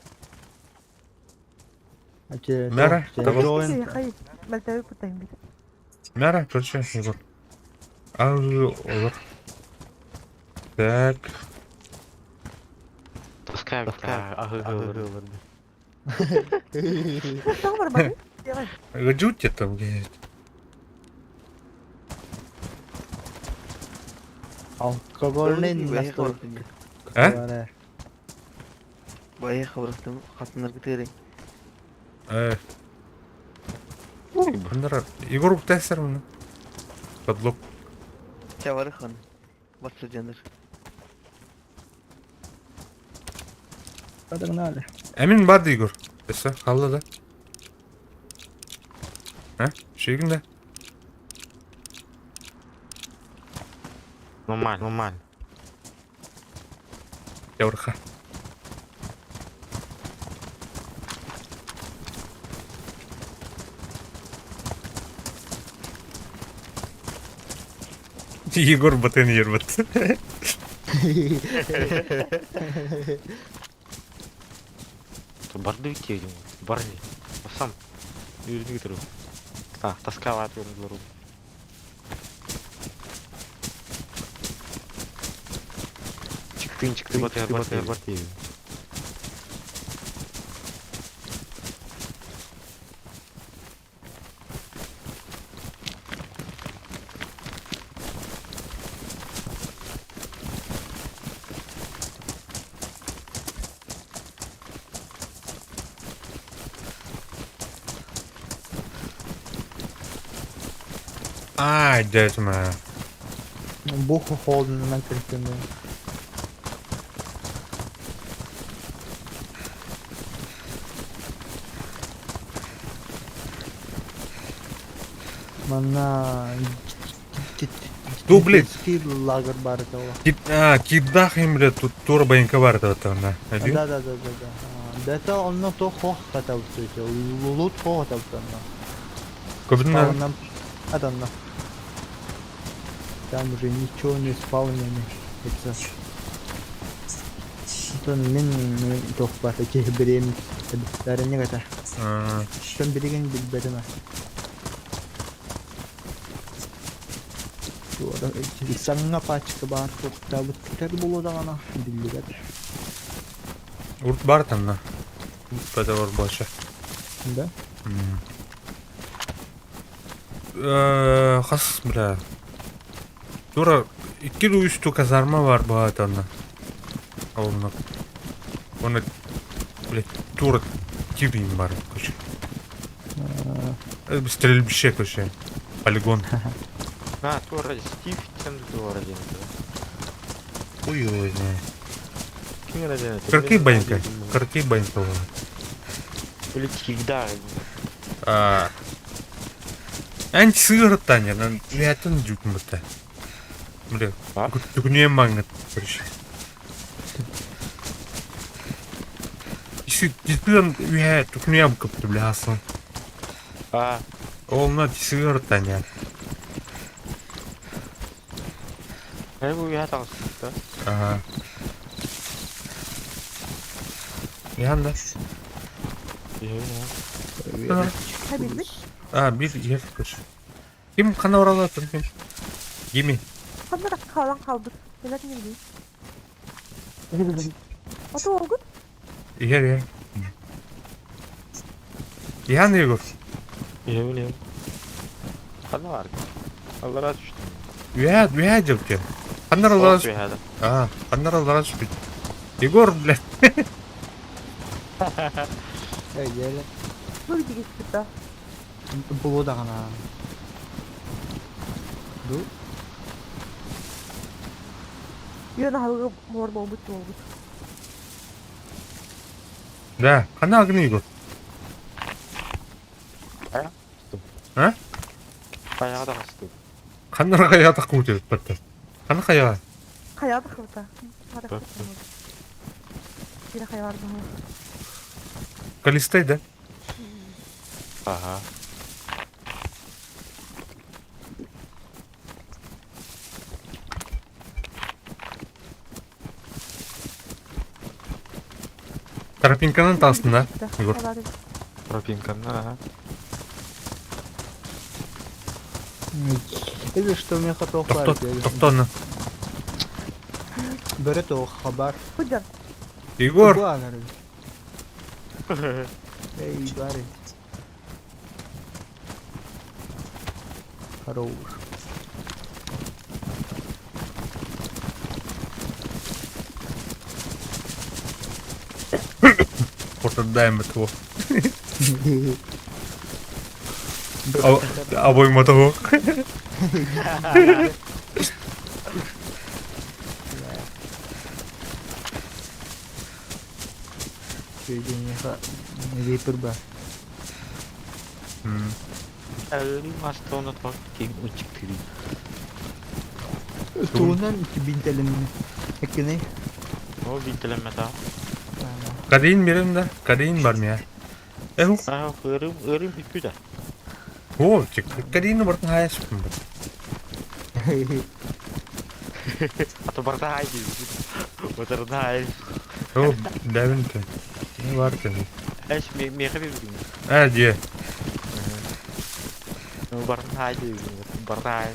Мэра, табак. Мэра, короче, Егор. Олор. Так. Таскай, таскай, Гаджути там где-нибудь. Алкогольный настойка. А? Баяхы бырахтым хатынаргытыры. Э. Бандара. Егор уктайсар мына. Подлог. Чаварыхан. Бассыдяныр. Подогнали. Эмин барды Егор. Эссе, халла да. А? Шегин да. Нормально, нормально. Явырха. Егор батын ербат. Барды видимо. Барни. Сам. Юридитору. А, таскала двору. Чиктын, чиктын, баты, баты, баты. Ай, дядь моя. Буху холодно на картину. Манна... Ту, блин. Лагер бар этого. А, кидах им, блядь, тут тура баянка бар этого на. Да, да, да, да, да. Да это он на то хох хотел лут хох хотел Көбүнэ. Аданна. Там уже ничего не спавнено. Это... Это мен тох бар эти берем не это. Там береген билбедим. Саңа пачка бар тоқтабыт кетер болу биллибет. Урт бар там на. Это бар больше. Да? Хас, бля. Тура икки үстү казарма бар баатанна. Олна. Оны, блядь, тура тибин бар, короче. Стрельбище, короче. Полигон. А, туора Стив туора диэн этэ. Хуй его знает. Ким эрэ диэн этэ. Кыркый банька. Кыркый банька была. Или Тигдар. А. Антисыгыртаня, лятын дюкмыта. Бля, А? түгүнүөн маҥҥыт, короче. Тыан үһэ түкнүөм кыпты, бля, асын. А, Ол на тисыгыртаня. э бу үһэ таҕыста. Ага. Ян да? Үһэ Хабилбит. А, бир ер, короче. Ким хана оралатын ким? Гими. Ханна хаалан хаалбыт. Билет не билии. Ото олгут? Ер, ер. Ян Егор. Үһэ билиэм. Ханна бар? Аллара түштүм. Үһэ, үһэ дьылке. Ханнар Ол аллара үһэ да. А, ханнар аллара түспүт. Егор, блядь. Эй, еле. Бу видигиспит да. Булу даҕаны. Ду? Үөн аһылыгы мор буолбут буолбут. Да, ханна агны Егор. А? Хайаҕа таҕыстым. Ханнар хайа таққы батта. Ханна хайа? Хайа да хыбыта. Кире хайа бар бу. Калистай, да? Ага. Тропинканын таастын, да? Егор. Тропинканы, ага. Или что мне хотел Тохто, тохтоны. Бөрө тоох хабар. Худжан. Егор! Эй, Барри. Хорош. Портадаем этого. Обойма того. Рипер ба. Өлүм астона ток ким учуктыри. Туунан бинтелин. Эккини. О бинтелеммета. Кадейин берем да? Кадейин бар мия. Эху. Аа, ырым ырым бүппүтэ. О, тик кадейин бартын хая сүптүм. Ато барда хай ди. Батарда хай. О, дәвин те. Не бар те. Эш ме меха бирдим. А, де. Ну барда хай ди. Барда хай.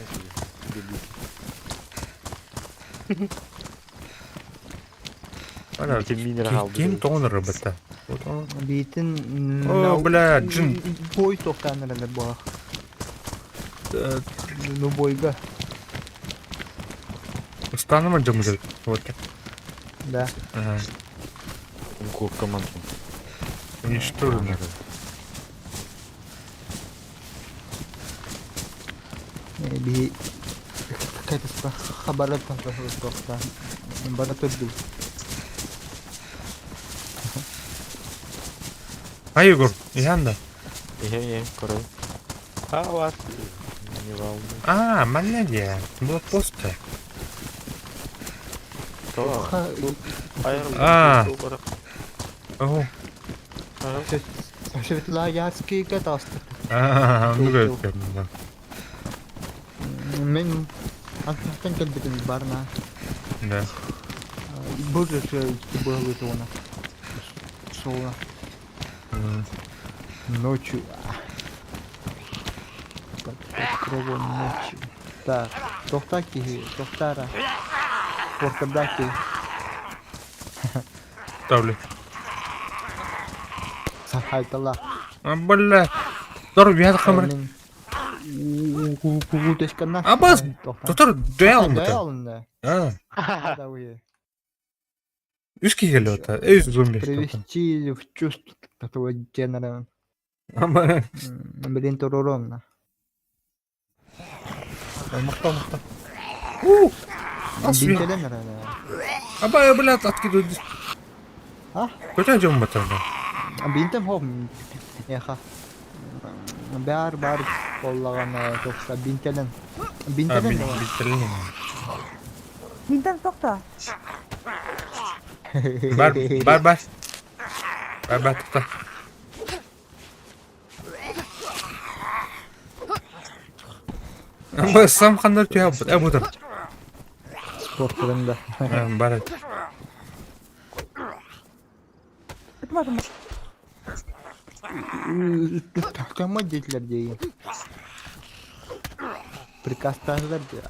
Ана, Витамин ким тонер бата. Вот он. Битин. О, бля, джин. Бой тоқтан буолах. Ну бойга. Устаныма жамызыр. Вот. Да. Ага. Курка манту. Уничтожено. Би какая-то хабарат тоқта. Бара турду. А, Егор, Янда. Эхе, э, корой. А вас не волнуй. А, манна Блокпост. То. А. О. Светлоярский катастроф. А, ну как да. Мен антан келбитим барна. Да. Боже, было зона. Соло. Ночью. Под покровом ночи. Так, тохтаки, тохтара. Портадаки. Ставлю. Сахайтала. А, бля. Здорово, я хамр. Абас, Тотор дөй Дөй А, Да, уе. үс келіп отыр. Эй, зомби. Привести в чувство этого генера. Ама, Блин, туруромна. Махтал, махтал. У! Бинтелен эрэ. Аба, блядь, откидывай. А? Куда идем мы тогда? Бинтем хом. Эха. Баар баар буоллаҕына тохса бинтелен. Бинтелен да Бинтелен. Бинтен сохта. Бар, бар, бар. Бар, бар, тохта. Сам хандар түһэ э бутар. Спорттарын да. Бар. Кама диэтилэр диэйин. Приказтаанылар диэ.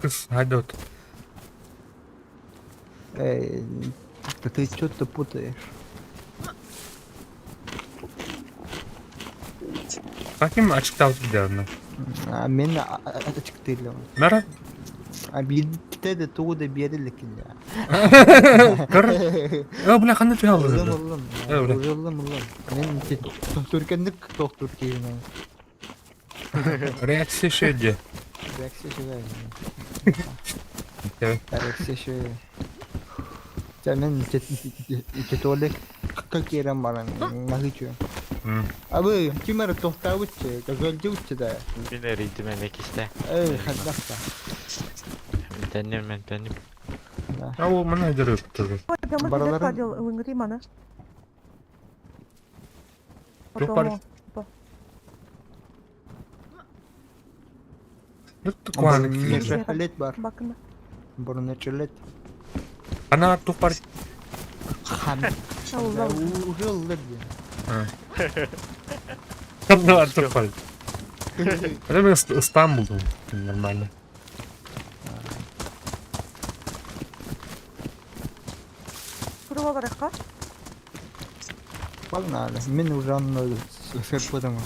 Кыс, хайдот. Эй, ты что-то путаешь. Каким ачыктаабыт видеоны? Мен ачыктыыллым. Нара? А биирдэ да тугу да биэрэ иликкин Көр. Э, бля, ханна түһэ Ыллым аллым. ыллым. Э, бля. Ыллым ыллым. Мен түргэнник тохтуур киһинэн. Реакция шеди. Реакция шеди. Реакция шеди. Чэ мен туалет киирэн баран наһычы. Абы ким эрэ тохтаабытчы, көкөлдьүбүтчү да. Мин эрийдим эмэ кистэ. Эй, хайдах да. Тэнним мен тэнним. А ол мына жүрөп турду. Бараларын- Туох бар? Бронежилет бар. Бронежилет. Ана туох бар? Хан. Уже ыллыр диэн. Ана туох бар? Это мен Стамбулдун нормально. Погнали. Мин уже онно сырпытым.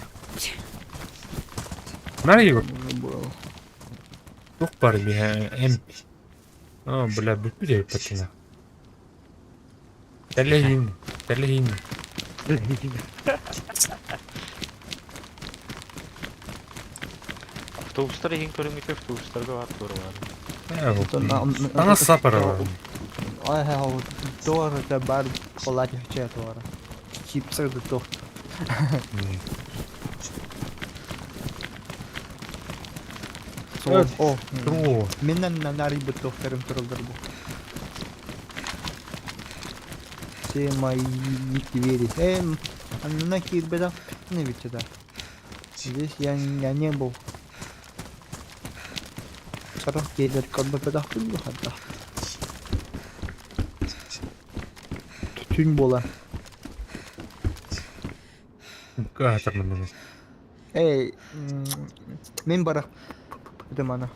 Нара Егор? Был. Туох бар биһэ эм. А, бля, бүппүт эбит патына. Тэлэһин, тэлэһин. Автобустар иһин көрүҥҥүтэ автобустарга баар туруолар. Ана сапара. Ай, туора бар холати хче туора. Чипсер да тохт. О, Миннен нари бытохтерым туралдар бу. Все мои двери. Эм, на кирбеда не ведь да. Здесь я не был. Сарах келер каббеда хулlu хатта. Түтүн бола. Эй, мен барах дымана.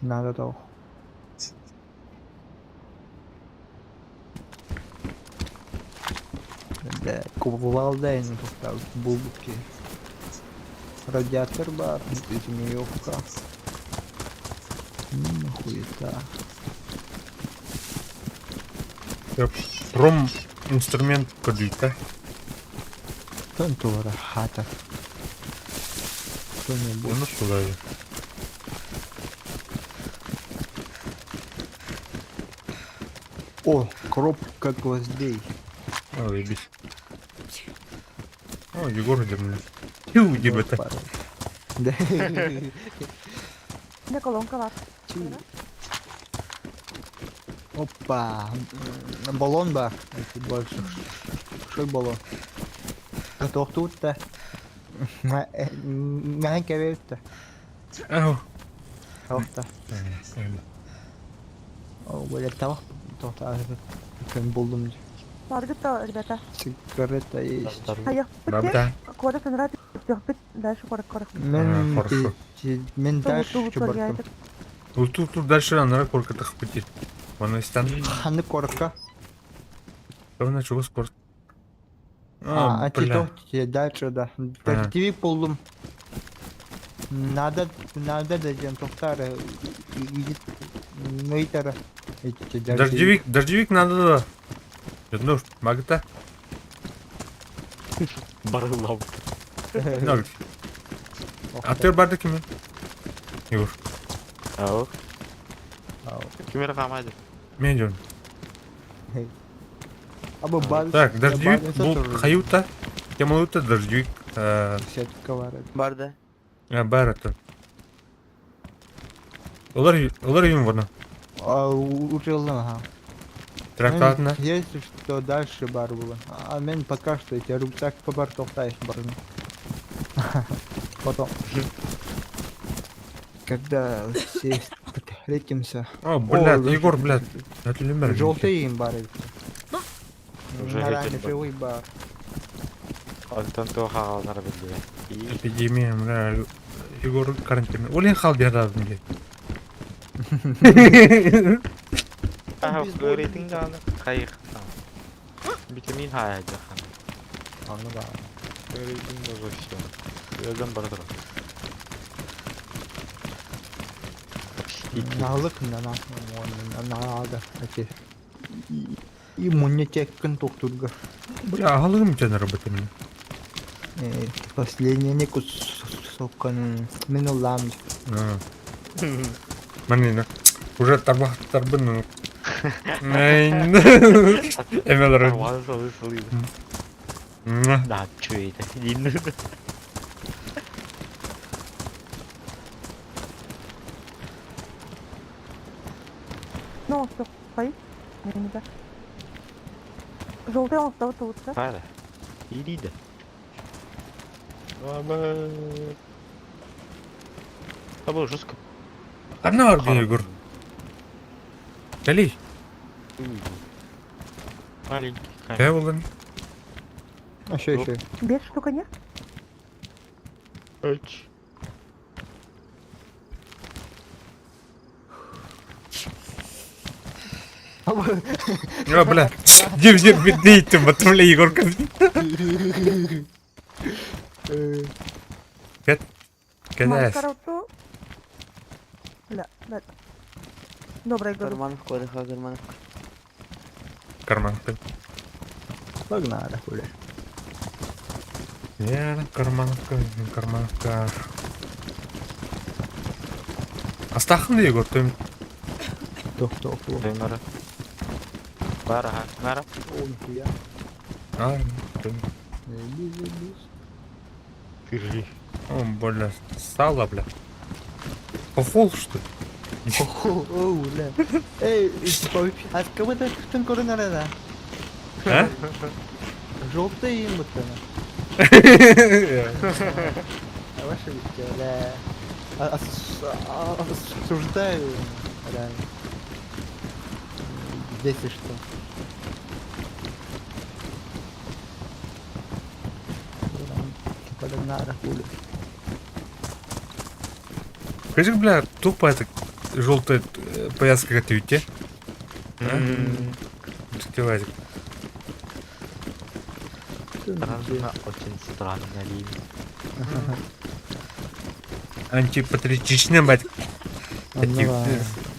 Надо того. Да, кувалдайн булбутки. Радиатор бар, змеевка. Ну, хуета. Ром инструмент кодуйта. Тонтура хата. Кто-нибудь. Ну сюда. О, коробка гвоздей. О, заебись. О, Егор, где мне? Тю, где бы это? Да. Не колонка бар. Опа. Баллон бар. Больше. Шой баллон. Тохтуутта. Näin keveyttä. Ау. Tohta. О, böyle tavuk tohta. Ben buldum. Баргыта, ребята. Сигарета есть. Бабда. Куда ты нравится? Дальше корок корок. Мен мен дальше бардым. Тут тут дальше анара корка тахпытит. Вон истан. Ханы корка. Главное, чего скоро. А, а ти дальше да. Так тебе болдум. Надо, надо да диэн тохтаары ыйтара. Дождевик, дождевик надо да. Ну, магта. Барыллабыт. Атыр барды кими? Егор. Ау. Ким эрэ хаамайды. Мен дьон. Абы бар. Так, дождевик бул хаюта. Темалута дождевик. Сетка бар. Бар да. Бар это. Олар олар юм вона. А учил ага. Трактатна. Если что, дальше бар было. А мен пока что эти рюкзак по бар тоқтайық барын. Потом. Когда все встретимся. О, блядь, Егор, блядь. Желтый им бар. Уже Оранжевый бар. Онтон туох аҕаланара биллибэт. Эпидемия, бля, Егор карантин. Олен хал диададым блядь. Рейтинг даҕаны хайых. Витамин хаайдахан. Аны да. Рейтинг даже все. Öldüm бара турар. Налык на надо. Эти иммунитет тохтурга. Бля, агалыгым тен работа мне. Последний не кусокан минулам. Манина. Уже тарбах тарбын. Эмелер. Да, чует. Ну, все, стоит. Не так. Желтый он стал лучше. Пара. Ирида. Абы жестко. Одна армия, Егор. Кали. Маленький камень. Эвелин. А еще еще. Без штука нет? Эч. А, бля. Дим, дим, бедный, бля, Егорка. Кәләс. Ла, ла. Добрый город. Карманов кодаха, карманов. Карман. Погнали, хули. Я кармановка, кармановка. Астахын Егор, ты Тох, тох, тох. Нара. Бара, нара. Он хуя. А, Ты О, бля, сало, бля. Хохол, что ли? О, о, бля. Эй, а кого ты там коронара? А? Желтый им вот Ваши бля. Осуждаю, реально. Здесь и что? Коронара, хули. Скажи, бля, тупо это желтая повязка как ты Странно, очень странно, Лин. Антипатриотичный, мать.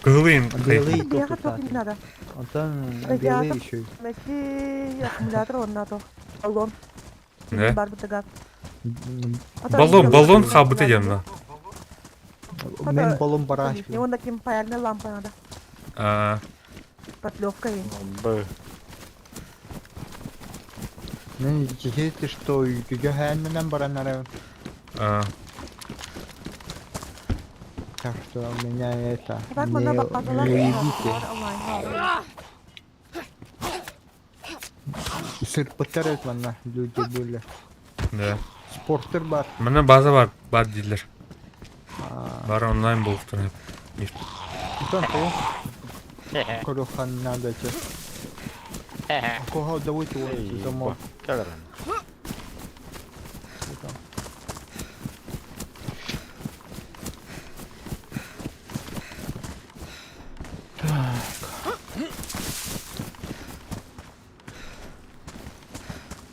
Кылын. Белый не надо. Он там белый еще. Найти аккумулятор, он надо. Баллон. Да? Баллон, баллон хабыты явно. Мен баллон бараш. Он таким паяльная лампа надо. А. Потлевка и. Б. Ну, если что, югэннен баранара. А. Так что у меня это не идите. Сыр потарет ванна люди были. Да. Спортер бар. Менә база бар, бар дилер. Бар онлайн булып тора. Там то. Короче, надо че. Кого давайте вот домой.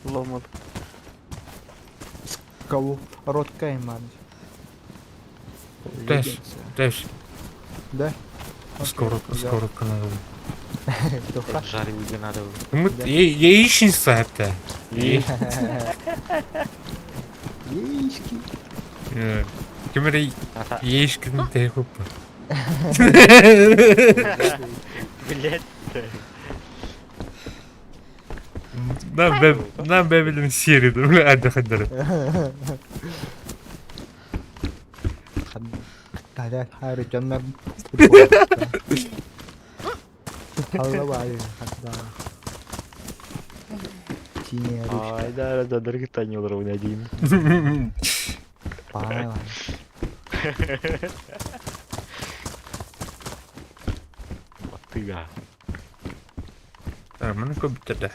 Ломал. Кого? Ротка и мать. Тэс, Леггинсы. тэс. Да? Сковородка, Да. сковородка надо. Тоха. Жарить надо. Мы Да. яичница это. Яички. Кемер Ата. яичкин тэйхуп. Блять. На бе, на бебелин сири, бля, отдохнуть. Таля хары дьоннор Аллабай, хатда. Синяя ручка. Ай, да, да, дорогой не уровень один. Пала. Тыга. А, маны көбүттэрдэ.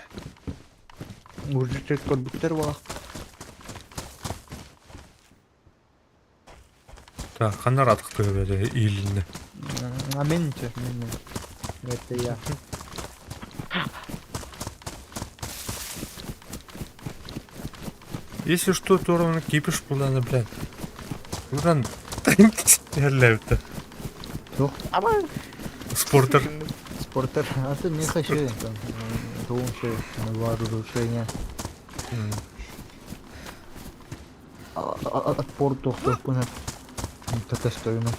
Уже көрбүттэр буолах. Так, ханна ратык тыгы иилинне. А мен че, мен. Это я. Если что, то ровно кипиш буланы, блядь. Уран. Ярләүтә. Тух. Спортер. Спортер. А ты не хочу там. Думаю, вооружение. Отпор тохтоппунат. Татастойну.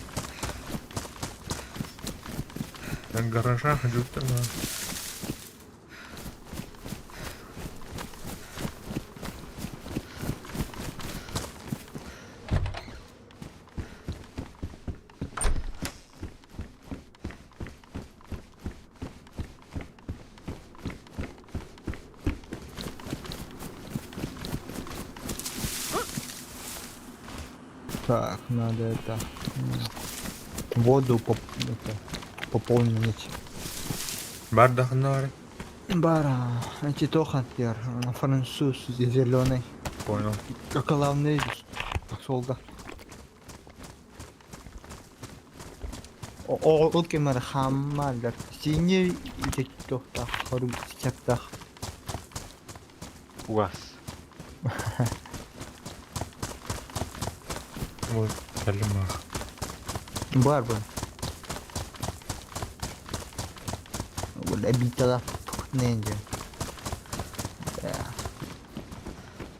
Гаража жүктә. Так, надо это воду поп это, пополнить. Бардахнары. Бара, эти тохантер, француз зеленый. Понял. Как главный солда. Ол кемер хаммалар. Синий тохта хору чаптах. УАЗ. Вот, калимах. Бар бар. Битала ненде.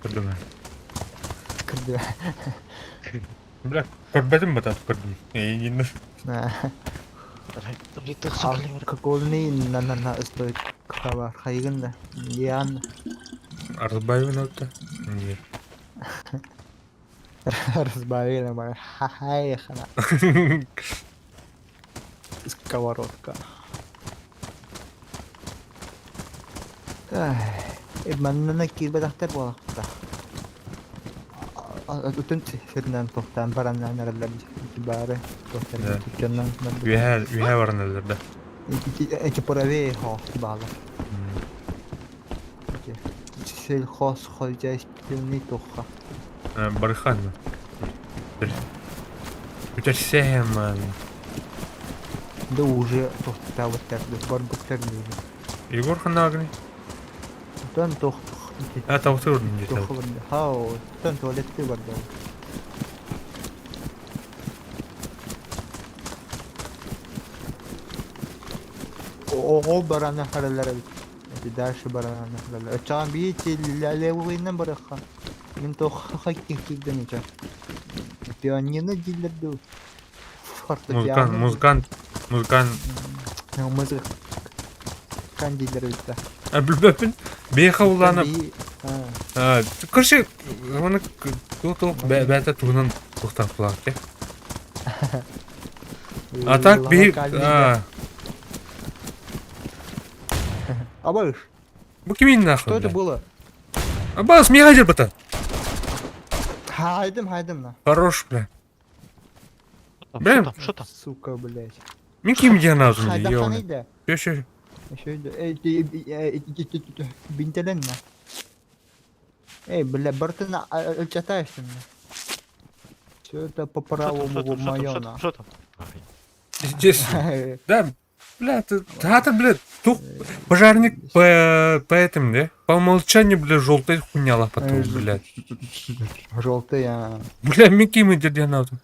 Калимах. Кырды. Бля, көрбөтүм батат көрдүм. Эйин. Алкогольный на на на стоит хабар хайгын да. Ян Разбавил это? Нет. разбавили бар. Хахай хана. Сковородка. Ай, манна киирбэтэхтэр буолахта. Утун сиринэн тохтаан бараннаан эрэллэр баары Да. туттаннан Үһэ, үһэ бараналар да. Эти правее хо баалар. Сельхозхозяйственный туха. Бархан. Үтэрсэһэман. Да уже тохтаабыттар барбыттар уже. Егор ханаагны. Тон тох А тавтыр не тох хау тон туалетты барда. Ого барана харалар эбит. Дальше барана харалар. Чаан бии левыйынан барыха. Мин тох хакки кирден ича. Пианино дилерду. Музыкант, музыкант, музыкант. Музыка. Кандидер битта. А билбеппин. Беха уланып. Короче, оны тух бәтә тугынан туктап калак те. А так би Абаш, Бу кимин нахуй? что это было? Абас, мига бата. Хайдым, хайдым на. Хорош, бля. Бля. Что там, что там? Сука, блядь. Мин ким дианазым, Хайда ёбаный. ханыйда. Чё, чё? Еще бинтелен на. Эй, бля, бартына чатаешься мне. Все это по правому мое на. Что там? Здесь. Да, бля, ты, да, ты, бля, тух, пожарник по, по этим, да? По умолчанию, бля, желтый хуйня потом, блядь. Желтый, а. Бля, мин ким дианазым.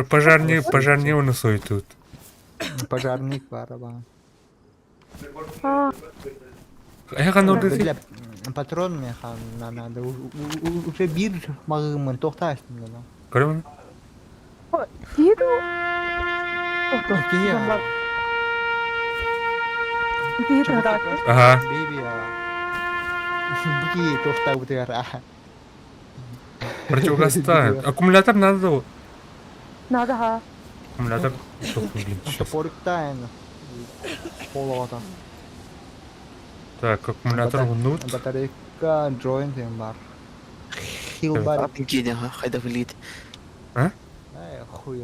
Пожарни, пожарни уносой тут. Пожарник баар А, Эха Бля, патрон меха надо. Уже бир магымын тоқтайсың да. Көрөмүн. Киһи Киһи. Киһи тыһытаат. Ага. Бейби. Буки тоқтай бутыгар. Противогаста. Аккумулятор надо. Надо ха. Аккумулятор. Блин, сейчас. Топорикта Холота. Так, аккумулятор внут. Батарейка джойнт бар. Хил бар. Киди хайда филит. А? Ай, хуй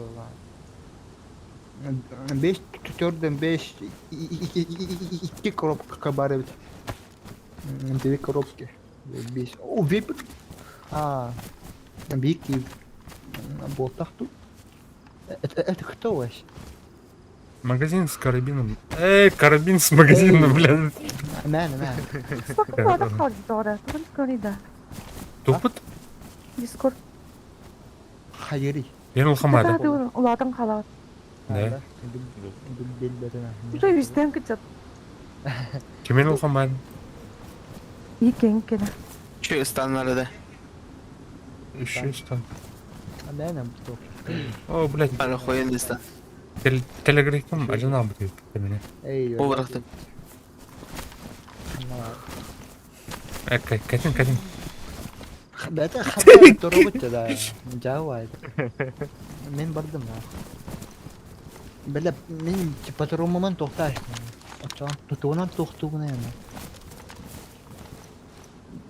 Беш төрден беш iki коробка бар эбит. Две коробки. Беш. О, вип. А. Бики. Болтах тут. Это кто вообще? Магазин с карабином. Эй, карабин с магазином, блин. Мэн, мэн. Тупот? Дискорд. Хайри. Я улхамада. Улатын халат. Да. Уже вестен кычат. Кемен улхамада. Икен кене. Че станнары да? Еще стан. Мэн, О, блядь. Ара хоен стан. Телеграм ажана будет меня. Эй, О, барахтым. Катин, Катин. Бәті хабар тұрып да. Жауай. Мен бардым. Бәле мен патрон тоқтайсың. Ачан тутуунан тохтугуна яна.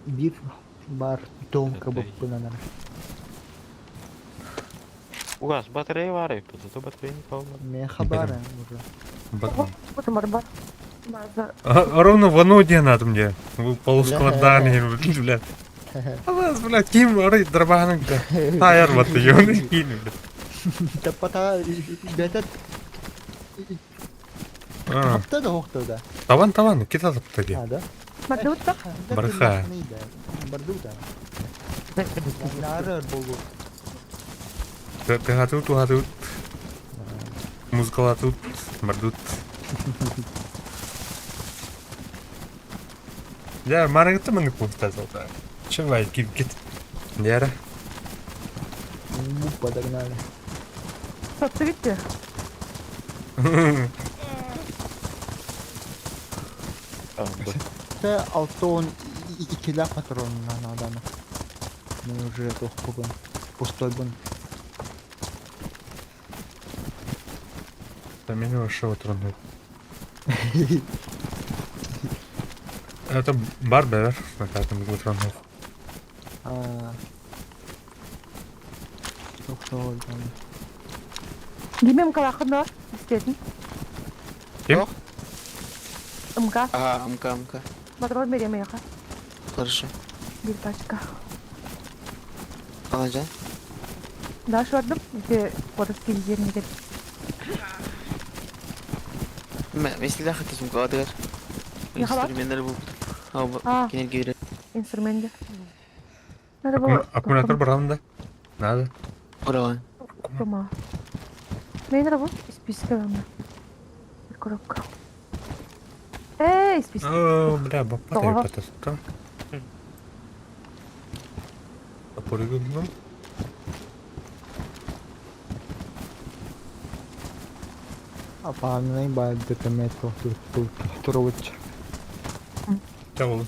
Бир бар томка боппунанар. Угас, батарея бар, зато батарея не полна. Мен хабар уже. Бар. Ровно в одну день надо мне. Полускладание, блядь. А блядь, ким арый дробаның да. Таяр вот ее, ким, блядь. Тапата бәтет Тапта да хохта да. Таван, таван, кита тапта ди. А, да? Бардута? Барха. Бардута. Нарар болу. Тыгатут, тугатут. Музыкалатут, бардут. Я марыгты мені куфта золта. Чевай, кит кит. Яра. Ну, подогнали. Сатты Это алтон икилә патрон надо. Мы уже тох бун. Пустой бун. Да меня вообще патрон. Это барбер, на каждом патрон. А. Кимем калахынар, истетин. Ким? МК. Ага, МК, МК. Патрон берем яха. Хорошо. Бир пачка. Алажан? Да, швардым. Где короткий жерин деп. Ма силах атасым кадыр. Инструменттер бу. А, кенер Инструменты. Надо было... Аккумулятор брал, да? Надо. Брал. Дома. Мне надо было списка вам. Коробка. Эй, списка. О, бля, бапа потом. Топоригом. Апаннай байды метро тут турович. Чао.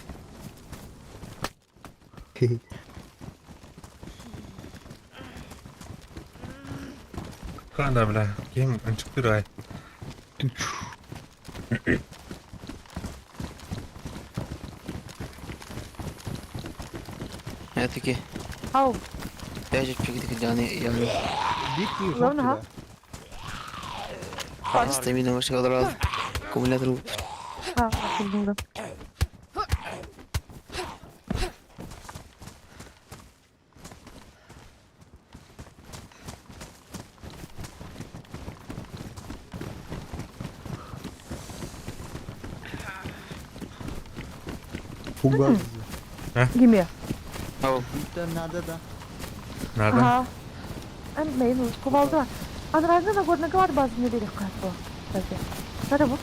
Хана, бля, кем анчыктырай. Я таки. Ау. Я же чекит yani yani. Главное, Стамина başka kadar aldım. Akkumulятор А, bildim. Фугас. Киме? Биитэ надо да. Надо. Ага. Эн мейн кувалда. Анарааҥҥы Нагорнайга баар базаны биэриэххэ дуо? Разве? Надо бу.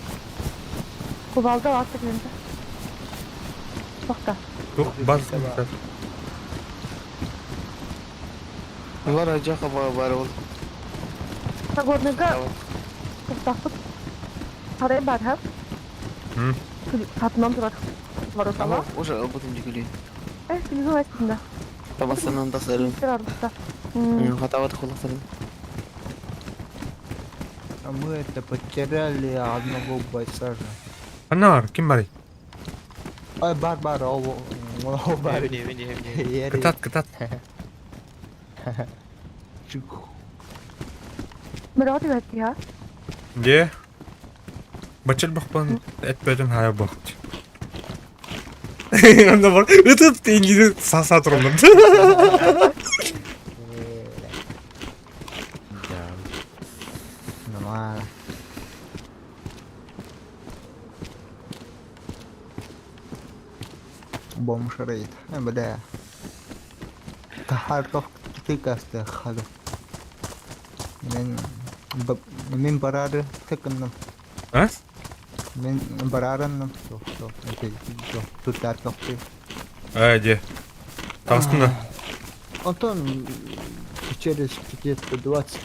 Кувалда баар тигинтэ. Туохта? Туох баз Улар ажаха бар ол. Нагорнайга туохтаахпыт. Арай баар ха? Хатынан турар. Воротала. Уже ылбытым дьүгүлүү. Э, күнүгү эттин да. Табасынан тасырын. Арбыта. Хатабат холосарын. А мы это потеряли одного бойца же. Ханна ким барый? Ай, бар бар, ол ол бар. Кытат, кытат. Мөрөҕө түбэттии ха? Дьэ. Бачча бахпан эппэтин хайа бахт. Онно бар. Ытыт ингизи саса турумнум. Да. Нормально. Бомж рейд. Бля. Тахартох тыкасты хаду. Мен мен барары тыкынным. А? Мен барарынным. Тут тохты. Ай, дьэ. Таҕыстын да. Антон через где-то 20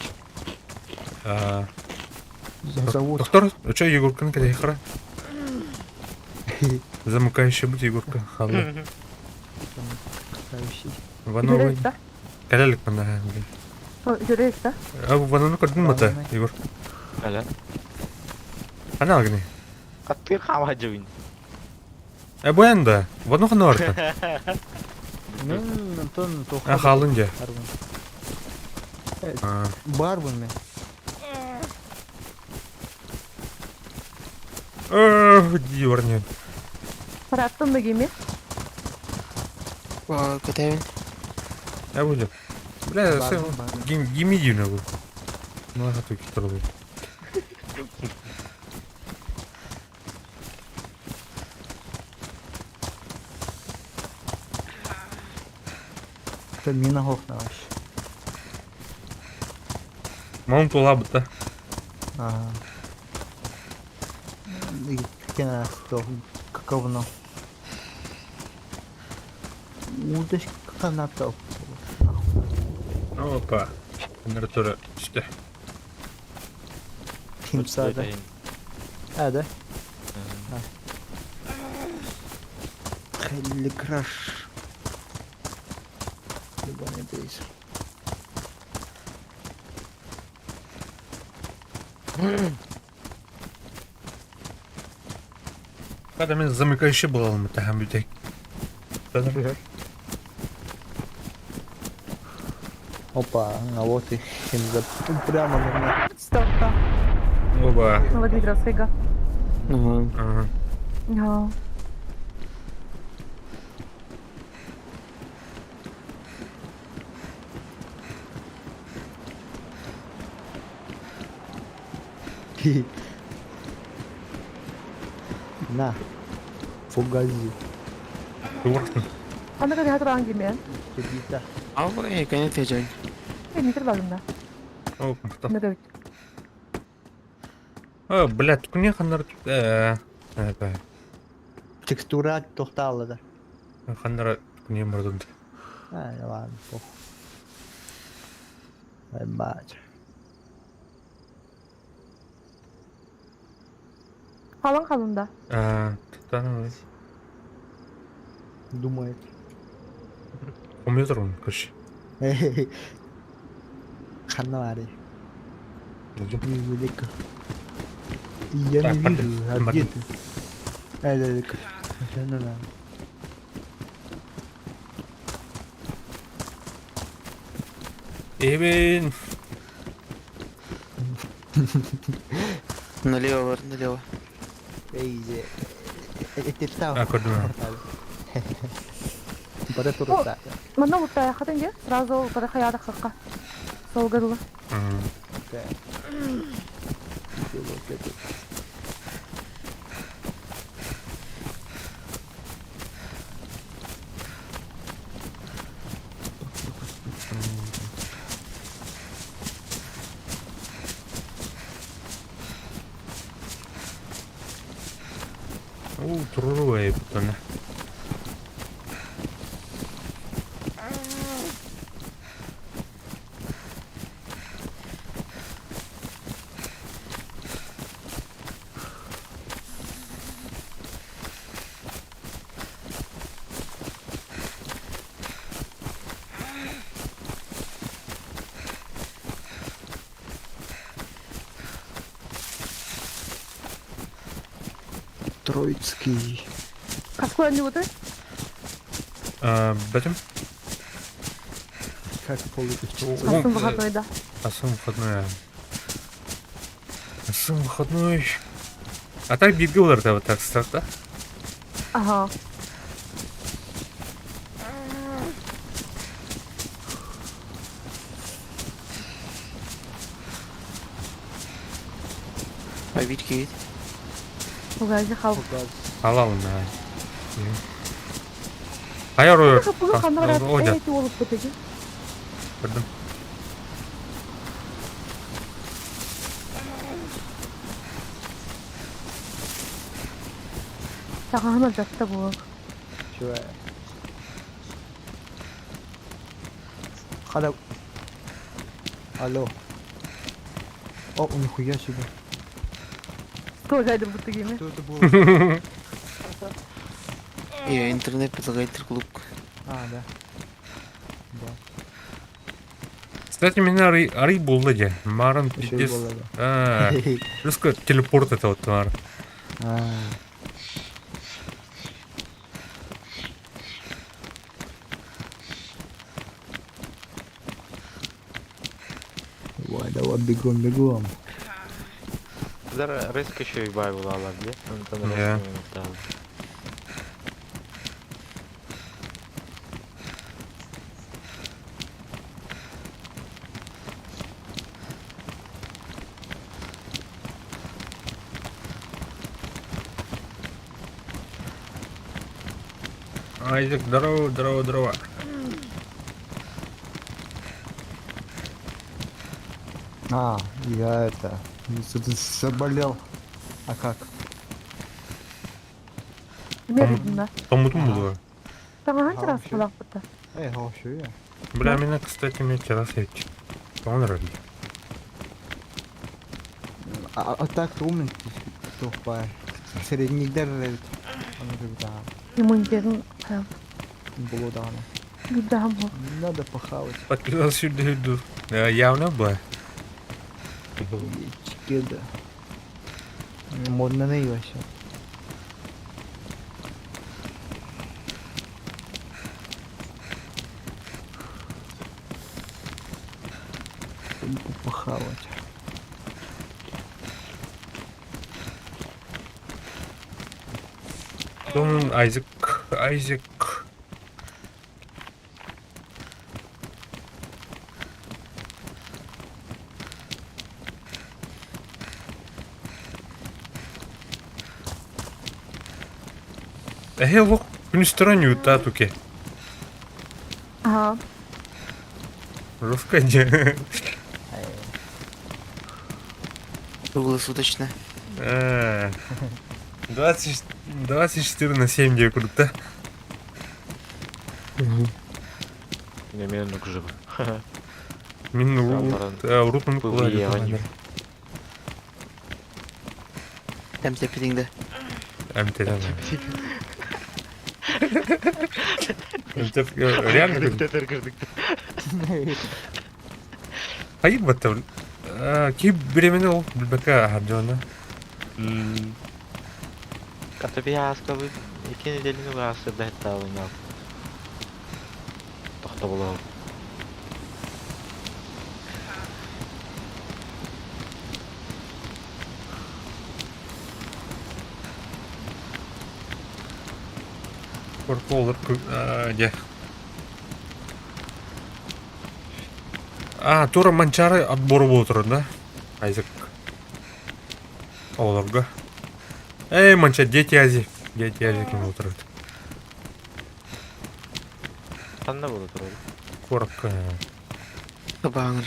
зовут. Доктор, что Егорканы кэтэһиэххэ? Замыкающий будет Егорка. Халла. Вановый. Үчүгэй да? Кэлэлик манна. Үчүгэй да? А вананы көрдүн мата, Егор. Аля. Ана агни. Хаттыр хама жуин. Э буян да. Вану хана барта. Мен Антон А халын дьэ. А, Барбын мен. Эх, диорнен. Параттан да кими? Көтәбин. Я буду. Бля, сен гими дивно бу. Ну, хату китер бу. Это мина хохна вообще. Мам тула быта. Ага. Кена говно. Удочка каната. Опа. Генератора түстэ. Химсада. А, да? Хелли краш. Ебаный бейс. Когда мен замыкающий был, мы там людей. Опа, а вот и химза. Прямо на меня. Стопка. Оба. Новодмитровскайга. Ага. Ага. Да. На. Фугази. Тугуртун. Аны кадиха туран кими? Кебита. Ал э кәне тежай. Метр багында. О, махтал. Мегабит. О, блядь, күне ханнар э Текстура тохтала да. ханнар күне мурдун. А, ладно, похуй. Ебать. Халың халында. А, тутан Думает. компьютер он, короче. Ханнари. Велико. Я Так, не пардон, вижу, а пардон. где ты? Это, это, ну да. Эбин. Налево, бар, налево. Эй, это там. А, көрдүм. Бара турда. Манна утта хатын же сразу бара хаяда хакка. Сол гырлы. Уу, туруру эбит оны. Троицкий. Какой они вот Бэтим? Как получится? Сын выходной, да. А сын выходной. А сын выходной. А так бигулар да вот так стак, да? Ага. Побить Угайзи хал. Халал на. Хайар Капыгы ханнара эти олуп бутыги. Көрдүм. Тагана жатта бу. Чего? Хада. Алло. О, нихуя себе. Тоже бутыги. Что это было? Я интернет предлагает клуб. А, да. Да. Кстати, меня ры булды де. Марын Еще и пиздец. было, да. А, Плюс телепорт это вот мар. А, Давай, давай, бегом, бегом. Зараз риски ще й бавила, але де? Там Не. риски не Айзек, здорово, здорово, здорово. А, я это... Заболел. А как? Мердина. Томутум было. Тагана Ага, раз вообще. была бута. Эй, вообще я. Бля, меня, кстати, мне террас ведь. Он рады. А так умный, тухпай. Средний дер Иммунитетин Было Гидам. Надо похавать. Подписался сюда иду. Явно бы. Чикеда. Модно на вообще. Похавать. Том Айзек, Айзек. Эй, лох, күнүстөрөн юта туке. Ага. Жестко не. Круглосуточно. 20, 24 на 7 где круто. Не мен жив. Мин рутун Повлияние. Там тепетиңде. МТ. МТ реально Хайып баттыр. Кип беремене ол билбекке хардыона. Ката би аскабы iki неделини угасы бэтталынял. Тохтоболоо. Корколор де. А, тура манчары отбор болуп да? Айзек. Олорго. Эй, манча, дети Ази. Дети Ази ким болуп турат. Кандай болот турат? Коротко. Баңыр.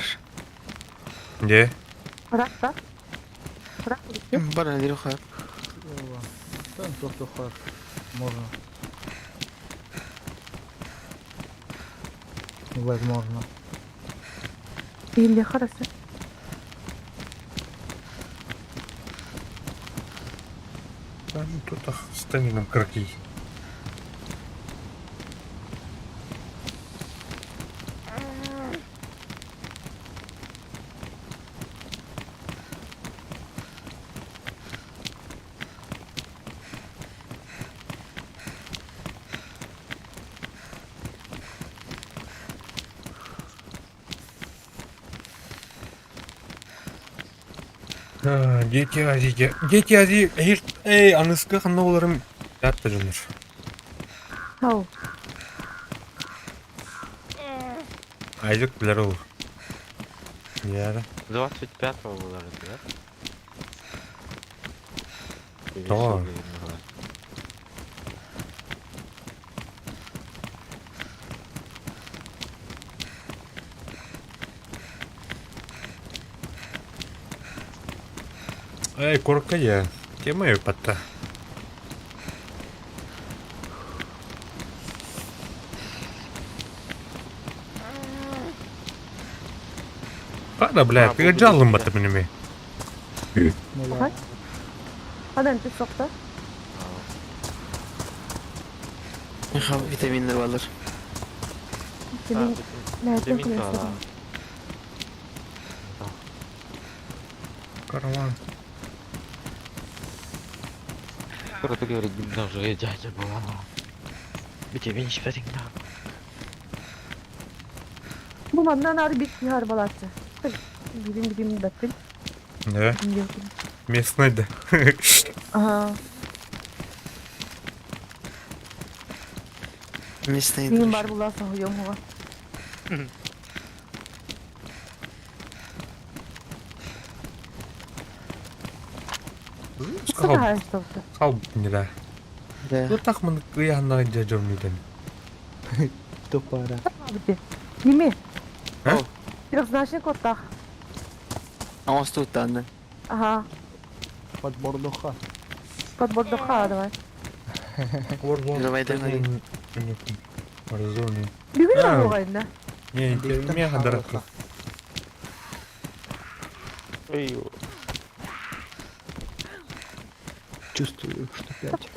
Де? Рак, да? Рак, Бара неру хап. Там туох-туохха можно. Возможно. Или хорошо. Там тут станином кракий. Дети Азии. Дети Азии. Эй, аныска ханна оларым. Ятта жонор. Ау. Айзек билер ол. Яра. 25-го было же, да? Или Да. сколько я не знаю. Эй, корка я. Тема я патта. Пада, бля, А, переджалым буду бата минеме. Меля. Адан ты сокта. Витаминнер балар. Витамин. Нәтен Витамин күрәсең. да. Караван. Коротко говоря, гимназия дядя была. Витамин шпаринг. Бу маннан ары бит кихар баласы. Билим билим бәппин. Да, местный да. Ага. Местный Мин бар буласа хуйом хуга. Хал, Сага что-то. хал не да. Да. Ну так мы я на дядю не Тупара. Бите. Неме? А? Трехзначный код так. Аңыз туттанды. Ага. Подбордуха. Подбордуха давай. Давай, давай. Warzone. Бүгүн А. бугайна. Не, мега дорог. Чувствую, что пять.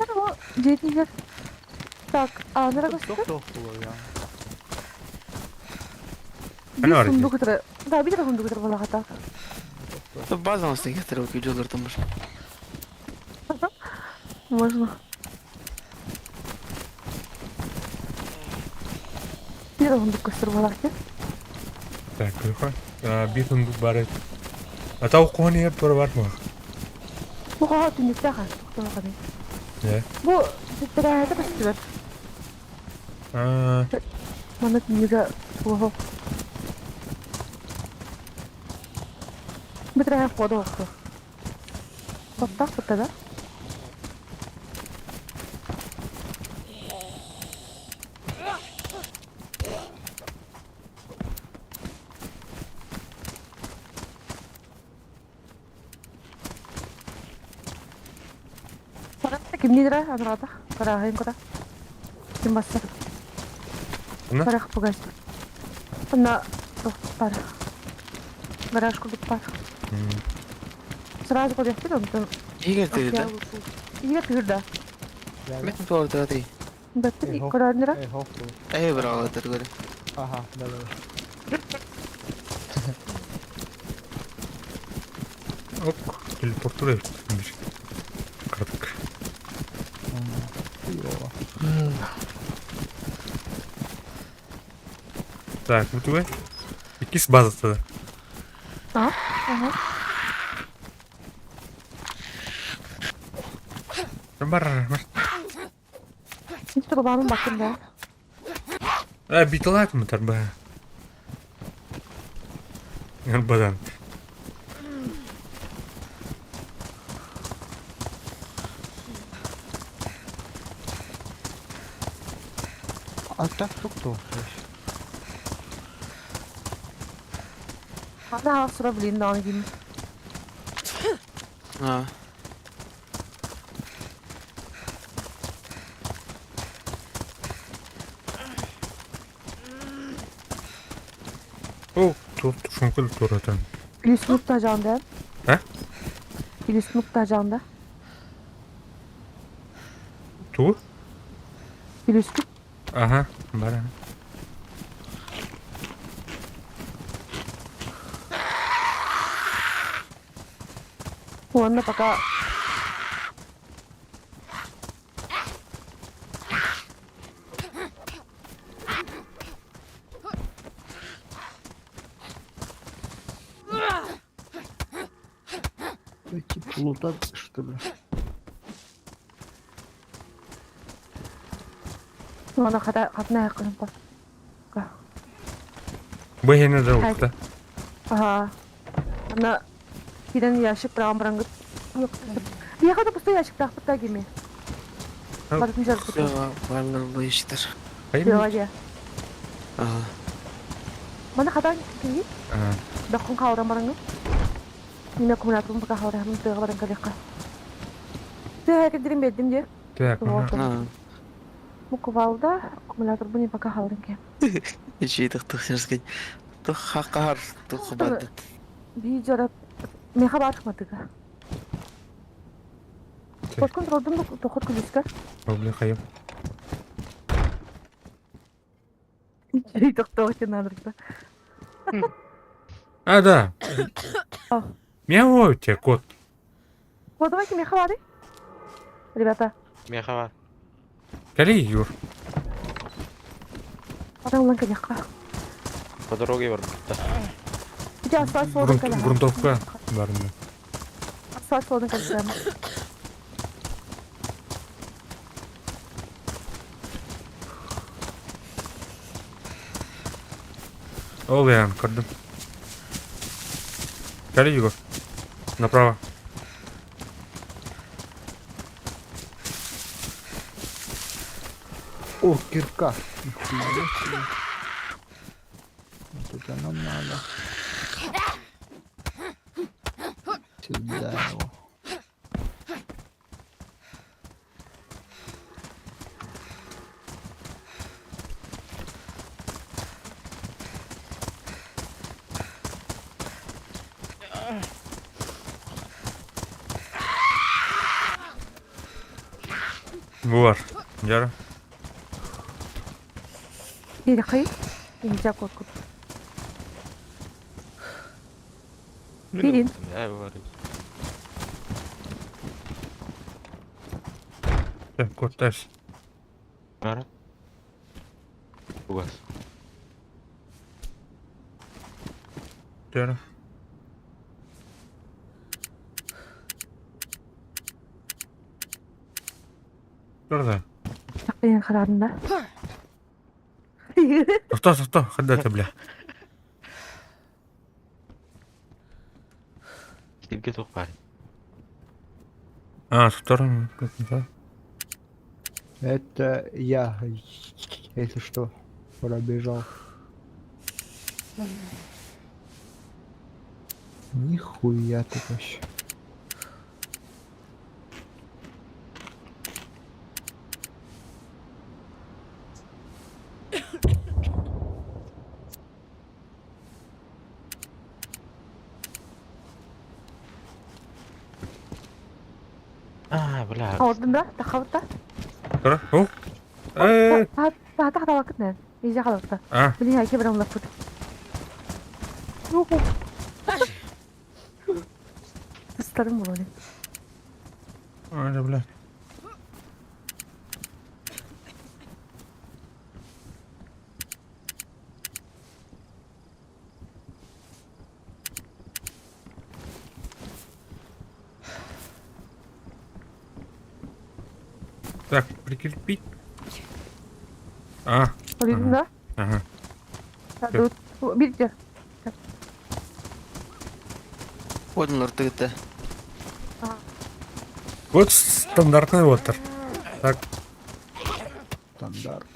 Жетинер. Так, а нарагос. Туох-туох я. Ана бар Сундук утра. Да, бит сундук утра була хата. База аңыз кетір өкіп жолдар тымыр. Можно. Бит сундук көстөр була хата. Так, күрхө. Битун бары. Ата укуны еп тура бар ма? Бу кага түнүктә ха, тукталган. Не. Бу теттерәһәтә көстөр. А, Маны түнүгә туго. Битрәһә хода окты. Тоттак бутта да. Кимнидра анрата караһын кора. Ким басса. Ана? Карах пугас. Ана бар. Гараж кудук бар. Сразу кодехти онтон. Егер тегір да? Иге тигир да. Мен туар тегір. Бәтти Эхо. карарнира. Эй, хоп. Эй, бір ала тегір. Ага, да, да. Оп, телепортура. Кратко. Хуёво. Так, ну тугай. Икис база тогда. А? Ага. Бар, бар. Ничего бабам бакын да. А, биталат мы тарба. Бадан. А так тук-тук. Ана сура блин да аны ким. А. Тушенка туратан. Плюс тажанда. А? Плюс тажанда. Ту? Плюс Ага, бара. Уонна пока Пойти полутаться, что ли? Уонна хата хатна хакын па. Бу эһиэнэ да укта. Ага. Ана кирен ящик прям барангыт. Биэхэ да пустой ящик тахпыт кими. Бартын жарыппыт. Барлар бу иштер. Биология. Ага. Мана хатан киги? Дохун хауран барангыт. Мин аккумуляторын пока хауран тыга баран калекка. Тыга кедирим бердим де. Так. Мукувалда аккумулятор буни пока хауран ке. Ичи тых серскен. Тых хакар тых бадыт. Би жара меха батмадыга. Подкон родым доход күлүскә. Бля, хайым. Чей токтоо надо. А, да. Мяу тебе, кот. Вот давайте меха бары. Ребята. Меха бар. Кали, Юр. Адам улан калякка. По дороге бар. Где асфальт солдун каля. Грунтовка бар. Асфальт солдун каля. Ол ян, көрдüm. Кали, Егор. Направо. О, кирка. Нихуя себе. Вот это нам надо. Сюда его. Бу бар. Жара. Или хай. Нельзя кот. Бирин. Так, кот тас. Бара. Угас. Жара. Турда. Тақпен қарадым да. Тоқта, тоқта, хадда бля. Силге тоқ бар. А, туттар. Это я, если что, пробежал. Нихуя ты вообще. А, бля. Ордun да, тақабытта. Тура. О. Э. Та та та вакыт не. Нельзя қалыпты. А. Блин, я кебір лапыт. Юху. Старым болады. Ай, бля. Так, прикрепить. А, Көрдің да? ага. Видите? Однлар тыгыта. Вот стандартный вотер. Так, Стандарт.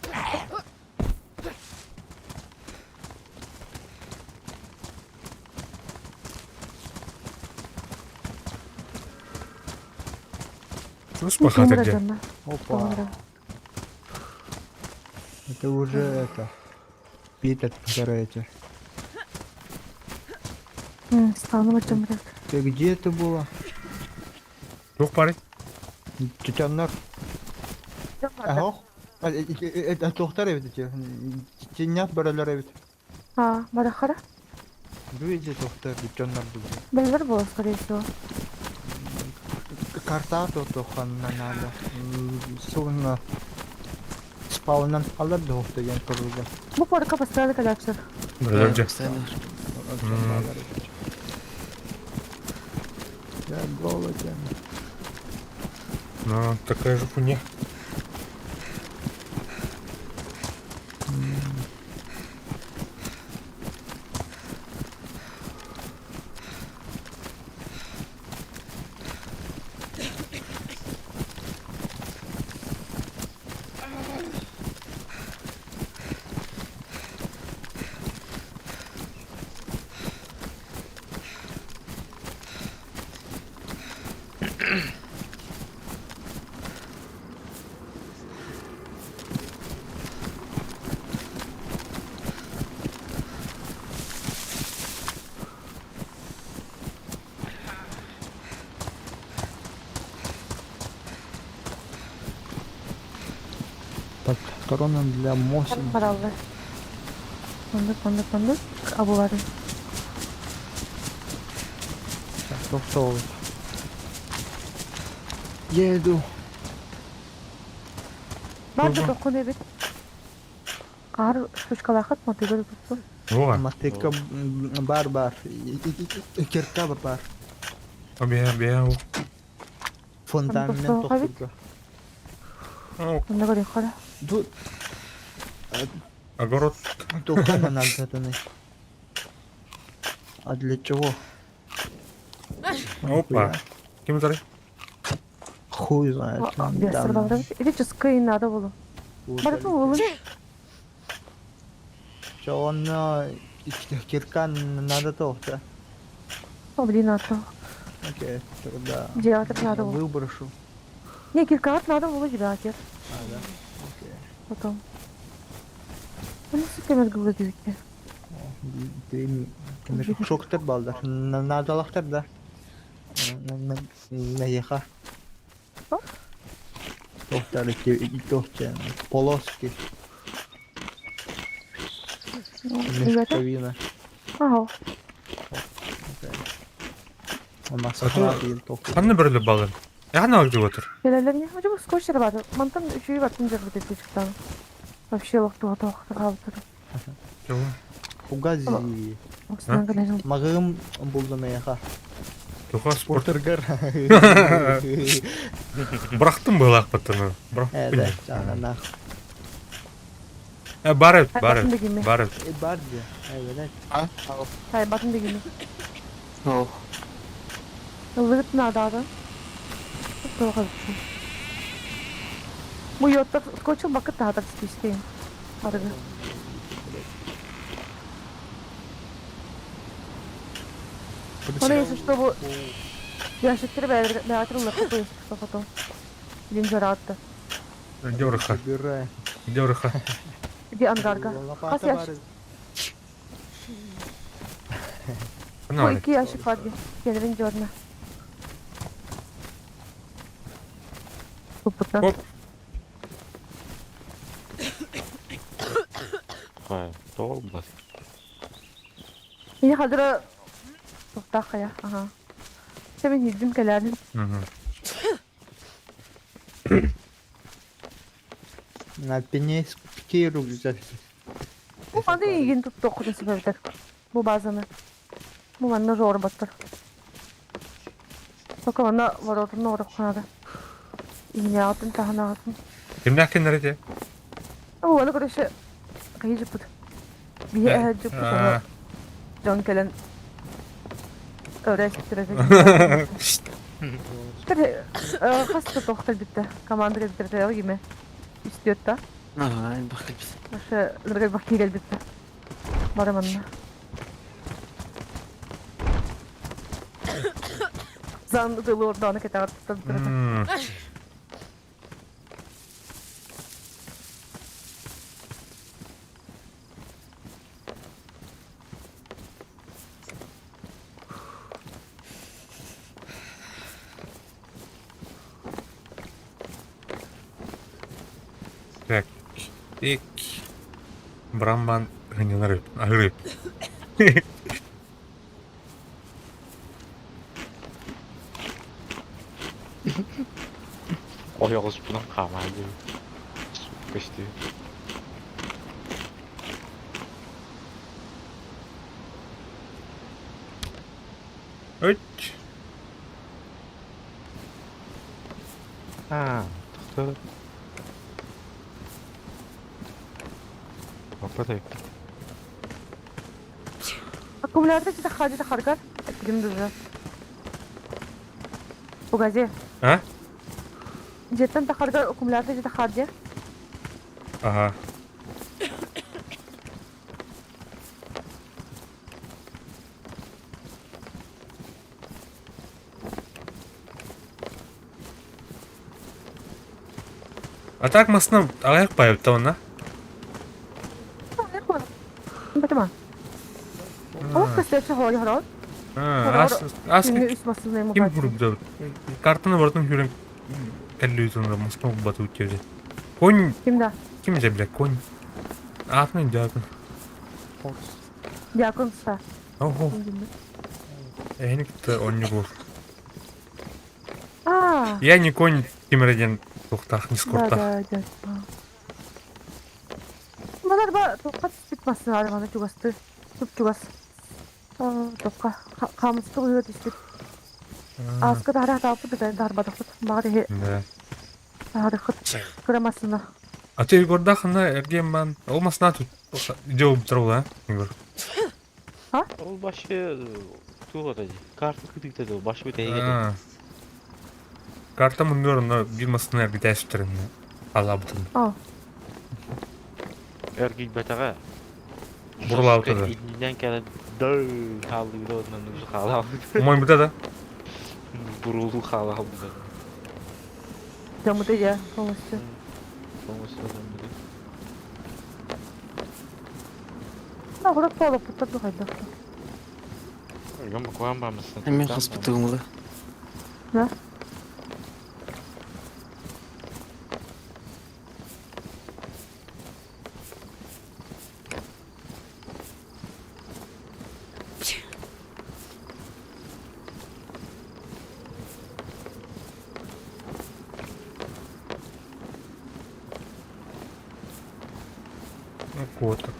ну спахаты где? Опа. Это уже это. Питер, короче. Станом аччаммыт. Ты где это было? Туох баарый? Тетяннар. Ах, туохтар эбит эти. Тиннях баралар эбит. А, барахара? Бу туохтар дьоннор бу. Бэллэр буолар, скорее всего. Карта туоханна надо. Сугна спаунан алар да деген турулга. Бу порка постоянно калячтар. Бөрөлөр дьэ. Я голоден. Ну, такая же хуйня. Патроны для Мосин. Бараллар. Оннук, оннук, оннук. Абулары. Тоқтол. Еду. Бар да тоххун эбит. Хаар штучкалаахыт мотыгар тутсун. Оҕа. Матыка бар бар. Кирка бар. Бия, бия. Фундамент тоқтурга. Онно көрүн хара. Тут Огород. Тухана надо. А для чего? Опа. Ким утары? Хуй знает. Биэстэр балар эбит. Ити чыскый надо болу. Барытын уолун. Че он кирка надо то, да? О, блин, а то. Окей, тогда Делать надо было. выброшу. Не, киркаҕыт надо было дьиэҕитигэр. А, да? Окей. Потом. Оны сиккэмэр гылла диэбиттэр. Шоктар балдар. Надалахтар да. Наеха. Тохтар тохтар полоски. Мешковина. Ага. Ханна бөрөлөр балын? Ханна алып отыр? Келелер не? Хожу скотч бар. Мантан үчүй бартын жер бит чыктан. Вообще локту тоқтар калып тур. Угази. Магым булдым яха. Туха спорт. Спортергер. Бырахтым была паттаны. Э, да, на. Бар эбит, бар эбит, бар эбит. Бар де. Э, А? Тай батын дегени. О. Ылыгыт надо. Тоға Бу йотта скотчу бакыт таатар спистейм. Арыгы. Оны если что бу ящиктер бәгәтер улакы если что потом. Дин жаратты. Где ураха? Где ураха? Где ангарка? Хас ящик. Бу iki ящик бар ди. Келерин жорна. Тупутан. Оп. Толбас. Мин хадыра тоқтақ қая. Ага. Сен мен кэлэрин. На пенейский рюкзак. Бу аны иген тутту окутун себебитер. Бу базаны. Бу манна жоор баттар. Только манна воротун ороп канады. Ине атын тахана атын. Кимнәк кеннәр Бу аны көрөшө кайы жыппыт. Бие жыппыт. Жон келен өрөстүрөтө. Хаста тохтал битте. Команда келбитте киме. Үстүөт да. Ага, бак келбит. Ошо ныргай бак келбитте. Бараманна. Зан дылы орданы кетагат. Ик. Брамбан гынньанар аһыыр эбит. Ойоҕоспунан хаамаайы көстүү. Өт. Аа, тохтоо. Опа да Аккумулятор таххади тахаргар. Ким дуза. Погоди. А? Дьиэттэн тахаргар аккумулятор таххади. Ага. А так масына аҕыйах баайбыта уонна. Батыма. Олох көстөөччү хоойу хороор. Ас ас Күҥҥэ үс массыына ким курдук картаны барытын хүрэн кэллүүтүн маска булбатыбыт диэбит. Конь Ким да? ким же бля конь. Аатын дьаакын. Дьаакын ста. Ого. Эһини кытта оонньуу Аа. Я не конь ким эрэ диэн туохтаах Да, дискордтаах. да, да. Балар ба туохха түспүт массыына маны чугасты. Туп чугас. Туохха хаамыска быһыыга түспүт. Ааска таһара тааппыт да дарбатахпыт. Баҕар иһи Да. таһарыххыт кыра массыына. А ты Егордах на Эргеман, ол масна тут делал а? Егор. Ол башы туох ата дии. Карта кытыыта дуу, башы бүтэһигэ дуу. Карта муннур онно биир массыына эргитээстерин алаабытын. Аа. Эргийбэтэҕэ. Бурлаабыта да. Иннинэн кэлэн дөө хааллыыра онон уже хаалаабыт. Умайбыта да? Буруулуу хаалаабыт. Дьоммут ийэ полностью. Полностью дьоммут. Оҕурок буолуппуттар духайдах. Өлгөн букван баамысын. Мен хаспытыгым Да? Ну, вот как.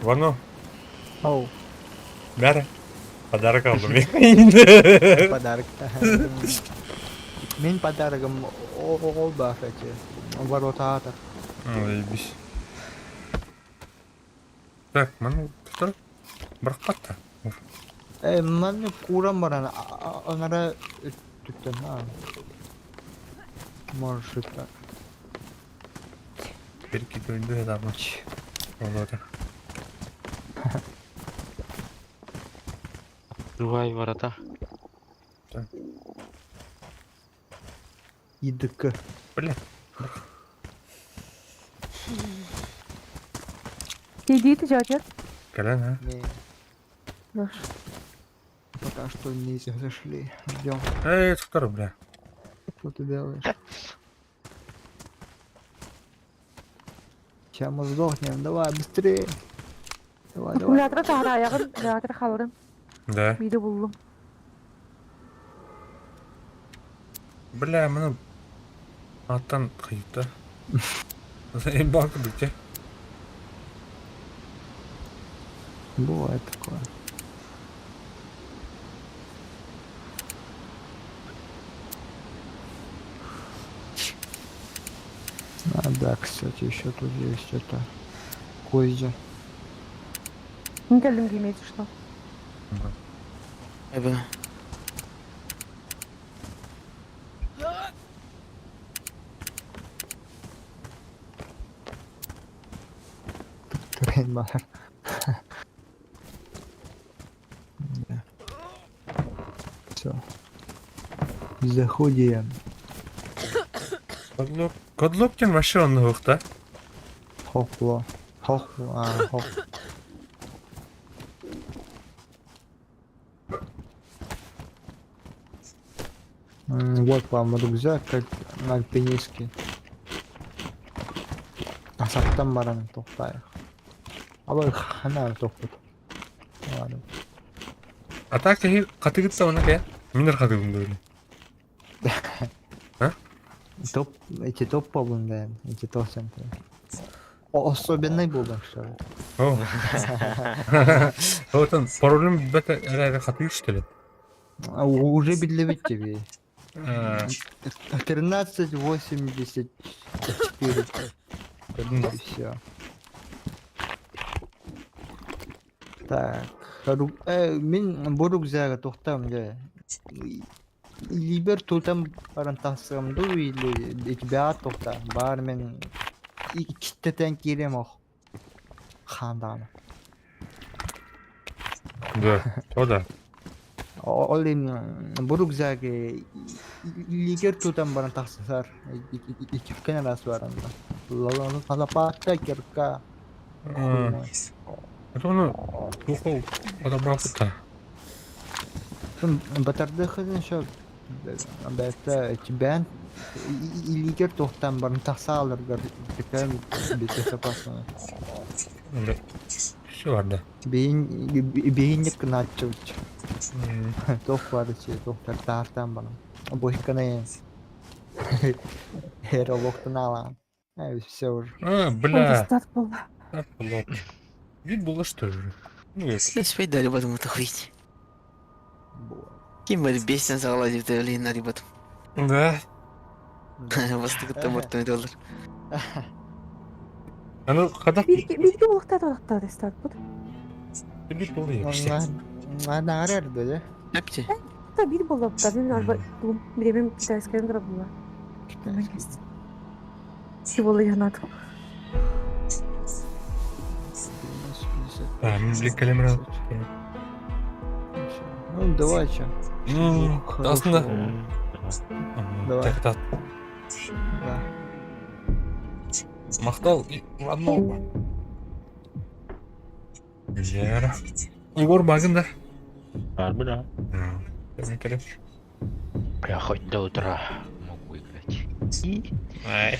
Вано, Оу, бәрі. Подарок алдым мен. подарок. Мин подарогом ол баар эти ворота Заебись. Так, маны тұтыр. Бірақпатта. Э, маны куран баран, анара түттен, а. Может так. Перки döndü adamı. Oldu. Рубай ворота. ИДК. Бля. Иди дядя. Кэлэн ha. Не, Наш. пока что не зашли. Ждем. Эй, тұтыр, бля. Что ты делаешь? Сейчас мы сдохнем. Давай, быстрее. Давай, давай. Аккумулятора таһара аяҕын, аккумулятор хааларын Да. биири буллум. Бля, маны аттан қайытта. Заебал кудыкте. Бывает такое. А, да, кстати, еще тут есть это козя. Мин кэллим киимээти что. Эбэ. Трейнбар. Все. Заходим. Кодлок. Кодлоктен вообще он да? Хохло. Хохло. А, хох. Вот вам рюкзак, как альпинистский. Асаттан баран тохтаайах. Абай хана тохпут. Ладно. А так киһи хатыгытса оны кэ? Минер хатыгым böyle. А? Топ, эти топ болун да, эти топ центр. Особенный болдун, что ли? О. Отон паролüm бете эрэ хатыгы что ли? А, уже биллибит тебе. А, 13.84. И все. Так, мин бу рюкзагы тохтам дьэ. Илиибэр тутан баран тахсыам дуу или тебя тохта баар мин иккитэ киириэм ох хаан даҕаны. Да, то да. Ол иһин бу рюкзагы илиигэр тутан баран тахсар иккэн араас баран лопата кирка Это он тухал подобрал-то. Батардыхын еще бэйэтэ бэйэн илиигэр туохтан баран тахса аларгар тэкэн безопасно. Все ладно. Биһинник гынааччыбыт. Туох баар ичи туохтар таартаан баран. Буһикканы эр олохтун аалаан. Все уже. А, бля. Старт буолла. Старт был. Вид было что ли? Ну, Слышь, дали потом это хуйти. Ким бар бестен саҕалаа диэбитэ ребят. Да. Бастыгытта мортон доллар. А ну, когда Бииргэ буолуохтаах туохтаах старт бут. бит был я почти. Наарар да? Эпти. Та биир буоллаптар. Мин арба тугум биремим китайскайын тура буолла. Си буолла янат. А, блин, калемра. Ну, давай чё. Aslında. Давай. Так, так. Да. Махтал ладно. Жера. Егор Багин, да? Бар да. Кэлэ. Я хоть до утра могу играть. И Ай.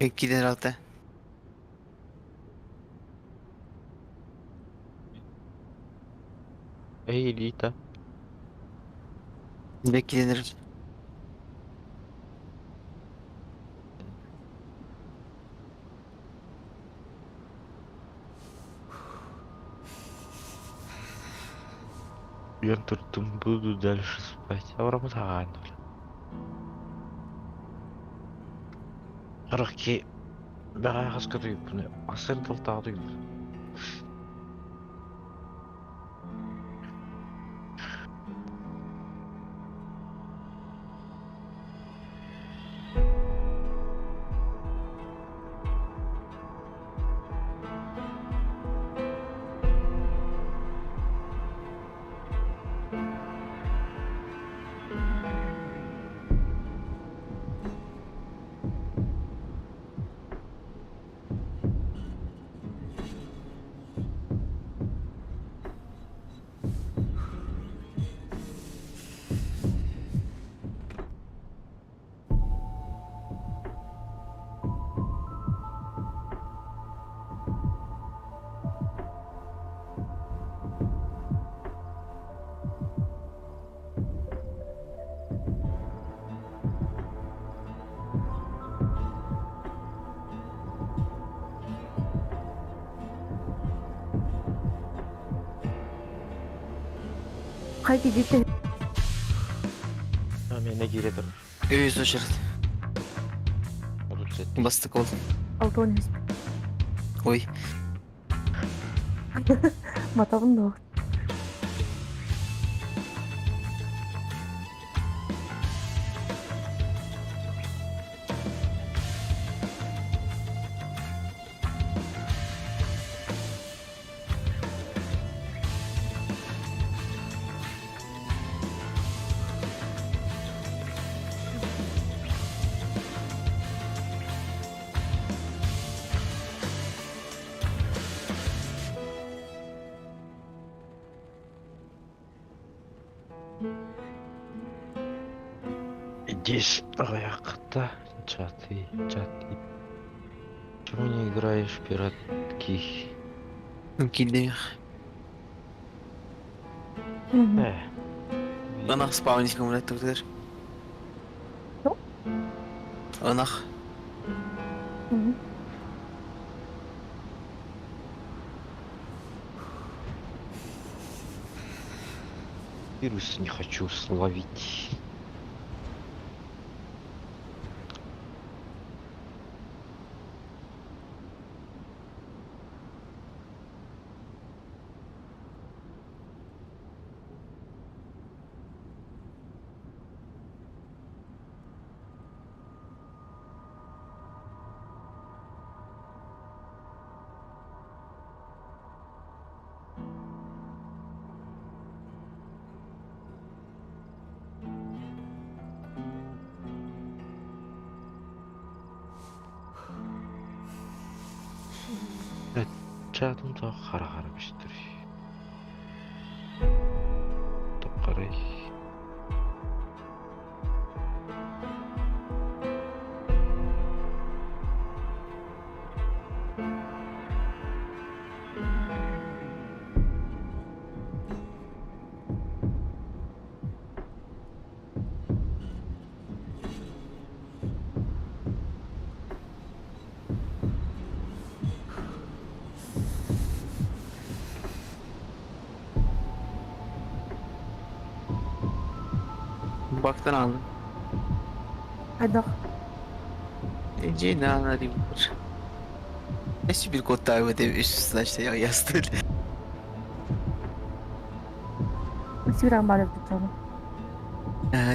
Киирэн алта. Эй, элита. Бек киирэн Я турдум, буду дальше спать. Авраам саҕаан Арахки бэҕэһээ хаска утуйбуппун ахсыан тылтаах утуйбут. Хайки дите. Миэнэ киирэ турар. Үс очерет. 37. Бастык ол. Алтон Ой. Матабын да. Здесь аҕыйахта чаты, чаты. Почему не играешь в пиратки? Киирдим. Э. Ынах спавнить көмөлөттүктөр. Ну? Ынах. Вирус не хочу словить. Чатым тоқ қара-қара піштір. Тоқ қарай. Бактан алдым. Хайдах. Жина репорт. Эси bir kod daha öde üstüne işte ya yazdı. Сиран барып дичаны.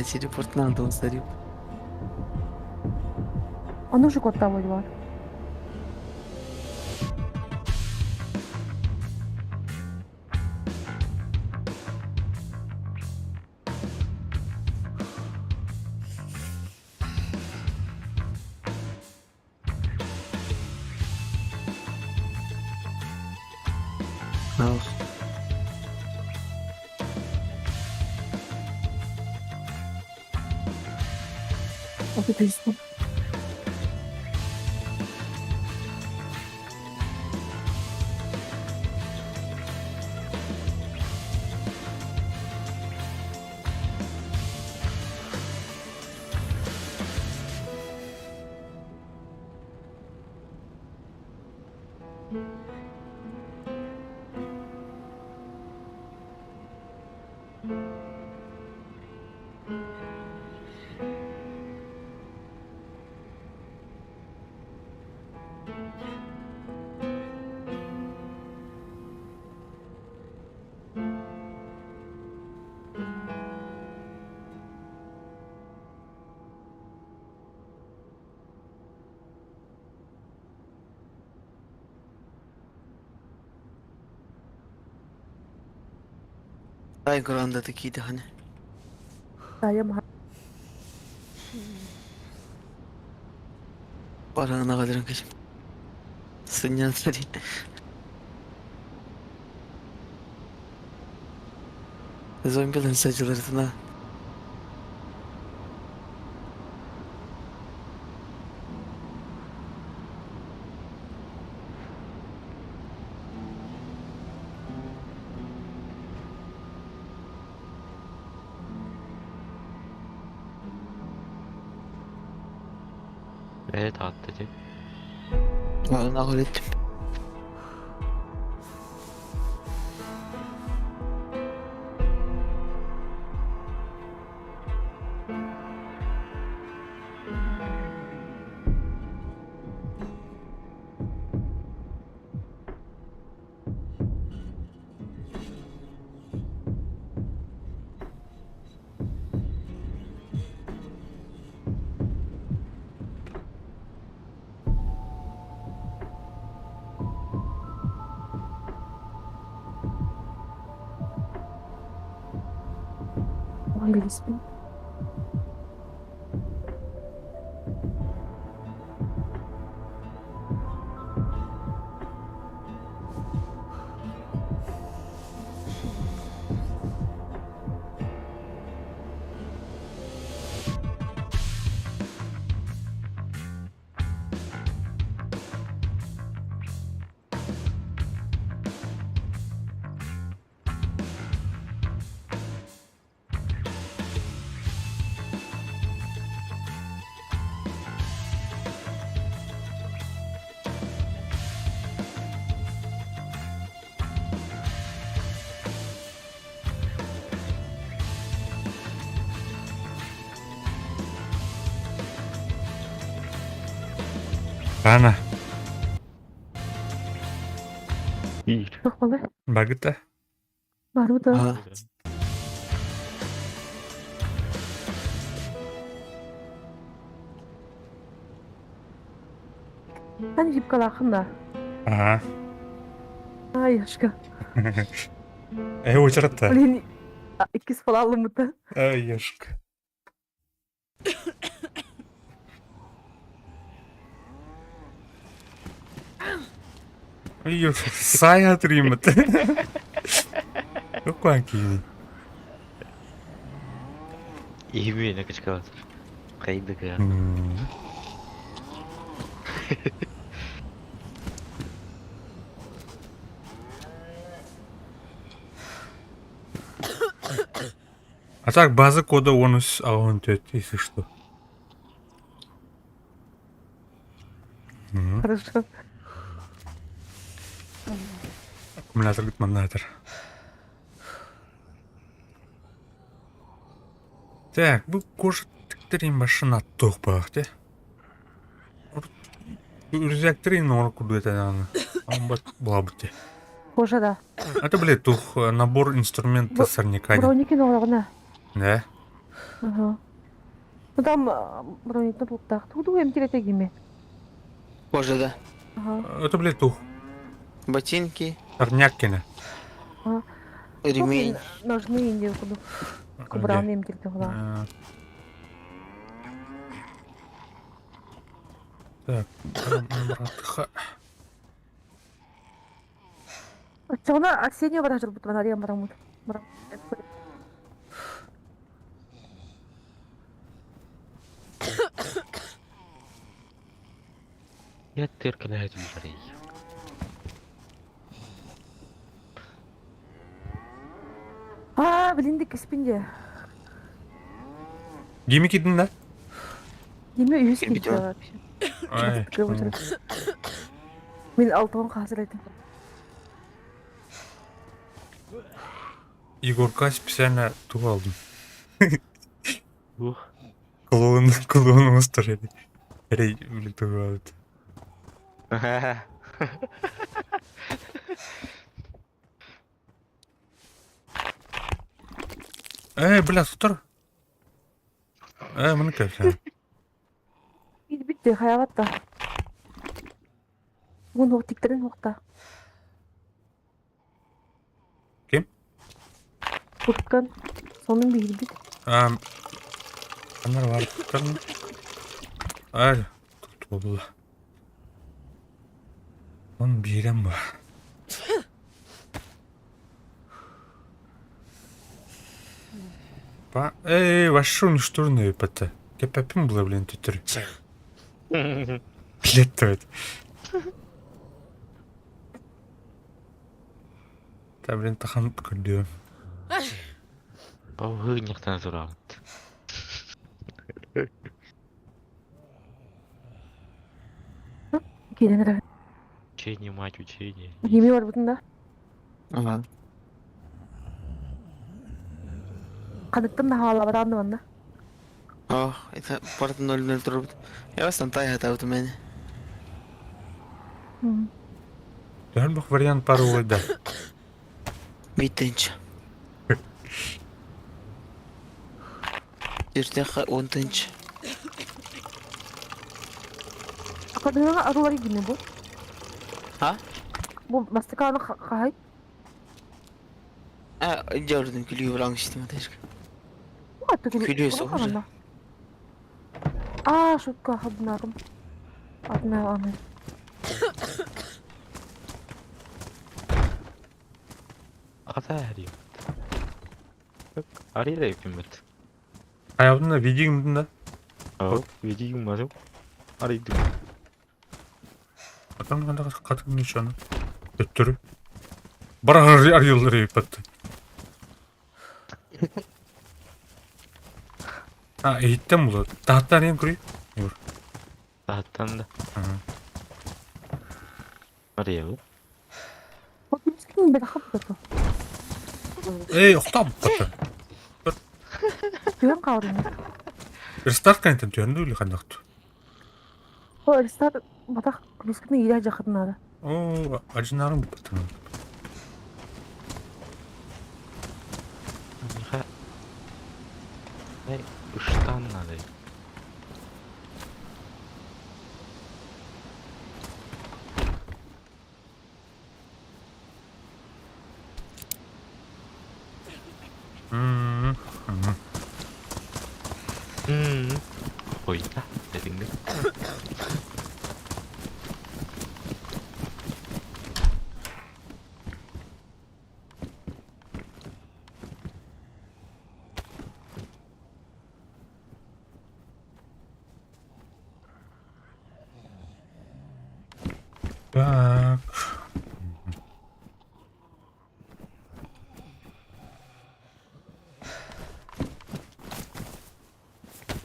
Телепортын алдым сарып. Оны же кодта бар. Al. Осы түйістің. Ай грандата киидэххинэ. Таайым Бараан аҕаларын кэс. Сынньан сэрии. Зомбиларын садьыларытына. Evet attı dedi. Ладно, аҕалыттым. Английский. Рано. Bir. Туох буолла? Багыта. Барбыт Аа. Эн гибкалаахын да? Ага. Ай, Яшка. Э, очередта. Блин, иккис фалалымыта. Ай, Яшка. Ой, Сая тримат. Какой İyi bir ne kaç kalır. Kaydı ya. А так, база кода онус, а он тет, если что. Хорошо. Аккумулятор гытманнатор. Так, бу кожа тиктерин башына туох баах те. Рюкзактерин ор курду это Он була те. Кожа да. Это, блядь, тух набор инструмента сорняка. Броники ноҕоҕуна. Да? Ага. Ну там брониктан туттаах. Тугу эмтирете кими? Кожа, да. Ага. Это, блядь, тух. Ботинки, Сорняккина. ремень. Ножны инде куду. Кубраны эмтирте хула. Так, братха. Очоҕуна Арсений барар бут барар барамут. Ya tırkın hayatım parayı. А, блин, киспинде. Гимми кидин да? Еме үс Кирбит килде вообще. Ай. Мин алтын қазір этим. Егорка специально тух алдым. Ух. Клоун, клоун устарели. Рей, блин, тух алды. Эй, бля, сутар. Эй, маны кәлсә. Битте хаябатта. Бүгін оқ тиктерин оқта. Ким? Курткан сонун биһирбит. А, анар бар курткан. Ай, тут була. Он биирэн ба. Ба, эй, вообще уничтоженный ПТ. Кепепим было, блин, түтүр. Блядь, то это. Та, блин, тахан көрдүм. Бау хыгынньахтана тураҕыт. Киирэн эрэ. Учение, мать, учение. Кими барбытын да? Ага. Ханыттан да хаалабатаан да манна. Oh, это порт 0-0 турбут. Я вас там тайга табыт мен. Төһөн бах вариант пары да. Биттинч. Иртеха онтынч. Академияга арулары гине бу. А? Бу мастаканы хахай. А, жардым күлүү булаң иштим атышка. Атты күлүү. Күлүү соғур. А, шутка хабнарым. Атна аны. Хата арий. Арий пиммит. Аябын видигим да. Ау, видигим бар. Арийдим. Атам канда катык ничаны. Өттүрү. Бар арыйлары ипатты. А, эйттен булат. Тахаттан ем күрүй. Тахаттан да. Ария. Мискин бер хапты. Эй, оқтап баты. Түйен калдым. Рестарт кантен түйенді үлі қандақты. О, рестарт батақ мискин илә жакыннары. О, ажынарым баты. Эй, ыштан надо. Ой, да, дедиңди. Так.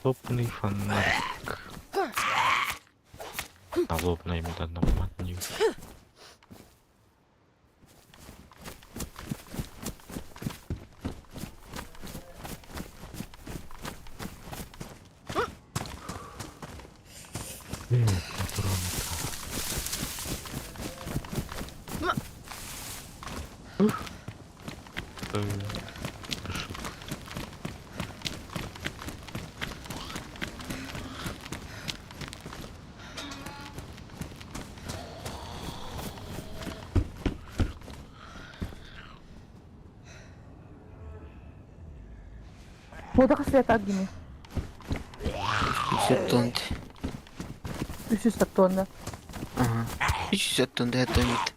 Лобный фонарик. Налобный медономатник. Ошибка. Бода касыят гине. 300 тонн. 300 тонна. Ага. 300 тонн это бит.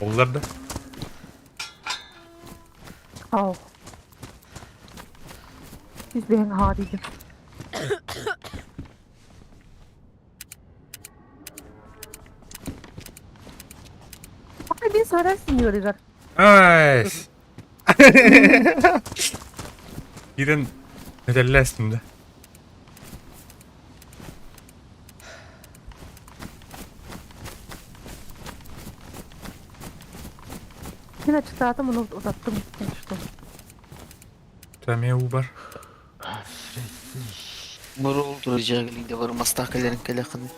Олар да. Ау. Үс бэһин аһаа диигин. Ай, мин сарай синьоригар. Айс! Киирэн этэллээстим да. Мин аччыктаатым, ону утаттым. Что? Эмиэ уу бар. Бурул друзья бар мастаах кэлэрин кэлэххин.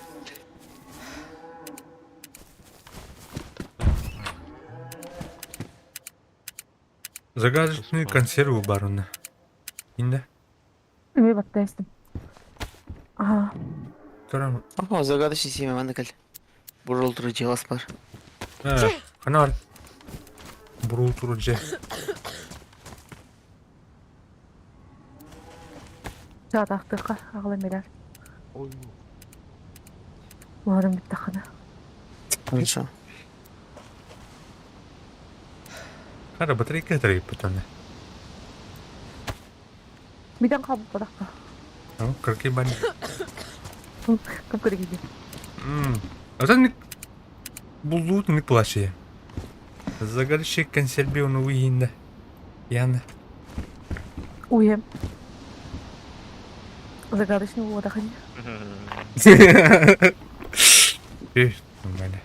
Загадочные консервы барына. Инде. Эмиэ баттайстым. Аха. Турам. О, загадочный семя манна кэл. Бурул друзья бар. Хана бар. Бурул туру же. Чаатаахтыахха аҕалан биэрэр. Ой. Уһарым бүттэххинэ. Хорошо. Хара батарейка тарыйппыт аны. Бүтэн хаалбыппатахха. Кыркый бар. Кып кыргыйды. Атын буллуут ник плащи. Загадочный консерви он уйинда. Яна. Уйем. Загадочный уотахани. Эх, нормально.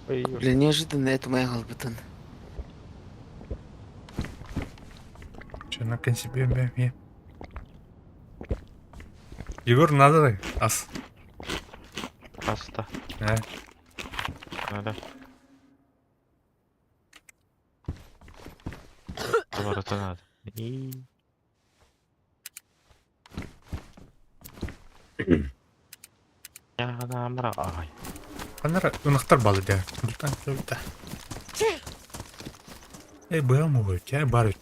Блин, неожиданно это моя халбытан. Че на консерве бе. Егор, надо ас. Аста. Э. Надо. Поворота надо. И... Ай. Анара ынахтар балы дэ. Бултан сөбүтэ. Э, быа мугу, чай бар.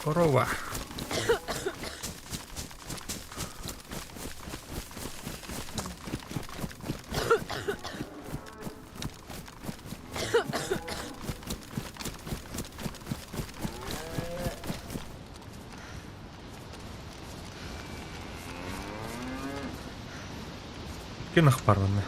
Корова. Кинах парванна.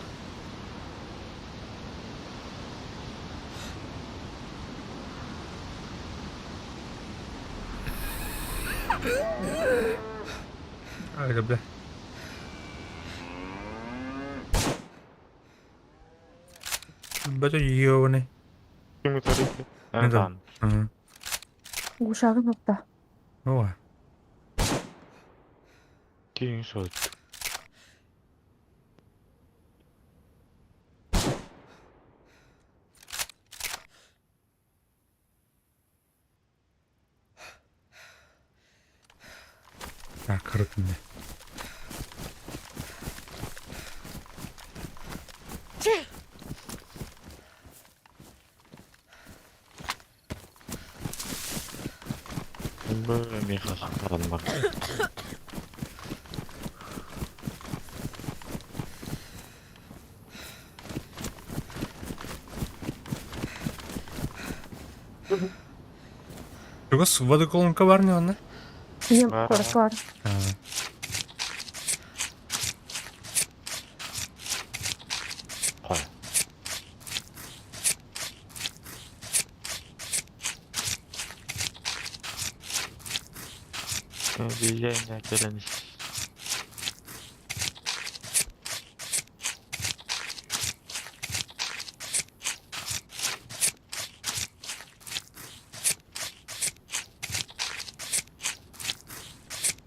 Ай, бля. Бата ёбаный. Ким говорит? Да. Антон. Ушагын опта. Ой. Ким сот. Так, кырытынды. Миха бар. Чугас водоколонка бар не онна? Ийэм Бар. куоракка бар. Қой. Бижайна келен.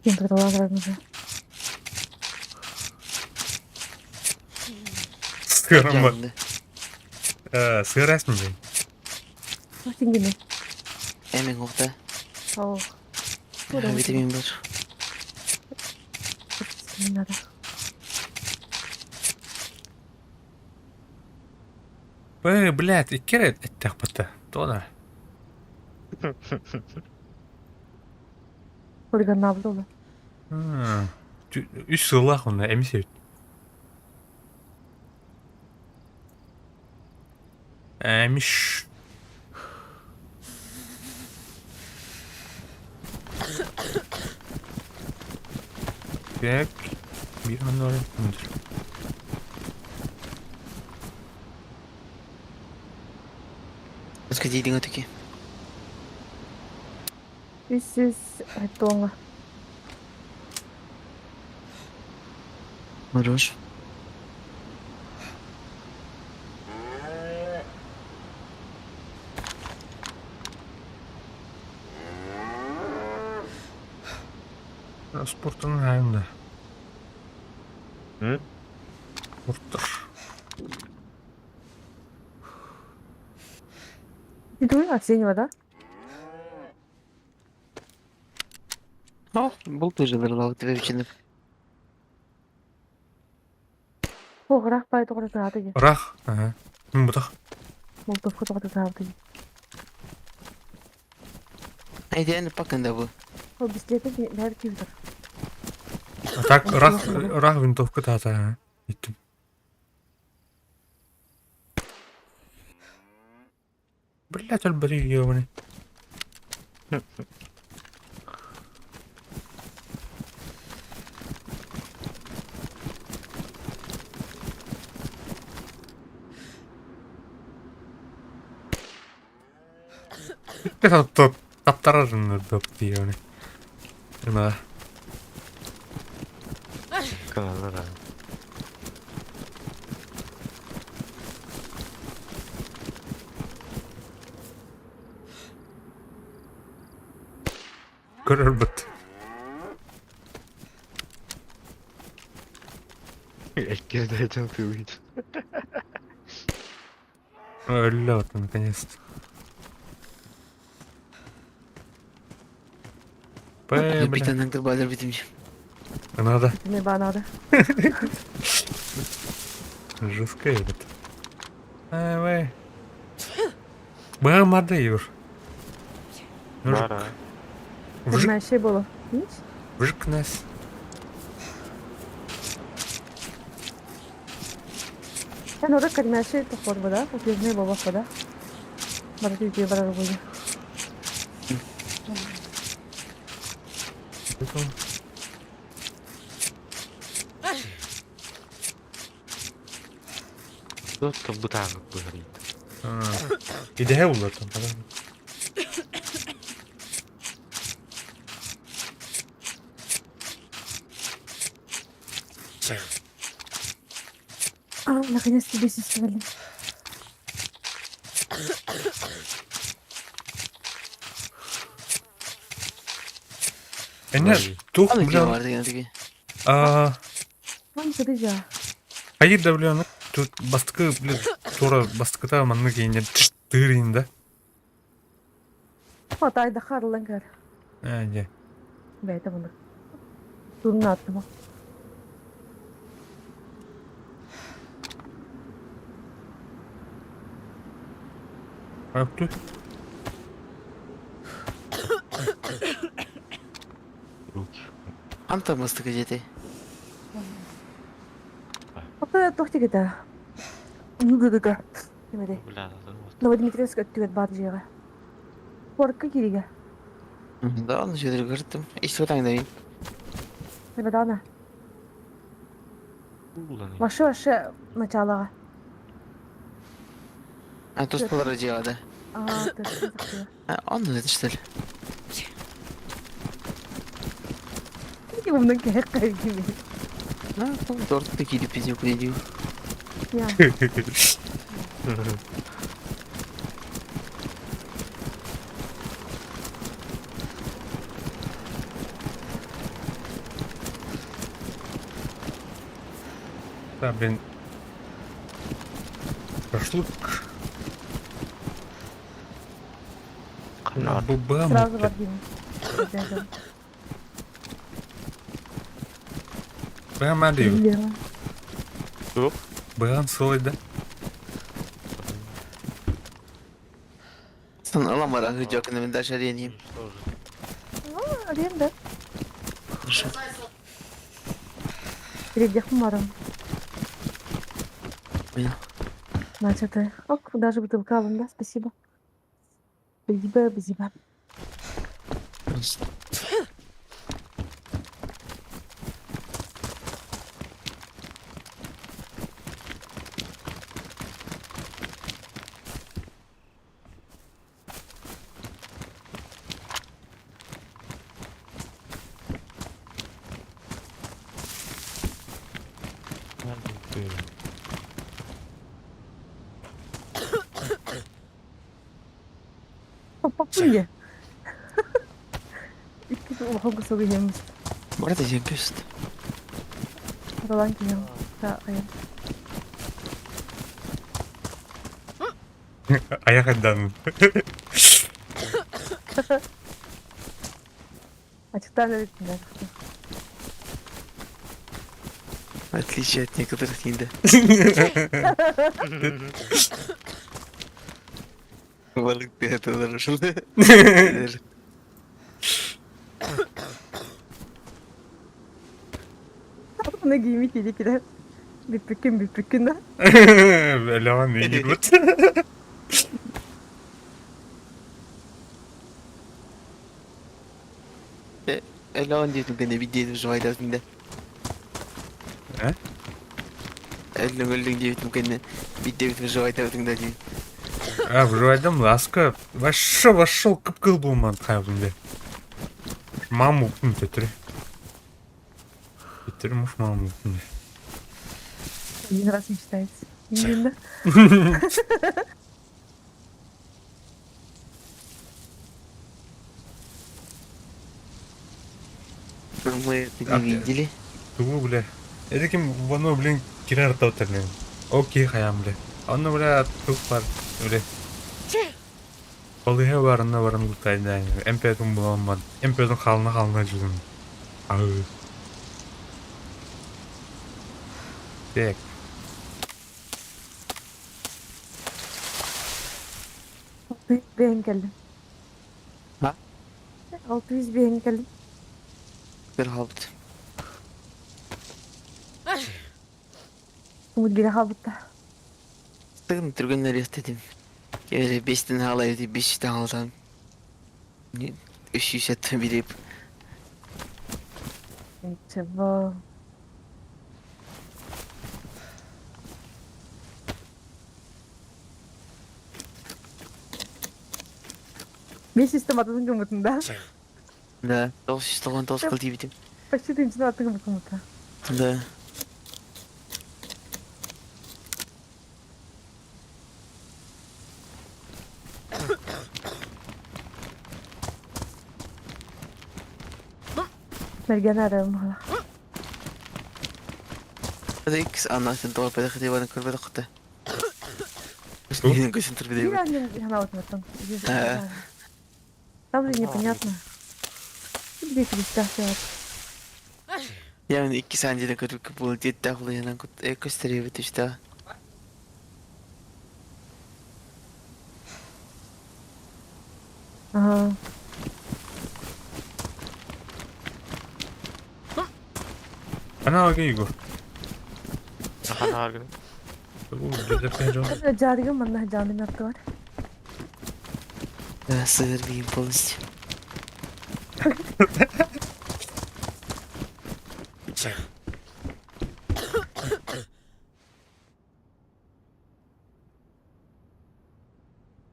Ким предполагал уже. Сырым. Сыр әсмін. Тингини. Эмин ухта. О. Витамин бар. Надо. Бэй, блядь, иккер эттэх бата. Тона. Хулиганнабыт олу. Үс сыллаах онно эмис эбит. Эмиш. Так. Bir anda oraya mıdır? Өскө диидиҥ отуки. 300 тоҥа. Хорош. Спортun hayında. М? Спорттар. Ты оценивай, да? О, бұл тоже тебе бичинip. Оҕурах бай тоҕо тааты. Рах. Ага. Бутах. Молотовка тоҕо тааты. Айден пакында bu. Ол бистиэти бэр күүтэр. А так рах рах винтовка тата. Иттим. Блять, альбери ебаный. Таптарар ебаный. Надо. Kanallar Көрөр бит. Эккирдәйтен тыуит. Өллө вот наконец-то. Б, бля. Битен кырбалар битим. Надо. Не банада. Жестко этот. Давай. Б, мады, Юр. Бара. Вжик, Мәшей боло. Ич? вжик нас. Sen orada kırmızı тохор буда, утезне боба хода. Барты же барар буя. Тут бутагы быгырыйт. Иде булар там. А, наконец-то бесисывали. Эне тух, Аны бля. бар деген тиги. А, Вон кыдыжа. Хайыр да, бля, тут бастыкы, бля, тура бастыкыта манны кейинде тырын да. Атайда харлан көр. Э, де. Бәйті бұны. Турун аттым. Öptü. Анта мастык жети. Ата тохти кета. Нүгүгүгө. Немеде. Бля, Новодмитриевск өттүгөт бар жыга. Порка кириге. Да, аны жедер көрдүм. Иш отаңда бин. Немедана. Башы башы началага. А тоспалар жегада. А, төр. Аны этиштер. Умнан керек кайгы. На, торт такие пиздюк дедю. Я. Да, блин. Шашлык. Канар. Сразу в один. Бэм Тух. Бэм да. Сан аламара хыжакны мен дальше ареним. Аренда. Хорошо. Передях марам. Понял. Начатый. Ок, даже бутылка алын, да? Спасибо. Спасибо, спасибо. Папуля. Икки улахан кусогу иһэммит. Барыта диэн көст. Ролан киһим. Да, айан. Аяқ айдан. Ачыктаан эбиттин да. В отличие от некоторых не да. Балык ты это нарушил. Оны кийими кири кирер. Бүппүккүн бүппүккүн да. Бля, не вот. Элон диэтин кэннэ биир жевайдаатын да. Э? Өллүҥ өллүҥ диэбитим кэннэ биирдэ жевайдаабытыҥ да дии. А, вроде ласка. Вообще вошел кып-кыл булман хайбын бе. Маму уптун төтүрү. Төтүрү муж маму уптун. Один раз мечтается. Именно. Мы это не видели. Тугу, бля. Это кем воно, блин, кирар таутерлин. Окей, хаям, бля. Онно, бля, тук бар, бля. Балыга бар, онно баран лутайда. МП-тун буламмат. МП-тун халына халына жүзүм. Ау. Так. 600 бэйэн кэллим. Ха? 600 бэйэн кэллим. Bir халбыт. Умут бире халбытта. Тыгын түргөннөр естедим. Кere бестен халай ди бештен алдан. Үш жүз сәттен билеп. Ничего. 500 ататын кымытын да? Да. 999 кыл дейбитим. Почти тынчын атын кымыта. Да. Мерген арам. هذا اكس انا تنطور بدا خدي وانا كل بدا قطه. Bir annem hemen oturmadım. Там же непонятно. Где крестах Yani 2 saniyede kadar bu diyet dahil yanan gösteriyor işte. Ага. Ана окей, Егор. Ага, Жаргым манна жаным аттылар. Да, сыр полностью.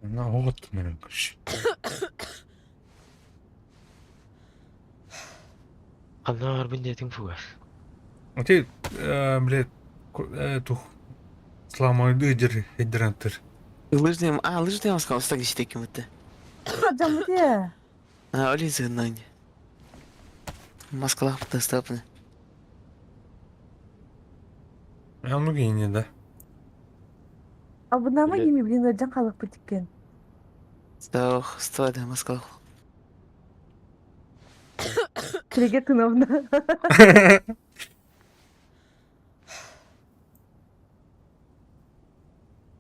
На вот, наверное, короче. Ханна арбын диэтиҥ фуга. А ты, блядь, тух, сламайды дер, хедрантер. Лыжный, а, лыжный я сказал, так десять это. Жамыте. А, олин сыгнань. Москва доступна. А ну гений, да. А бұнама еми, блин, жан қалық бітіккен. Стох, стой, да, Москва. Тілеге тынабына.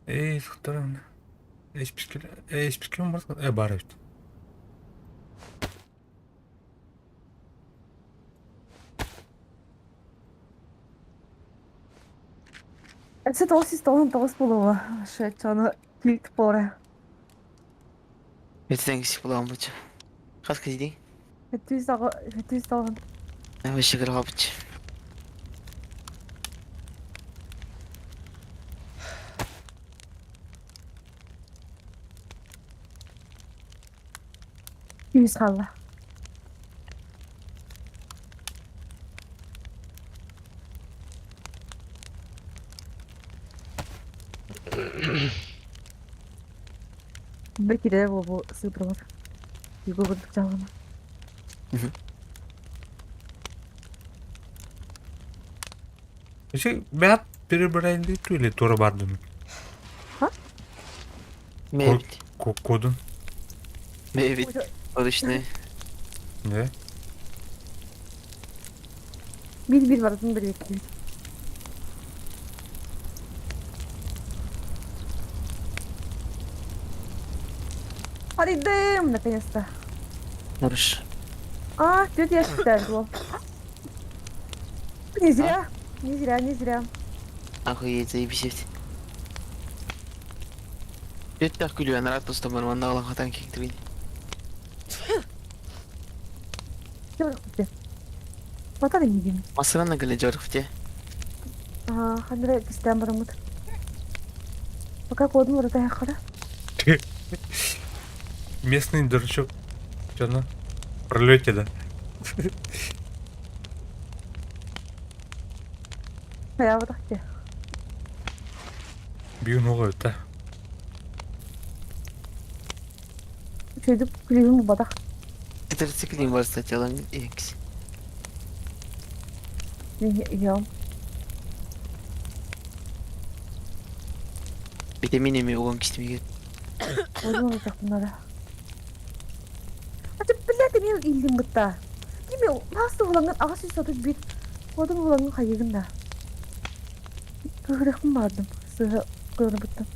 Эй, второй. Эй, списки, эй, списки, можно? Бар эбит. Өссө 999 буолуо. Шечону килт буолар. Бетен киси буламын бучу. Хас киһи 790. Вообще кыргабыч. Күүс хаалла. Бір кире бу сыпырылар. Юго курдук жалғана. Если бят перебрали или тура бардым? А? Мебит. Кодун. Мебит. Орышны. Не? Bir bir барытын бір екі. Арыйдым, наконец-то. Хорош. А, тетя я считаю, был. Не зря, не зря, не зря. Охуеть, заебись. Беттах күлү анарат достом бар манна алан хатан кектирин. Батар эмигин. Масырана кэлэ дьорухте. Аа, ханра кистээн бараммыт. Пока кодун урата хара. Местный дурачок. Чё на? Пролете, да? Хайабатахте. Бью ногу, да. Чөйдүк күлүгүн бадах. Мотоциклин бар статьялар экс. Я. Витамин эми угон кистимиге. Кодун урата надо. Ачы блядь, мен илдим бытта. Кими ласты буланган ағас үй сатып бит. Кодун буланган хайыгын да. Кыгырыкмын бардым. Сыгы көрүнүп быттым.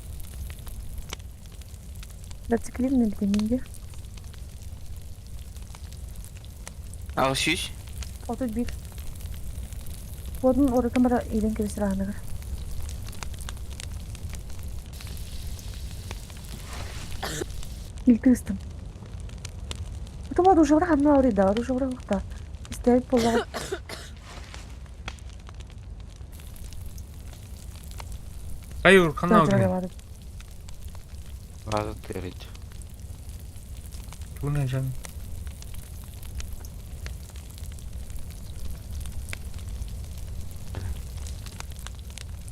Мотоциклин мен витаминге. Ага сүүс. 31. Кодун урата бара илен кебесир аныгыр. Илтыстым. Утума душабра ханна аурида, душабра ухта. Истәйт була. Ай, канал Жагабады. База терить. Туна жан.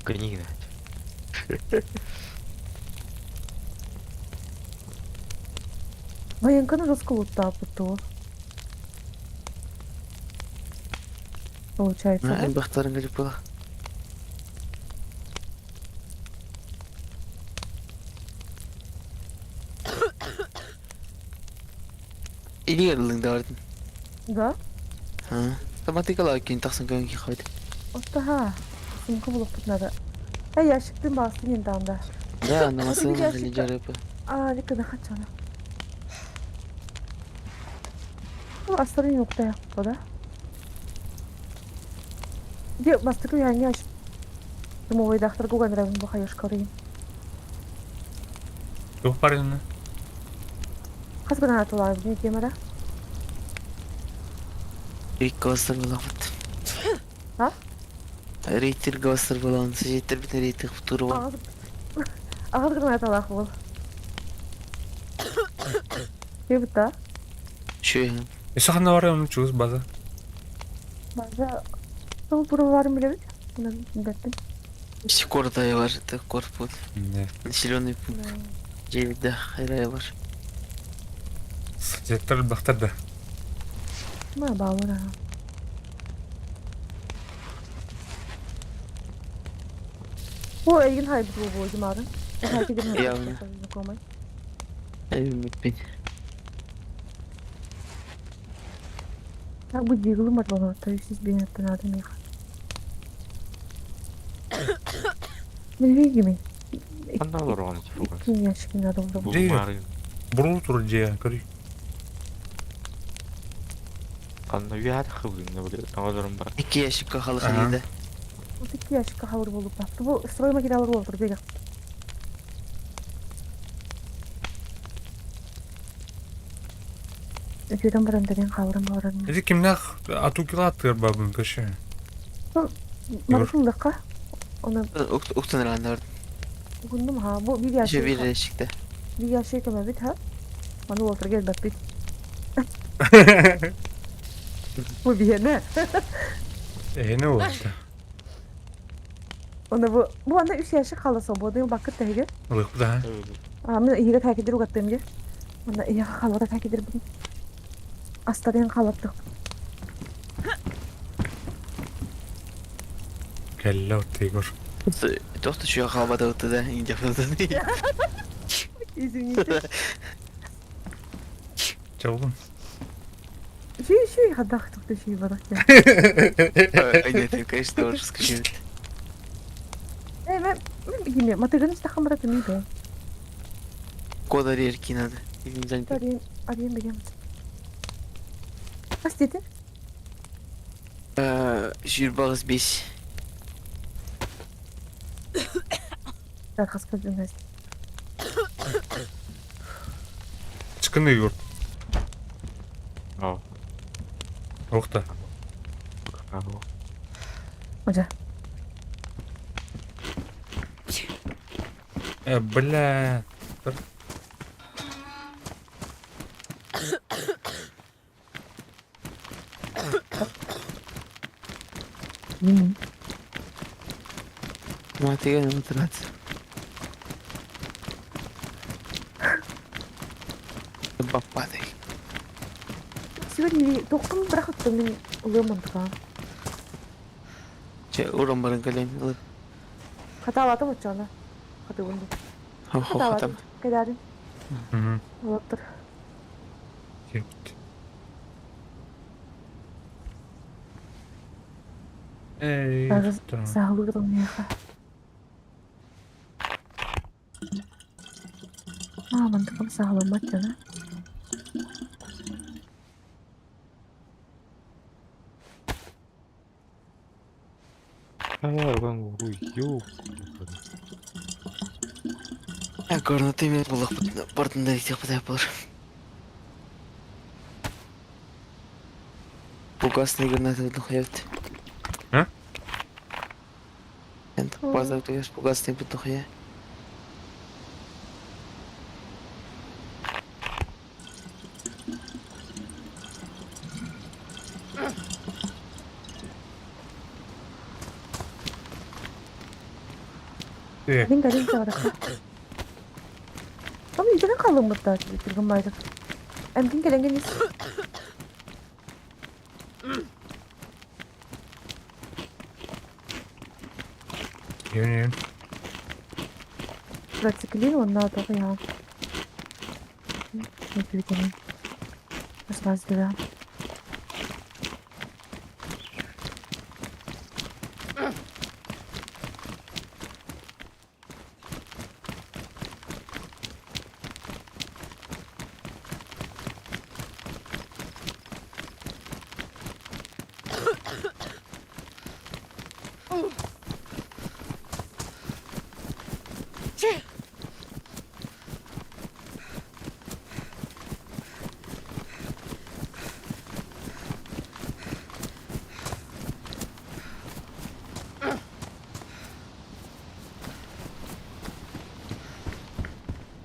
Книга. Военканы жестко лутап буту. Получается, да? Элбахтарын келип була. Илигер ылың да бардым. Да? Ха. Автоматикала кийин таксын көн ки койду. Оттаха. Сумка булып тут надо. Эй, ящиктын баасы мен анда. Да, намасына Бир келе ящикте- жарып. А, ликада хачана. Бул астарын юкта якты да. Де, бастыкы яңы ящик. Думаю, дактар гуган район бу хаяш корын. Тух парина. Хас гына атылар, не темара. Рейт гостер буламыт. А? Рейтер гостер буламыт. Сежеттер бит рейтер туру бар. Агыз Агыз гына аталах бул. Кебита. Шөй. Эсэ ханна бар юм чугас база. База Сол тураларын билебит. Мына билбеттим. Кордай бар, это корпут. Не. Населенный пункт. Жебиде хайрай бар. Сеттер бахтар да. Ма баура. Бу эйгин хайбит бу бу жумарын. Я Эми Так бу дигилим бар бана, то есть бен аттан адам их. Билбейгими. Ханна олоргон фугас. Ким ящикин надо было. Де? Булмары. Бурул тур же, көрүй. Ханна уят хылгын блядь. Тагаларым бар. Эки ящикка халы Ага. халида. Вот икки ящикка халыр буолуппа. Бу стройматериаллар буолтур бега. Үтүөтэн баран дэрин хаалыран баҕарар. Ити кимнээх атукила аттыгар бабын көшө. Маратын ыллахха. Оны Уктан ырааннар. угуннум ха. Бу bir Еще ящик. bir ящикте. Bir ящик көмөбүт ха. Маны уолтар келбэппит. Бу биһиэнэ. Эһини уолта. Оны бу бу анда үс ящик хаала свободный бакыт тэһигэ. Ылык да. А мен иһигэ тәкидир угаттым ге. Анда иһигэ хаалата тәкидир бу. Астарын хаалаттык. Кэллэ оттыгор. Тохту şu havada да инде. Извините. Чабын. Шүй шүй хадах тухты шүй барак. Нет, конечно, тоже скажи. Э мен мен билме. Матыгын истахам барат ми бе. Кода рерки надо. Или не занято. Арен арен билем. Астете? Жирбағыз бес. Так, хаскажу. Чыкын Егор. О. Охта. Ожа. Бля. Матыган отырады. Баппадай. Сегодня тоққым бірақ өттім мен улымын тұға. Че, уран барын калем. Хаталатым өтчі Хаты өнді. Хатам. Кайдарын. Олаптыр. Епт. Эй. Сағылырдым меха. А, мантықым сағылымат жана. Горнаты мен булақ бартында дитек құдай болар. Фугасный гранаты бұдық ебіт. А? Енді базар түгеш фугасный бұдық е. Мен кәден сағыраққа. Ama yüzüne kalınmıkta bitirdim bayrak. Emkin kelengen is. Yön yön. Protsiklin онна тоқия. Не күтемін. Осмаз дira.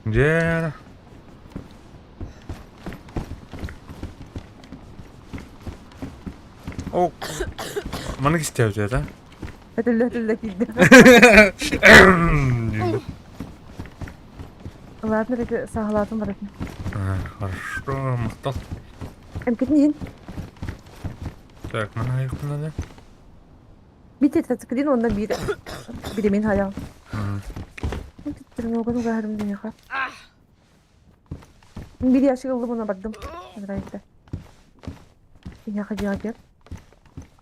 Где? О, Маны кистеп да? Өтүллө өтүллө кийди. Ладно, реке сағалатым бар екен. Хорошо, мықтал. Эмкетин ен. Так, мына аяқтан надо. Бит тетрациклин онна бир. Биремен хаял. Түттүрүн огон угарым демеха. Бир яшы кылды мына бардым. Нравится. Я ходила кеп.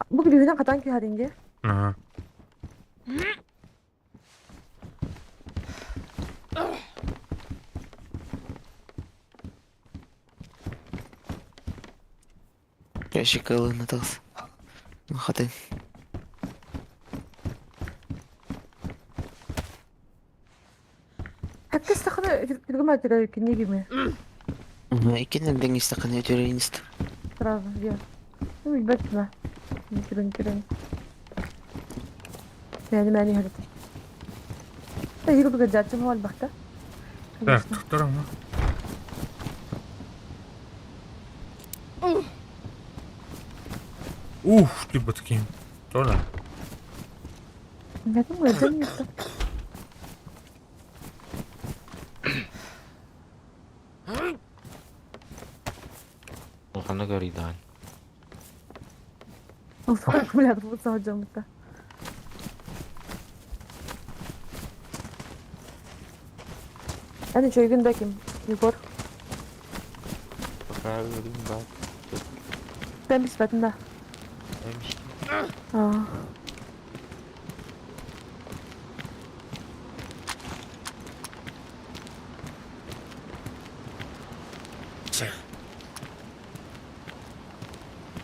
Бу күлүгүнөн катан киһаринге. Ага. Ящик ылына тағыз. Хатын. Смотрю книгами. Иккинэн дэҥ истэххинэ үтүөрэн истэ. Сразу где? Ну, билбэт ма. Түрүн түрүн. Мэни мэни хөрөт. Эһиги курдук дьааччым буолбакта. Так, туттарам. Ух, ты баткин. Тоже. Билбэтим ыалдьан иһиттэ. Улаханнык ыарыйдаҕын. Аккумулятор саҕа Эн үчүгэйгин да ким? Егор. Пока ыарыым баар. Тэн биспэтин да. Аа.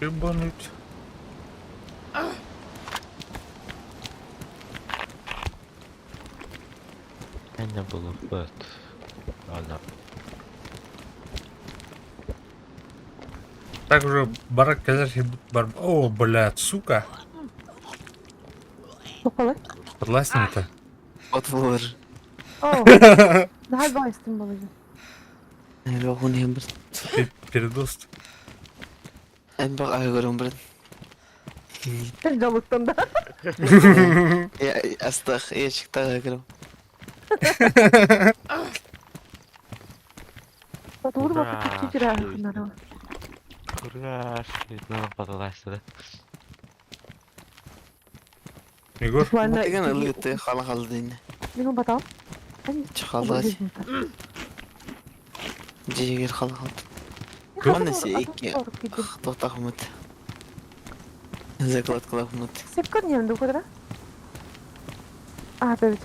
Ебануть. Эн булуппут. Ладно. Так уже барак кэлэр бар. О, блядь, сука. Тохолой. Подластим-то. Отвор. Оо. Наһаа баҕайыстым буолуо. Лоҕун иһин бір. Передост. Эн бақ айгырым бір. Жалуктан да. Астах, ящиктах айгырым. Батур бакыт чичирэ ханара. Ура, Светлана подалась да. Егор, Буквально. Деген ылыты хала қалды. Мин батал. Чхалды. Жегер хала қалды. Манна икки тоқтақмыт. Закладкалахмыт. Секкор немді кудра? А, evet.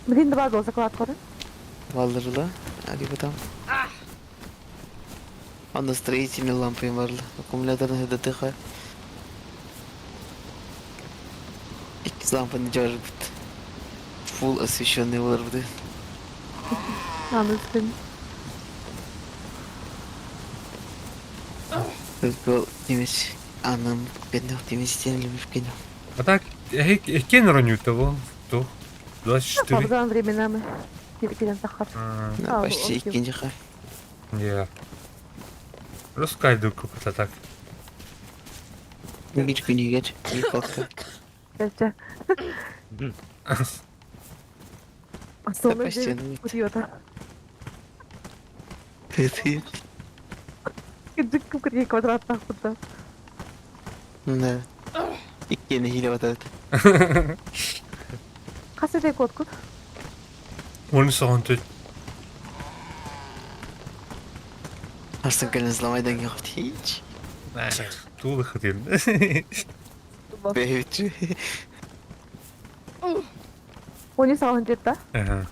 Блин, два гол закладка. Валдырла. Али потом. Анда строительный лампы барлы. Аккумуляторный ДТХ. Икки лампаны жарбыт. Фул освещенный болар Anladım. Бұл немес анам кенде немес тенлемеш кенде. А так, кен роню того, то. 24. Фабзан временами. Кирен сахар. А, Почти иккинчи ха. Я. Раскайду как-то так. Бир күнү гер, бир калка. Кәчә. Сонун Почти. курьёта. Ты. Кырдык кыргы квадрат тахпыта. Да. Иккени хиле батат. Касете код кут. Он соған төт. Арсын кэлен зламайдан кехот хич. Тулы хотел. Бэвчи. Оны сагын жетта. Ага.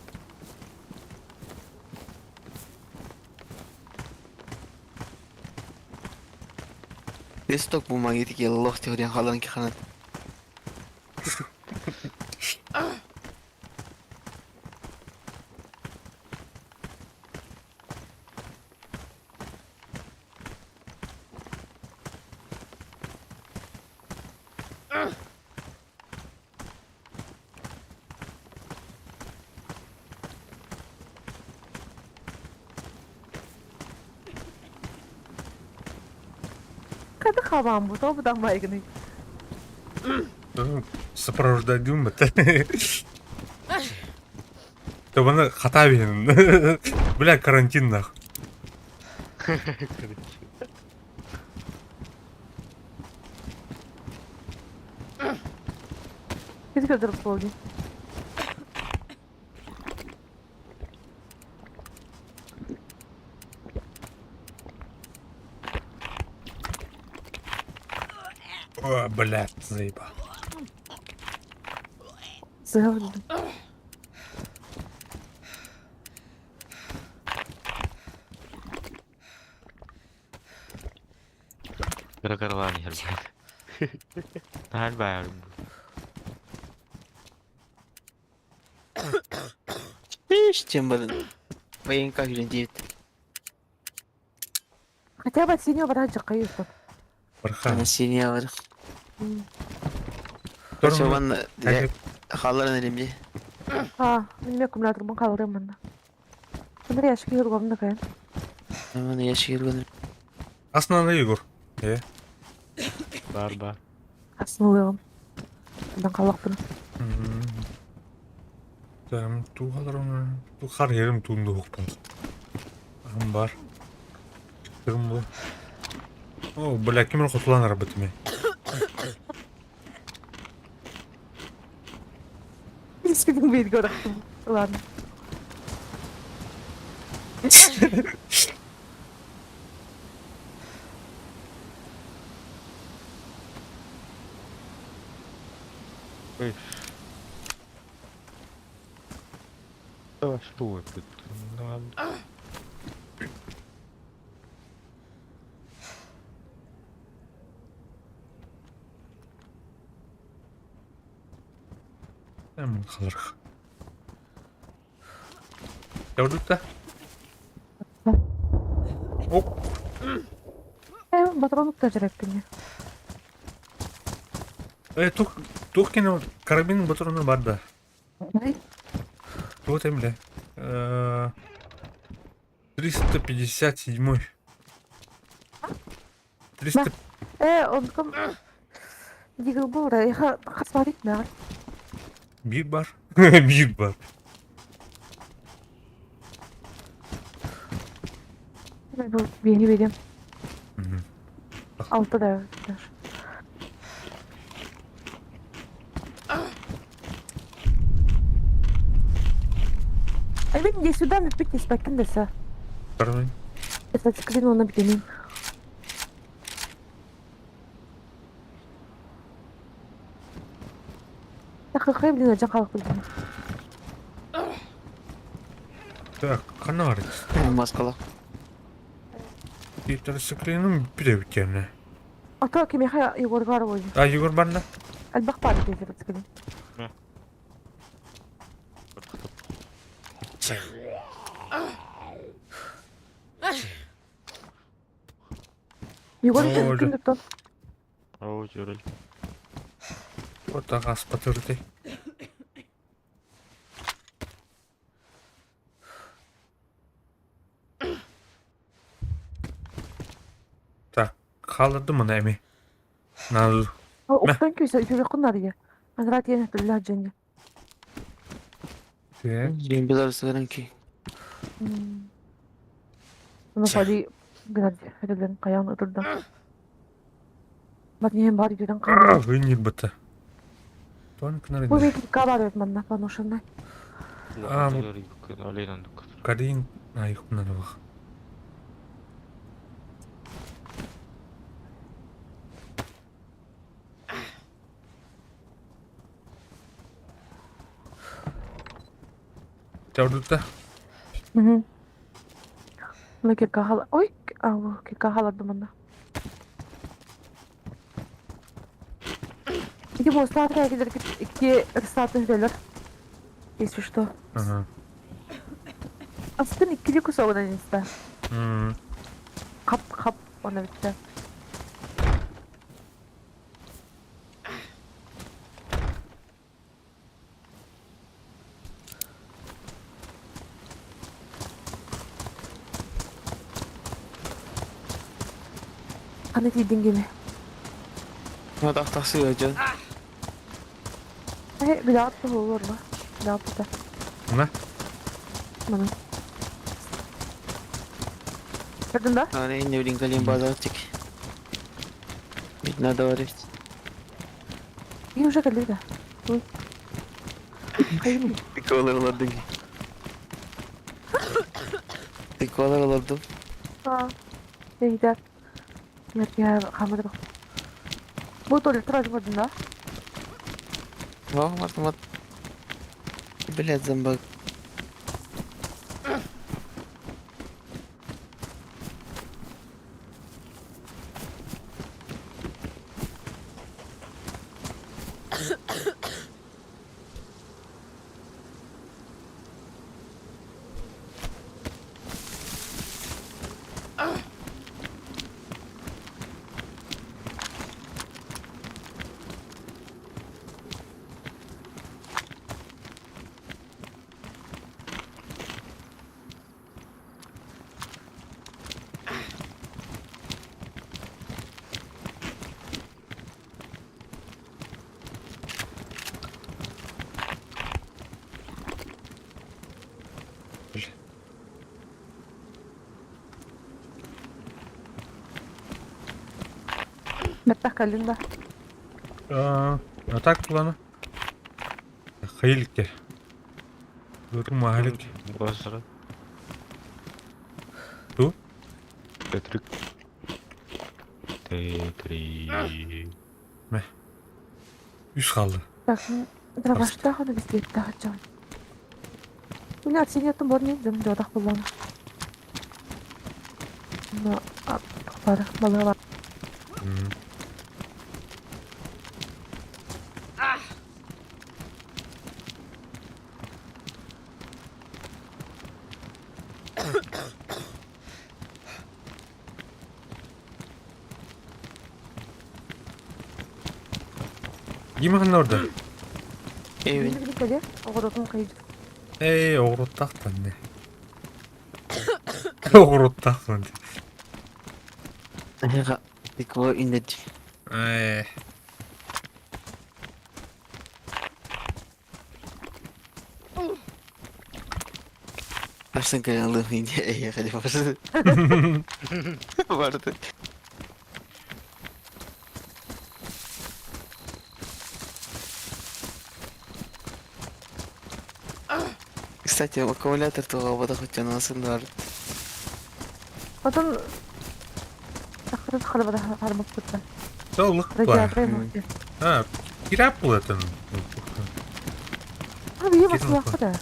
Листок бумаги такие лох теория халан киханат. Кайда хабам бу, тобудан байгыны. Сопровождать думать. То баны хата берин. Бля, карантин нах. Киз көдөрүп болду. О, блядь, заебал. Сыгылды. Кыра-кыралаан иһэр блядь. Наһаа баар. Чем был? Военка диэбит. Хотя бы от синего брать же, Барха. Ана синий бар. Чобан халларын элемди. А, мен аккумуляторбун қалырым манна. Мында ящик юргомду кайын. Аны ящик юргөн. Основной Егор. Э. Бар бар. Аснулыгым. Мен қалақпын. Там туғаларым, ту хар ерім туымды оқпын. Ам бар. Чықтығым бұл. О, бля, кимер құтыланар бітіме. Ешкімнің бейді көріктім. Ладно. Ой. Давай, что это? Hemen kalırıq. Gördük de. Оп. Э, батронук та жүрекпин. Э, тух, тух кино карабин батроны бар да. Вот эмле. 357. 300. Э, он ком... Дигл был, я хасварит на. Bir бар. Bir бар. Бени берем. Алты да. Ай, мен не сюда, мен пить не спакин десе. Карабин. Это скрин он объединен. Тақықай, блин, жан қалып білдім. Так, канар. Маскала. Тетрациклиным биребиттерне. Ата кемеха Егор бар ғой. А, Егор бар да? Әлбақ бар тетрациклин. Егор Ой, күн түн. Ой, жүрел. Вот ағас патырды. Так, қалырды мұны әме. Надо. Оқтан күйсе үпебе құнар е. Анрат ене түлі жене. Так. Мен сыгырын ки. Мұны фали гради хәдәлән каян утырды. Бат нем бар юрен калды. Вынир быты. Тон кнары. Бу бит кабар бит манна панушына. А, Карин, а их надо бах. Чаудута. Мгм. Мына кирка хала. Ой, а кирка халадым манна. Иди бу старая кидер икки ресатын велер. Если что. Ага. Астын иккили кусогунан иста. М. Кап кап она битте. Аны тиидин кими? Тахтахсы жон. Э, билаат болор ма? Билаат да. Мына? Мына. Көрдүң да? Аны инне билин калин базар тик. Бит надо варить. И уже келди да. Ой. Кайын. Тиколар олардым. Тиколар олардым. А. Бейдер. Я хамыр. Бу толь траж көрдүң да? Вау, мат мат. Блядь, зомбак. Бэттэх кэллин да. А так плана. Хайылык Ырмаалык. Босра. Ту? Петрик. Тетри. Мэ. Үс хаалла. Так, дроваштаах оны бистиэттээх аччаҕын. Мин Арсенияттан бор нин дьон дьодах буллаҕына. Но бары балыга бар. Ким ханна орда? Эвин. Кэлиэ, оҕоротун хайы. Эй, оҕуруоттаахтан не. Оҕуруоттаахтан. Эһиэхэ тыква иннэт. Ээ. Барсан кэлэн ылыам инде эһиэхэ дии барсан. Барды. Кстати, аккумулятор туҕа хоть анасын бар. Потом Ахырын халабада хармаппыттан. Толук бар. Радиаторы мөхтө. А, кирап булатын. А, бие басылаққы да.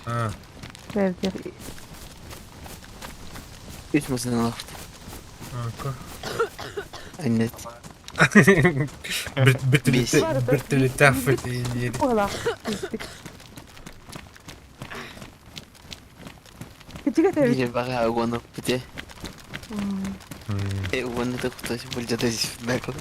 А, Бәлки. Үч масын алақты. а, Аннет. Бир бир Ола. Кичиге тәбит. Бире бага угону бите. Э угону да куташ булжада бәк.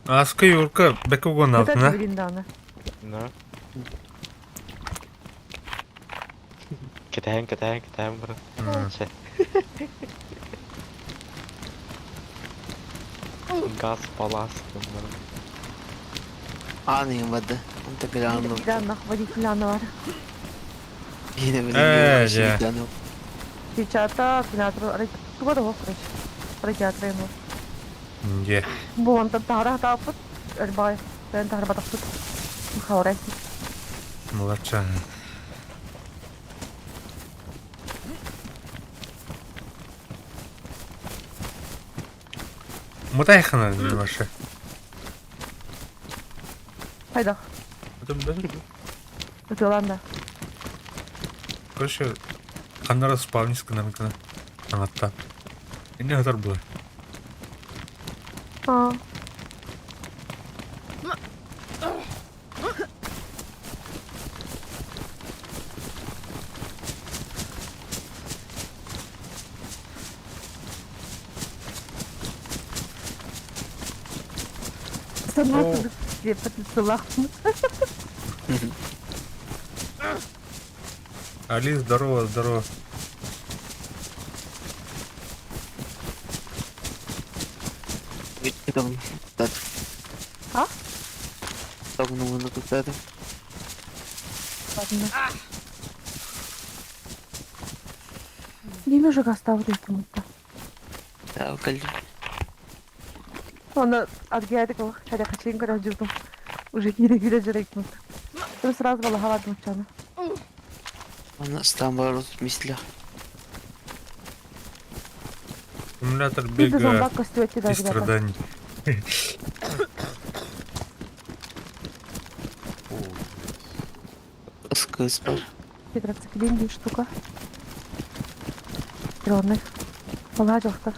Аска Юрка бэк угон алтына. Билин дааны. На. Кэтэһэн кэтэһэн кэтэһэн баран. Чэ. Газ палас баран. Аның бады. Онта кэлэ Билан водитель бар. Yine Э, билин. же. Чичата, сенатор, туга да хоқрыш. Радиатор ему. Е. Бу онтан тахара тааппыт. Эрбай. Бен тахара батақпыт. Хаура. Молодчан. Мутайхана ваша. Хайда. Ытыланда. Короче, ханнара спавнис кынарыкына. Аңатта. Инне хатар була. А. Сама деп сылақ. Али, здорово, здорово. А? Там Ладно. Неме уже оставлю кому-то. Да, каль. Оны адгиядик ол чада качейин көрө жүрдүм. Уже кире кире жүрөйт. Сразу бала хавадым чаны. Ана стамбар мислях. Аккумулятор Бир бега зомбак костюмети да и страданий. Скыз бар. Тетрациклин деген штука. Дронный. Бала жоқтар.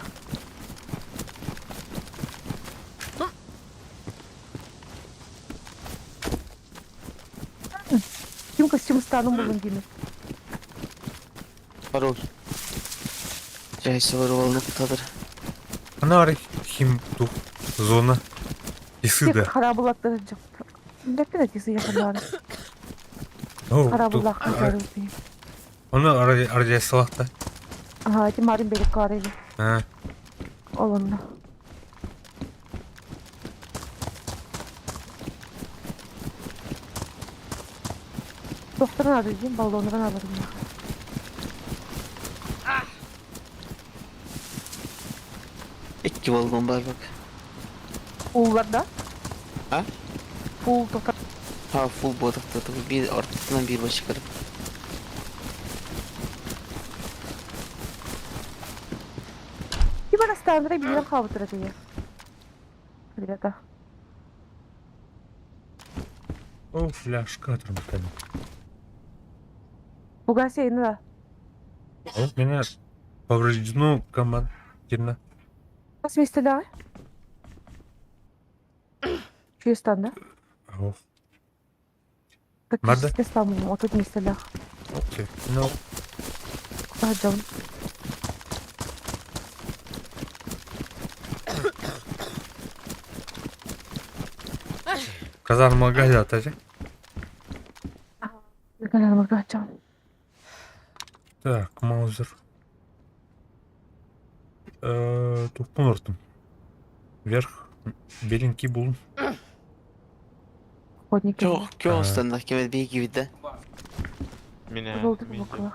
Ким костюм стану булун деймін. Пароль. Жайсы бар ол нықтадыр. Ана ары хим тух зона. Исыда. Харабулаттар жоқ. Ләппен әтесі жақындары. Харабуллах Оны ары ары салақта. Ага, эти Марин берек карайды. А, Олонна. Тохторун аады диэн баллонуган аларым. Икки баллон бар bak. Уулар да? А? Фул тохтор. Ha full бодохто bir ортосунан bir başı kırıp. Ким арастааннара билэн хаалбыттара тиийэ. Ребята. О, фляжка турбутан. Бугася да. О, меня повреждено командирно. Хас миэстэлээҕий? Чуестан да? Ох, Марды? Практически стаммын, отут миэстэлээх. окей. Ну, Саадьабын. казарма газета же. Казармага сылдьабын. Так, маузер. Туппун ортум. Вверх. Беленький был. Охотники. Çok çok standart kemer bir gibi de. Мине. Жолтый буква.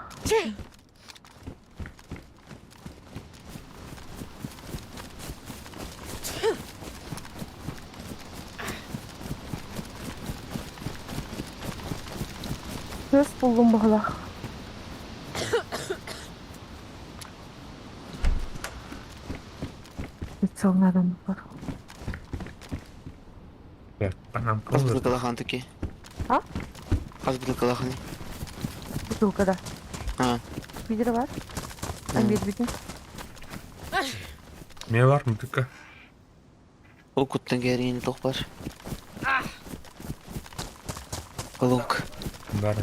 Көс буллум баҕалаах. Прицел надо бар. Так, панам Хас кылыр. бутылкалахан туки. А? Хас бутылкалахан. Бутылка да. А. Видер бар? Мен бербитим. Не бар мытыка? Ол куттан кәрген тоқ бар. Колонка. Бар.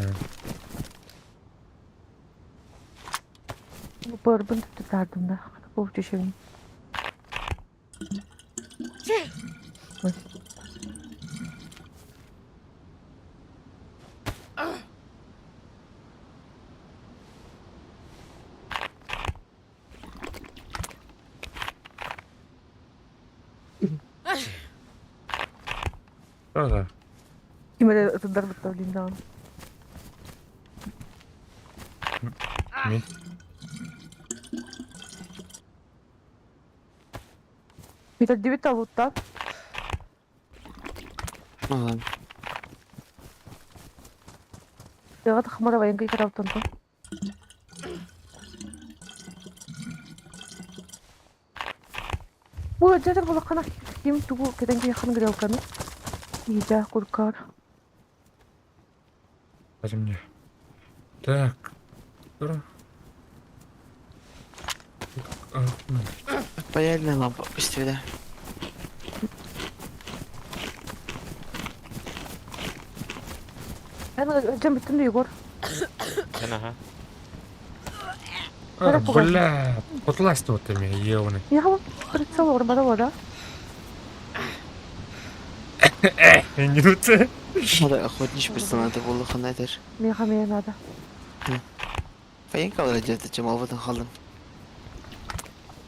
Барбын тутардым да. Бу түшөбүн. Ой. Да, да. Ким эрэ ытырдар бытта даҕаны. Мен. Методдибит алуттан. Ладно. Тыаҕа тахмара военкай карабытан тон. Бу дьадыр булаххана ким тугу кэтэн киһиэххин грелканы. Иитэ куркаар. Дайте мне. Так. Ура. А, ну, Паяльная лампа. Пусть да. Эн дьон бүттүм да Егор. Ага. А, бля, потласть вот ты меня, ебаный. Я прицел орбара вода. Не Надо охотничий персонаж болухан айтар. Меха мне надо. Военка алар чем албатан халдым.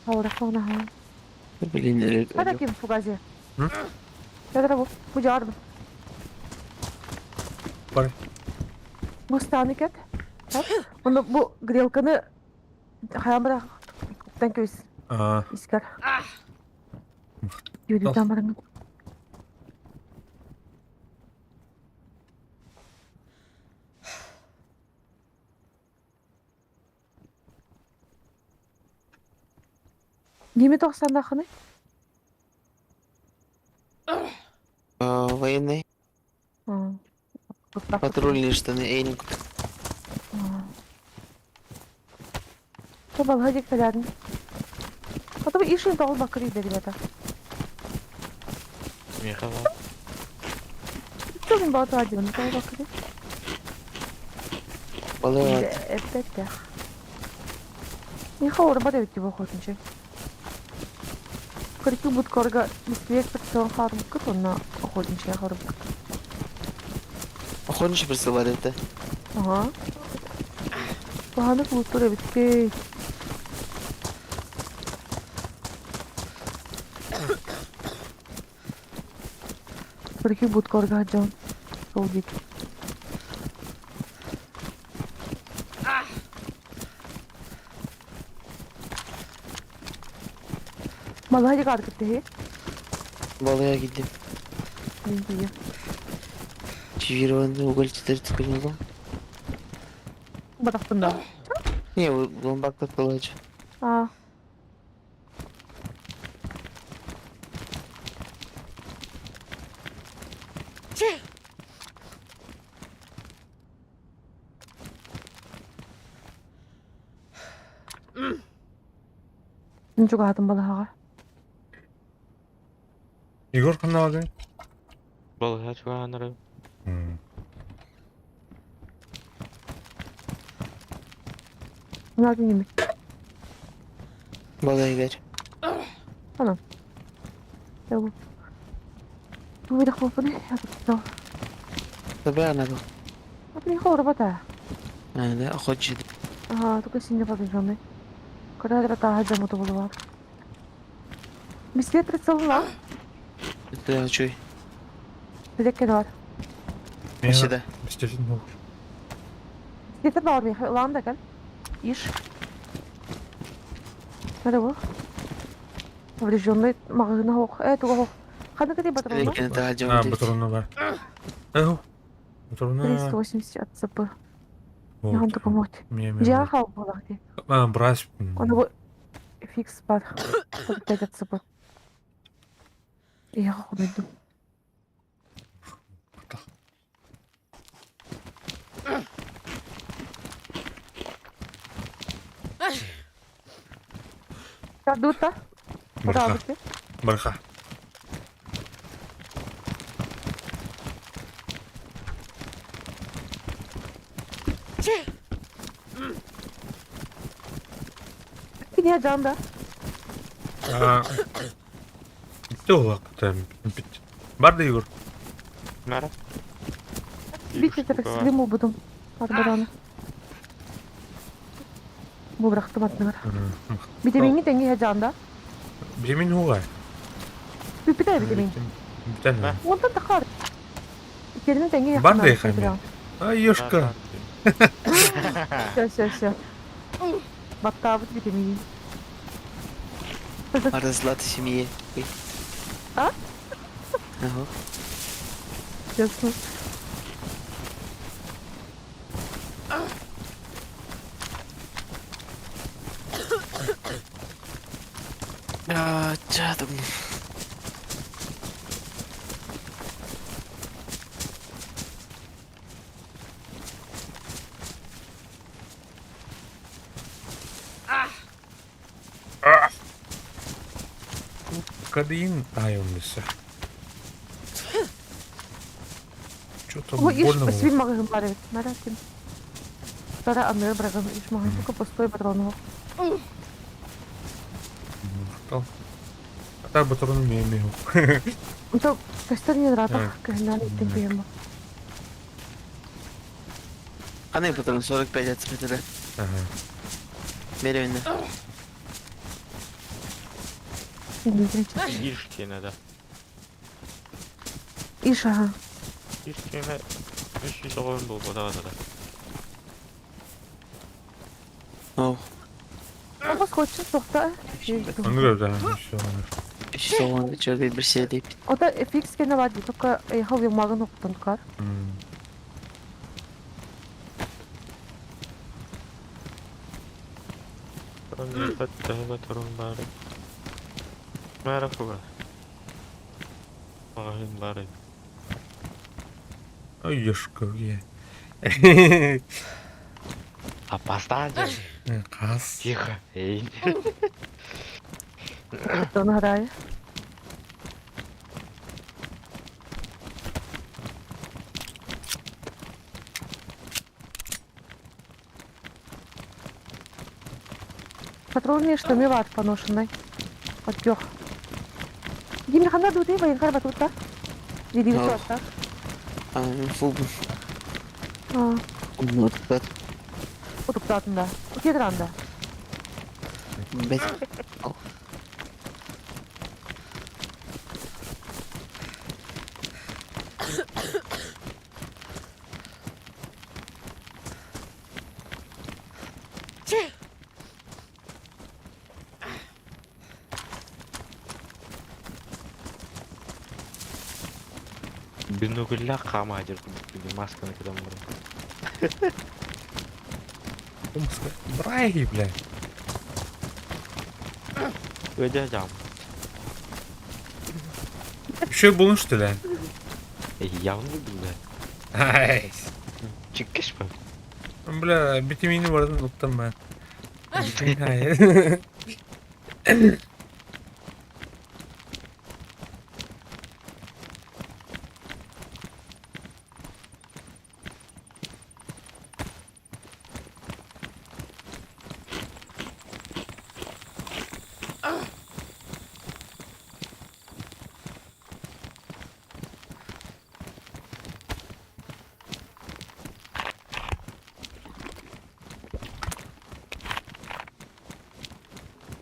Аура ха. Блин, Хада ким фугазе. М? Ядра бу. Бу жардым. Бар. Бу станы кет. Оны бу грелканы хаямра тан көс А, искер. Юри тамарың. Неме тоқсандақыны? Военный. Патрульные штаны Эйнинг. Тобал хадик талядын. Потом ишин тоғыл бакыры ребята. Михаил. Чогин баату адибин тоғыл бакыры. Балыат. Эппеттех. Миха орба да өтті боқотынчы. Кырки буткорга мистиек прицелын харым кыт, онна охотничья харым кыт. Охотничий прицел бар это. Ага. Баханы кулуттур эбитке. Кырки буткорга жон. Сол дик. Малаһа дьаҕар кытты. Балыğa gittim. Мин тиийэ. Чивированный уголь 14 килограмм. Батахпын да. Не, ломбард получ. А. Мин чугаһатым балаһаҕа. Егор ханна Балыğa чугаһанары. Мына киними. Балыğa ver. Бу. Бу бу бу. Tabii ana bu. Апни хорбата. Yani охочет. Ага, только синий подожженный. Когда это жамута была. Бисквит прицелла. Это чуй. Бизекке бар. Сюда. Бистетин Бисквит бар ми, лам да кел. Иш. Надо бу. Поврежденный магазин хок. Туга хок. Ханы кати патроны? Лекин это А, жамут. патроны бар. Эх, патроны. 380 от ЦП. Вот. Я вам помочь. Мне, мне. Жа хау булах ди. А, брась. Оны бу фикс бар. 45 от ЦП. Я хомедум. Дута. Барха. Барха. Кине жанда. Туох там. Бар да Егор. Мара. Бите так слиму будум. Арбараны. Бу бырахтым атнылар. Бите теңге жанда. Бремень хугай. Бите бите Битен. Онтан тахар. Керин теңге Бар да ехай. А, ешка. Все, все, все. Баттабыт бите мин. Разлад семье. А? Ага. Ясно. А, ча там. Кадин айонныса. Что-то Ой, иш больно было. свин магазин бар бит. Мәрәкин. Сара аны брагын иш магазин только пустой патрон. Махтал. А так патроны мне То кастер не рата, кахнан иттен Аны патрон 45 от ЦП. Ага. Беременно. Ишки надо. Иш, ага. Ишки Үш жүз был да да. О, Бас хочешь тоқта. Аны да, все. Үш он чөрдө бир седип. Ота фикс кене бар, только хав магын октон кар. Патрон бары. Мара фуга. Магазин бары. Ой, ешка, где? Опасно. Қас. Тихо. Эй. Патрон харай. Патронные штаны ват поношенной. Отёх. Дим хана дуты военкар батута. Диди Ау. так. А, фу. А, Вот так. утуктатында. Утедранда. Бет. Бинокльлээх хаамаадьыр курдук масканы кэтэн баран. Брайги, бля. Өдө дьам. Еще булун что ли? Явно бля. Ай. Чиккеш па. Бля, витамины барытын уктам ben. Витамин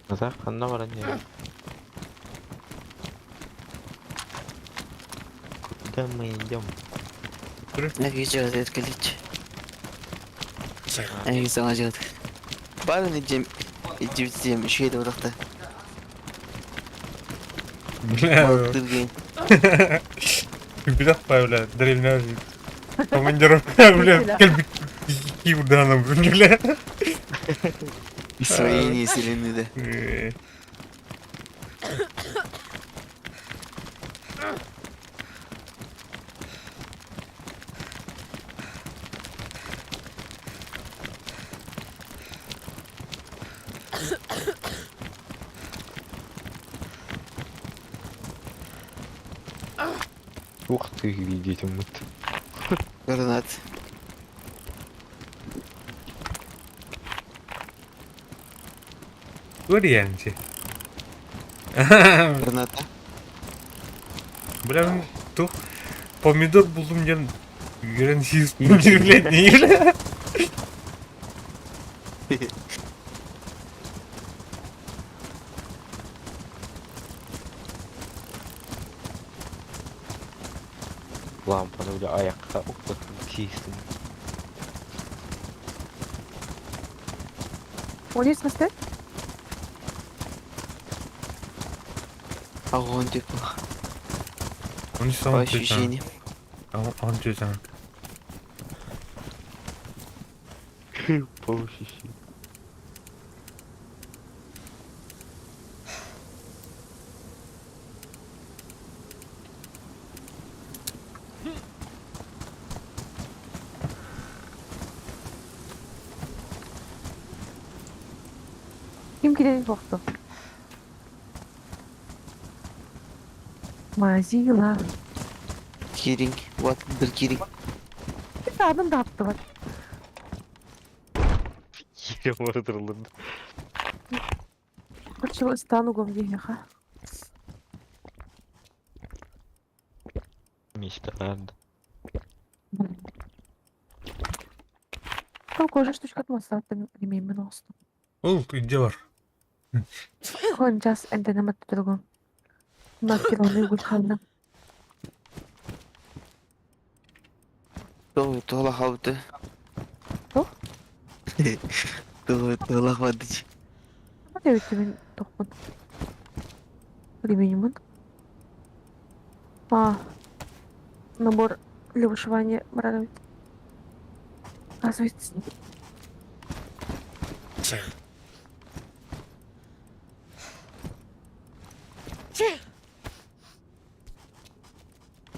Назар ханна баран иһэр? Куда мы идем? Нәтиҗәгә килич. Әй, саңа җыгыт. Барын идем, идем, шөйдә уракта. Бля, Балыктыр бедах бля, древняя командировка, бля, кельбик кивдана, бля. Освоение селены, да. Ух ты, видите, мы. Гранат. Варианте. Граната. Бля, тух помидор булдум диэн үөрэн сиис блядь, не бля. Лампаны бля аяққа укпатын тиістің. Он есть мастер? Огонь типа. Он По ощущениям. Он чуть-чуть. По ощущениям. Ким кирелик бохту? Мазила. Киринг. Вот, бер киринг. Bir adım da attı bak. Yere vurdurulur. Короче, стану гомдиха. Мечталарды. Там кожа штучка атмосфера имеем носту. Ол где бар? Хон час энтенемат другом. Маккероны гульханна. Тола, тола хауты. Тоқ? Тола, тола хватыч. Ама мен тоқпын. Временемін. А, набор для вышивания радует. Оказывается.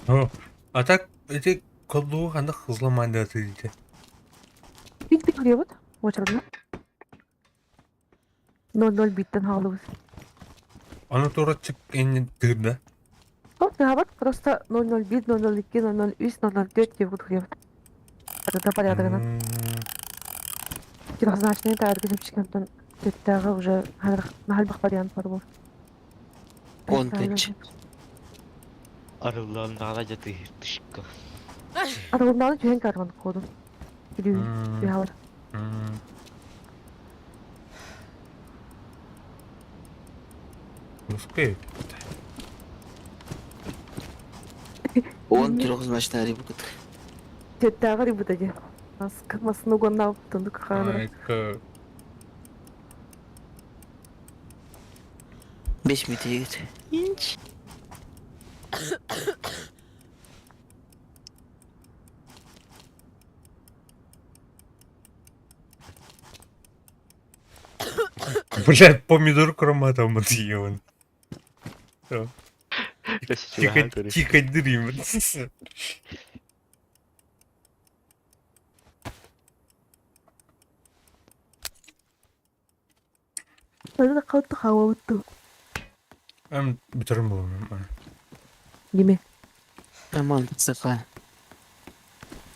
О, а так эти колду ханда хызламанды дейді. Бит бит вот. Очередно. 0-0 биттен халыбыз. Аны тура чык энни тырда. Вот наоборот, просто 0-0 бит, 0-0 2, 0-0 3, 0-0 4 деп вот. Это порядок. Трехзначный это чемпион Төттәге уже хәзер вариант бар бу. Он тынч. Арылланнага жаты тышка. Арылланнагы түһэн карман коду. Килүү түһәләр. Мускай. Он трехзначный рыбка. Төттәге рыбы ди. Маскы гоннап тундук ханыр. 5 метр егет. Инч. Блядь, помидор кроматом отъел. Тихо, тихо, дрим. Қалты хауа өттү. Эм, бүтәрім буолуом. Неме? Aman sıka.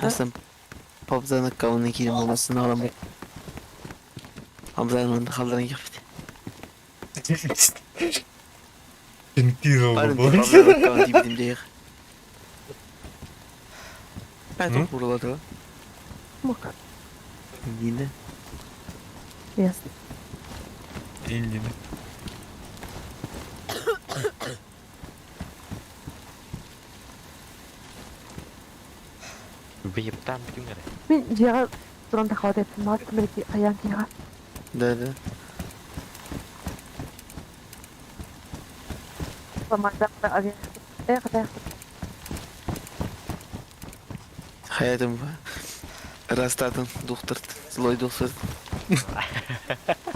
Aslında Pabzana kavunu kirim olmasını alamam. Pabzanın kaldıran yaptı. Сентировал Барын был. Pabzana kavunu dibdim diye. Ben Hı? çok vuruladı o. Мука. Yine. Ясно. Индина. Вейптан бүтүн эрэ. Мен жиға туран тахауа деп мат мереки аян киға. Да да. Самарда авиа. Э, қатай. Hayatım rastladım doktor. Злой доктор.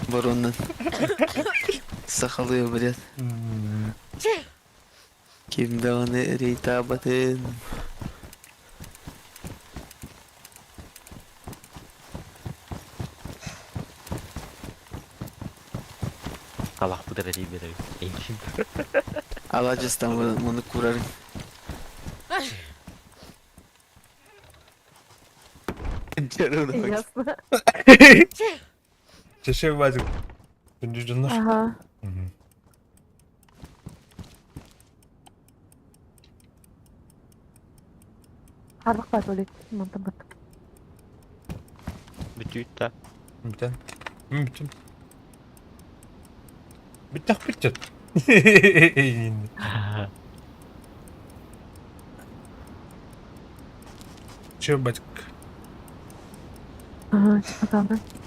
Бароннан. Сахалıyor блядь. Ким даҕаны рейтаабатын. Талахпыт эрэ диибэр эбит. Эйгин. Алажыстан муну курарым. Ясно. Чеше Вадик. Күндү Ага. Харбақ бар олет. Мантан бат. Бүтүүт да. Бүтэн. Бүтэн. Бүттэх бүтчэт. Че, батик? Ага, типа там.